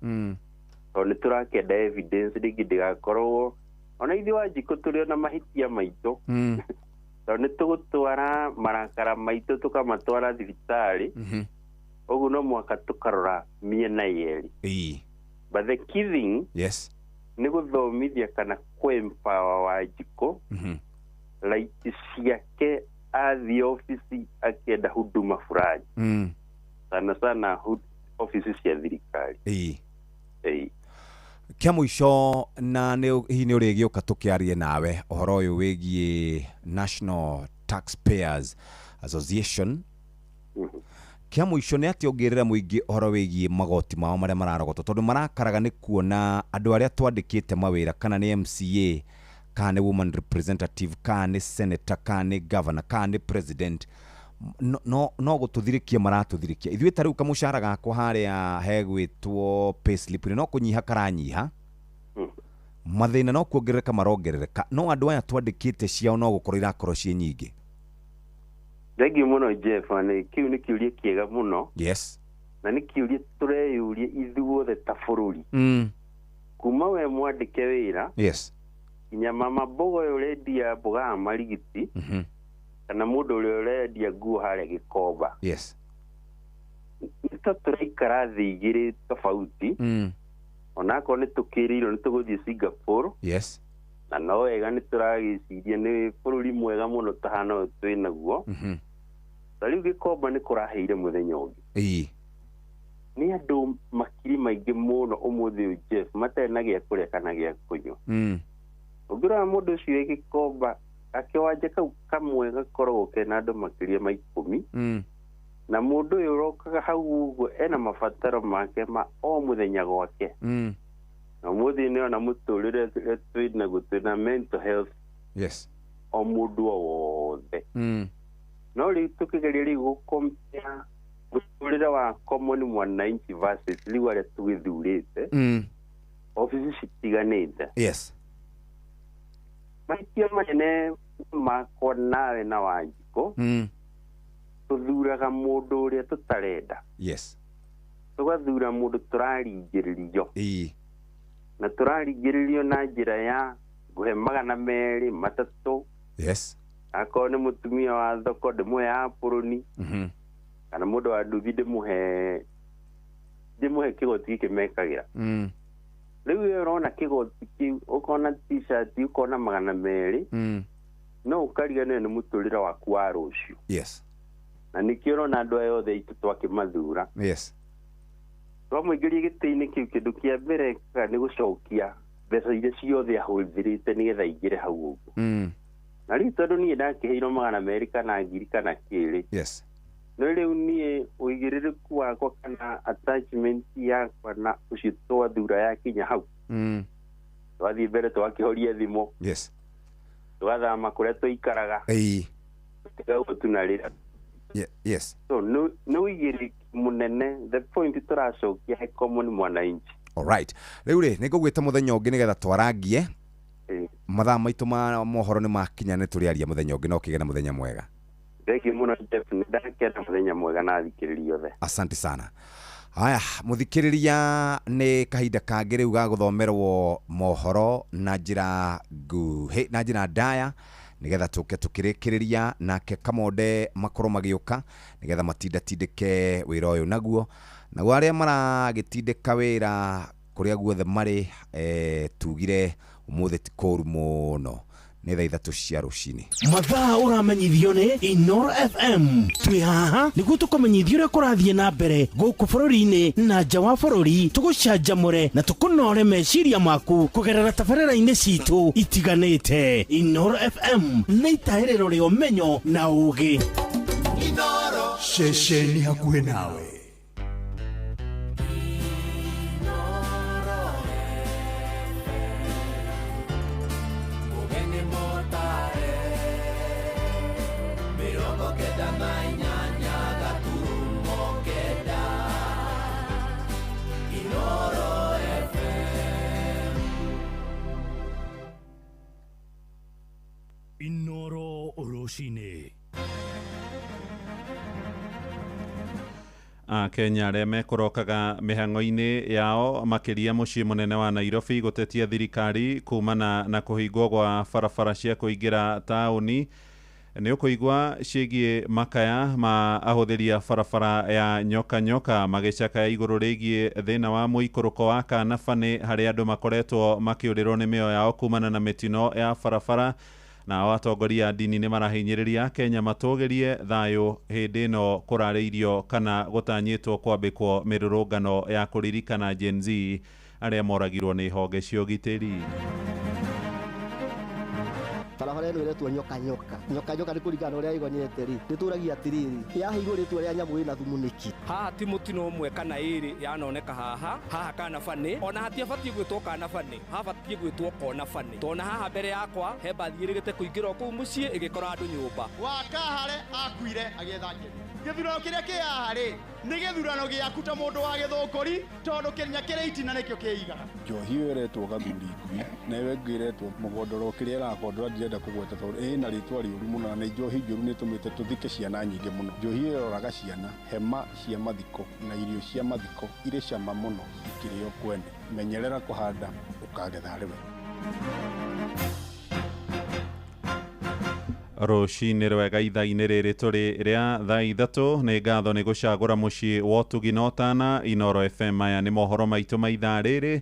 tondũ nĩ tũrakĩenda evidence rĩngĩ ndĩgakorwo ona ithuĩ Wanjikũ tũrĩ ona mahĩtia maitũ, tondũ nĩ tũgũtwara marakara maitũ tũkamatwara thibitarĩ. Ũguo no mũhaka tũkarora mĩena yerĩ. But the key thing nĩ gũthomithia kana kũ-empower Wanjikũ right ciake athiĩ obici akĩenda huduma fulani, sana sana obici cia thirikari. Ĩĩ. Kĩa mũico, na nĩ hihi nĩ ũrĩgĩũka tũkĩarie nawe ũhoro ũyũ wĩgiĩ National Taxpayers Association. Kĩa mũico nĩ atĩ ũngĩrĩra mũingĩ ũhoro wĩgiĩ magoti mao marĩa mararogotwo, tondũ marakaraga nĩ kuona andũ arĩa twandĩkĩte mawĩra, kana nĩ MCA, kana nĩ woman representative, kana nĩ senator, kana nĩ governor, kana nĩ president, no gũtũthirĩkia maratũthirĩkia ithuĩ. Ta rĩu kamũcara gakwa harĩa hegwĩtwo payslip no kũnyiha karanyiha, mathĩna no kuongerereka marongerereka, no andũ aya twandĩkĩte ciao no gũkorwo irakorwo ciĩ nyingĩ. Thengiũ mũno, Jeff, na kĩu nĩ kĩũria kĩega mũno. Na nĩ kĩũria tũreyũria ithuothe ta bũrũri, kuma we mwandĩke wĩra nginya mama mboga ũyũ ũrendia mboga ya marigiti, kana mũndũ ũrĩa ũrendia nguo harĩa Gĩkomba. Nĩ ta tũraikara thĩ igĩrĩ tofauti. Onakorwo nĩ tũkĩrĩirwo nĩ tũgũthiĩ Singapore, na no wega nĩ tũragĩciria nĩ bũrũri mwega mũno tahana ũyũ twĩ naguo. Ta rĩu Gĩkomba nĩ kũraheire mũthenya ũngĩ. Nĩ andũ makiri maingĩ mũno ũmũthĩ ũyũ, Jeff, matarĩ na gĩa kũrĩa kana gĩa kũnyua. Ũngĩrora mũndũ ũcio wĩ Gĩkomba, gakĩwanja kau kamwe gakoragwo kena andũ makĩria ma 10. Na mũndũ ũyũ ũrokaga hau ũguo ena mabataro make ma o mũthenya gwake. Na ũmũthĩ nĩ ona mũtũrĩre ũrĩa twĩ naguo, twĩna mental health o mũndũ o wothe. No rĩu tũkĩgeria rĩu gũkompea mũtũrĩre wa common mwananchi versus rĩu arĩa tũgĩthurĩte obici citiganĩte, mahĩtia manene makwa nawe na Wanjikũ, tũthuraga mũndũ ũrĩa tũtarenda, tũgathura mũndũ tũraringĩrĩrio, na tũraringĩrĩrio na njĩra ya ngũhe 200, 300. Akorwo nĩ mũtumia wa thoko ndĩmũhe apũrũni, kana mũndũ wa nduthi ndĩmũhe kĩgoti gĩkĩ mekagĩra. Rĩu we ũrona kĩgoti kĩu, ũkona t-shirt, ũkona 200, no ũkariganĩrwo nĩ mũtũrĩre waku wa rũciũ. Na nĩkĩo ũrona andũ aya othe aitũ twakĩmathura, twamũingĩria gĩtĩ-inĩ kĩu, kĩndũ kĩa mbere ekaga nĩ gũcokia mbeca iria ciothe ahũthĩrĩte nĩgetha aingĩre hau ũguo. Na rĩu tondũ niĩ ndakĩheirwo 200 kana ngiri kana kĩrĩ, no rĩu niĩ ũigĩrĩrĩku wakwa kana attachment yakwa na ũcio twathura yakinya hau, twathiĩ mbere twakĩhoria thimũ, tũgathama kũrĩa tũikaraga, tũtiga tunarĩra. So nĩ ũigĩrĩrĩki mũnene. The point tũracokia he common mwananchi. Alright, rĩu rĩ nĩ ngũgwĩta mũthenya ũngĩ nĩgetha twarangie. Mathaa maitũ ma mohoro nĩ makinya, nĩ tũrĩaria mũthenya ũngĩ, no kĩgĩe na mũthenya mwega. Thengiũ mũno, Jeff, nĩ ndakena. Mũthenya mwega na athikĩrĩria othe. Asante sana. Haya, mũthikĩrĩria, nĩ kahinda kangĩ rĩu ga gũthomerwo mohoro na njĩra nguhĩ na njĩra ndaya, nĩgetha tũke tũkĩrĩkĩrĩria nake Kamonde makorwo magĩũka nĩgetha matindatindĩke wĩra ũyũ naguo arĩa maragĩtindĩka wĩra kũrĩa guothe marĩ. Tugire ũmũthĩ ti kũũru mũno, nĩ thaa 3 cia rũcinĩ. Mathaa ũramenyithio nĩ Inoro FM. Twĩ haha nĩguo tũkũmenyithia ũrĩa kũrathiĩ na mbere gũkũ bũrũri-inĩ na nja wa bũrũri, tũgũcanjamũre na tũkũnore meciria maku kũgerera tabarĩra-inĩ citũ itiganĩte. Inoro FM nĩ itahĩrĩro rĩa ũmenyo na ũgĩ. Ceceni hakuhĩ nawe. Rũcinĩ. Akenya arĩa mekũrokaga mĩhang'o-inĩ yao makĩria mũciĩ mũnene wa Nairobi gũtetia thirikari kumana na kũhingwo gwa barabara cia kũingĩra taũni. Nĩ ũkũigua ciĩgiĩ makaya ma ahũthĩri a barabara ya nyoka nyoka magĩcakaya igũrũ rĩgiĩ thĩna wa mũikũrũko wa Kanabanĩ harĩa andũ makoretwo makĩũrĩrwo nĩ mĩoyo yao kumana na mĩtino ya barabara. Nao atongoria a ndini nĩ marahinyĩrĩria Kenya matũgĩrie thayũ hĩndĩ ĩno kũrarĩirio kana gũtanyĩtwo kwambĩkwo mĩrũrũngano ya kũririkana Gen Z arĩa moragirwo nĩ honge cia ũgitĩri. Barabara ĩno ĩretwo nyoka nyoka. Nyoka nyoka nĩ kũringana na ũrĩa ĩgonyete rĩ, nĩtũragia atĩrĩrĩ, yaheirwo rĩtwa rĩa nyamũ ĩna thumu nĩkĩ? Haha ti mũtino ũmwe kana ĩrĩ yanoneka haha, haha Kanabanĩ, ona hatiabatiĩ gwĩtwo Kanabanĩ, habatiĩ gwĩtwo Konabanĩ. Tona haha mbere yakwa he mbathi ĩrĩgĩte kũingĩra o kũu mũciĩ ĩgĩkora andũ nyũmba. Wakahare akuire agĩetha ngemi. Gĩthurano kĩrĩa kĩ haha rĩ, nĩ gĩthurano gĩaku ta mũndũ wa Gĩthũngũri, tondũ kĩnya kĩrĩ itina nĩkĩo kĩigaga. Njohi ĩyo ĩretwo gathuri ngui na ĩyo ĩngĩ ĩretwo mũgondoro kĩrĩa ĩrakondora ndirenda kũgweta tondũ ĩna rĩtwa rĩũru mũno na nĩ njohi njũru nĩ ĩtũmĩte tũthike ciana nyingĩ mũno. Njohi ĩyo ĩroraga ciana, hema cia mathiko na irio cia mathiko irĩ cama mũno ikĩrĩo kwene. Menyerera kũhanda ũkagetha harĩ we. Rũcinĩ rwega ithaa-inĩ rĩrĩ tũrĩ rĩa thaa 3 nĩ ngatho nĩ gũcagũra mũciĩ wa ũtugi na ũtana Inoro FM. Maya nĩ mohoro maitũ ma ithaa rĩrĩ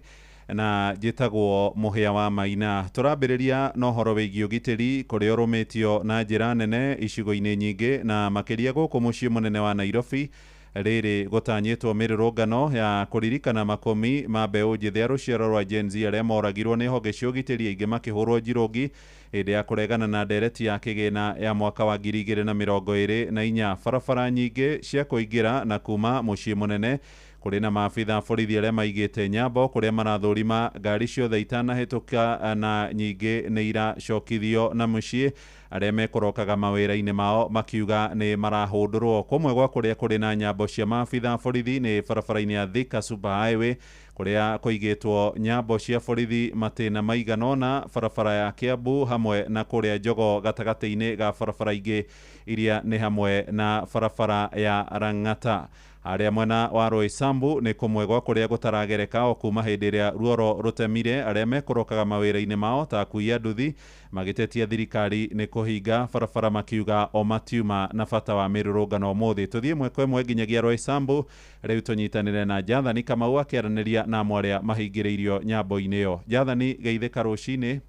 na njĩtagwo Mũhĩa wa Maina. Tũrambĩrĩria na ũhoro wĩgiĩ ũgitĩri kũrĩa ũrũmĩtio na njĩra nene icigo-inĩ nyingĩ na makĩria gũkũ mũciĩ mũnene wa Nairobi. Rĩrĩ gũtanyĩtwo mĩrũrũngano ya kũririkana makũmi ma mbeũ njĩthĩ a rũciaro rwa Gen Z arĩa moragirwo nĩ honge cia ũgitĩri aingĩ makĩhũrwo njirũngi hĩndĩ ya kũregana na ndereti ya kĩgĩna ya mwaka wa 2024. Barabara nyingĩ cia kũingĩra na kuma mũciĩ mũnene kũrĩ na maabitha borithi arĩa maigĩte nyambo kũrĩa marathũrima ngari ciothe itanahĩtũka na nyingĩ nĩ iracokithio na mũciĩ. Arĩa mekũrokaga mawĩra-inĩ mao makiuga nĩ marahũndũrwo. Kũmwe gwa kũrĩa kũrĩ na nyambo cia maabitha borithi nĩ barabara-inĩ ya Thika Super Highway kũrĩa kũigĩtwo nyambo cia borithi matĩna maigana ũna, barabara ya Kiambu hamwe na kũrĩa Jogoo gatagatĩ-inĩ ga barabara ingĩ iria nĩ hamwe na barabara ya Lang'ata. Harĩa mwena wa Roysambu nĩ kũmwe gwa kũrĩa gũtaragereka o kuma hĩndĩ ĩrĩa ruoro rũtemire arĩa mekũrokaga mawĩra-inĩ mao ta akui a nduthi magĩtetia thirikari nĩ kũhinga barabara makiuga o matiuma na bata wa mĩrũrũngano ũmũthĩ. Tũthiĩ ĩmwe kwa ĩmwe nginyagia Roysambu rĩu tũnyitanĩre na Jathani Kamau akĩaranĩria na amwe arĩa mahingĩrĩirio nyambo-inĩ ĩyo. Jathani, geithĩka rũcinĩ.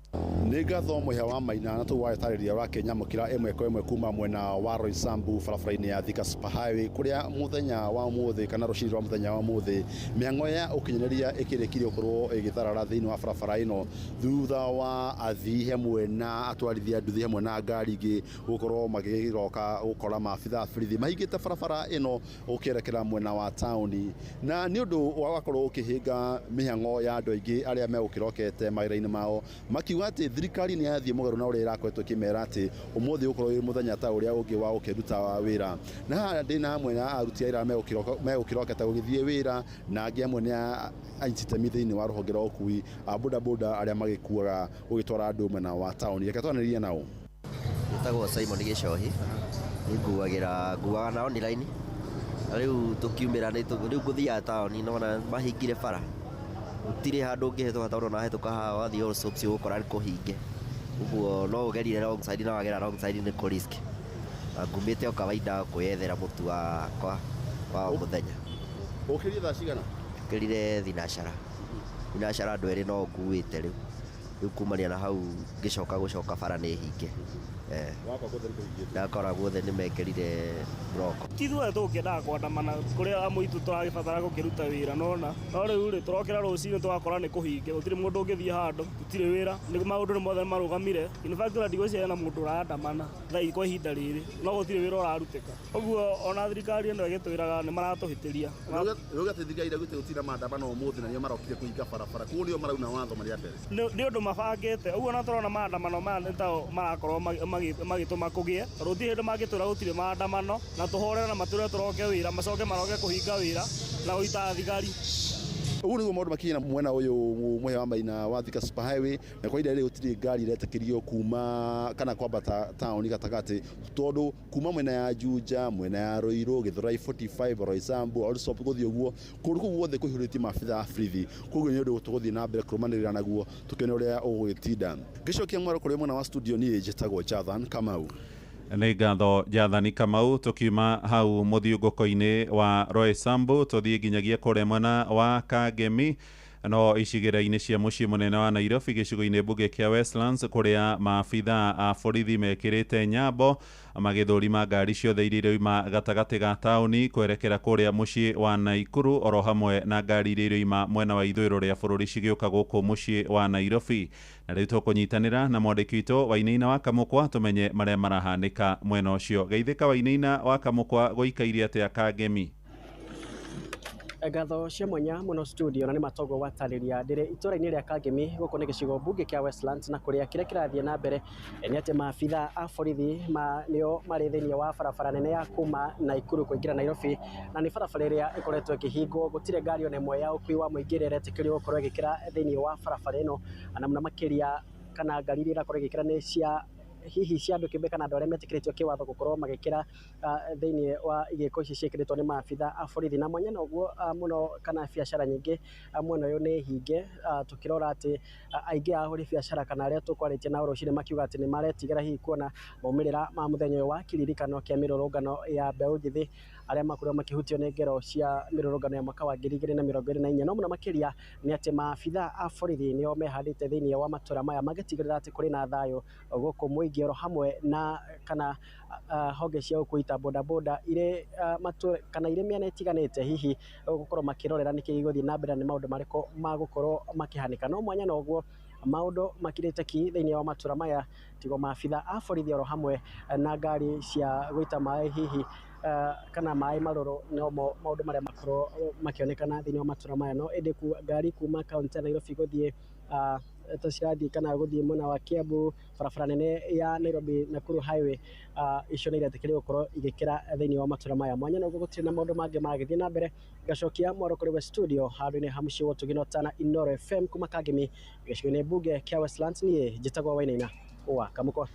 Nĩ ngatho Mũhĩa wa Maina na tũgwagĩtarĩria wakĩnyamũkĩra ĩmwe kwa ĩmwe kuma mwena wa Roysambu barabara-inĩ ya Thika Super Highway kũrĩa mũthenya wa ũmũthĩ kana rũcinĩ rwa mũthenya wa ũmũthĩ mĩhang'o ya ũkinyanĩria ĩkĩrĩkirie gũkorwo ĩgĩtharara thĩinĩ wa barabara ĩno thutha wa athii hamwe na atwarithia nduthi hamwe na ngari ingĩ gũkorwo magĩroka gũkora maabitha a borithi mahingĩte barabara ĩno ũkĩerekera mwena wa taũni na nĩ ũndũ wa gũkorwo ũkĩhĩnga mĩhang'o ya andũ aingĩ arĩa megũkĩrokete mawĩra-inĩ mao makiuga atĩ thirikari nĩ yathiĩ mũgarũ na ũrĩa ĩrakoretwo ĩkĩmera atĩ ũmũthĩ ũkorwo wĩ mũthenya ta ũrĩa ũngĩ wa gũkĩruta wĩra. Na haha ndĩ na hamwe na aruti a wĩra megũkĩrokete gũgĩthiĩ wĩra na angĩ amwe nĩ anyititemi thĩinĩ wa rũhonge rwa ũkui a bodaboda arĩa magĩkuaga gũgĩtwara andũ mwena wa taũni. Reke twanĩrĩrie nao. Njĩtagwo Simon Gĩcohi, nĩnguagĩra nguaga na online na rĩu tũkiumĩra rĩu ngũthiaga taũni nona mahingire bara gũtirĩ handũ ũngĩhĩtũka tondũ ona haha wathiĩ Allsops ũgũkora nĩ kũhinge ũguo no ũgerire wrong side na wagera wrong side nĩ kũ risk. Na ngumĩte o kawaida kwĩyethera mũtu wakwa wa o mũthenya. Ũkĩrire thaa cigana? Ũkĩrire thinacara. Thinacara andũ erĩ no nguĩte rĩu. Rĩu kumania na hau ngĩcoka gũcoka bara nĩ hinge. Ndakora guothe nĩ mekĩrire block. Ti ithuothe tũgũkĩendaga kwandamana kũrĩa amwe aitũ tũragĩbatara gũkĩruta wĩra nona no rĩu rĩ tũrokĩra rũcinĩ tũgakora nĩ kũhinge gũtirĩ mũndũ ũngĩthiĩ handũ gũtirĩ wĩra nĩ maũndũ nĩ mothe marũgamire. In fact ona ndigwĩciria hena mũndũ ũrandamana thaa kwa ihinda rĩrĩ no gũtirĩ wĩra ũrarutĩka ũguo ona thirikari ĩno ĩgĩtwĩraga nĩ maratũhĩtĩria. Rĩu atĩ thirikari iraugĩte gũtirĩ na maandamano ũmũthĩ na nĩo marokire kũhinga barabara koguo nĩo marauna watho marĩ a mbere. Nĩ ũndũ mabangĩte ũguo ona tũrona maandamano maya nĩ tao marakorwo magĩtũma kũgĩe tondũ gũtirĩ hĩndĩ mangĩtwĩra gũtirĩ maandamano na tũhorere na matwĩre tũroke wĩra macoke maroke kũhinga wĩra na gũita thigari. Ũguo nĩguo maũndũ makinya mwena ũyũ mũhĩa wa Maina wa Thika Super Highway, na kwa ihinda rĩrĩ gũtirĩ ngari iretĩkĩrio kuma kana kwambata taũni gatagatĩ, tondũ kuma mwena ya Juja, mwena ya Ruiru, Githurai 45, Roysambu, Allsops gũthiĩ ũguo kũndũ kũu guothe kũihũrĩtie maabitha a borithi. Koguo nĩ ũndũ tũgũthiĩ na mbere kũrũmanĩrĩra naguo tũkĩone ũrĩa ũgũgĩtinda. Ngĩcokia mwaro kũrĩ mwena wa studio, niĩ njĩtagwo Jathan Kamau. Nĩ ngatho Jathani Kamau. Tukiuma hau mũthiũngũko-inĩ wa Roysambu tũthiĩ nginyagia kũrĩa mwena wa Kangemi no icigĩrĩra-inĩ cia mũciĩ mũnene wa Nairobi, gĩcigo-inĩ mbunge kĩa Westlands, kũrĩa maabitha a borithi mekĩrĩte nyambo magĩthũrima ngari ciothe iria iroima gatagatĩ ga taũni kwerekera kũrĩa mũciĩ wa Naikuru, oro hamwe na ngari iria iroima mwena wa ithũĩro rĩa bũrũri cigĩũka gũkũ mũciĩ wa Nairobi. Na rĩu tũkũnyitanĩra na mwandĩki witũ Wainaina wa Kamũkwa tũmenye marĩa marahanĩka mwena ũcio. Geithĩka Wainaina wa Kamũkwa, gũikaire atĩa Kangemi? Ngatho cia mwanya mũno studio, na nĩ matogo watarĩria. Ndĩrĩ itũra-inĩ rĩa Kangemi, gũkũ nĩ gĩcigo mbunge kĩa Westlands, na kũrĩa kĩrĩa kĩrathiĩ na mbere nĩ atĩ maabitha a borithi nĩo marĩ thĩinĩ wa barabara nene ya kuma Naikuru kũingĩra Nairobi, na nĩ barabara ĩrĩa ĩkoretwo ĩkĩhingwo. Gũtirĩ ngari ona ĩmwe ya ũkui wa mũingĩ ĩrĩa ĩretĩkĩrio gũkorwo ĩgĩkĩra thĩinĩ wa barabara ĩno, na mũno makĩria kana ngari iria irakorwo ĩgĩkĩra nĩ cia hihi cia andũ kĩũmbe kana andũ arĩa metĩkĩrĩtio kĩwatho gũkorwo magĩkĩra thĩinĩ wa igĩko ici ciĩkĩrĩtwo nĩ maabitha a borithi. Na mwanya na ũguo mũno kana biacara nyingĩ mwena ũyũ nĩ hinge, tũkĩrora atĩ aingĩ a ahũri biacara kana arĩa tũkwarĩtie nao rũcinĩ makiuga atĩ nĩ maretigĩra hihi kuona maumĩrĩra ma mũthenya ũyũ wa kĩririkano kĩa mĩrũrũngano ya mbeũ njĩthĩ arĩa makorirwo makĩhutio nĩ ngero cia mĩrũrũngano ya mwaka wa 2024. No mũno makĩria nĩ atĩ maabitha a borithi nĩo mehandĩte thĩinĩ wa matũra maya magĩtigĩrĩra atĩ kũrĩ na thayũ gũkũ mũingĩ, oro hamwe na kana honge cia ũkui ta bodaboda irĩ matũra kana irĩ mĩena ĩtiganĩte, hihi gũkorwo makĩrorera nĩkĩ gĩgũthiĩ na mbere na nĩ maũndũ marĩkũ magũkorwo makĩhanĩka. No mwanya na ũguo maũndũ makirĩte ki thĩinĩ wa matũra maya, tigo maabitha a borithi oro hamwe na ngari cia gũita maĩ hihi kana maĩ marũrũ nomo maũndũ marĩa makorwo makĩonekana thĩinĩ wa matũra maya. No ĩndĩ ngari kuma kaunti ya Nairobi gũthiĩ ta cirathiĩ kana gũthiĩ mwena wa Kiambu, barabara nene ya Nairobi Nakuru Highway, icio nĩ iretĩkĩrio gũkorwo igĩkĩra thĩinĩ wa matũra maya. Mwanya na ũguo gũtirĩ na maũndũ mangĩ maragĩthiĩ na mbere. Ngacokia mwaro kũrĩ we studio handũ-inĩ ha mũciĩ wa Ũtugi na Ũtana, Inooro FM, kuma Kangemi gĩcigo-inĩ mbunge kĩa Westlands. Niĩ njĩtagwo Wainaina wa Kamũkwa.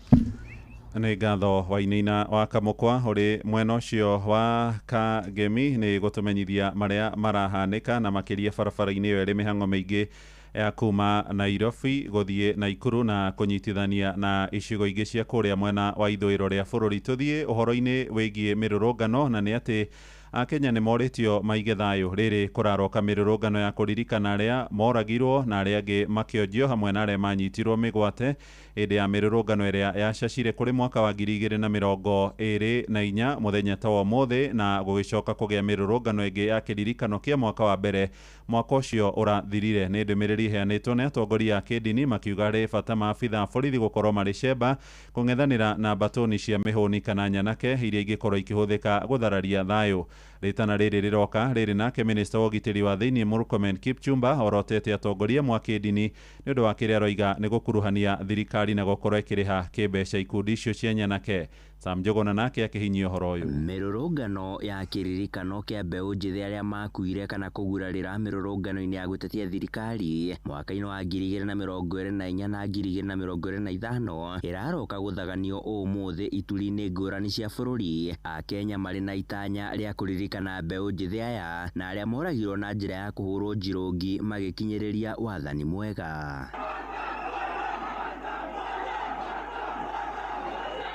Nĩ ngatho Wainaina wa Kamũkwa ũrĩ mwena ũcio wa Kangemi nĩ gũtũmenyithia marĩa marahanĩka, na makĩria barabara-inĩ ĩyo ĩrĩ mĩhang'o mĩingĩ ya kuma Nairobi gũthiĩ Naikuru na kũnyitithania na icigo ingĩ cia kũrĩa mwena wa ithũĩro rĩa bũrũri. Tũthiĩ ũhoro-inĩ wĩgiĩ mĩrũrũngano, na nĩ atĩ Akenya nĩ morĩtio maige thayũ rĩrĩ kũraroka mĩrũrũngano ya kũririkana arĩa moragirwo na arĩa angĩ makĩonjio hamwe na arĩa manyitirwo mĩgwate hĩndĩ ya mĩrũrũngano ĩrĩa yacacire kũrĩ mwaka wa 2024 mũthenya ta wa ũmũthĩ, na gũgĩcoka kũgĩa mĩrũrũngano ĩngĩ ya kĩririkano kĩa mwaka wa mbere mwaka ũcio ũrathirire. Nĩ ndũmĩrĩri ĩheanĩtwo nĩ atongoria a kĩndini makiuga harĩ bata maabitha a borithi gũkorwo marĩ cemba kũng'ethanĩra na mbatũni cia mĩhũni kana nyanake iria ingĩkorwo ikĩhũthĩka gũthararia thayũ. Rĩtana rĩrĩ rĩroka rĩrĩ nake minista wa ũgitĩri wa thĩinĩ Murkomen Kipchumba orotete atongoria mwa kĩndini nĩ ũndũ wa kĩrĩa aroiga nĩ gũkuruhania thirikari na gũkorwo ĩkĩrĩha kĩmbeca ikundi icio cia nyanake. Sam Njuguna nake akĩhinyia ũhoro ũyũ. Mĩrũrũngano ya kĩririkano kĩa mbeũ njĩthĩ arĩa makuire kana kũgurarĩra mĩrũrũngano-inĩ ya gũtetia thirikari mwaka-inĩ wa 2024 na 2025 ĩraroka gũthaganio ũmũthĩ ituri-inĩ ngũrani cia bũrũri. Akenya marĩ na itanya rĩa kũririkana mbeũ njĩthĩ aya na arĩa moragirwo na njĩra ya kũhũrwo njirũngi magĩkinyĩrĩria wathani mwega.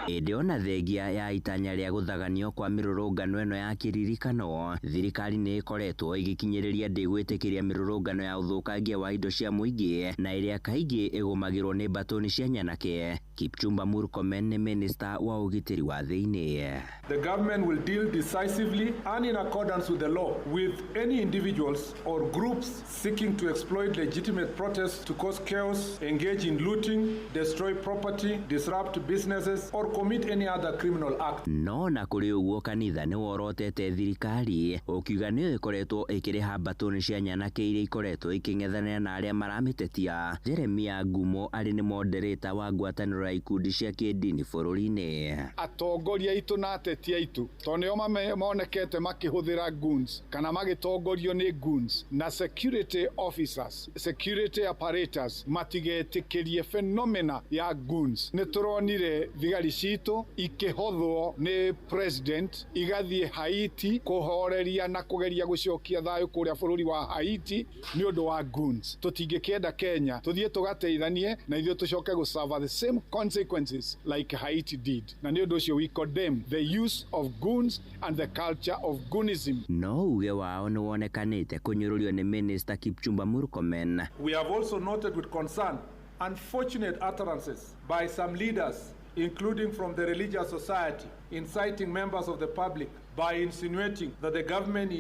Ĩndĩ ona thengia ya itanya rĩa gũthaganio kwa mĩrũrũngano ĩno ya kĩririkano, thirikari nĩ ĩkoretwo ĩgĩkinyĩrĩria ndĩgwĩtĩkĩria mĩrũrũngano ya ũthũkangia wa indo cia mũingĩ na ĩrĩa kaingĩ ĩgũmagĩrwo nĩ mbatũni cia nyanake. Kipchumba Murkomen nĩ minista wa ũgitĩri wa thĩinĩ. The government will deal decisively and in accordance with the law with any individuals or groups seeking to exploit legitimate protests to cause chaos, engage in looting, destroy property, disrupt businesses, or commit any other criminal act. No na kũrĩ ũguo kanitha nĩ worotete thirikari ũkiuga nĩyo ĩkoretwo ĩkĩrĩha mbatũni cia nyanake iria ikoretwo ikĩng'ethanĩra na arĩa maramĩtetia. Jeremia Ngumo arĩ nĩ moderator wa ngwatanĩro ya ikundi cia kĩndini bũrũri-inĩ. Atongoria aitũ na ateti aitũ tondũ nĩo monekete makĩhũthĩra goons kana magĩtongorio nĩ goons na security officers, security apparatus matigetĩkĩrie phenomena ya goons. Nĩ tũronire thigari citũ ikĩhothwo nĩ president igathiĩ Haiti kũhoreria na kũgeria gũcokia thayũ kũrĩa bũrũri wa Haiti nĩ ũndũ wa goons. Tũtingĩkĩenda Kenya tũthiĩ tũgateithanie na ithuĩ tũcoke gũsuffer the same consequences like Haiti did. Na nĩ ũndũ ũcio we condemn the use of goons and the culture of goonism. No uge wao nĩ wonekanĩte kũnyũrũrio nĩ Minister Kipchumba Murkomen. We have also noted with concern unfortunate utterances by some leaders, including from the religious society, inciting members of the public by insinuating that the government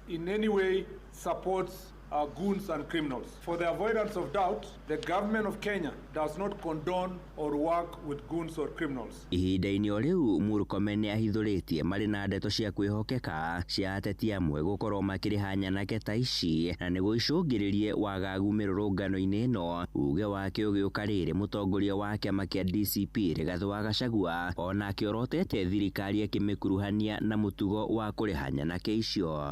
in any way supports goons and criminals. For the avoidance of doubt, the government of Kenya does not condone or work with goons or criminals. Ihinda-inĩ o rĩu Murkomen nĩ ahithũrĩtie marĩ na ndeto cia kwĩhokeka cia ateti amwe gũkorwo makĩrĩha nyanake ta ici na nĩguo icũngĩrĩrie wagagu mĩrũrũngano-inĩ ĩno. Uge wake ũgĩũka rĩrĩ mũtongoria wa kĩama kĩa DCP Rigathĩ wa Gachagua onake orotete thirikari akĩmĩkuruhania na mũtugo wa kũrĩha nyanake icio.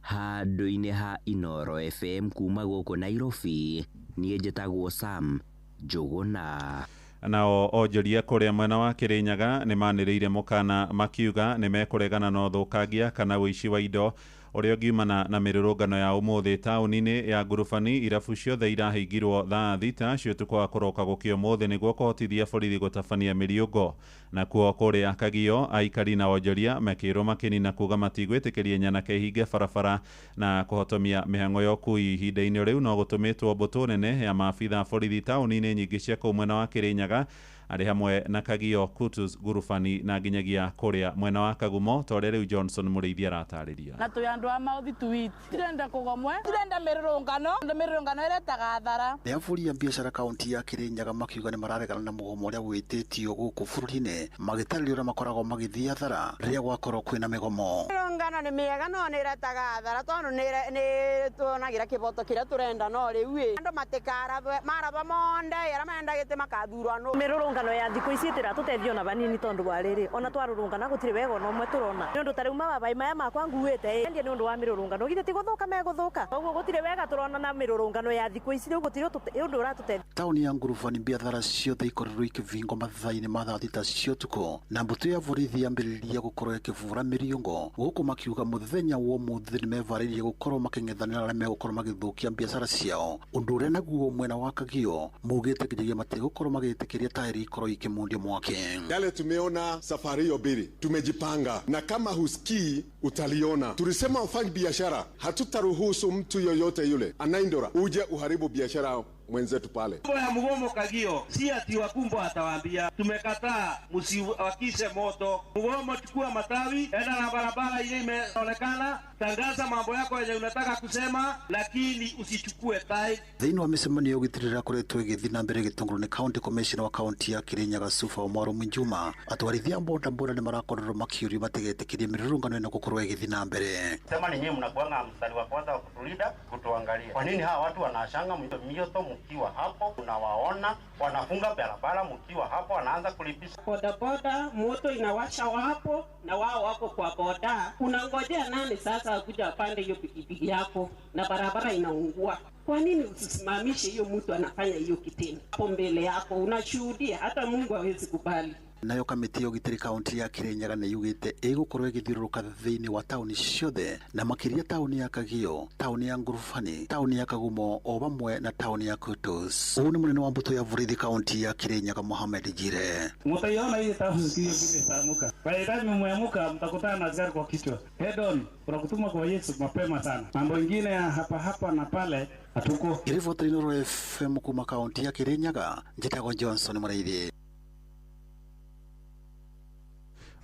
Handũ-inĩ ha Inoro FM kuma gũkũ Nairobi, niĩ njĩtagwo Sam Njũgũna. Nao onjoria kũrĩa mwena wa Kĩrĩnyaga nĩ manĩrĩire mũkana makiuga nĩ mekũregana na ũthũkangia kana ũici wa indo ũrĩa ũngiumana na mĩrũrũngano ya ũmũthĩ taũni-inĩ ya Ngurubani. Irabu ciothe irahingirwo thaa 6 cia ũtukũ wa kũroka gũkĩa ũmũthĩ nĩguo kũhotithia borithi gũtabania mĩriũngo. Nakuo kũrĩa Kagio aikari na onjoria mekĩrwo makĩnina kuga matigwĩtĩkĩria nyanake ihinge barabara na kũhotomia mĩhang'o ya ũkui. Ihinda-inĩ rĩu no gũtũmĩtwo mbũtũ nene ya maabitha borithi taũni-inĩ nyingĩ cia kũu mwena wa Kĩrĩnyaga arĩ hamwe na Kagio, Kutus, Ngurubani na nginyagia kũrĩa mwena wa Kagumo ta ũrĩa rĩu Johnson Mũrĩithi aratarĩria. Na tũrĩ andũ a mauthi tuwiti tirenda kũgomwe tirenda mĩrũrũngano mĩrũrũngano ĩretaga athara. Nĩ abũri a biacara kaunti ya Kĩrĩnyaga makiuga nĩ mararegana na mũgomo ũrĩa wĩtĩtio gũkũ bũrũri-inĩ magĩtarĩria ũrĩa makoragwo magĩthiĩ athara rĩrĩa gwakorwo kwĩna mĩgomo. Mĩrũrũngano nĩ mĩega no nĩ ĩretaga athara tondũ nĩ tuonagĩra kĩboto kĩrĩa tũrenda no rĩu ĩ andũ matikaarathwe marathwa monde arĩa menda gĩtĩ makathurwo nũ. Mĩrũrũngano ya thikũ ici ĩtiratũteithia ona vanini tondũ wa rĩrĩ ona twarũrũngana gũtirĩ wega ona ũmwe tũrona nĩ ũndũ ta rĩu mababai maya makwa nguĩte endia nĩ ũndũ wa mĩrũrũngano githĩ ti gũthũka megũthũka koguo gũtirĩ wega tũrona na mĩrũrũngano ya thikũ ici rĩu gũtirĩ ũndũ ũratũteithia. Taũni ya Ngurubani biathara ciothe ikoretwo ikĩbingwo mathaa-inĩ ma thaa 6 cia ũtukũ na mbũtũ ya borithi yambĩrĩria gũkorwo ĩkĩbũra mĩriũngo gũkũ makiuga mũthenya wa ũmũthĩ nĩ mevarĩirie gũkorwo makĩng'ethanĩra arĩa megũkorwo magĩthũkia biacara ciao ũndũ ũrĩa naguo mwena wa Kagio maugĩte nginyagia matigũkorwo magĩtĩkĩria tairi ikorwo ikimundia mwake. Yale tumeona safari hiyo mbili tumejipanga, na kama husikii utaliona. Tulisema wafanya biashara hatutaruhusu mtu yoyote yule anaindora uje uharibu biashara mwenzetu pale. Mambo ya mgomo Kagio si ati wakumbwa atawaambia tumekataa, msiwakishe moto. Mgomo, chukua matawi, enda na barabara ile imeonekana, tangaza mambo yako yenye unataka kusema, lakini usichukue tai. Thĩinĩ wa mĩcemanio ya ũgitĩri ĩrĩa ĩkoretwo ĩgĩthiĩ na mbere gĩtũngũrũ nĩ county commissioner wa kaunti ya Kĩrĩnyaga Sufa Omaro Mwinjuma atwarithia boda boda nĩ marakorirwo makĩũrio matigetĩkĩrie mĩrũrũngano ĩno gũkorwo ĩgĩthiĩ na mbere. Sema ni nyinyi mnakuanga mstari wa kwanza wa kutulinda, kutuangalia. Kwa nini hawa watu wanashanga mioto mkiwa hapo, unawaona wanafunga barabara mkiwa hapo, wanaanza kulipisha boda boda, moto inawasha hapo na wao wako kwa boda. Unangojea nani sasa akuja apande hiyo pikipiki yako na barabara inaungua? Kwa nini usisimamishe hiyo mtu anafanya hiyo kitendo hapo mbele yako? Unashuhudia, hata Mungu hawezi kubali. Nayo kamĩtĩ ya ũgitĩri kaunti ya Kĩrĩnyaga nĩ yugĩte ĩgũkorwo ĩgĩthiũrũrũka thĩinĩ wa taũni ciothe na makĩria taũni ya Kagio, taũni ya Ngurubani, taũni ya Kagumo o vamwe na taũni ya Kutus. Ũũ nĩ mũnene wa mbũtũ ya borithi kaunti ya Kĩrĩnyaga Mohamed Jire. Mtaiona hii tamu siku hiyo itaamka. By the time mmeamka mtakutana na askari kwa kichwa. Head on, unakutuma kwa Yesu mapema sana. Mambo ingine ya hapa hapa na pale hatuko. Riboti Inooro FM kuma kaunti ya Kĩrĩnyaga, njĩtagwo Johnson Mũrĩithi.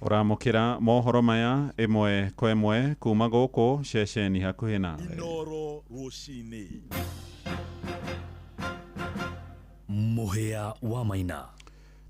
Ũramũkĩra mohoro maya ĩmwe kwa ĩmwe kuma gũkũ ceceni hakuhĩ nawe. Inooro rũcinĩ. Mũhĩa wa Maina.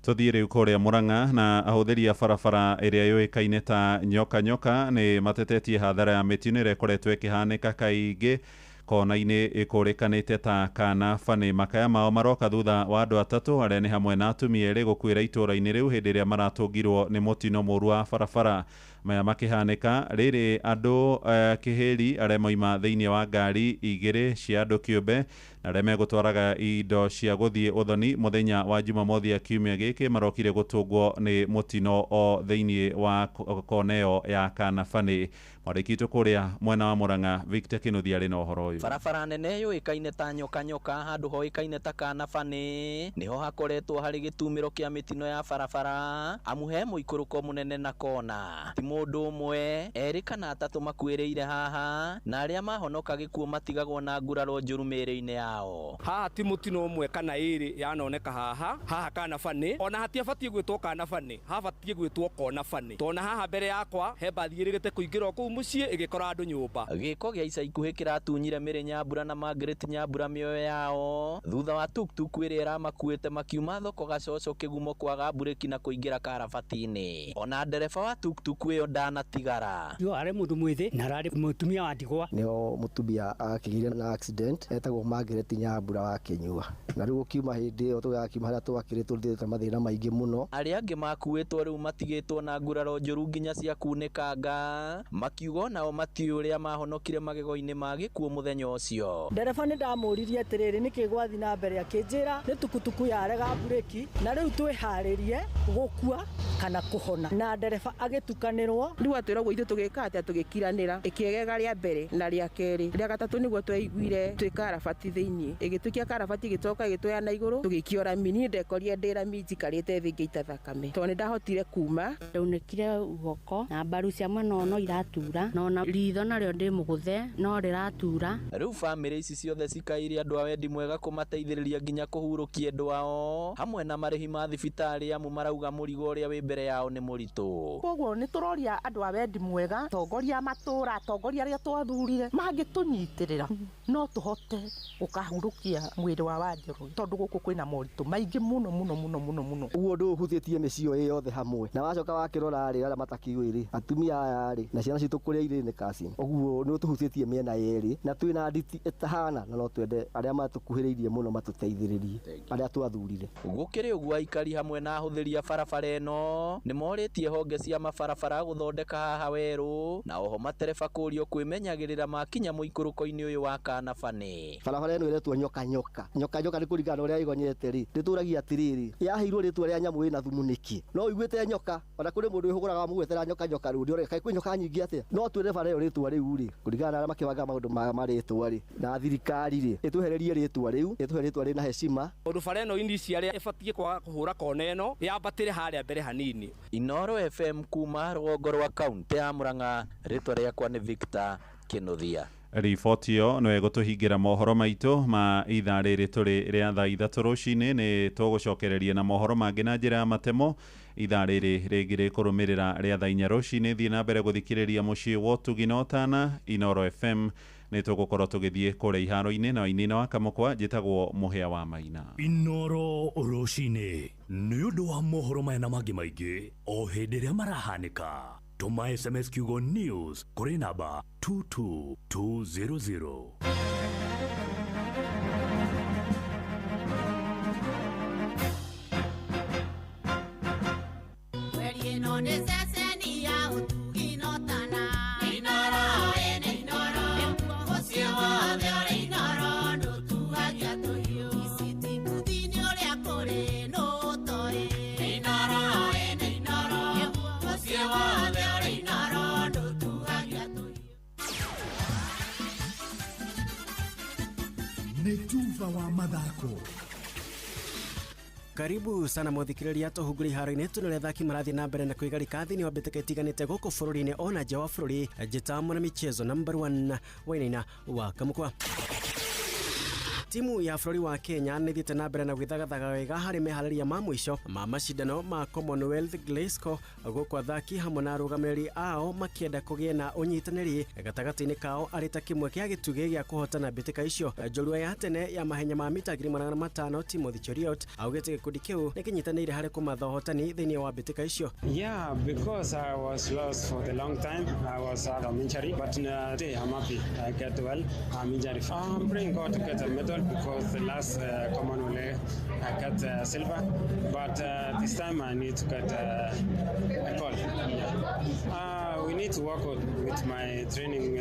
Tuthiĩ rĩu kũrĩa Murang'a na ahũthĩri a barabara ĩrĩa yũĩkaine ta nyoka nyoka nĩ matetetie hathara ya mĩtino ĩrĩa ĩkoretwo ĩkĩhanĩka kaingĩ kona-inĩ ĩkũrĩkanĩte ta kana bani. Makaya mao maroka thutha wa andũ atatũ arĩa nĩ hamwe na atumia erĩ gũkuĩra itũũra-inĩ rĩu hĩndĩ ĩrĩa maratũngirwo nĩ mũtino mũru wa barabara. Maya makĩhanĩka rĩrĩ andũ kĩhĩri arĩa moima thĩinĩ wa ngari igĩrĩ cia andũ kĩũmbe na arĩa megũtwaraga indo cia gũthiĩ ũthoni mũthenya wa Jumamothi ya kiumia gĩkĩ marokire gũtũngwo nĩ mũtino o thĩinĩ wa kona ĩyo ya Kanabani. Mwandĩki witũ kũrĩa mwena wa Murang'a Victor Kinuthia arĩ na ũhoro ũyũ. Barabara nene yũĩkaine ta nyoka nyoka handũ hoĩkaine ta Kanabani nĩho hakoretwo harĩ gĩtumĩro kĩa mĩtino ya barabara amu he mũikũrũko mũnene na kona. Ti mũndũ ũmwe, erĩ kana atatũ makuĩrĩire haha na arĩa mahonoka gĩkuũ matigagwo na nguraro njũru mĩĩrĩ-inĩ yao. Haha ti mũtino ũmwe kana ĩrĩ yanoneka haha haha Kanabani, ona hatiabatiĩ gwĩtwo Kanabani, habatiĩ gwĩtwo kona bani, tona haha mbere yakwa he mbathi ĩrĩgĩte kũingĩra kũu mũciĩ ĩgĩkora andũ nyũmba. Gĩko gĩa ica ikuhĩ kĩratunyire Mĩrĩ Nyambura na Margaret Nyambura mĩoyo yao thutha wa tuktuk ĩrĩa ĩramakuĩte makiuma thoko Gacoco kĩgumo kwaga mburĩki na kũingĩra karabati-inĩ. Ona ndereba wa tuktuk ĩyo ndanatigara. Yo arĩ mũndũ mwĩthĩ na ararĩ mũtumia wa ndigwa. Nĩho mũtumia akĩgĩire na accident etagwo Margaret Nyambura wa Kĩnyua, na rĩu gũkiuma hĩndĩ ĩyo tũgakiuma harĩa twakĩrĩ tũrĩte mathĩna maingĩ mũno. Arĩa angĩ makuĩtwo rĩu matigĩtwo na nguraro njũru nginya cia kunĩkanga, makiuga onao matiũĩ ũrĩa mahonokire magego-inĩ ma gĩkuũ mũthenya ũcio. Ndereba nĩ ndamũririe atĩrĩrĩ, nĩkĩ gwathiĩ na mbere, akĩnjĩra nĩ tukutuku yarega mburĩki na rĩu twĩharĩrie gũkua kana kũhona, na ndereba agĩtukanĩrwo. Rĩu atwĩra ũguo ithuĩ tũgĩka atĩa, tũgĩkiranĩra ĩkĩegega rĩa mbere na rĩa kerĩ, rĩa gatatũ nĩguo tweiguire twĩ karabati thĩinĩ, ĩgĩtũikia karabati ĩgĩcoka ĩgĩtwoya na igũrũ tũgĩikio rami. Niĩ ndekorire ndĩ rami njikarĩte thĩ ngĩita thakame tondũ nĩ ndahotire kuma. Ndaunĩkire guoko na mbaru cia mwena ũyũ no iratura, na ona ritho narĩo ndĩ mũgũthe no rĩratura. Rĩu bamĩrĩ ici ciothe cikaire andũ a wendi mwega kũmateithĩrĩria nginya kũhurũkia endwa ao hamwe na marĩhi ma thibitarĩ amu marauga mũrigo ũrĩa wĩ mbere yao nĩ mũritũ. Koguo nĩ tũroria andũ a wendi mwega, atongoria a matũra, atongoria arĩa twathurire mangĩtũnyitĩrĩra no tũhote gũkahurũkia mwĩrĩ wa Wanjoroge, tondũ gũkũ kwĩna moritũ maingĩ mũno mũno mũno mũno mũno. Ũguo ũndũ ũhutĩtie mĩciĩ ĩyo yothe hamwe, na wacoka wakĩrora rĩ arĩa matakĩũĩ rĩ, atumia aya rĩ na ciana citũ kũrĩa irĩ nĩ kasi, ũguo nĩ ũtũhutĩtie mĩena yerĩ, na twĩna nditi ĩtahana, na no twende arĩa matũkuhĩrĩirie mũno matũteithĩrĩrie arĩa twathurire. Gũkĩrĩ ũguo aikari hamwe na ahũthĩri a barabara ĩno nĩ morĩtie honge cia mabarabara gũthondeka haha werũ, na oho matereba kũrio kwĩmenyagĩrĩra makinya mũikũrũko-inĩ ũyũ wa Kanabani. Barabara ĩno ĩretwo nyoka nyoka. Nyoka nyoka nĩ kũringana na ũrĩa ĩgonyete rĩ, ndĩtũragia atĩrĩrĩ, yaheirwo rĩtwa rĩa nyamũ ĩna thumu nĩkĩ? No ũiguĩte nyoka, ona kũrĩ mũndũ wĩhũgũraga mũgwetera nyoka nyoka rĩu, ndĩore kaĩ kwĩ nyoka nyingĩ atĩa? No twĩre bara ĩyo rĩtwa rĩu rĩ, kũringana na arĩa makĩbangaga maũndũ ma marĩtwa rĩ, na thirikari rĩ, ĩtwehererie rĩtwa rĩu, ĩtũhe rĩtwa rĩna heshima. Tondũ bara ĩno initially ĩbatiĩ kwaga kũhũra kona ĩno, yambatĩre harĩa mbere hanini. Inooro FM kuma rũgongo rwa kaunti ya Murang'a, rĩtwa rĩakwa nĩ Victor Kinuthia. Riboti ĩyo no ĩgũtũhingĩra mohoro maitũ ma ithaa rĩrĩ tũrĩ rĩa thaa ithatũ rũcinĩ. Nĩ tũgũcokereria na mohoro mangĩ na njĩra ya matemo ithaa rĩrĩ rĩngĩ rĩkũrũmĩrĩra rĩa thaa inya rũcinĩ. Thiĩ na mbere gũthikĩrĩria mũciĩ wa ũtugi na ũtana Inooro FM. Nĩ tũgũkorwo tũgĩthiĩ kũrĩa iharo-inĩ na wainĩ wa Kamũkwa. Njĩtagwo Mũhĩa wa Maina. Inooro rũcinĩ nĩ ũndũ wa mohoro maya na mangĩ maingĩ o hĩndĩ ĩrĩa marahanĩka. Tũma SMS kiugo news kũrĩ namba 22200. Nĩ tuva wa mathako. Karibu sana muthikiriria tuhunguri iharo-inĩ tunore athaki marathiĩ na mbere na kwĩgarika thĩinĩ wa mbĩtĩka itiganĩte gũkũ bũrũri-inĩ ona nja wa bũrũri. Njĩta mwana michezo number 1 wainaina wa Kamũkwa. Timu ya bũrũri wa Kenya nĩ ĩthiĩte na mbere na gwĩthagathaga wega harĩ meharĩria ma mũico ma macindano ma Commonwealth Glasgow, gũkũ athaki hamwe na arũgamĩrĩri ao makĩenda kũgĩe na ũnyitanĩri gatagatĩ-inĩ kao arĩ ta kĩmwe kĩa gĩtugĩ gĩa kũhotana mbĩtĩka icio. Njorua ya tene ya mahenya ma mita 1500 Timothy Cheruiyot augĩte gĩkundi kĩu nĩ kĩnyitanĩire harĩ kũmatha ũhotani thĩinĩ wa mbĩtĩka icio. Yeah, because I was lost for the long time. I was out of injury, but today I'm happy. I get well. I'm injury free. I'm praying God to get a medal because the last Commonwealth I got silver, but this time I need to get a gold. Yeah. We need to work out with my training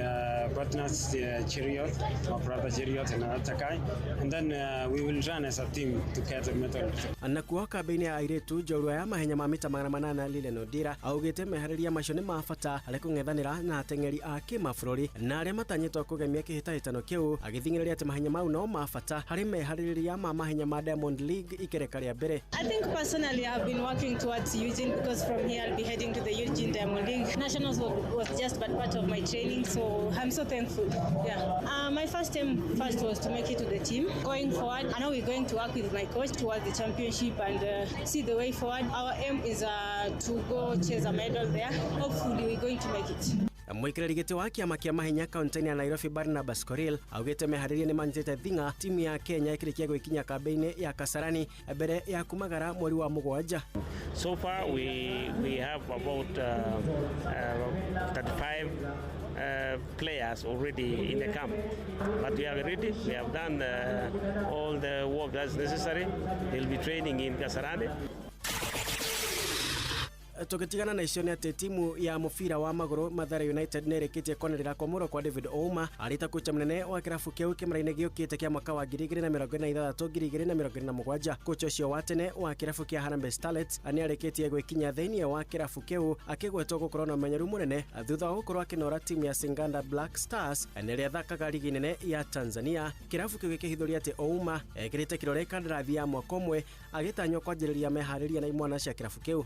partners, Cheruiyot, my brother Cheruiyot and another guy, and then we will run as a team to get a medal. Nakuo kambĩ-inĩ ya airĩtu, njorua ya mahenya ma mita 800 Lilian Odira augĩte meharĩria macio nĩ ma bata harĩ kũng'ethanĩra na ateng'eri a kĩmabũrũri na arĩa matanyĩtwo kũgemia kĩhĩtahĩtano kĩu, agĩthing'ĩrĩria atĩ mahenya mau no ma bata harĩ meharĩrĩria ma mahenya ma Diamond League ikereka rĩa mbere. I think personally I've been working towards Eugene because from here I'll be heading to the Eugene Diamond League. Nationals was just but part of my training, so I'm so thankful. Yeah. My first aim first was to make it to the team. Going forward, I know we're going to work with my coach towards the championship and see the way forward. Our aim is to go chase a medal there. Hopefully we're going to make it. Mũikarĩri gĩtĩ wa kĩama kĩa mahenya kaunti-inĩ ya Nairobi Barnabas Korir augĩte meharĩria nĩ manyitĩte thing'a timu ya Kenya ĩkĩrĩkia gwĩkinya kambĩ-inĩ ya Kasarani mbere ya kumagara mweri wa mũgwanja. So far we have about 35 players already in the camp, but we are ready. We have done all the work that's necessary. They'll be training in Kasarani. Tũgĩtigana na icio nĩ atĩ timu ya mũbira wa magũrũ Mathare United nĩ ĩrĩkĩtie kwanĩrĩra kwamũrwo kwa David Ouma arĩ ta kocha mũnene wa kĩrabu kĩu kĩmera-inĩ gĩũkĩte kĩa mwaka wa 2026 2027. Kocha ũcio wa tene wa kĩrabu kĩa Harambee Starlets nĩ arĩkĩtie gwĩkinya thĩinĩ wa kĩrabu kĩu akĩgwetwo gũkorwo na ũmenyeru mũnene thutha wa gũkorwo akĩnora timu ya Singida Black Stars na ĩrĩa ĩthakaga ligi nene ya Tanzania. Kĩrabu kĩu gĩkĩhithũria atĩ Ouma ekĩrĩte kĩrore kandarathi ya mwaka ũmwe agĩtanywo kwanjĩrĩria meharĩria na imwana cia kĩrabu kĩu.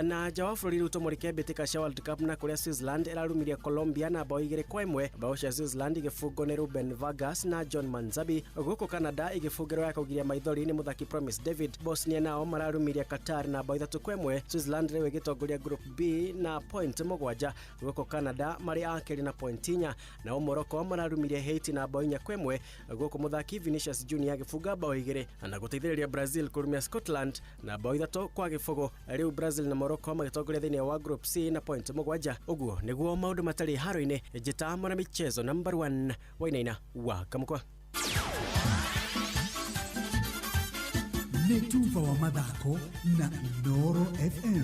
Na nja wa bũrũri rĩu tũmũrĩke mbĩtĩka cia World Cup na kũrĩa Switzerland ĩrarumirie Colombia na bao 2-1. Bao cia Switzerland igĩbungwo nĩ Ruben Vargas na John Manzabi, gũkũ Canada igĩbungĩrwo ya kũgiria maithori nĩ mũthaki Promise David. Bosnia nao mararumirie Qatar na bao 3-1. Switzerland rĩu ĩgĩtongoria Group B na point 7, gũkũ Canada marĩ a kerĩ na point 4. Nao Morocco mararumirie Haiti na bao 4-1, gũkũ mũthaki Vinicius Junior agĩbunga bao 2 na gũteithĩrĩria Brazil kũrumia Scotland na bao 3-0. Rĩu Brazil na Morocco magĩtongoria thĩinĩ wa Group C na point 7. Ũguo nĩguo maũndũ matarĩ haro-inĩ. Njĩta mwana michezo number 1 Wainaina wa Kamukwa. Nĩ tuba wa mathako na Inooro FM.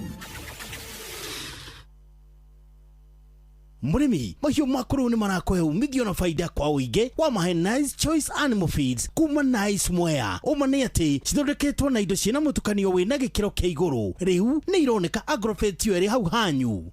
Mũrĩmi, mahiũ maku rĩu nĩ marakũhe umithio na faida kwa ũingĩ wa mahe Nice Choice Animal Feeds kuma Nice Mwea. Ũma nĩ atĩ cithondeketwo na indo ciĩna mũtukanio wĩna gĩkĩro kĩa igũrũ. Rĩu nĩ ironeka Agrofet ĩrĩ hau hanyu.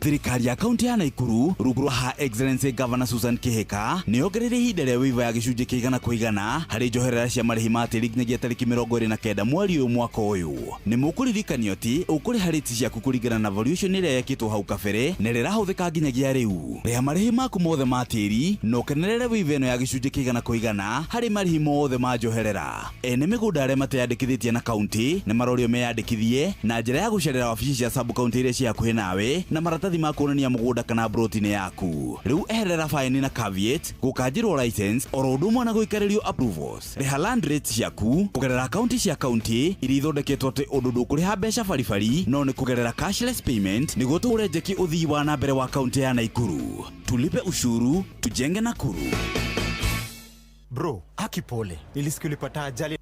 Thirikari ya kaunti ya Nakuru rungu rwa Her Excellency Governor Susan Kihika nĩ yongereire ihinda rĩa waiver ya gĩcunjĩ kĩa 100% harĩ njoherera cia marĩhi ma tĩri nginyagia tarĩki 29 mweri ũyũ mwaka ũyũ. Nĩ mũkũririkanio atĩ ũkũrĩha rĩti ciaku kũringana na valuation ĩrĩa yekĩtwo hau kabere na ĩrĩa ĩrahũthĩka nginyagia rĩu. Rĩha marĩhi maku mothe ma tĩri na ũkenerere waiver ĩno ya gĩcunjĩ kĩa 100% harĩ marĩhi mothe ma njoherera. Ene mĩgũnda arĩa mateyandĩkithĩtie na kaunti nĩ marorio meyandĩkithie na njĩra ya gũcerera wabici cia sub kaunti iria ciĩ hakuhĩ nawe na maratathi ma kuonania mũgũnda kana broti-inĩ yaku. Rĩu eherera faini na caveat, gũkanjĩrwo license oro ũndũ ũmwe na gũikarĩrio approvals. Rĩha land rates ciaku kũgerera akaunti cia kaunti iria ithondeketwo atĩ ũndũ ndũkũrĩha mbeca baribari no nĩ kũgerera cashless payment nĩguo tũhũre njeki ũthii wa na mbere wa kaunti ya Nakuru. Tulipe ushuru, tujenge Nakuru. Bro, haki pole. Nilisikia ulipata ajali.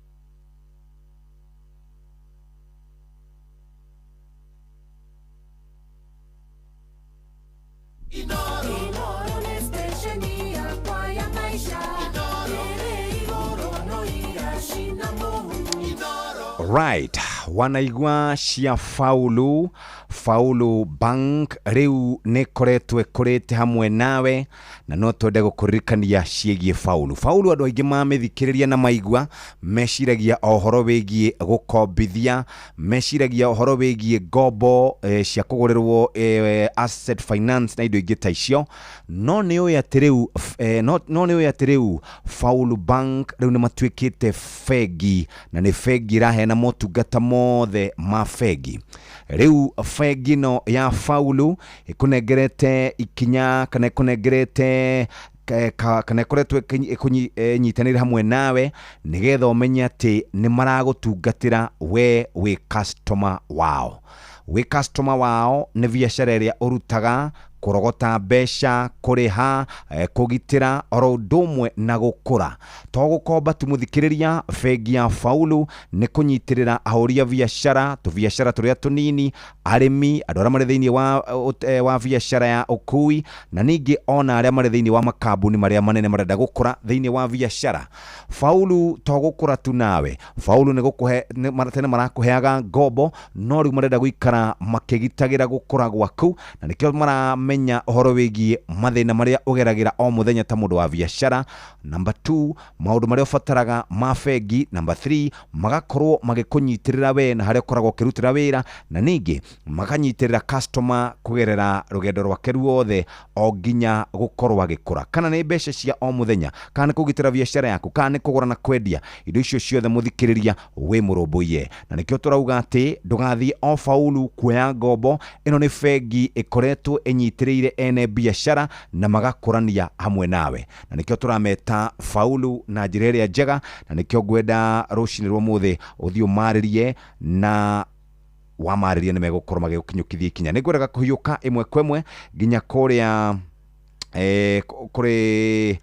Right, wanaigua cia Faulu. Faulu Bank riu nĩ ĩkoretwo ĩkũrĩte hamwe nawe, na no twende gũkũririkania ciĩgiĩ Faulu. Faulu andũ aingĩ mamĩthikĩrĩria na maigua meciragia o ũhoro wĩgiĩ gũkombithia, meciragia ũhoro wĩgiĩ ngombo cia kũgũrĩrwo asset finance na indo ingĩ ta icio. No nĩ ũĩ atĩ rĩu no nĩ ũĩ atĩ rĩu Faulu Bank rĩu nĩ matuĩkĩte bengi, na nĩ bengi ĩraheana motungata mothe ma bengi. Rĩu bengi ĩno ya Faulu ĩkũnengerete ikinya kana ĩkũnengerete kana ĩkoretwo ĩnyitanĩire hamwe nawe nĩgetha ũmenye atĩ nĩ maragũtungatĩra we wĩ customer wao. Wĩ customer wao nĩ biacara ĩrĩa ũrutaga, kũrogota mbeca, kũrĩha, kũgitĩra oro ũndũ ũmwe na gũkũra. To gũkomba tu mũthikĩrĩria, bengi ya Faulu nĩ kũnyitĩrĩra ahũri a biacara, tũbiacara tũrĩa tũnini, arĩmi, andũ arĩa marĩ thĩinĩ wa biacara ya ũkui, na ningĩ ona arĩa marĩ thĩinĩ wa makambuni marĩa manene marenda gũkũra thĩinĩ wa biacara. Faulu to gũkũra tu nawe, Faulu nĩ gũkũhe tene marakũheaga ngombo, no rĩu marenda gũikara makĩgitagĩra gũkũra gwaku, na nĩkĩo maramenya ũhoro wĩgiĩ mathĩna marĩa ũgeragĩra o mũthenya ta mũndũ wa biacara. Number 2, maũndũ marĩa ũbataraga ma bengi. Number 3, magakorwo magĩkũnyitĩrĩra we na harĩa ũkoragwo ũkĩrutĩra wĩra, na ningĩ makanyitĩrĩra customer kũgerera rũgendo rwake ruothe o nginya gũkorwo agĩkũra. Kana nĩ mbeca cia o mũthenya, kana nĩ kũgitĩra biacara yaku, kana nĩ kũgũra na kwendia, indo icio ciothe mũthikĩrĩria wĩ mũrũmbũiye. Na nĩkĩo tũrauga atĩ ndũgathiĩ o Faulu kuoya ngombo. Ĩno nĩ bengi ĩkoretwo ĩnyitĩrĩire ene biacara na magakũrania hamwe nawe, na nĩkĩo tũrameta Faulu na njĩra ĩrĩa njega, na nĩkĩo ngwenda rũcinĩ rwa ũmũthĩ ũthiĩ ũmarĩrie, na wamarĩria nĩ megũkorwo magĩgũkinyũkithia ikinya. Nĩ ngwendaga kũhiũka ĩmwe kwa ĩmwe nginya kũrĩa kũrĩ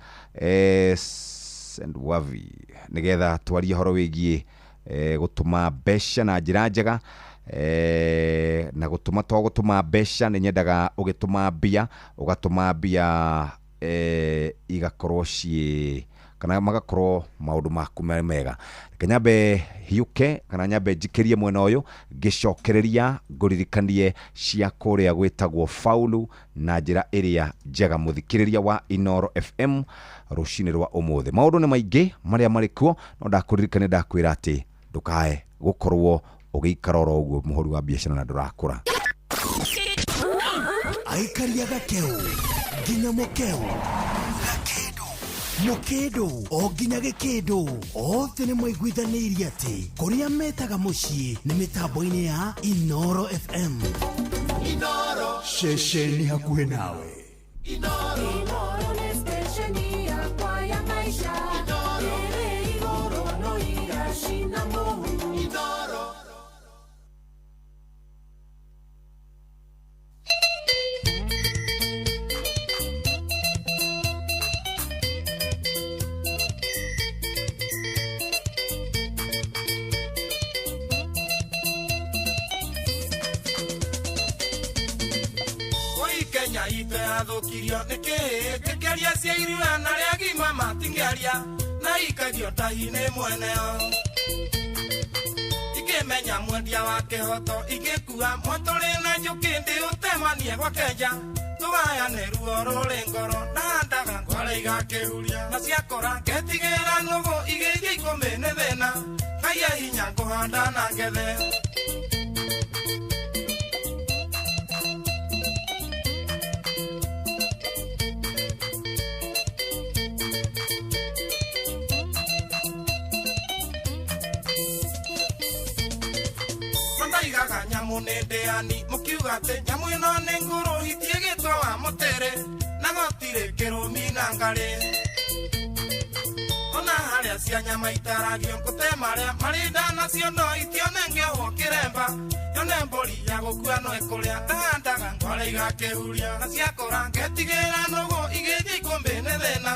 Sendwavi nĩgetha twarie ũhoro wĩgiĩ gũtũma mbeca na njĩra njega. Na gũtũma to gũtũma mbeca, nĩ nyendaga ũgĩtũma mbia ũgatũma mbia igakorwo ciĩ kana magakorwo maũndũ maku me mega. Reke nyambe hiũke kana nyambe njikĩrie mwena ũyũ ngĩcokereria ngũririkanie cia kũrĩa gwĩtagwo Faulu na njĩra ĩrĩa njega. Mũthikĩrĩria wa Inooro FM rũcinĩ rwa ũmũthĩ, maũndũ nĩ maingĩ marĩa marĩ kuo, no ndakũririkania ndakwĩra atĩ ndũkae gũkorwo ũgĩikara oro ũguo mũhũri wa biacara na ndũrakũra. Aikaria gakeu nginya mũkeu mũkĩndũ o nginya gĩkĩndũ, othe nĩ maiguithanĩirie atĩ kũrĩa metaga mũciĩ nĩ mĩtambo-inĩ ya Inooro FM. Inooro ceceni hakuhĩ nawe. Inooro nĩ stesheni yakwa ya maisha. Inooro ĩrĩ igũrũ no iracina mũhu. Inooro. Ithũkirio nĩ kĩĩ kĩkĩaria cia irua na arĩa agima matingĩaria na ikagio tahi-inĩ mweneo. Ikĩmenya mwendia wa kĩhoto igĩkua mwatũrĩ na njũkĩ ndĩũtemanie gwa Kenja tũgayane ruo rũrĩ ngoro ndahandaga ngware igakĩhuria na ciakũra ngetigĩra nũgũ igĩthiĩ ikũmbĩ nĩ thĩna Ngai e hinya ngũhanda na ngethe. Nyamũ nĩ ndĩani mũkiuga atĩ nyamũ ĩno nĩ ngũrũ hitiĩgĩtwo wa mũtĩrĩ na gũtirĩ kĩrũmi na ngarĩ. Ona harĩa cia nyama itaragio ngũte marĩa marĩ nda nacio no itionengehwo kĩremba yone mbũri ya gũkua no ĩkũrĩa ndahandaga ngware igakĩhuria na ciakũra ngetigĩra nũgũ igĩthiĩ ikũmbĩ nĩ thĩna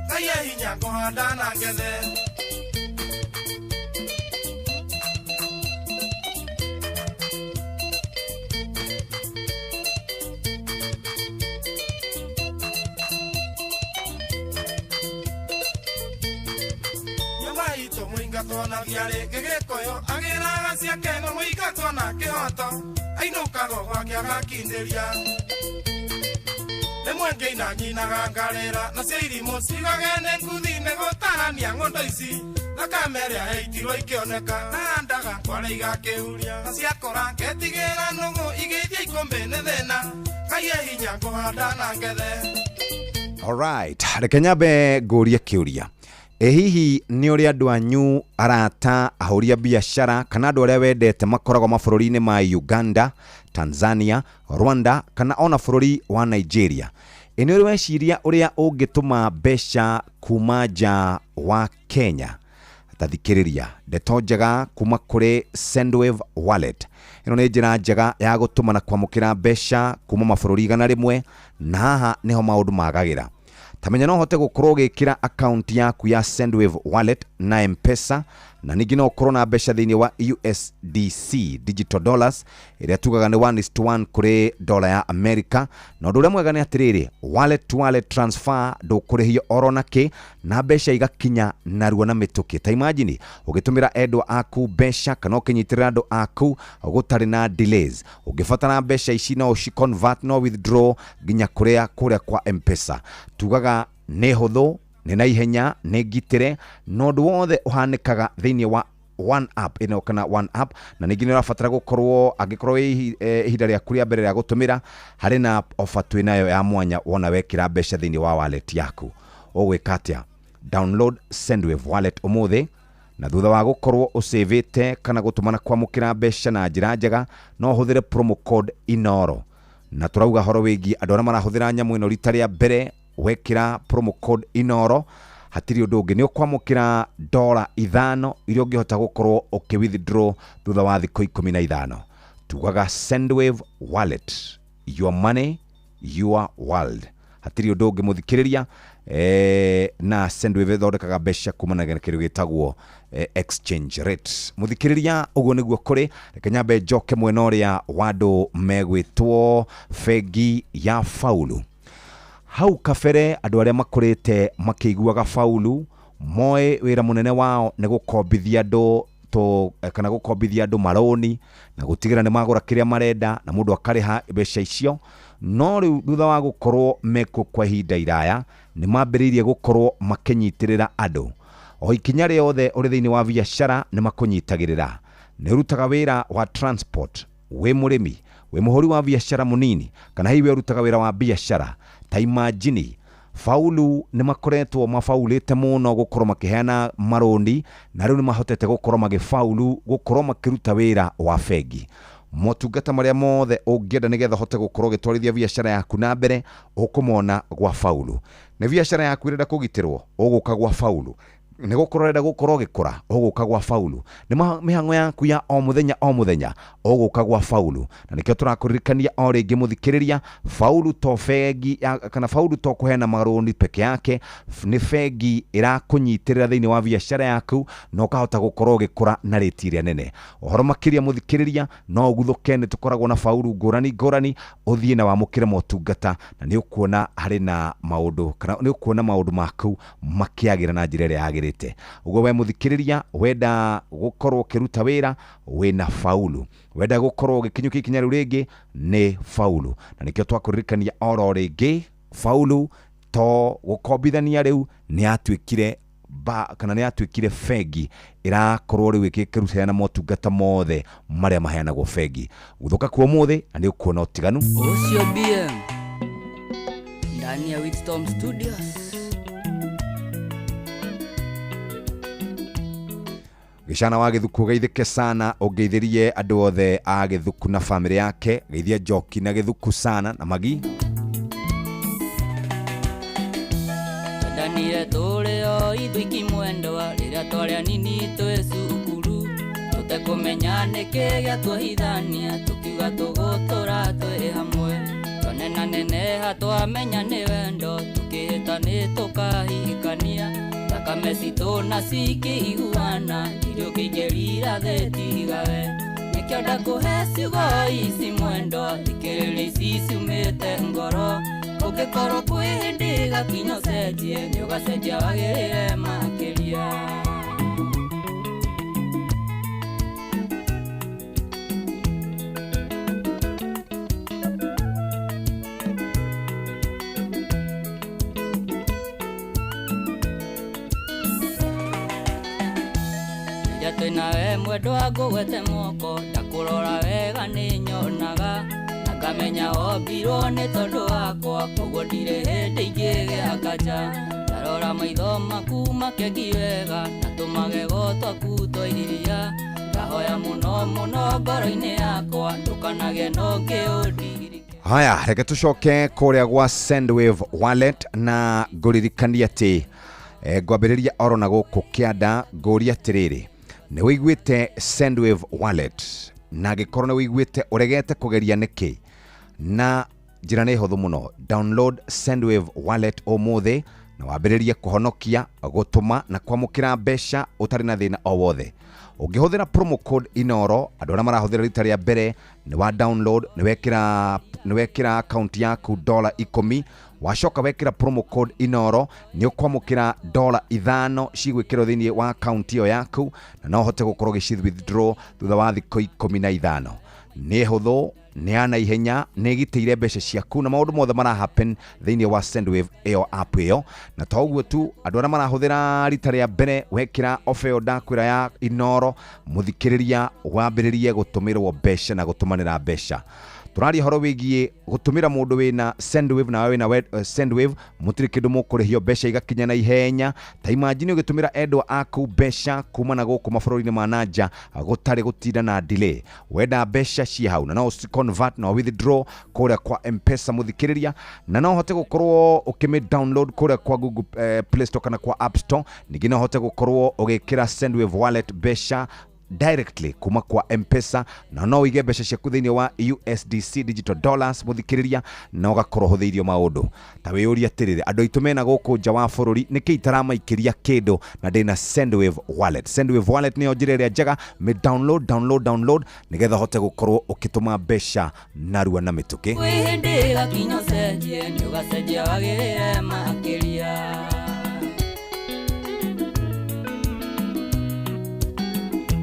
Ngai e hinya ngũhanda na ngethe. Mũingatwo na thiarĩ gĩgĩkũyũ agĩraga ciake no mũingatwo na kĩhoto ainũkago gwake agakindĩria. Rĩmwe ngĩina nyinaga ngarĩra nacio irimũ cigage nĩ nguthi nĩ gũtarania ng'ondo ici thakame ĩrĩa ĩitirwo ikĩoneka nahandaga kware igakĩhuria na ciakũra ngetigĩra nũgũ igĩthiĩ ikũmbĩ nĩ thĩna Ngai e hinya ngũhanda na ngethe. Alright, reke nyambe ngũrie kĩũria. Ĩ hihi nĩ ũrĩ andũ anyu arata ahũri a biacara kana andũ arĩa wendete makoragwo mabũrũri-inĩ ma Uganda, Tanzania, Rwanda kana ona bũrũri wa Nigeria? Ĩ nĩ ũrĩ weciria ũrĩa ũngĩtũma mbeca kuma nja wa Kenya? Tathikĩrĩria ndeto njega kuma kũrĩ Sendwave Wallet. Ĩno nĩ njĩra njega ya gũtũma na kwamũkĩra mbeca kuma mabũrũri 100 na haha nĩho maũndũ magagĩra. Tamenya no ũhote gũkorwo ũgĩkĩra akaunti yaku ya Sendwave Wallet na M-Pesa na ningĩ no ũkorwo na mbeca thĩinĩ wa USDC digital dollars ĩrĩa tugaga nĩ 1:1 kũrĩ dola ya America. Na ũndũ ũrĩa mwega nĩ atĩrĩrĩ, wallet to wallet transfer ndũkũrĩhio oro nakĩ na mbeca igakinya narua na mĩtũkĩ. Ta imagine ũgĩtũmĩra endwa aku mbeca kana ũkĩnyitĩrĩra andũ aku gũtarĩ na delays. Ũngĩbatara mbeca ici no ũci convert no withdraw nginya kũrĩa kwa M-Pesa. Tugaga nĩ hũthũ, nĩ na ihenya, nĩ ngitĩre, na ũndũ wothe ũhanĩkaga thĩinĩ wa one app ĩno kana one app. Na ningĩ nĩ ũrabatara gũkorwo angĩkorwo ihinda rĩaku rĩa mbere rĩa gũtũmĩra harĩ na offer twĩ nayo ya mwanya wona wekĩra mbeca thĩinĩ wa wallet yaku. Ũgwĩka atĩa? Download Sendwave Wallet ũmũthĩ na thutha wa gũkorwo ũcĩvĩte kana gũtũma na kwamũkĩra mbeca na njĩra njega no ũhũthĩre promo code INORO. Na tũrauga horo wĩgiĩ andũ arĩa marahũthĩra nyamũ ĩno rita rĩa mbere, wekĩra promo code INORO hatirĩ ũndũ ũngĩ, nĩ ũkwamũkĩra $5 iria ũngĩhota gũkorwo ũkĩ withdraw thutha wa thikũ 15. Tugaga Sendwave Wallet, your money your world. Hatirĩ ũndũ ũngĩ mũthikĩrĩria. Na Sendwave ĩthondekaga mbeca kumana na kĩndũ gĩtagwo exchange rate. Mũthikĩrĩria, ũguo nĩguo kũrĩ. Reke nyambe njoke mwena ũrĩa wa andũ megwĩtwo bengi ya Faulu. Hau kabere andũ arĩa makũrĩte makĩiguaga Faulu moĩ wĩra mũnene wao nĩ gũkombithia andũ kana gũkombithia andũ marũni na gũtigĩra nĩ magũra kĩrĩa marenda na mũndũ akarĩha mbeca icio. No rĩu thutha wa gũkorwo mekuo kwa ihinda iraya nĩ mambĩrĩirie gũkorwo makĩnyitĩrĩra andũ. O ikinya rĩothe ũrĩ thĩinĩ wa biacara nĩ makũnyitagĩrĩra. Nĩ ũrutaga wĩra wa transport, wĩ mũrĩmi, wĩ mũhũri wa biacara mũnini, kana hihi we ũrutaga wĩra wa biacara. Ta imagine Faulu nĩ makoretwo mafaulĩte mũno gũkorwo makĩheana marũni na rĩu nĩ mahotete gũkorwo magĩfaulu gũkorwo makĩruta wĩra wa bengi. Motungata marĩa mothe ũngĩenda nĩgetha ũhote gũkorwo ũgĩtwarithia biacara yaku na mbere ũkũmona gwa Faulu. Nĩ biacara yaku ĩrenda kũgitĩrwo, ũgũka gwa Faulu. Nĩ gũkorwo ũrenda gũkorwo ũgĩkũra, ũgũka gwa Faulu. Nĩ mĩhang'o yaku ya o mũthenya o mũthenya, ũgũka gwa Faulu. Na nĩkĩo tũrakũririkania o rĩngĩ mũthikĩrĩria, Faulu to bengi kana Faulu to kũheana marũni peke yake, nĩ bengi ĩrakũnyitĩrĩra thĩinĩ wa biacara yaku na ũkahota gũkorwo ũgĩkũra na rĩti ĩrĩa nene. Ũhoro makĩria mũthikĩrĩria, no ũguthũke, nĩ tũkoragwo na Faulu ngũrani ngũrani, ũthiĩ na wamũkĩre motungata na nĩ ũkuona harĩ na maũndũ kana nĩ ũkuona maũndũ maku makĩagĩra na njĩra ĩrĩa yagĩrĩte. Ũguo we mũthikĩrĩria, wenda gũkorwo ũkĩruta wĩra wĩna Faulu, wenda gũkorwo ũgĩkinyũkia ikinya rĩu rĩngĩ nĩ Faulu. Na nĩkĩo twakũririkania oro rĩngĩ, Faulu to gũkombithania rĩu nĩ yatuĩkire kana nĩ yatuĩkire bengi ĩrakorwo rĩu ĩkĩruta motungata mothe marĩa maheanagwo bengi. Gũthũka kuo ũmũthĩ na nĩ ũkuona ũtiganu. Ũcio BM ndani ya Wisdom Studios. Gĩcana wa Gĩthuku geithĩke sana, ũngeithĩrie andũ othe a Gĩthuku na bamĩrĩ yake, geithia Njoki na Gĩthuku sana na Magi. Twendanire tũrĩ o ithuĩ mwendwa rĩrĩa twarĩ anini twĩ cukuru, tũtekũmenya nĩkĩ gĩatũhithania tũkiuga tũgũtũra twĩ hamwe. Twanenaneneha twamenya nĩ wendo, tũkĩhĩta nĩ tũkahikania, thakame citũ na cikĩiguana, irio kĩingĩrira thĩ tigawe. Nĩkĩo ndakũhe ciugo ici mwendwa, thikĩrĩria ici ciumĩte ngoro, ũngĩkorwo kwĩ hĩndĩ gakinya ũcenjie, nĩ ũgacenjia wagĩrĩre makĩria. Rĩrĩa twĩ nawe mwendwa ngũgwete moko, ndakũrora wega nĩ nyonaga, na ngamenya wombirwo nĩ tondũ wakwa, koguo ndirĩ hĩndĩ ingĩgĩa nganja. Ndarora maitho maku makengi wega, na tũmagego twaku twa iria, ngahoya mũno mũno ngoro-inĩ yakwa, ndũkanagĩe na ũngĩ ũndirike. Haya, reke tũcoke kũrĩa gwa Sendwave Wallet na ngũririkanie atĩ ngwambĩrĩria oro na gũkũ kĩanda ngũria atĩrĩrĩ, nĩ wĩiguĩte Sendwave Wallet? Na angĩkorwo nĩ wĩiguĩte, ũregete kũgeria nĩkĩ? Na njĩra nĩ hũthũ mũno, download Sendwave Wallet ũmũthĩ na wambĩrĩrie kũhonokia, gũtũma na kwamũkĩra mbeca ũtarĩ na thĩna o wothe. Ũngĩhũthĩra promo code Inoro, andũ arĩa marahũthĩra rita rĩa mbere, nĩ wa download, nĩ wekĩra account yaku $10, wacoka wekĩra promo code Inoro, nĩ ũkwamũkĩra $5 cigwĩkĩrwo thĩinĩ wa account ĩyo yaku, na no ũhote gũkorwo ũgĩci withdraw thutha wa thikũ 15. Nĩ hũthũ, nĩ ya naihenya, nĩ ĩgitĩire mbeca ciaku na maũndũ mothe mara happen thĩinĩ wa Sendwave ĩyo, app ĩyo. Na to ũguo tu, andũ arĩa marahũthĩra rita rĩa mbere, wekĩra ofa ĩyo ndakwĩra ya Inoro, mũthikĩrĩria, wambĩrĩrie gũtũmĩrwo mbeca na gũtũmanĩra mbeca. Tũraria ũhoro wĩgiĩ gũtũmĩra mũndũ wĩna Sendwave nawe wĩna Sendwave, mũtirĩ kĩndũ mũkũrĩhio, mbeca igakinya na ihenya. Ta imagine ũgĩtũmĩra endwa aku mbeca kuma na gũkũ mabũrũri-inĩ ma nanja gũtarĩ gũtinda na delay. Wenda mbeca ciĩ hau, na no ũci convert na withdraw kũrĩa kwa M-Pesa, mũthikĩrĩria, na no ũhote gũkorwo ũkĩmĩ download kũrĩa kwa Google Play Store kana kwa App Store. Ningĩ no ũhote gũkorwo ũgĩkĩra Sendwave Wallet mbeca directly kuma kwa M-Pesa, na no ũige mbeca ciaku thĩinĩ wa USDC digital dollars, mũthikĩrĩria, na ũgakorwo ũhũthĩirio maũndũ. Ta wĩyũrie atĩrĩrĩ, andũ aitũ mena gũkũ nja wa bũrũri, nĩkĩ itaramaikĩria kĩndũ na ndĩna Sendwave Wallet? Sendwave Wallet nĩyo njĩra ĩrĩa njega. Mĩ download, download, download, nĩgetha ũhote gũkorwo ũkĩtũma mbeca narua na mĩtũkĩ. Kwĩ hĩndĩ gakinya ũcenjie, nĩ ũgacenjia wagĩrĩre makĩria.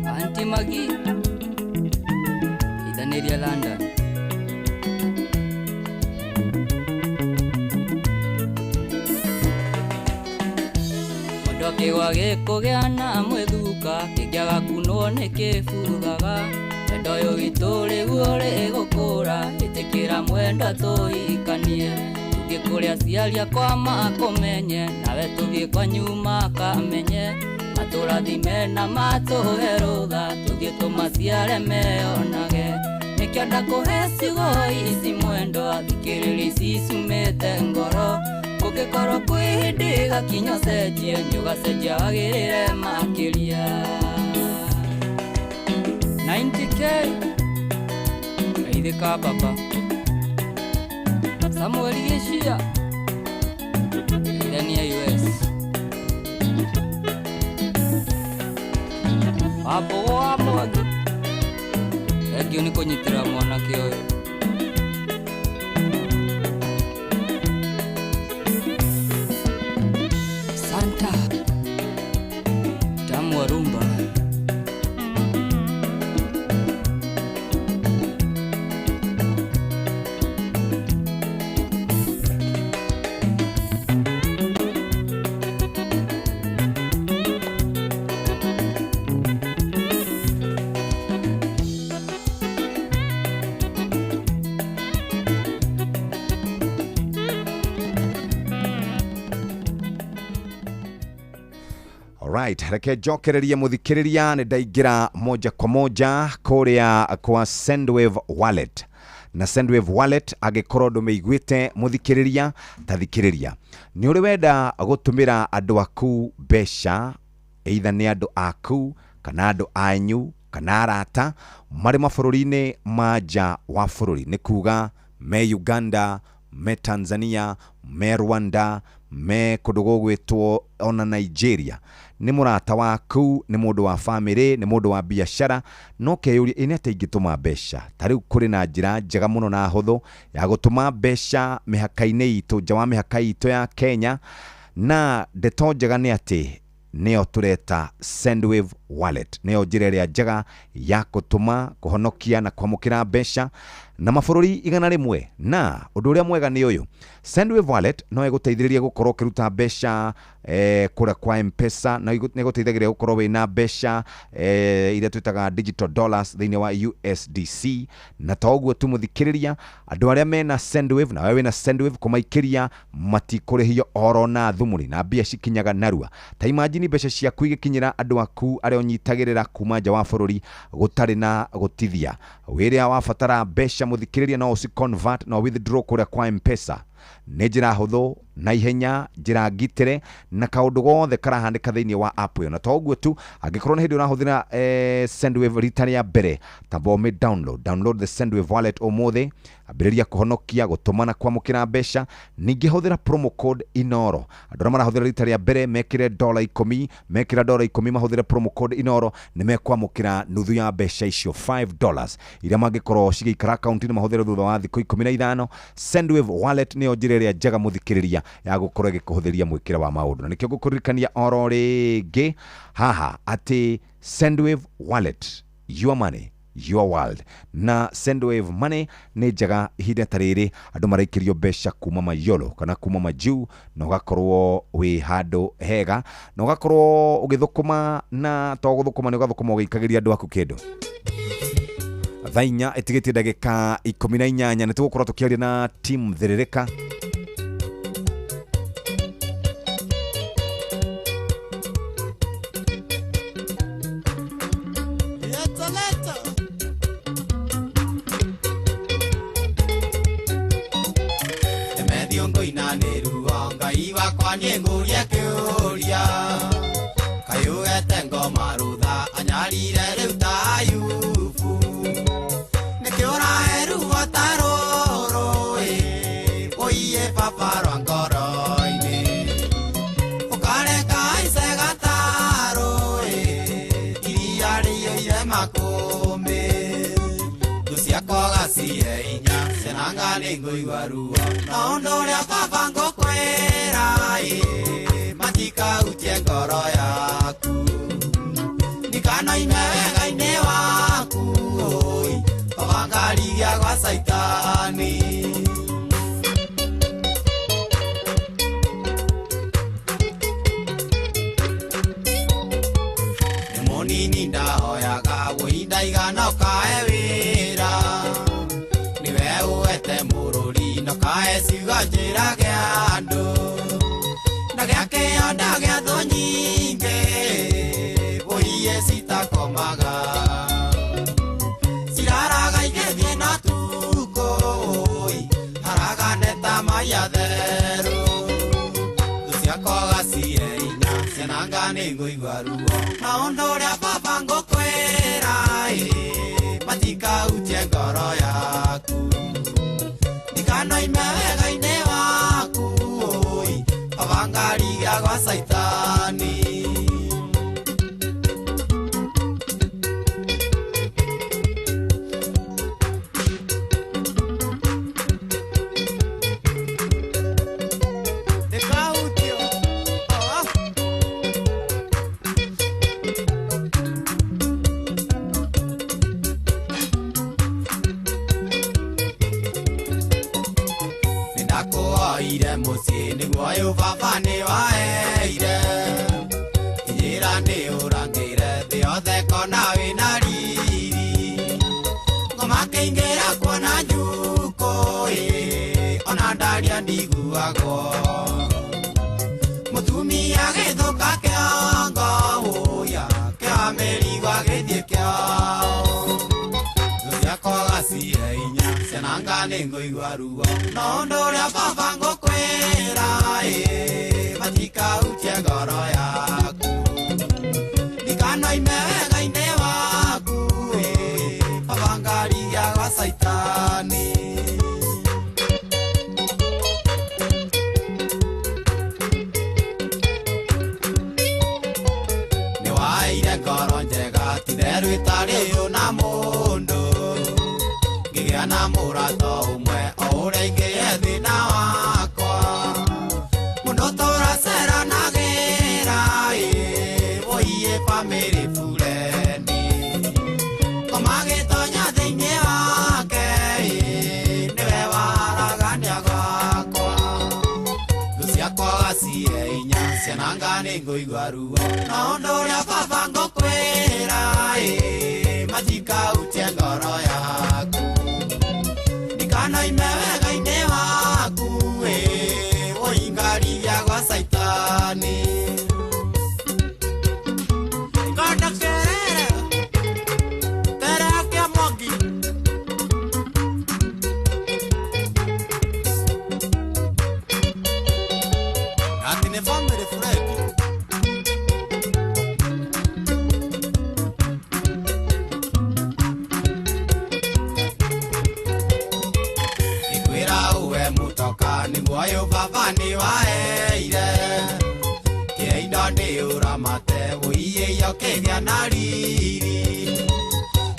Aunty Magi ithanĩria London. Mũndũ akĩgwa gĩkũgĩa na mwĩthuka, kĩngĩaga kunwo nĩ kĩbuthaga. Wendo ũyũ witũ rĩu ũrĩ gũkũra, ĩtĩkĩra mwendwa tũhikanie. Tũthiĩ kũrĩa aciari akwa makũmenye, nawe tũthiĩ kwanyu makamenye, matũrathime na matũhe rũtha, tũthiĩ tũmaciare meyonage. Nĩkĩo ndakũhe ciugo ici mwendwa, thikĩrĩria ici ciumĩte ngoro. Kũngĩkorwo kwĩ hĩndĩ gakinya ũcenjie, nĩ ũgacenjia wagĩrĩre makĩria. 90K geithĩka baba Samuel Gĩcia, geithania US Wambũgũ wa Mwangi, thengiũ nĩ kũnyitĩrĩra mwanake ũyũ. Santa Tamu wa Rumba. Alright, reke njokererie mũthikĩrĩria, nĩ ndaingĩra moja kwa moja kũrĩa kwa Sendwave Wallet. Na Sendwave Wallet, angĩkorwo ndũmĩiguĩte, mũthikĩrĩria, ta thikĩrĩria, nĩ ũrĩ wenda gũtũmĩra andũ aku mbeca, either nĩ andũ aku kana andũ anyu kana arata marĩ mabũrũri-inĩ ma nja wa bũrũri, nĩ kuga me Uganda, me Tanzania, me Rwanda, me kũndũ gũgwĩtwo ona Nigeria, nĩ mũrata waku, nĩ mũndũ wa famĩlĩ, nĩ mũndũ wa biacara, no keyũria ĩ nĩ atĩa ingĩtũma mbeca. Ta rĩu kũrĩ na njĩra njega mũno na hũthũ ya gũtũma mbeca mĩhaka-inĩ itũ, nja wa mĩhaka itũ ya Kenya, na ndeto njega nĩ atĩ nĩyo tũreta Sendwave Wallet, nĩyo njĩra ĩrĩa njega ya gũtũma, kũhonokia na kwamũkĩra mbeca. Na mabũrũri 100. Na ũndũ ũrĩa mwega nĩ ũyũ, Sendwave Wallet no ĩgũteithĩrĩrie gũkorwo ũkĩruta mbeca kũrĩa kwa M-Pesa, na nĩ ĩgũteithagĩrĩria gũkorwo wĩna mbeca iria twĩtaga digital dollars thĩinĩ wa USDC. Na to ũguo tu mũthikĩrĩria, andũ arĩa mena Sendwave na wewe wĩna Sendwave kũmaikĩria matikũrĩhio oro na thumuri, na mbia cikinyaga narua. Ta imagine mbeca ciaku igĩkinyĩra andũ aku arĩa ũnyitagĩrĩra kuma nja wa bũrũri gũtarĩ na gũtithia. Wĩrĩa wabatara mbeca mũthikĩrĩria, no ũci convert no withdraw kũrĩa kwa M-Pesa. Nĩ njĩra hũthũ na ihenya, njĩra ngitĩre, na kaũndũ gothe karahanĩka thĩinĩ wa app ĩyo. Na to ũguo tu, angĩkorwo nĩ hĩndĩ ũrahũthĩra Sendwave rita rĩa mbere, tamba ũmĩ download the Sendwave Wallet ũmũthĩ, ambĩrĩria kũhonokia, gũtũma na kwamũkĩra mbeca. Ningĩ hũthĩra promo code Inoro. Andũ arĩa marahũthĩra rita rĩa mbere mekĩre $10, mekĩra $10 mahũthĩre promo code Inoro, nĩ mekwamũkĩra nuthu ya mbeca icio $5 iria mangĩkorwo cigĩikara akaunti-inĩ mahũthĩre thutha wa thikũ 15. Sendwave Wallet nĩyo njĩra ĩrĩa njega mũthikĩrĩria ya gũkorwo ĩgĩkũhũthĩria mwĩkĩre wa maũndũ. Na nĩkĩo ngũkũririkania oro rĩngĩ haha atĩ Sendwave Wallet, your money your world. Na Sendwave Money nĩ njega ihinda ta rĩrĩ andũ maraikĩrio mbeca kuma mayolo kana kuma majuu, na ũgakorwo wĩ handũ hega, na ũgakorwo ũgĩthũkũma, na to gũthũkũma nĩ ũgathũkũma ũgĩikagĩria andũ aku kĩndũ. Thaa 4 ĩtigĩtie ndagĩka 18 nĩ tũgũkorwo tũkĩaria na team Thĩrĩrĩka. Family fuleni, komagetonya thĩinĩ wake. nĩ ngũigua ruo no ũndũ ũrĩa baba ngũkwĩra ĩ matikautie ngoro yaku ndikanoime wega-inĩ waku ĩ ũingarigia gwa caitani Ngona kerere tere yake Mwangi Ati ni family Fred Ikwira uwe mutoka ni muoyo baba ni waeire Kĩindo nĩ ũramate wũiyĩio kĩgĩa na riri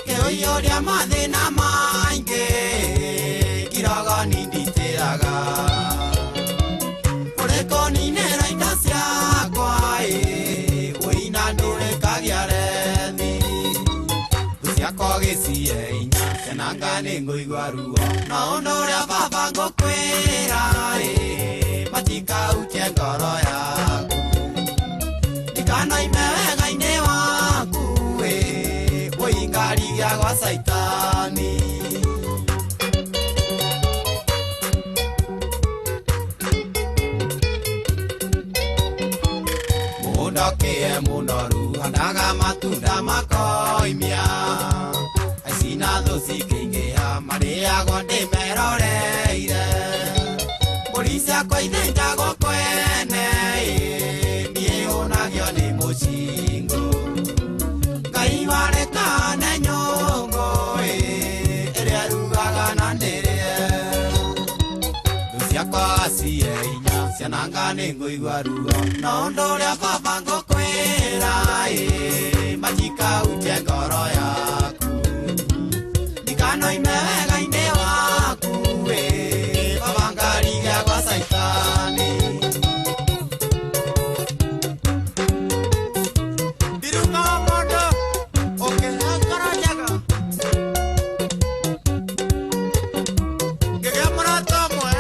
Kĩũiyũria mathĩna maingĩ kirogo ninditĩraga Ũrĩkũninĩra indo ciakwa ĩ wũina ndũrĩkagia rethi Thũ ciakwa gĩcihe inya kenanga nĩ ngũigua ruo no ũndũ ũrĩa baba ngũkwĩra ĩ matikautie ngoro yaku ndikanoime wega-inĩ waku ĩ ũingarigia gwa caitani Mũgũnda kĩe mũnoru handaga matunda makoimia aici na thũ cikĩingĩha marĩagwo ndĩmeroreire mbũri ciakwa ithĩnjagwo kwene ĩ niĩ hũnagio nĩ mũcingũ Ngai warekane nyũngũ ĩ ĩrĩa ĩrugaga na ndĩrĩe thũ ciakwa cihe inya ciananga nĩ ngũigua ruo no ũndũ ũrĩa baba ngũkwĩra ĩ matikautie ngoro yaku ndikanoime wega-inĩ waku ĩ baba ngarigia gwa caitani Ndirunga wa mũndũ ũkĩhe ngoro njega ngĩgĩa mũrata ũmwe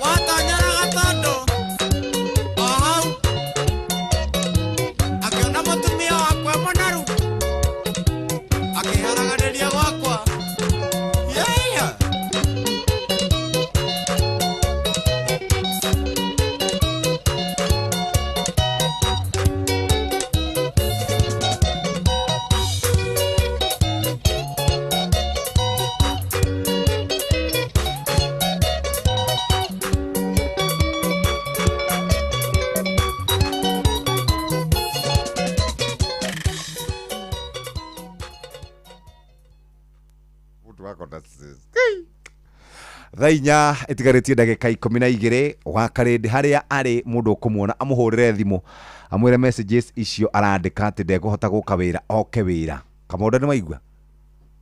watonyera gatondũ o hau akĩona mũtumia wakwa mũnoru akĩharaganĩria gwakwa yeiya Thaa inya ĩtigarĩtie ndagĩka 12 wa karĩndĩ harĩa arĩ mũndũ ũkũmuona amũhũrĩre thimũ amwĩre messages icio arandĩka atĩ ndekũhota gũka wĩra oke wĩra kamonda nĩ waigua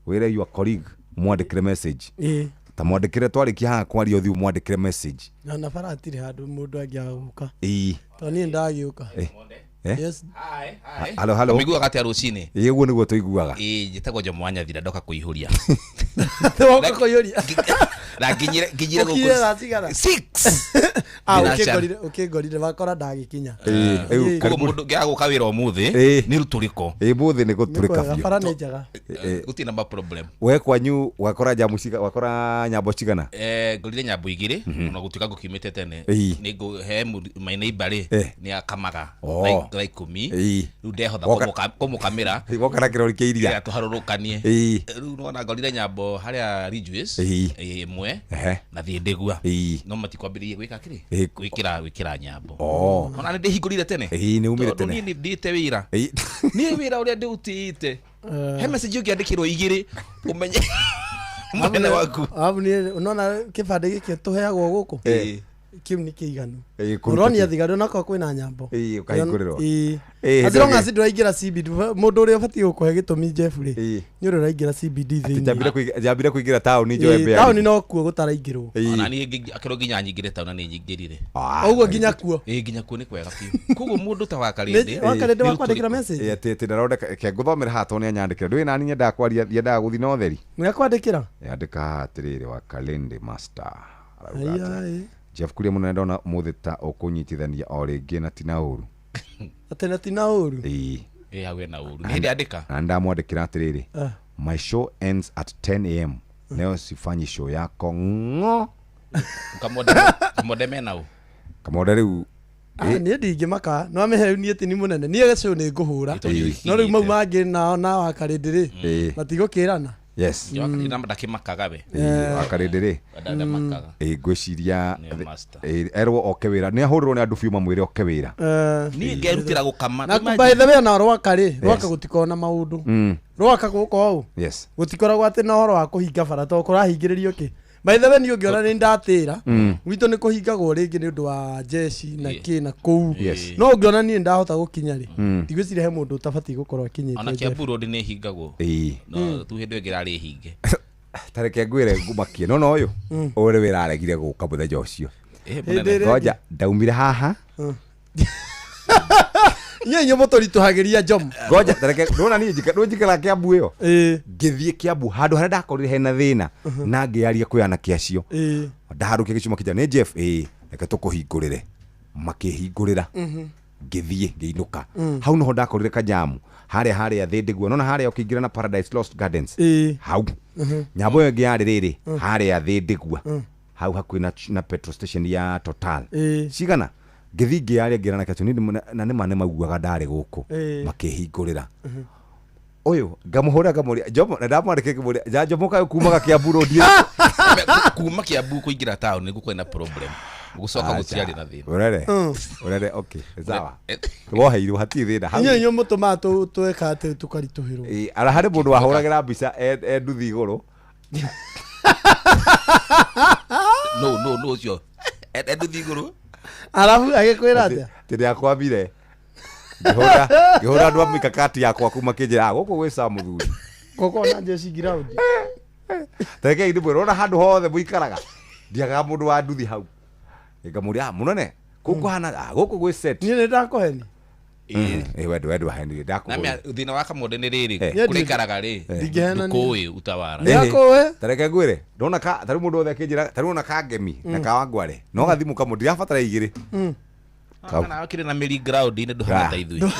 wĩre your colleague mwandĩkĩre message Ĩĩ. ta mwandĩkĩre twarĩkia haha kwaria ũthiũ mwandĩkĩre message na bara hatirĩ handũ mũndũ angĩaga gũka ĩĩ tondũ niĩ ndagĩũka Eh. Eh? Yes. Halo, halo. Mũiguaga atĩa rũcinĩ? Ĩĩ ũguo nĩguo tũiguaga Ĩĩ njĩtagwo Jomo wa Nyathira ndoka kũihũria. Woka kũiyũria Na nginyire nginyire Ũkinyire gũkũ thaa cigana? Six. Ah, Ndĩracara. ũkĩngorire wakora ndagĩkinya Ĩĩ, rĩu Koguo karibu- mũndũ ngĩaga gũka wĩra ũmũthĩ Ĩĩ. nĩ rũtũrĩko. Ĩĩ mũthĩ nĩ gũtũrĩka Nĩ kwega, biũ bara nĩ njega Gũtirĩ na ma problem. we kwanyu wakora njamu ciga wakora nyambo cigana Eh, ngorire nyambo igĩrĩ ona gũtuĩka ngũkiumĩte tene Ĩĩ. nĩ ngũ he my neighbor rĩ Eh. nĩ akamaga Oh. thaa 10 Ĩĩ. rĩu ndehotha Woka- kũmũkamĩra Ĩĩ, woka na kĩrori kĩa iria Nĩgetha tũharũrũkanie Ĩĩ. rĩu nĩwona ngorire nyambo harĩa Ridgeways Ĩĩ. ĩmwe Ehe. na thiĩ ndĩgua Ĩĩ. no matikwambĩrĩirie gwĩka kĩrĩ Ĩĩ. gwĩkĩra nyambo Oh. ona nĩ ndĩhingũrire tene Ĩĩ, nĩ umire Tondũ tene. niĩ nĩ ndĩte wĩra Ĩĩ. niĩ wĩra ũrĩa ndĩũtĩĩte he message ũngĩandĩkĩrwo igĩrĩ ũmenye mũnene waku Alafu niĩ unaona kĩbandĩ gĩkĩ tũheagwo gũkũ Ĩĩ. kĩu nĩ kĩiganu Ĩĩ, kũruta ũronia kĩ- thigari onakorwo kwĩna nyambo Ĩĩ, ũkahingũrĩrwo. Ĩĩ. Ĩĩ, As long hĩndĩ as ndũraingĩra CBD mũndũ ũrĩa ũbatiĩ gũkũhe gĩtũmi Jeff rĩ Ĩĩ. nĩ ũrĩa ũraingĩra CBD Atĩ thĩinĩ njambire kũingĩra taũni njoe Ĩĩ, mbĩa taũni no kuo gũtaraingĩrwo ona niĩ akĩrwo nginya nyingĩre taũni na nĩ nyingĩrire Ũguo nginya kuo ĩĩ nginya kuo nĩ kwega biũ koguo mũndũ ta wakarĩndĩ Nĩ- Wakarĩndĩ wakwandĩkĩra message Ĩĩ, atĩ atĩ ndaroneka ke ngũthomera haha tondũ nĩanyandĩkĩra ndũĩ nani nyendaga kwaria nyendaga gũthiĩ na ũtheri nĩ akwandĩkĩra yandĩka haha atĩrĩrĩ wa Kalende master Arauga atĩa? Jeff Kuria mũnene ndona ũmũthĩ ta ũkũnyitithania o rĩngĩ na tina ũru. Atĩ na tina ũru. Ĩĩ. Ĩ hau ena ũru. Nĩ hĩndĩ andĩka. Na ndamwandĩkĩra atĩrĩrĩ, Ah. my show ends at 10 am, leo sifanyi show yako ng'o. Kamode mena ũ. Kamode rĩu. Ah, niĩ ndingĩmaka no amĩhe niĩ ti nĩ mũnene niĩ gĩcũ nĩ ngũhũra. Ĩĩ. No rĩu mau mangĩ nao na wakarĩndĩ rĩ, Ĩĩ. matigũkĩrana. Yes. Ndakĩmakaga we. Ĩĩ, wakarĩndĩ rĩ, Ndamakaga. ĩĩ, ngwĩciria Nĩyo master. ĩĩ, erwo oke wĩra nĩ ahũrĩrwo nĩ andũ biũ mamwĩre oke wĩra. Niĩ ngerutĩra gũkama. Na by the way, ona rwaka rĩ, rwaka gũtikoragwo na maũndũ. Rwaka gũkũ ũũ gũtikoragwo atĩ na ũhoro wa kũhinga bara tondũ kũrahingĩrĩrio kĩ. By the way, niĩ ũngĩona nĩ ndatĩra gwitũ nĩ kũhingagwo rĩngĩ nĩ ũndũ wa jeshi na kĩ na kũu. No ũngĩona niĩ ndahota gũkinya rĩ, ndigwĩciria he mũndũ ũtabatiĩ gũkorwo akinyĩte Ona Jeff. Kiambu Road nĩ hingagwo. Ĩĩ. No tu hĩndĩ ĩyo ĩngĩ ĩrarĩ hinge. Ta reke ngwĩre ngumakie no no ũyũ ũyũ rĩ wĩra aregire gũka mũthenya ũcio. Ĩ, mũnene. Hĩndĩ ĩrĩa Ngoja ndaumire haha. Inyuĩ inyuĩ mũtũritũhagĩria njomo. Ngoja tareke ndona niĩ njikara Kiambu ĩyo, ngĩthiĩ Kiambu handũ harĩa ndakorire hena thĩna na ngĩaria kwĩ anake acio. Ndaharũkia gĩcuma kĩnja nĩ Jeff, ĩĩ reke tũkũhingũrĩre, makĩhingũrĩra. Ngĩthiĩ ngĩinũka. Hau noho ndakorire kanyamu harĩa harĩa thĩ ndĩguo nona harĩa ũkĩingĩra na Paradise Lost Gardens. Hau nyambo ĩyo ĩngĩ yarĩ rĩrĩ harĩa thĩ ndĩgua hau hakuhĩ na petrol station ya Total. Cigana ngĩthiĩ ngĩaria ngĩra na kacu na nĩma nĩ mauaga ndarĩ gũkũ. Makĩhingũrĩra. Ũyũ ngamũhũra ngamũria Jomo, na ndamwandĩkĩra ngĩmũria ja Jomo kaĩ kumaga Kiambu Road ĩrĩkũ? Kuma Kiambu kũingĩra town nĩguo kwarĩ na problem. Gũcoka gũtiarĩ na thĩna. Ũrere ũrere, okay, sawa, woheirwo hatirĩ thĩna hau. Inyuĩ inyuĩ mũtũmaga tweka atĩ tũkaritũhĩrwo. Ĩĩ, ara harĩ mũndũ wahũragĩra mbica e nduthi igũrũ. No no no ũcio. Enduthi igũrũ. Arabu agĩkwĩra atĩa? Atĩ nĩakwambire ngĩhũra ngĩhũra andũ a mikakati yakwa kuma kĩnjĩra, "Ah, gũkũ gwĩ sa mũthuri." Gũkorwo na jeshi ground. Tarekei ndĩmwĩre ona handũ hothe mũikaraga ndiagaga mũndũ wa nduthi hau. Ngamũria, "Ah, mũnene kũu kũhana, ah, gũkũ gwĩ set." Niĩ nĩ ndakũheni. Ĩĩ, wendo wendo wahenire Na ndakũhũra. thĩna wa Kamode nĩ rĩrĩ Eh. kũrĩa ikaraga rĩ, Ndingĩhenania. ndũkũĩ utawara. Tareke ngwĩre ndona ka tarĩu mũndũ wothe akĩnjĩra tarĩu ona kangemi na kawangware no gathimũ kamwe ndirabatara igĩrĩ. Kau. Kana wakĩrĩ na mĩri ground-inĩ ndũhana ta ithuĩ.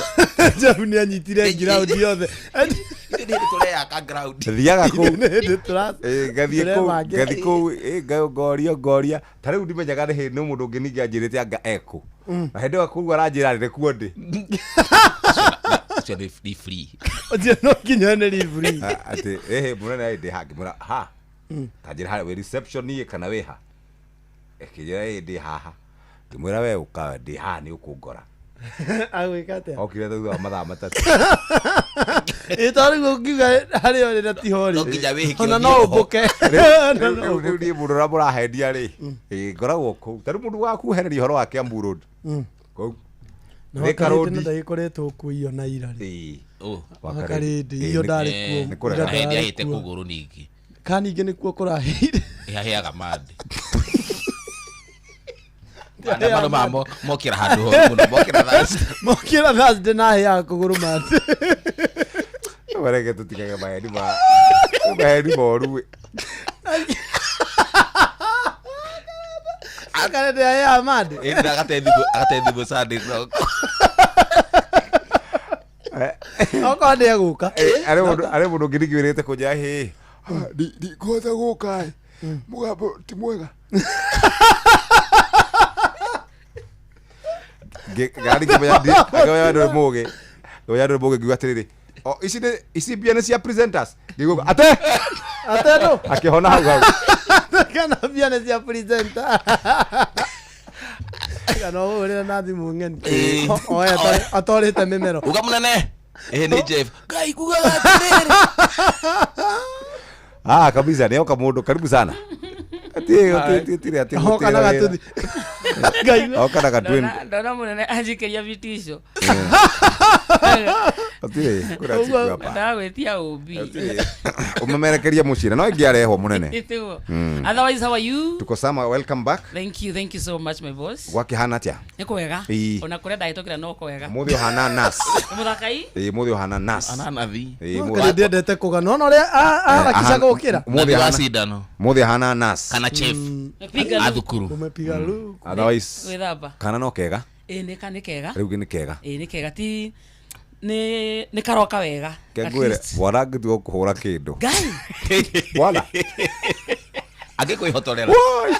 Jeff nĩ anyitire ground yothe. Ithuĩ nĩ hĩndĩ tũreyaka ground. Thiaga kũu. Nĩ hĩndĩ Ĩĩ, ngathiĩ kũu tũrebangĩra. ngathiĩ kũu ĩĩ, ngorio ngoria ta rĩu ndimenyaga nĩ hĩndĩ nĩ mũndũ ũngĩ ningĩ anjĩrĩte anga ekũ. Na hĩndĩ ĩyo kũu aranjĩra nĩ kuo ndĩ. Ũcio nĩ free. Ũcio no nginya nĩ free. Atĩ ĩhĩ mũnene ndĩ ha ngĩmwĩra ha ta njĩra harĩa wĩ reception ĩ kana wĩ ha, ĩkĩnjĩra ĩ ndĩ haha, ngĩmwĩra we ũka ndĩ haha nĩ ũkũngora. Agwĩka atĩa? Okire thutha wa mathaa 3. Ĩ tondũ rĩu ũngiuga harĩa ũrĩ na tiho rĩ. No nginya wĩhĩke Ona ũthiĩ no ho. ũmbũke. Rĩu rĩu niĩ mũndũ ũrĩa mũrahendia rĩ, ĩ, ngoragwo kũu tarĩu mũndũ wa kuheneria ũhoro wa Kiambu Road kũu Na Thika Wakarĩndĩ Road. na ndagĩkoretwo kuo na ira rĩ. Ũ. Wakarĩndĩ iyo ndarĩ kuo. Nĩ kũrega. Ira Na hĩndĩ ndarĩ ahĩte kuo. kũgũrũ ningĩ. Ka ningĩ nĩkuo kũrahĩire. Ĩhahĩaga mandĩ. Maandamano maya mokĩra handũ horu mũno, mokĩra Thursday. Mokĩra Thursday na ahĩaga kũgũrũ mandĩ. Mareke tũtigage maheni ma maheni moru. Wakarĩndĩ ahĩaga mandĩ. Ĩĩ, na agate thimũ Sunday kĩroko. Okorwo nĩ egũka. Arĩ mũndũ ũngĩ ningĩ wĩrĩte kũnjĩra hĩ ndikũhota gũka ĩ, mũgambo ti mwega. Ngari ngĩmenya ndũrĩ mũgĩ, ngĩmenya ndũrĩ mũgĩ ngiuga atĩrĩrĩ, o ici nĩ ici mbia nĩ cia presenters, ngĩigua ate Ate ndũ? Akĩhona hau hau. Kana mbia nĩ cia presenter. Kana ũhũrĩre na thimũ ng'eni. Oe atorĩte mĩmero. Uga mũnene. Ĩĩ nĩ Jeff. Ngai kugaga atĩrĩrĩ. Ah, kabisa nĩ oka mũndũ karibu sana. Ati ati ati ati Oka na gatuthi. Oka na gatwin. Ndona munene anjikiria vitisho. Atirĩ, kũrĩa chiku hapa. Ndagwitia ubi. Umemerekeria muciĩ no ingĩarehwo munene. Tiguo. Otherwise how are you? Tuko sama, welcome back. Thank you so much my boss. Gwakĩhana atĩa? Nĩ kwega. Ĩĩ. Ona kũrĩa ndahĩtũkĩra no kwega. Mũthĩ ũhana nas. Mũthakai? Ĩĩ, mũthĩ ũhana nas. Ananathi. Ĩĩ, Mũthĩ ndiendete kũgana ona ũrĩa aharakisha gũkĩra. Mũthĩ wa ahana cindano. Mũthĩ ahana nas. Kana chief. Umepiga A thukuru. Umepiga luku. Otherwise Gwĩthamba. kana no kega. Ĩĩ nĩ ka nĩ kega. Rĩu nĩ kega. Ĩĩ nĩ kega ti nĩ karoka wega. At Kengwĩre least. bwana angĩtiga kũhũra kĩndũ. Ngai. Bwana. Angĩkwĩhotorera. Woi.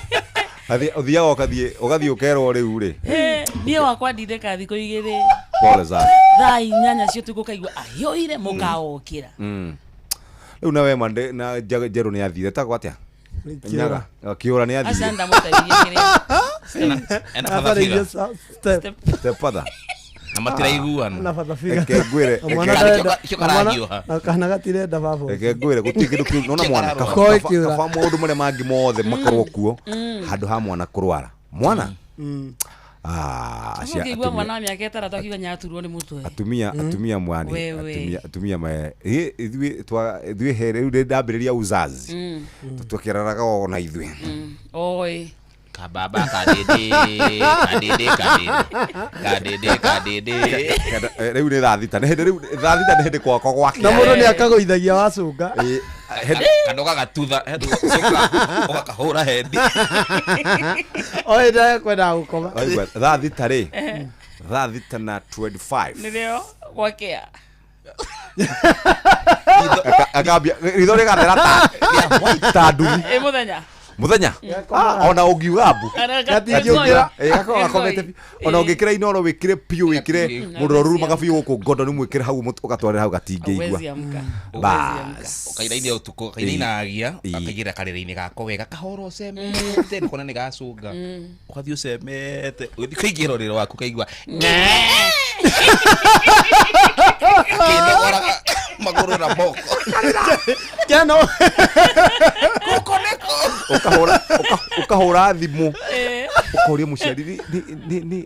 Athi ũthiaga ũgathiĩ ũkerwo rĩu rĩ. Niĩ wakwa ndindĩka thikũ igĩrĩ. Pole sana. Thaa 8 cia ũtukũ kaigua ahiũire mũkaokĩra. Rĩu na wema na Njerũ nĩ athire tagwo atĩa? Kĩũra. Kĩũra nĩ Aca athire. ndamũteithirie kĩrĩa. Ena father figure. Step. Step father. Na matiraiguana. Na father figure. Reke ngwĩre. Na mwana Kĩo ndarenda- kĩrahiũha. na kana gatirenda baba. Reke ngwĩre gũtirĩ kĩndũ kĩu nona mwana kaba Koi kĩũra. kaba maũndũ marĩa mangĩ mothe makorwo kuo handũ ha mwana kũrwara. Mwana? Ah, acia Ũkĩigua mwana wa mĩaka 6 akiuga nyaturwo nĩ mũtwe. atumia atumia mwani Wewe. atumia me ithuĩ twa ithuĩ he rĩu ndambĩrĩria uzazi twakĩraraga ona ithuĩ. Oi. Kababa kadede kadede kadede kadede kadede. Rĩu nĩ thaa thita nĩ hĩndĩ rĩu thaa thita nĩ hĩndĩ gwakwa gwakĩa. Na mũndũ nĩ akagũithagia wacũnga. Kana ũgagatutha ũgakahũra hendi. O hĩndĩ ekwendaga gũkoma. Waigua, thaa thita rĩ thaa thita na 25 Nĩrĩo gwakĩa. Akambia ritho rĩgathera ta nduthi. Ĩ mũthenya. Mũthenya ona ũngiuga mbu Gatingĩũkĩra. Gakorwo gakomete biũ. Ona ũngĩkĩra inoro wĩkĩre biũ wĩkĩre mũndũ ũrĩa ũrumaga biũ gũkũ ngondo nĩ mwĩkĩre hau ũgatwarĩra hau gatingĩigua. Huwezi amka. Bas. Ũkainaina ũtukũ kainainagia akaigĩrĩra karĩrĩ-inĩ gako wega kahora ũcemete nĩ kuona nĩ gacũnga ũgathiĩ ũcemete ũgĩthiĩ kũingĩra ũrĩrĩ waku ũkaigua akĩnogoraga magũrũ na moko. Keno. Gũkũ nĩkũ? Ũkahũra thimũ ũkoria mũciari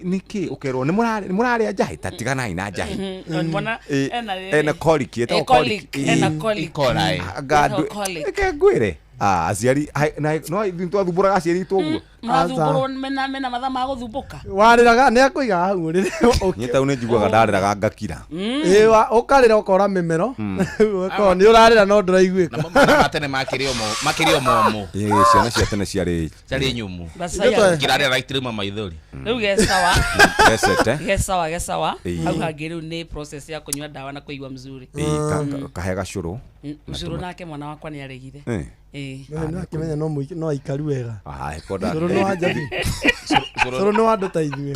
nĩ kĩ ũkerwo nĩ mũrarĩa njahĩ ta tiganai na njahĩ. Mwana ena rĩrĩ. Ena colic ĩtagwo Colic. colic. Ena colic. Anga Ĩtagwo colic. Reke ngwĩre aciari no ithuĩ twathumbũraga aciari itũ ũguo. Marathumbũrwo mena mathaa ma gũthumbũka. Warĩraga nĩ akũigaga hau ũrĩrĩ. Niĩ tau nĩ njiguaga ndarĩraga ngakira. Ĩ ũkarĩra ũkora mĩmero. Ũkorwo nĩ ũrarĩra no ndũraiguĩka. Namo mana ma tene makĩrĩ o momũ. Ĩ ciana cia tene ciarĩ Ciarĩ nyũmũ. Basaya. Ngĩrarĩra itiruma maithori. Rĩu gesawa. Gecete. Gesawa gesawa. Ĩ. Hau hangĩ rĩu nĩ process ya kũnyua ndawa na kũigua mzuri. Ĩ kahe gacũrũ. Ũcũrũ nake mwana wakwa nĩ aregire. Ĩ. Nĩ akĩmenya no mũingĩ no aikaru wega. Ah, ĩkonda. Cũrũ nĩ wa njabi. Cũrũ nĩ wa andũ ta ithuĩ.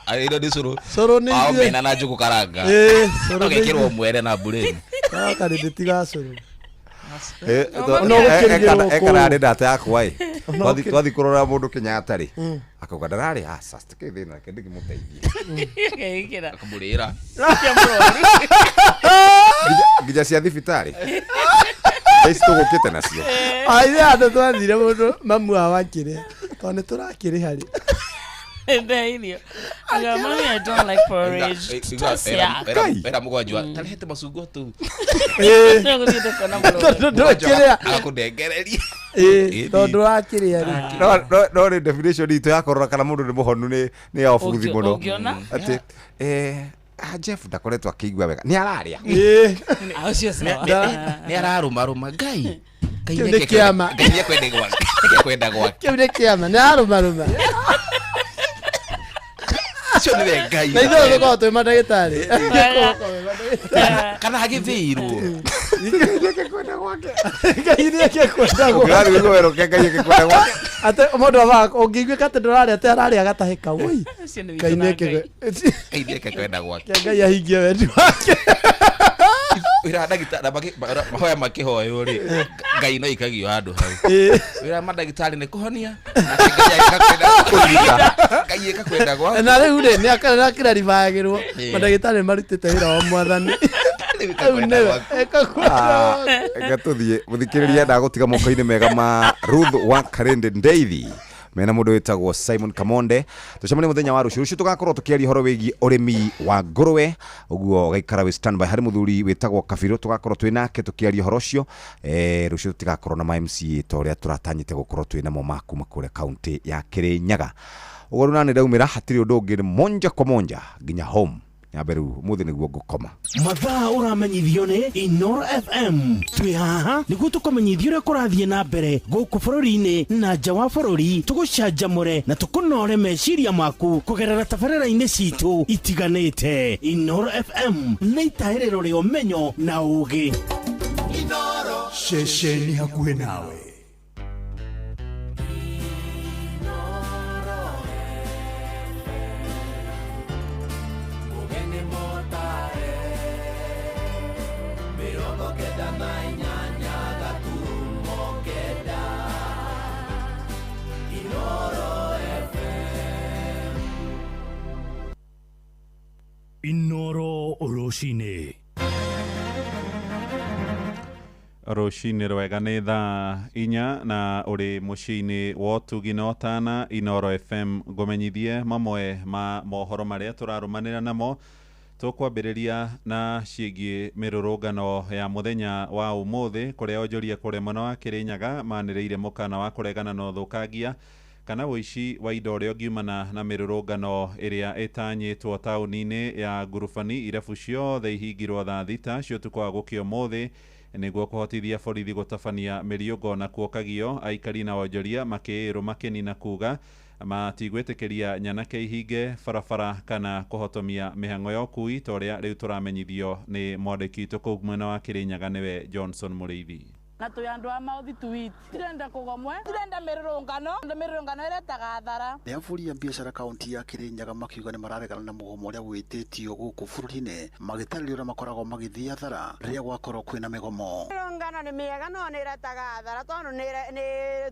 Ĩno nĩ cũrũ. Cũrũ nĩ Wa ithuĩ. omena na njũgũ karanga. Ĩ, cũrũ nĩ Ũgekĩrwo ithuĩ. mwere na mburĩni. Gaka nĩ ndĩtiga cũrũ. Ona ũgũkĩrigĩrwo kũu. Ekararĩ ndata yakwa ĩ. Ona Twathi kũrora mũndũ Kenyatta rĩ. Akauga ndararĩ aca citikĩrĩ thĩna reke ndĩkĩmũteithie. Akeĩkĩra. Akamũrĩra. Cia mũrwaru. Nginya cia thibitarĩ. Ici tũgũkĩte nacio. Aithe andũ twathire mũndũ mamu wao akĩrĩa tondũ nĩ tũrakĩrĩha rĩ. Ndeirio. Anga, Mommy, I don't like porridge. Tutasia. Era mũgwanjwa tarehete macungwa tũu. Nĩgũthiĩte kuona mũrwaru. Tondũ ndũkĩrĩa. Agakũnengereria. Ĩ tondũ ndũrakĩrĩa rĩ. No nĩ definition itũ ya kũrora kana mũndũ nĩ mũhonu nĩ ya ũbuthi mũno. Ũngĩona? Atĩ Jeff ndakoretwo akĩigua wega. Nĩ ararĩa. Ĩ. Ũcio sawa. Nĩ ararũmarũma Ngai. Ngai Kĩu nĩ kĩama. Ngai nĩekwenda gwake. Nĩekwenda gwake. Kĩu nĩ kĩama nĩ ararũmarũma. Ũcio nĩwe Ngai. Na ithuĩ tũkoragwo twĩ mandagĩtarĩ. Kana hagĩthĩirwo. Ngai nĩeke kwenda gwake. Ũngĩrathiĩ kũigua wega ũke Ngai eke kwenda gwake. Atĩ mũndũ abaga ũngĩiguĩka atĩ ndũrarĩa atĩ ararĩa gatahĩka woi. Ũcio nĩ Ngai witũ na nĩeke Ngai. Ngai nĩeke kwenda gwake. Ngai ahingie wendi wake. Wĩra ndagĩtarĩ mahoya makĩhoywo rĩ Ngai no ikagio handũ hau. Wĩra mandagĩtarĩ nĩ kũhonia nake Ngai agĩka kwenda Ngai ĩka kwenda gwake. Na rĩu rĩ nĩ akĩraribagĩrwo mandagĩtarĩ marutĩte wĩra wa mwathani. Rĩu nĩwe eka kwenda gwake. Reke tũthiĩ mũthikĩrĩria ndagũtiga moko-inĩ mega ma Ruth wa Karende Ndeithi Mena mũndũ wĩtagwo Simon Kamonde. Tũcemanie mũthenya wa rũciũ. Rũciũ tũgakorwo tũkĩaria ũhoro wĩgiĩ ũrĩmi wa ngũrwe, ũguo gaikara wĩ standby. Harĩ mũthuri wĩtagwo Kabirũ tũgakorwo twĩ nake tũkĩaria ũhoro ũcio. Rũciũ tũtigakorwo na ma MCA ta ũrĩa tũratanyĩte gũkorwo twĩ namo ma kuma kũrĩa kaunti ya Kirinyaga. Ũguo rĩu nani ndaumĩra, hatirĩ ũndũ ũngĩ, nĩ monja kwa monja nginya home. Nyambe rĩu ũmũthĩ nĩguo ngũkoma. Mathaa ũramenyithio nĩ Inoro FM. Twĩ haha nĩguo tũkũmenyithia ũrĩa kũrathiĩ na mbere gũkũ bũrũri-inĩ na nja wa bũrũri, tũgũcanjamũre na tũkũnore meciria maku kũgerera tabarĩra-inĩ citũ itiganĩte. Inoro FM nĩ itahĩrĩro rĩa ũmenyo na ũũgĩ. Inoro ceceni hakuhĩ nawe. Mugeni motare 98 gaturumo 9 Inoro FM. Inoro rũcinĩ. Rũcinĩ rwega, nĩ thaa 4 na ũrĩ mũciĩ-inĩ wa ũtugi na ũtana Inoro FM. Ngũmenyithie mamwe ma mohoro marĩa tũrarũmanĩra namo. Tũkwambĩrĩria na ciĩgiĩ mĩrũrũngano ya mũthenya wa ũmũthĩ, kũrĩa onjoria kũrĩa mwena wa Kĩrĩnyaga manĩrĩire mũkana wa kũregana na ũthũkangia kana ũici wa indo ũrĩa ũngiumana na mĩrũrũngano ĩrĩa ĩtanyĩtwo taũni-inĩ ya Ngurubani. Irabu ciothe ihingirwo thaa 6 cia ũtukũ wa gũkĩa ũmũthĩ nĩguo kũhotithia borithi gũtabania mĩriũngo. Na kuokagio aikari na onjoria makĩĩrwo makĩnina kuga matigwĩtĩkĩria nyanake ihinge barabara kana kũhotomia mĩhang'o ya ũkui, ta ũrĩa rĩu tũramenyithio nĩ mwandĩki witũ kũu mwena wa Kĩrĩnyaga, nĩwe Johnson Mũrĩithi. Na twĩ andũ a mauthi tuwiti, tirenda kũgomwe, tirenda mĩrũrũngano, tondũ mĩrũrũngano ĩretaga thara. Nĩ abũri a biacara kaunti ya Kirinyaga makiuga nĩ mararegana na mũgomo ũrĩa wĩtĩtio gũkũ bũrũri-inĩ, magĩtarĩria ũrĩa makoragwo magĩthiĩ athara rĩrĩa gwakorwo kwĩna mĩgomo. Mĩrũrũngano nĩ mĩega no nĩ ĩretaga thara, tondũ nĩ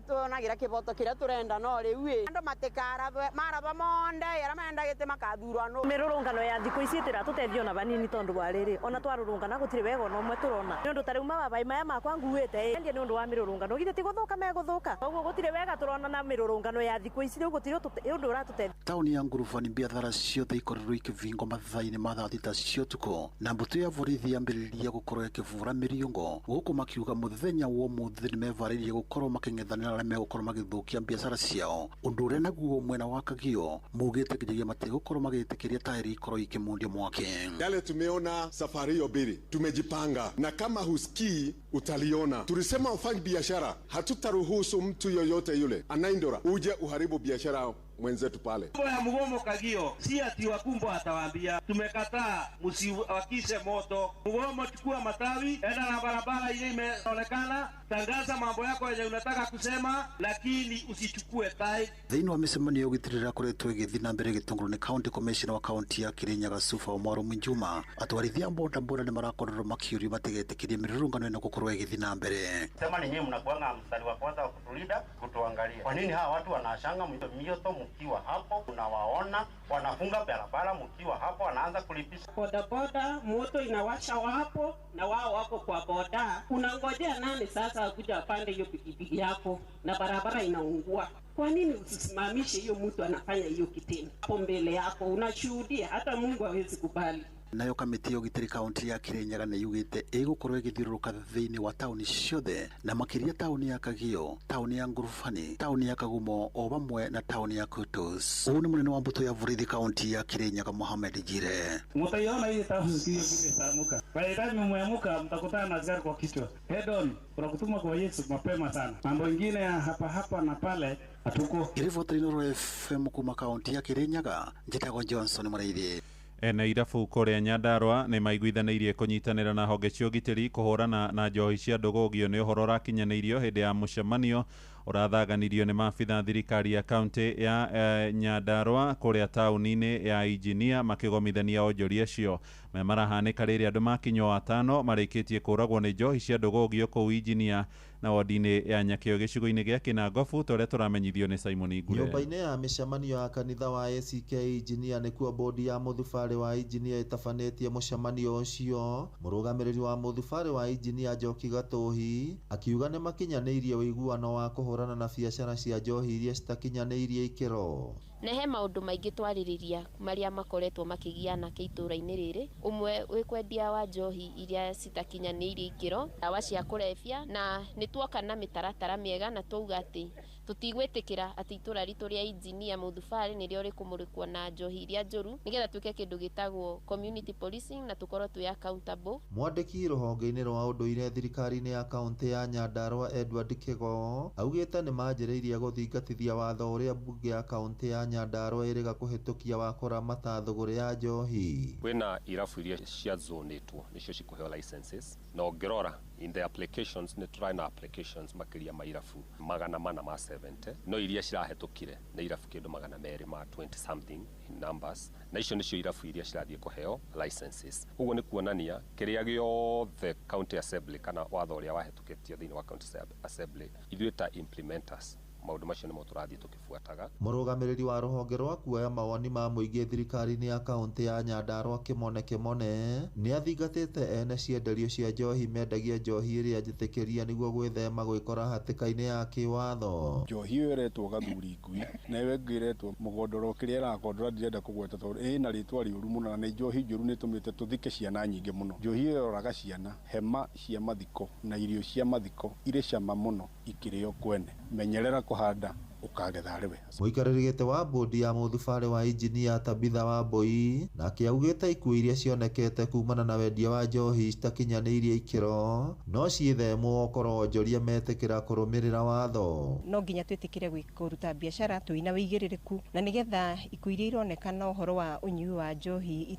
tuonagĩra kĩboto kĩrĩa tũrenda, no rĩu ĩ andũ matikarabwe marabwa monde arĩa marenda gĩtĩ makathurwo nũ. Mĩrũrũngano ya thikũ ici ĩtĩratũteithia ona vanini, tondũ wa rĩrĩ ona twarũrũngana gũtirĩ wega ona ũmwe tũrona, nĩ ũndũ ta rĩu mababaĩ maya makwa nguĩte endia nĩ ũndũ wa mĩrũrũngano, githĩ ti gũthũka megũthũka? Koguo gũtirĩ wega tũrona na mĩrũrũngano ya thikũ ici, rĩu gũtirĩ ũndũ ũratũteithia. Taũni ya Ngurubani biathara ciothe ikorirwo ikĩbingwo mathaa-inĩ ma thaa 6 cia ũtukũ, na mbũtũ ya borithi yambĩrĩria gũkorwo ĩkĩbũra mĩriũngo gũkũ, makiuga mũthenya wa ũmũthĩ nĩ mevarĩirie gũkorwo makĩng'ethanĩra arĩa megũkorwo magĩthũkia biacara ciao, ũndũ ũrĩa naguo mwena wa Kagio maugĩte nginyagia matigũkorwo magĩtĩkĩria taĩri ikorwo ikĩmundio mwaki. Yale tumeona safari hiyo mbili, tumejipanga, na kama husikii utaliona. Tulisema wafanya biashara, hatutaruhusu mtu yoyote yule anaindora uje uharibu biashara mwenzetu pale. Mambo ya mgomo Kagio, si ati wakumbwa atawaambia tumekataa, msiwakishe moto. Mgomo, chukua matawi, enda na barabara ile imeonekana, tangaza mambo yako yenye unataka kusema, lakini usichukue tai. Thĩinĩ wa mĩcemanio ya ũgitĩri ĩrĩa ĩkoretwo ĩgĩthiĩ na mbere gĩtũngũrũ nĩ county commissioner wa kaunti ya Kirinyaga Sufa Omar Mwinjuma, atwarithia bodaboda nĩ marakorirwo makĩũrio matigetĩkĩrie mĩrũrũngano ĩno gũkorwo ĩgĩthiĩ na mbere. Sema ni nyinyi mnakuanga mstari wa kwanza wa kutulinda, kutuangalia. Kwa nini hawa watu wanashanga mioto mkiwa hapo, unawaona wanafunga barabara mkiwa hapo, wanaanza kulipisha bodaboda, moto inawasha hapo na wao wako kwa boda. Unangojea nani sasa akuja apande hiyo pikipiki yako na barabara inaungua? Kwa nini usisimamishe hiyo mtu anafanya hiyo kitendo hapo mbele yako? Unashuhudia, hata Mungu hawezi kubali. Nayo kamĩtĩ ya ũgitĩri kaunti ya Kirinyaga nĩ yugĩte ĩgũkorwo ĩgĩthiũrũrũka thĩinĩ wa taũni ciothe, na makĩria taũni ya Kagio, taũni ya Ngurubani, taũni ya Kagumo o vamwe na taũni ya Kutus. Ũũ nĩ mũnene wa mbũtũ ya borithi kaunti ya Kirinyaga Mohamed Jire. Mtaiona hii tamu siku hiyo vile itaamka. By the time mmeamka mtakutana na askari kwa kichwa. Head on, unakutuma kwa Yesu mapema sana. Mambo ingine ya hapa hapa na pale hatuko. Riboti Inooro FM kuma kaunti ya Kirinyaga, njĩtagwo Johnson Mũrĩithi. Ene irabu kũrĩa Nyandarũa nĩ maiguithanĩirie kũnyitanĩra na honge cia ũgitĩri kũhũrana na njohi cia ndũgũgio. Nĩ ũhoro ũrakinyanĩirio hĩndĩ ya mũcemanio ũrathaganirio nĩ maabitha thirikari ya kaunti ya Nyandarũa kũrĩa taũni-inĩ ya Injinia, makĩgomithania onjoria acio. Maya marahanĩka rĩrĩa andũ makinywo 5 marĩkĩtie kũragwo nĩ njohi cia ndũgũgio kũu Injinia na wodi-inĩ ya Nyakĩo gĩcigo-inĩ gĩa Kĩnangobu, ta ũrĩa tũramenyithio nĩ Simon Ngure. Nyũmba-inĩ ya mĩcemanio ya kanitha wa ACK Injinia nĩkuo bodi ya mũthubarĩ wa Injinia ĩtabanĩtie mũcemanio ũcio. Mũrũgamĩrĩri wa mũthubarĩ wa Injinia Njoki Gatũhi akiuga nĩ makinyanĩirie ũiguano wa kũhũrana kũhũrana na biacara cia njohi iria citakinyanĩirie ikĩro. Na he maũndũ maingĩ twarĩrĩria marĩa makoretwo makĩgia anake itũra-inĩ rĩrĩ, ũmwe wĩ kwendia wa njohi iria citakinyanĩirie ikĩro, ndawa cia kũrebia, na nĩ tuoka na mĩtaratara mĩega na twauga atĩ tũtigwĩtĩkĩra atĩ itũra ritũ rĩa Injinia Mũthubarĩ nĩrĩo rĩkũmũrĩkwo na njohi iria njũru, nĩgetha twĩke kĩndũ gĩtagwo community policing na tũkorwo twĩ accountable. Mwandĩki rũhonge-inĩ rwa ũndũire thirikari-inĩ ya kaũntĩ ya Nyandarua Edward Kĩgo augĩte nĩmanjĩrĩirie gũthingatithia watho ũrĩa mbunge ya kaũntĩ ya Nyandarua ĩrĩga kũhĩtũkia wa kũramata thũgũrĩ ya njohi. Kwĩna irabu iria ciazonĩtwo nĩcio cikũheo licenses, na ũngĩrora in the applications nĩ tũrarĩ na applications makĩria ma irabu 470, no iria cirahĩtũkire nĩ irabu kĩndũ 220 something in numbers, na icio nĩcio irabu iria cirathiĩ kũheo licenses. Ũguo nĩ kuonania kĩrĩa gĩothe county assembly kana watho ũrĩa wahĩtũkĩtio thĩinĩ wa county assembly, ithuĩ ta implementers maũndũ macio nĩmo tũrathiĩ tũkĩbuataga. Mũrũgamĩrĩri wa rũhonge rwa kuoya mawoni ma mũingĩ thirikari-inĩ ya kaũntĩ ya Nyandarua Kĩmone Kĩmone nĩathingatĩte ene cienderio cia njohi mendagia njohi ĩrĩa njĩtĩkĩrie nĩguo gwĩthema gwĩkora hatĩka-inĩ ya kĩwatho. Njohi ĩyo ĩretwo gathuri ngui na ĩyo ĩngĩ ĩretwo mũgondoro kĩrĩa ĩrakondora ndirenda kũgweta tondũ ĩna rĩtwa rĩũru mũno na nĩ njohi njũru nĩ ĩtũmĩte tũthike ciana nyingĩ mũno. Njohi ĩyo ĩroraga ciana, hema cia mathiko na irio cia mathiko irĩ cama mũno ikĩrĩo kwene. Menyerera kũhanda ũkagetha rĩwe. Mũikarĩri gĩtĩ wa bodi ya mũthubarĩ wa Injinia Tabitha Wambui nake augĩte ikuũ iria cionekete kumana na wendia wa njohi citakinyanĩirie ikĩro no ciĩthemwo okorwo onjoria metĩkĩra kũrũmĩrĩra watho. No nginya twĩtĩkĩre kũruta biacara twĩna wĩigĩrĩrĩku na nĩgetha ikuũ iria ironekana ũhoro wa ũnyui wa njohi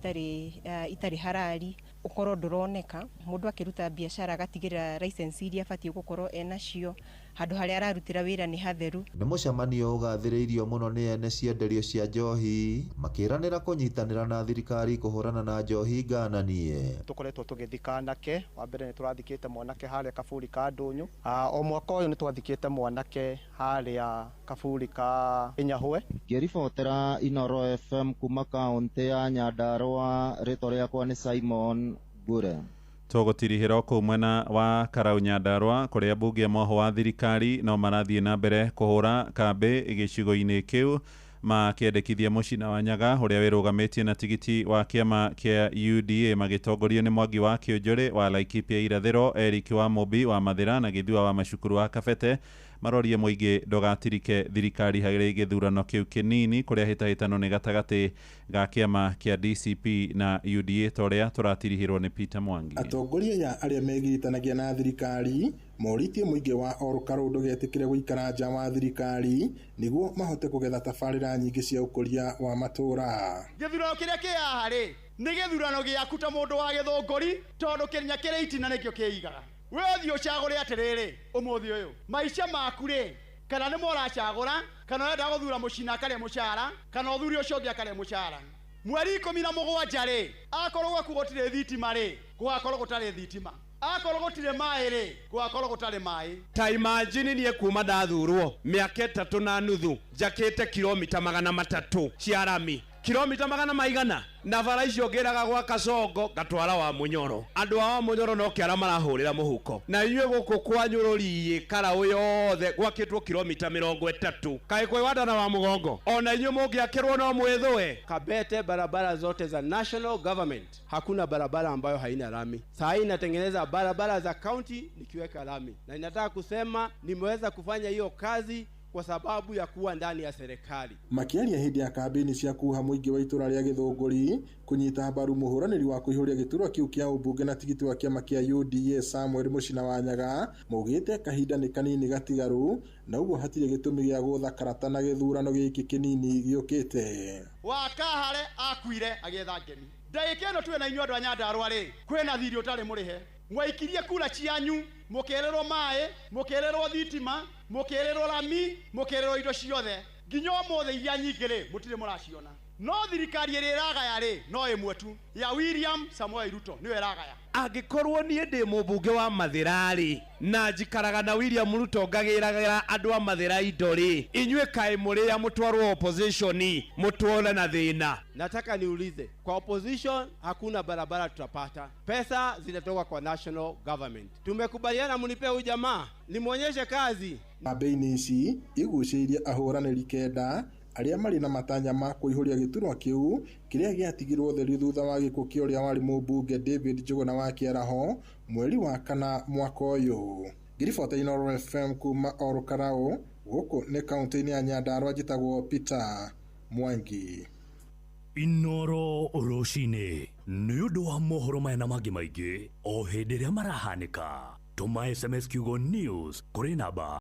itarĩ harari ũkorwo ndũroneka. Mũndũ akĩruta biacara agatigĩrĩra license iria abatiĩ gũkorwo enacio, handũ harĩa ararutĩra wĩra nĩ hatheru. Nĩ mũcemanio ũgathĩrĩirio mũno nĩ ene cienderio cia njohi makĩranĩra kũnyitanĩra na thirikari kũhũrana na njohi ngananie. Tũkoretwo tũgĩthika anake, wa mbere nĩ tũrathikĩte mwanake harĩa kaburi ka Ndũnyũ, o mwaka ũyũ nĩ twathikĩte mwanake harĩa kaburi ka Nyahwe. Ngĩribotera Inoro FM kuma kaũntĩ ya Nyandarua, rĩtwa rĩakwa nĩ Simon Ngure. Tũgũtirihĩra kũu mwena wa Karau Nyandarua kũrĩa mbunge moho wa thirikari no marathiĩ na mbere kũhũra kambĩ gĩcigo-inĩ kĩu makĩendekithia Mũcina wa Nyaga ũrĩa wĩrũgamĩtie na tigiti wa kĩama kĩa UDA magĩtongorio nĩ Mwangi wa Kĩũnjũrĩ wa Laikipia Irathĩro, Eric wa Mũmbi wa Mathĩra na Gĩthua wa Macukuru wa Kabete marorie mũingĩ ndũgatirike thirikari harĩ gĩthurano kĩu kĩnini kũrĩa hĩtahĩtano nĩ gatagatĩ ga kĩama kĩa DCP na UDA ta ũrĩa tũratirihĩrwo nĩ Peter Mwangi. Atongoria ya arĩa megiritanagia na thirikari morĩtie mũingĩ wa Ol Kalou ndũgetĩkĩre gũikara nja wa thirikari nĩguo mahote kũgetha tabarĩra nyingĩ cia ũkũria wa matũũra. Gĩthurano kĩrĩa kĩ haha rĩ nĩ gĩthurano gĩaku ta mũndũ wa gĩthũngũri tondũ kĩnya kĩrĩ itina nĩkĩo kĩigaga. We ũthiĩ ũcagũre atĩrĩrĩ ũmũthĩ ũyũ maica maku rĩ kana nĩmo ũracagũra kana ũrenda gũthura mũcina akarĩa mũcara kana ũthure ũcio ũngĩ akarĩa mũcara. Mweri 17 rĩ akorwo gwaku gũtirĩ thitima rĩ gũgakorwo gũtarĩ thitima, akorwo gũtirĩ maĩ rĩ gũgakorwo gũtarĩ maĩ. Ta imagine niĩ kuma ndathurwo mĩaka 3.5 njakĩte kilomita 300 cia rami, kilomita 900 na bara icio ngĩraga gwa Kasongo ngatwara wa Mũnyoro. Andũ a wa Mũnyoro no kĩara marahũrĩra mũhuko na inyuĩ gũkũ kwa Nyũrũri Karau yothe gwakĩtwo kilomita 30 kaĩ kwĩ wandana wa mũgongo ona inyuĩ mũngĩakĩrwo no mwĩthũe. Kabete barabara zote za national government hakuna barabara ambayo haina rami. Saa hii natengeneza barabara za county nikiweka rami, na ninataka kusema nimeweza kufanya hiyo kazi kwa sababu ya kuwa ndani ya serikali. Makĩaria hĩndĩ ya kambĩini cia kuha mũingĩ wa itũra rĩa Gĩthũngũri kũnyita mbaru mũhũranĩri wa kũihũria gĩturwa kĩu kĩa ũmbunge na tigiti wa kĩama kĩa UDA Samuel Mũcina wa Nyaga maugĩte kahinda nĩ kanini gatigaru na ũguo hatirĩ gĩtũmi gĩa gũtha karata na gĩthurano gĩkĩ kĩnini gĩũkĩte. Wakahare akuire agĩetha ngemi. Ndagĩka ĩno twĩ na inyuĩ andũ a Nyandarua rĩ kwĩna thirĩ ũtarĩ mũrĩhe. Mwaikirie kura cianyu mũkererwo maĩ, mũkererwo thitima, mũkererwo rami, mũkererwo indo ciothe nginya ũmũthĩ iria nyingĩ rĩ mũtirĩ mũraciona. No thirikari ĩrĩa ĩragaya rĩ, no ĩmwe tu ya William Samoei Ruto, nĩyo ĩragaya. Angĩkorwo niĩ ndĩ mũmbunge wa Mathĩra-rĩ, na njikaraga na William Ruto ngagĩragĩra andũ a Mathĩra indo-rĩ, inyuĩ kaĩ mũrĩ a mũtwarwo opposition mũtũre na thĩna? Nataka niulize, kwa opposition hakuna barabara tutapata, pesa zinatoka kwa national government. Tumekubaliana mnipe huyu jamaa nimwonyeshe kazi. Kambĩini ici igucĩirie ahũranĩri 9 arĩa marĩ na matanya ma kũihũria gĩturwa kĩu kĩrĩa gĩatigirwo ũtheri thutha wa gĩkuũ kĩa ũrĩa warĩ mũmbunge David Njuguna wa Kĩaraho mweri wa kana mwaka ũyũ. Ngĩribota Inooro FM kuma Ol Kalou, gũkũ nĩ kaũntĩ-inĩ ya Nyandarua, njĩtagwo Peter Mwangi. Inooro rũcinĩ nĩ ũndũ wa mohoro maya na mangĩ maingĩ o hĩndĩ ĩrĩa marahanĩka, tũma SMS kiugo NEWS kũrĩ namba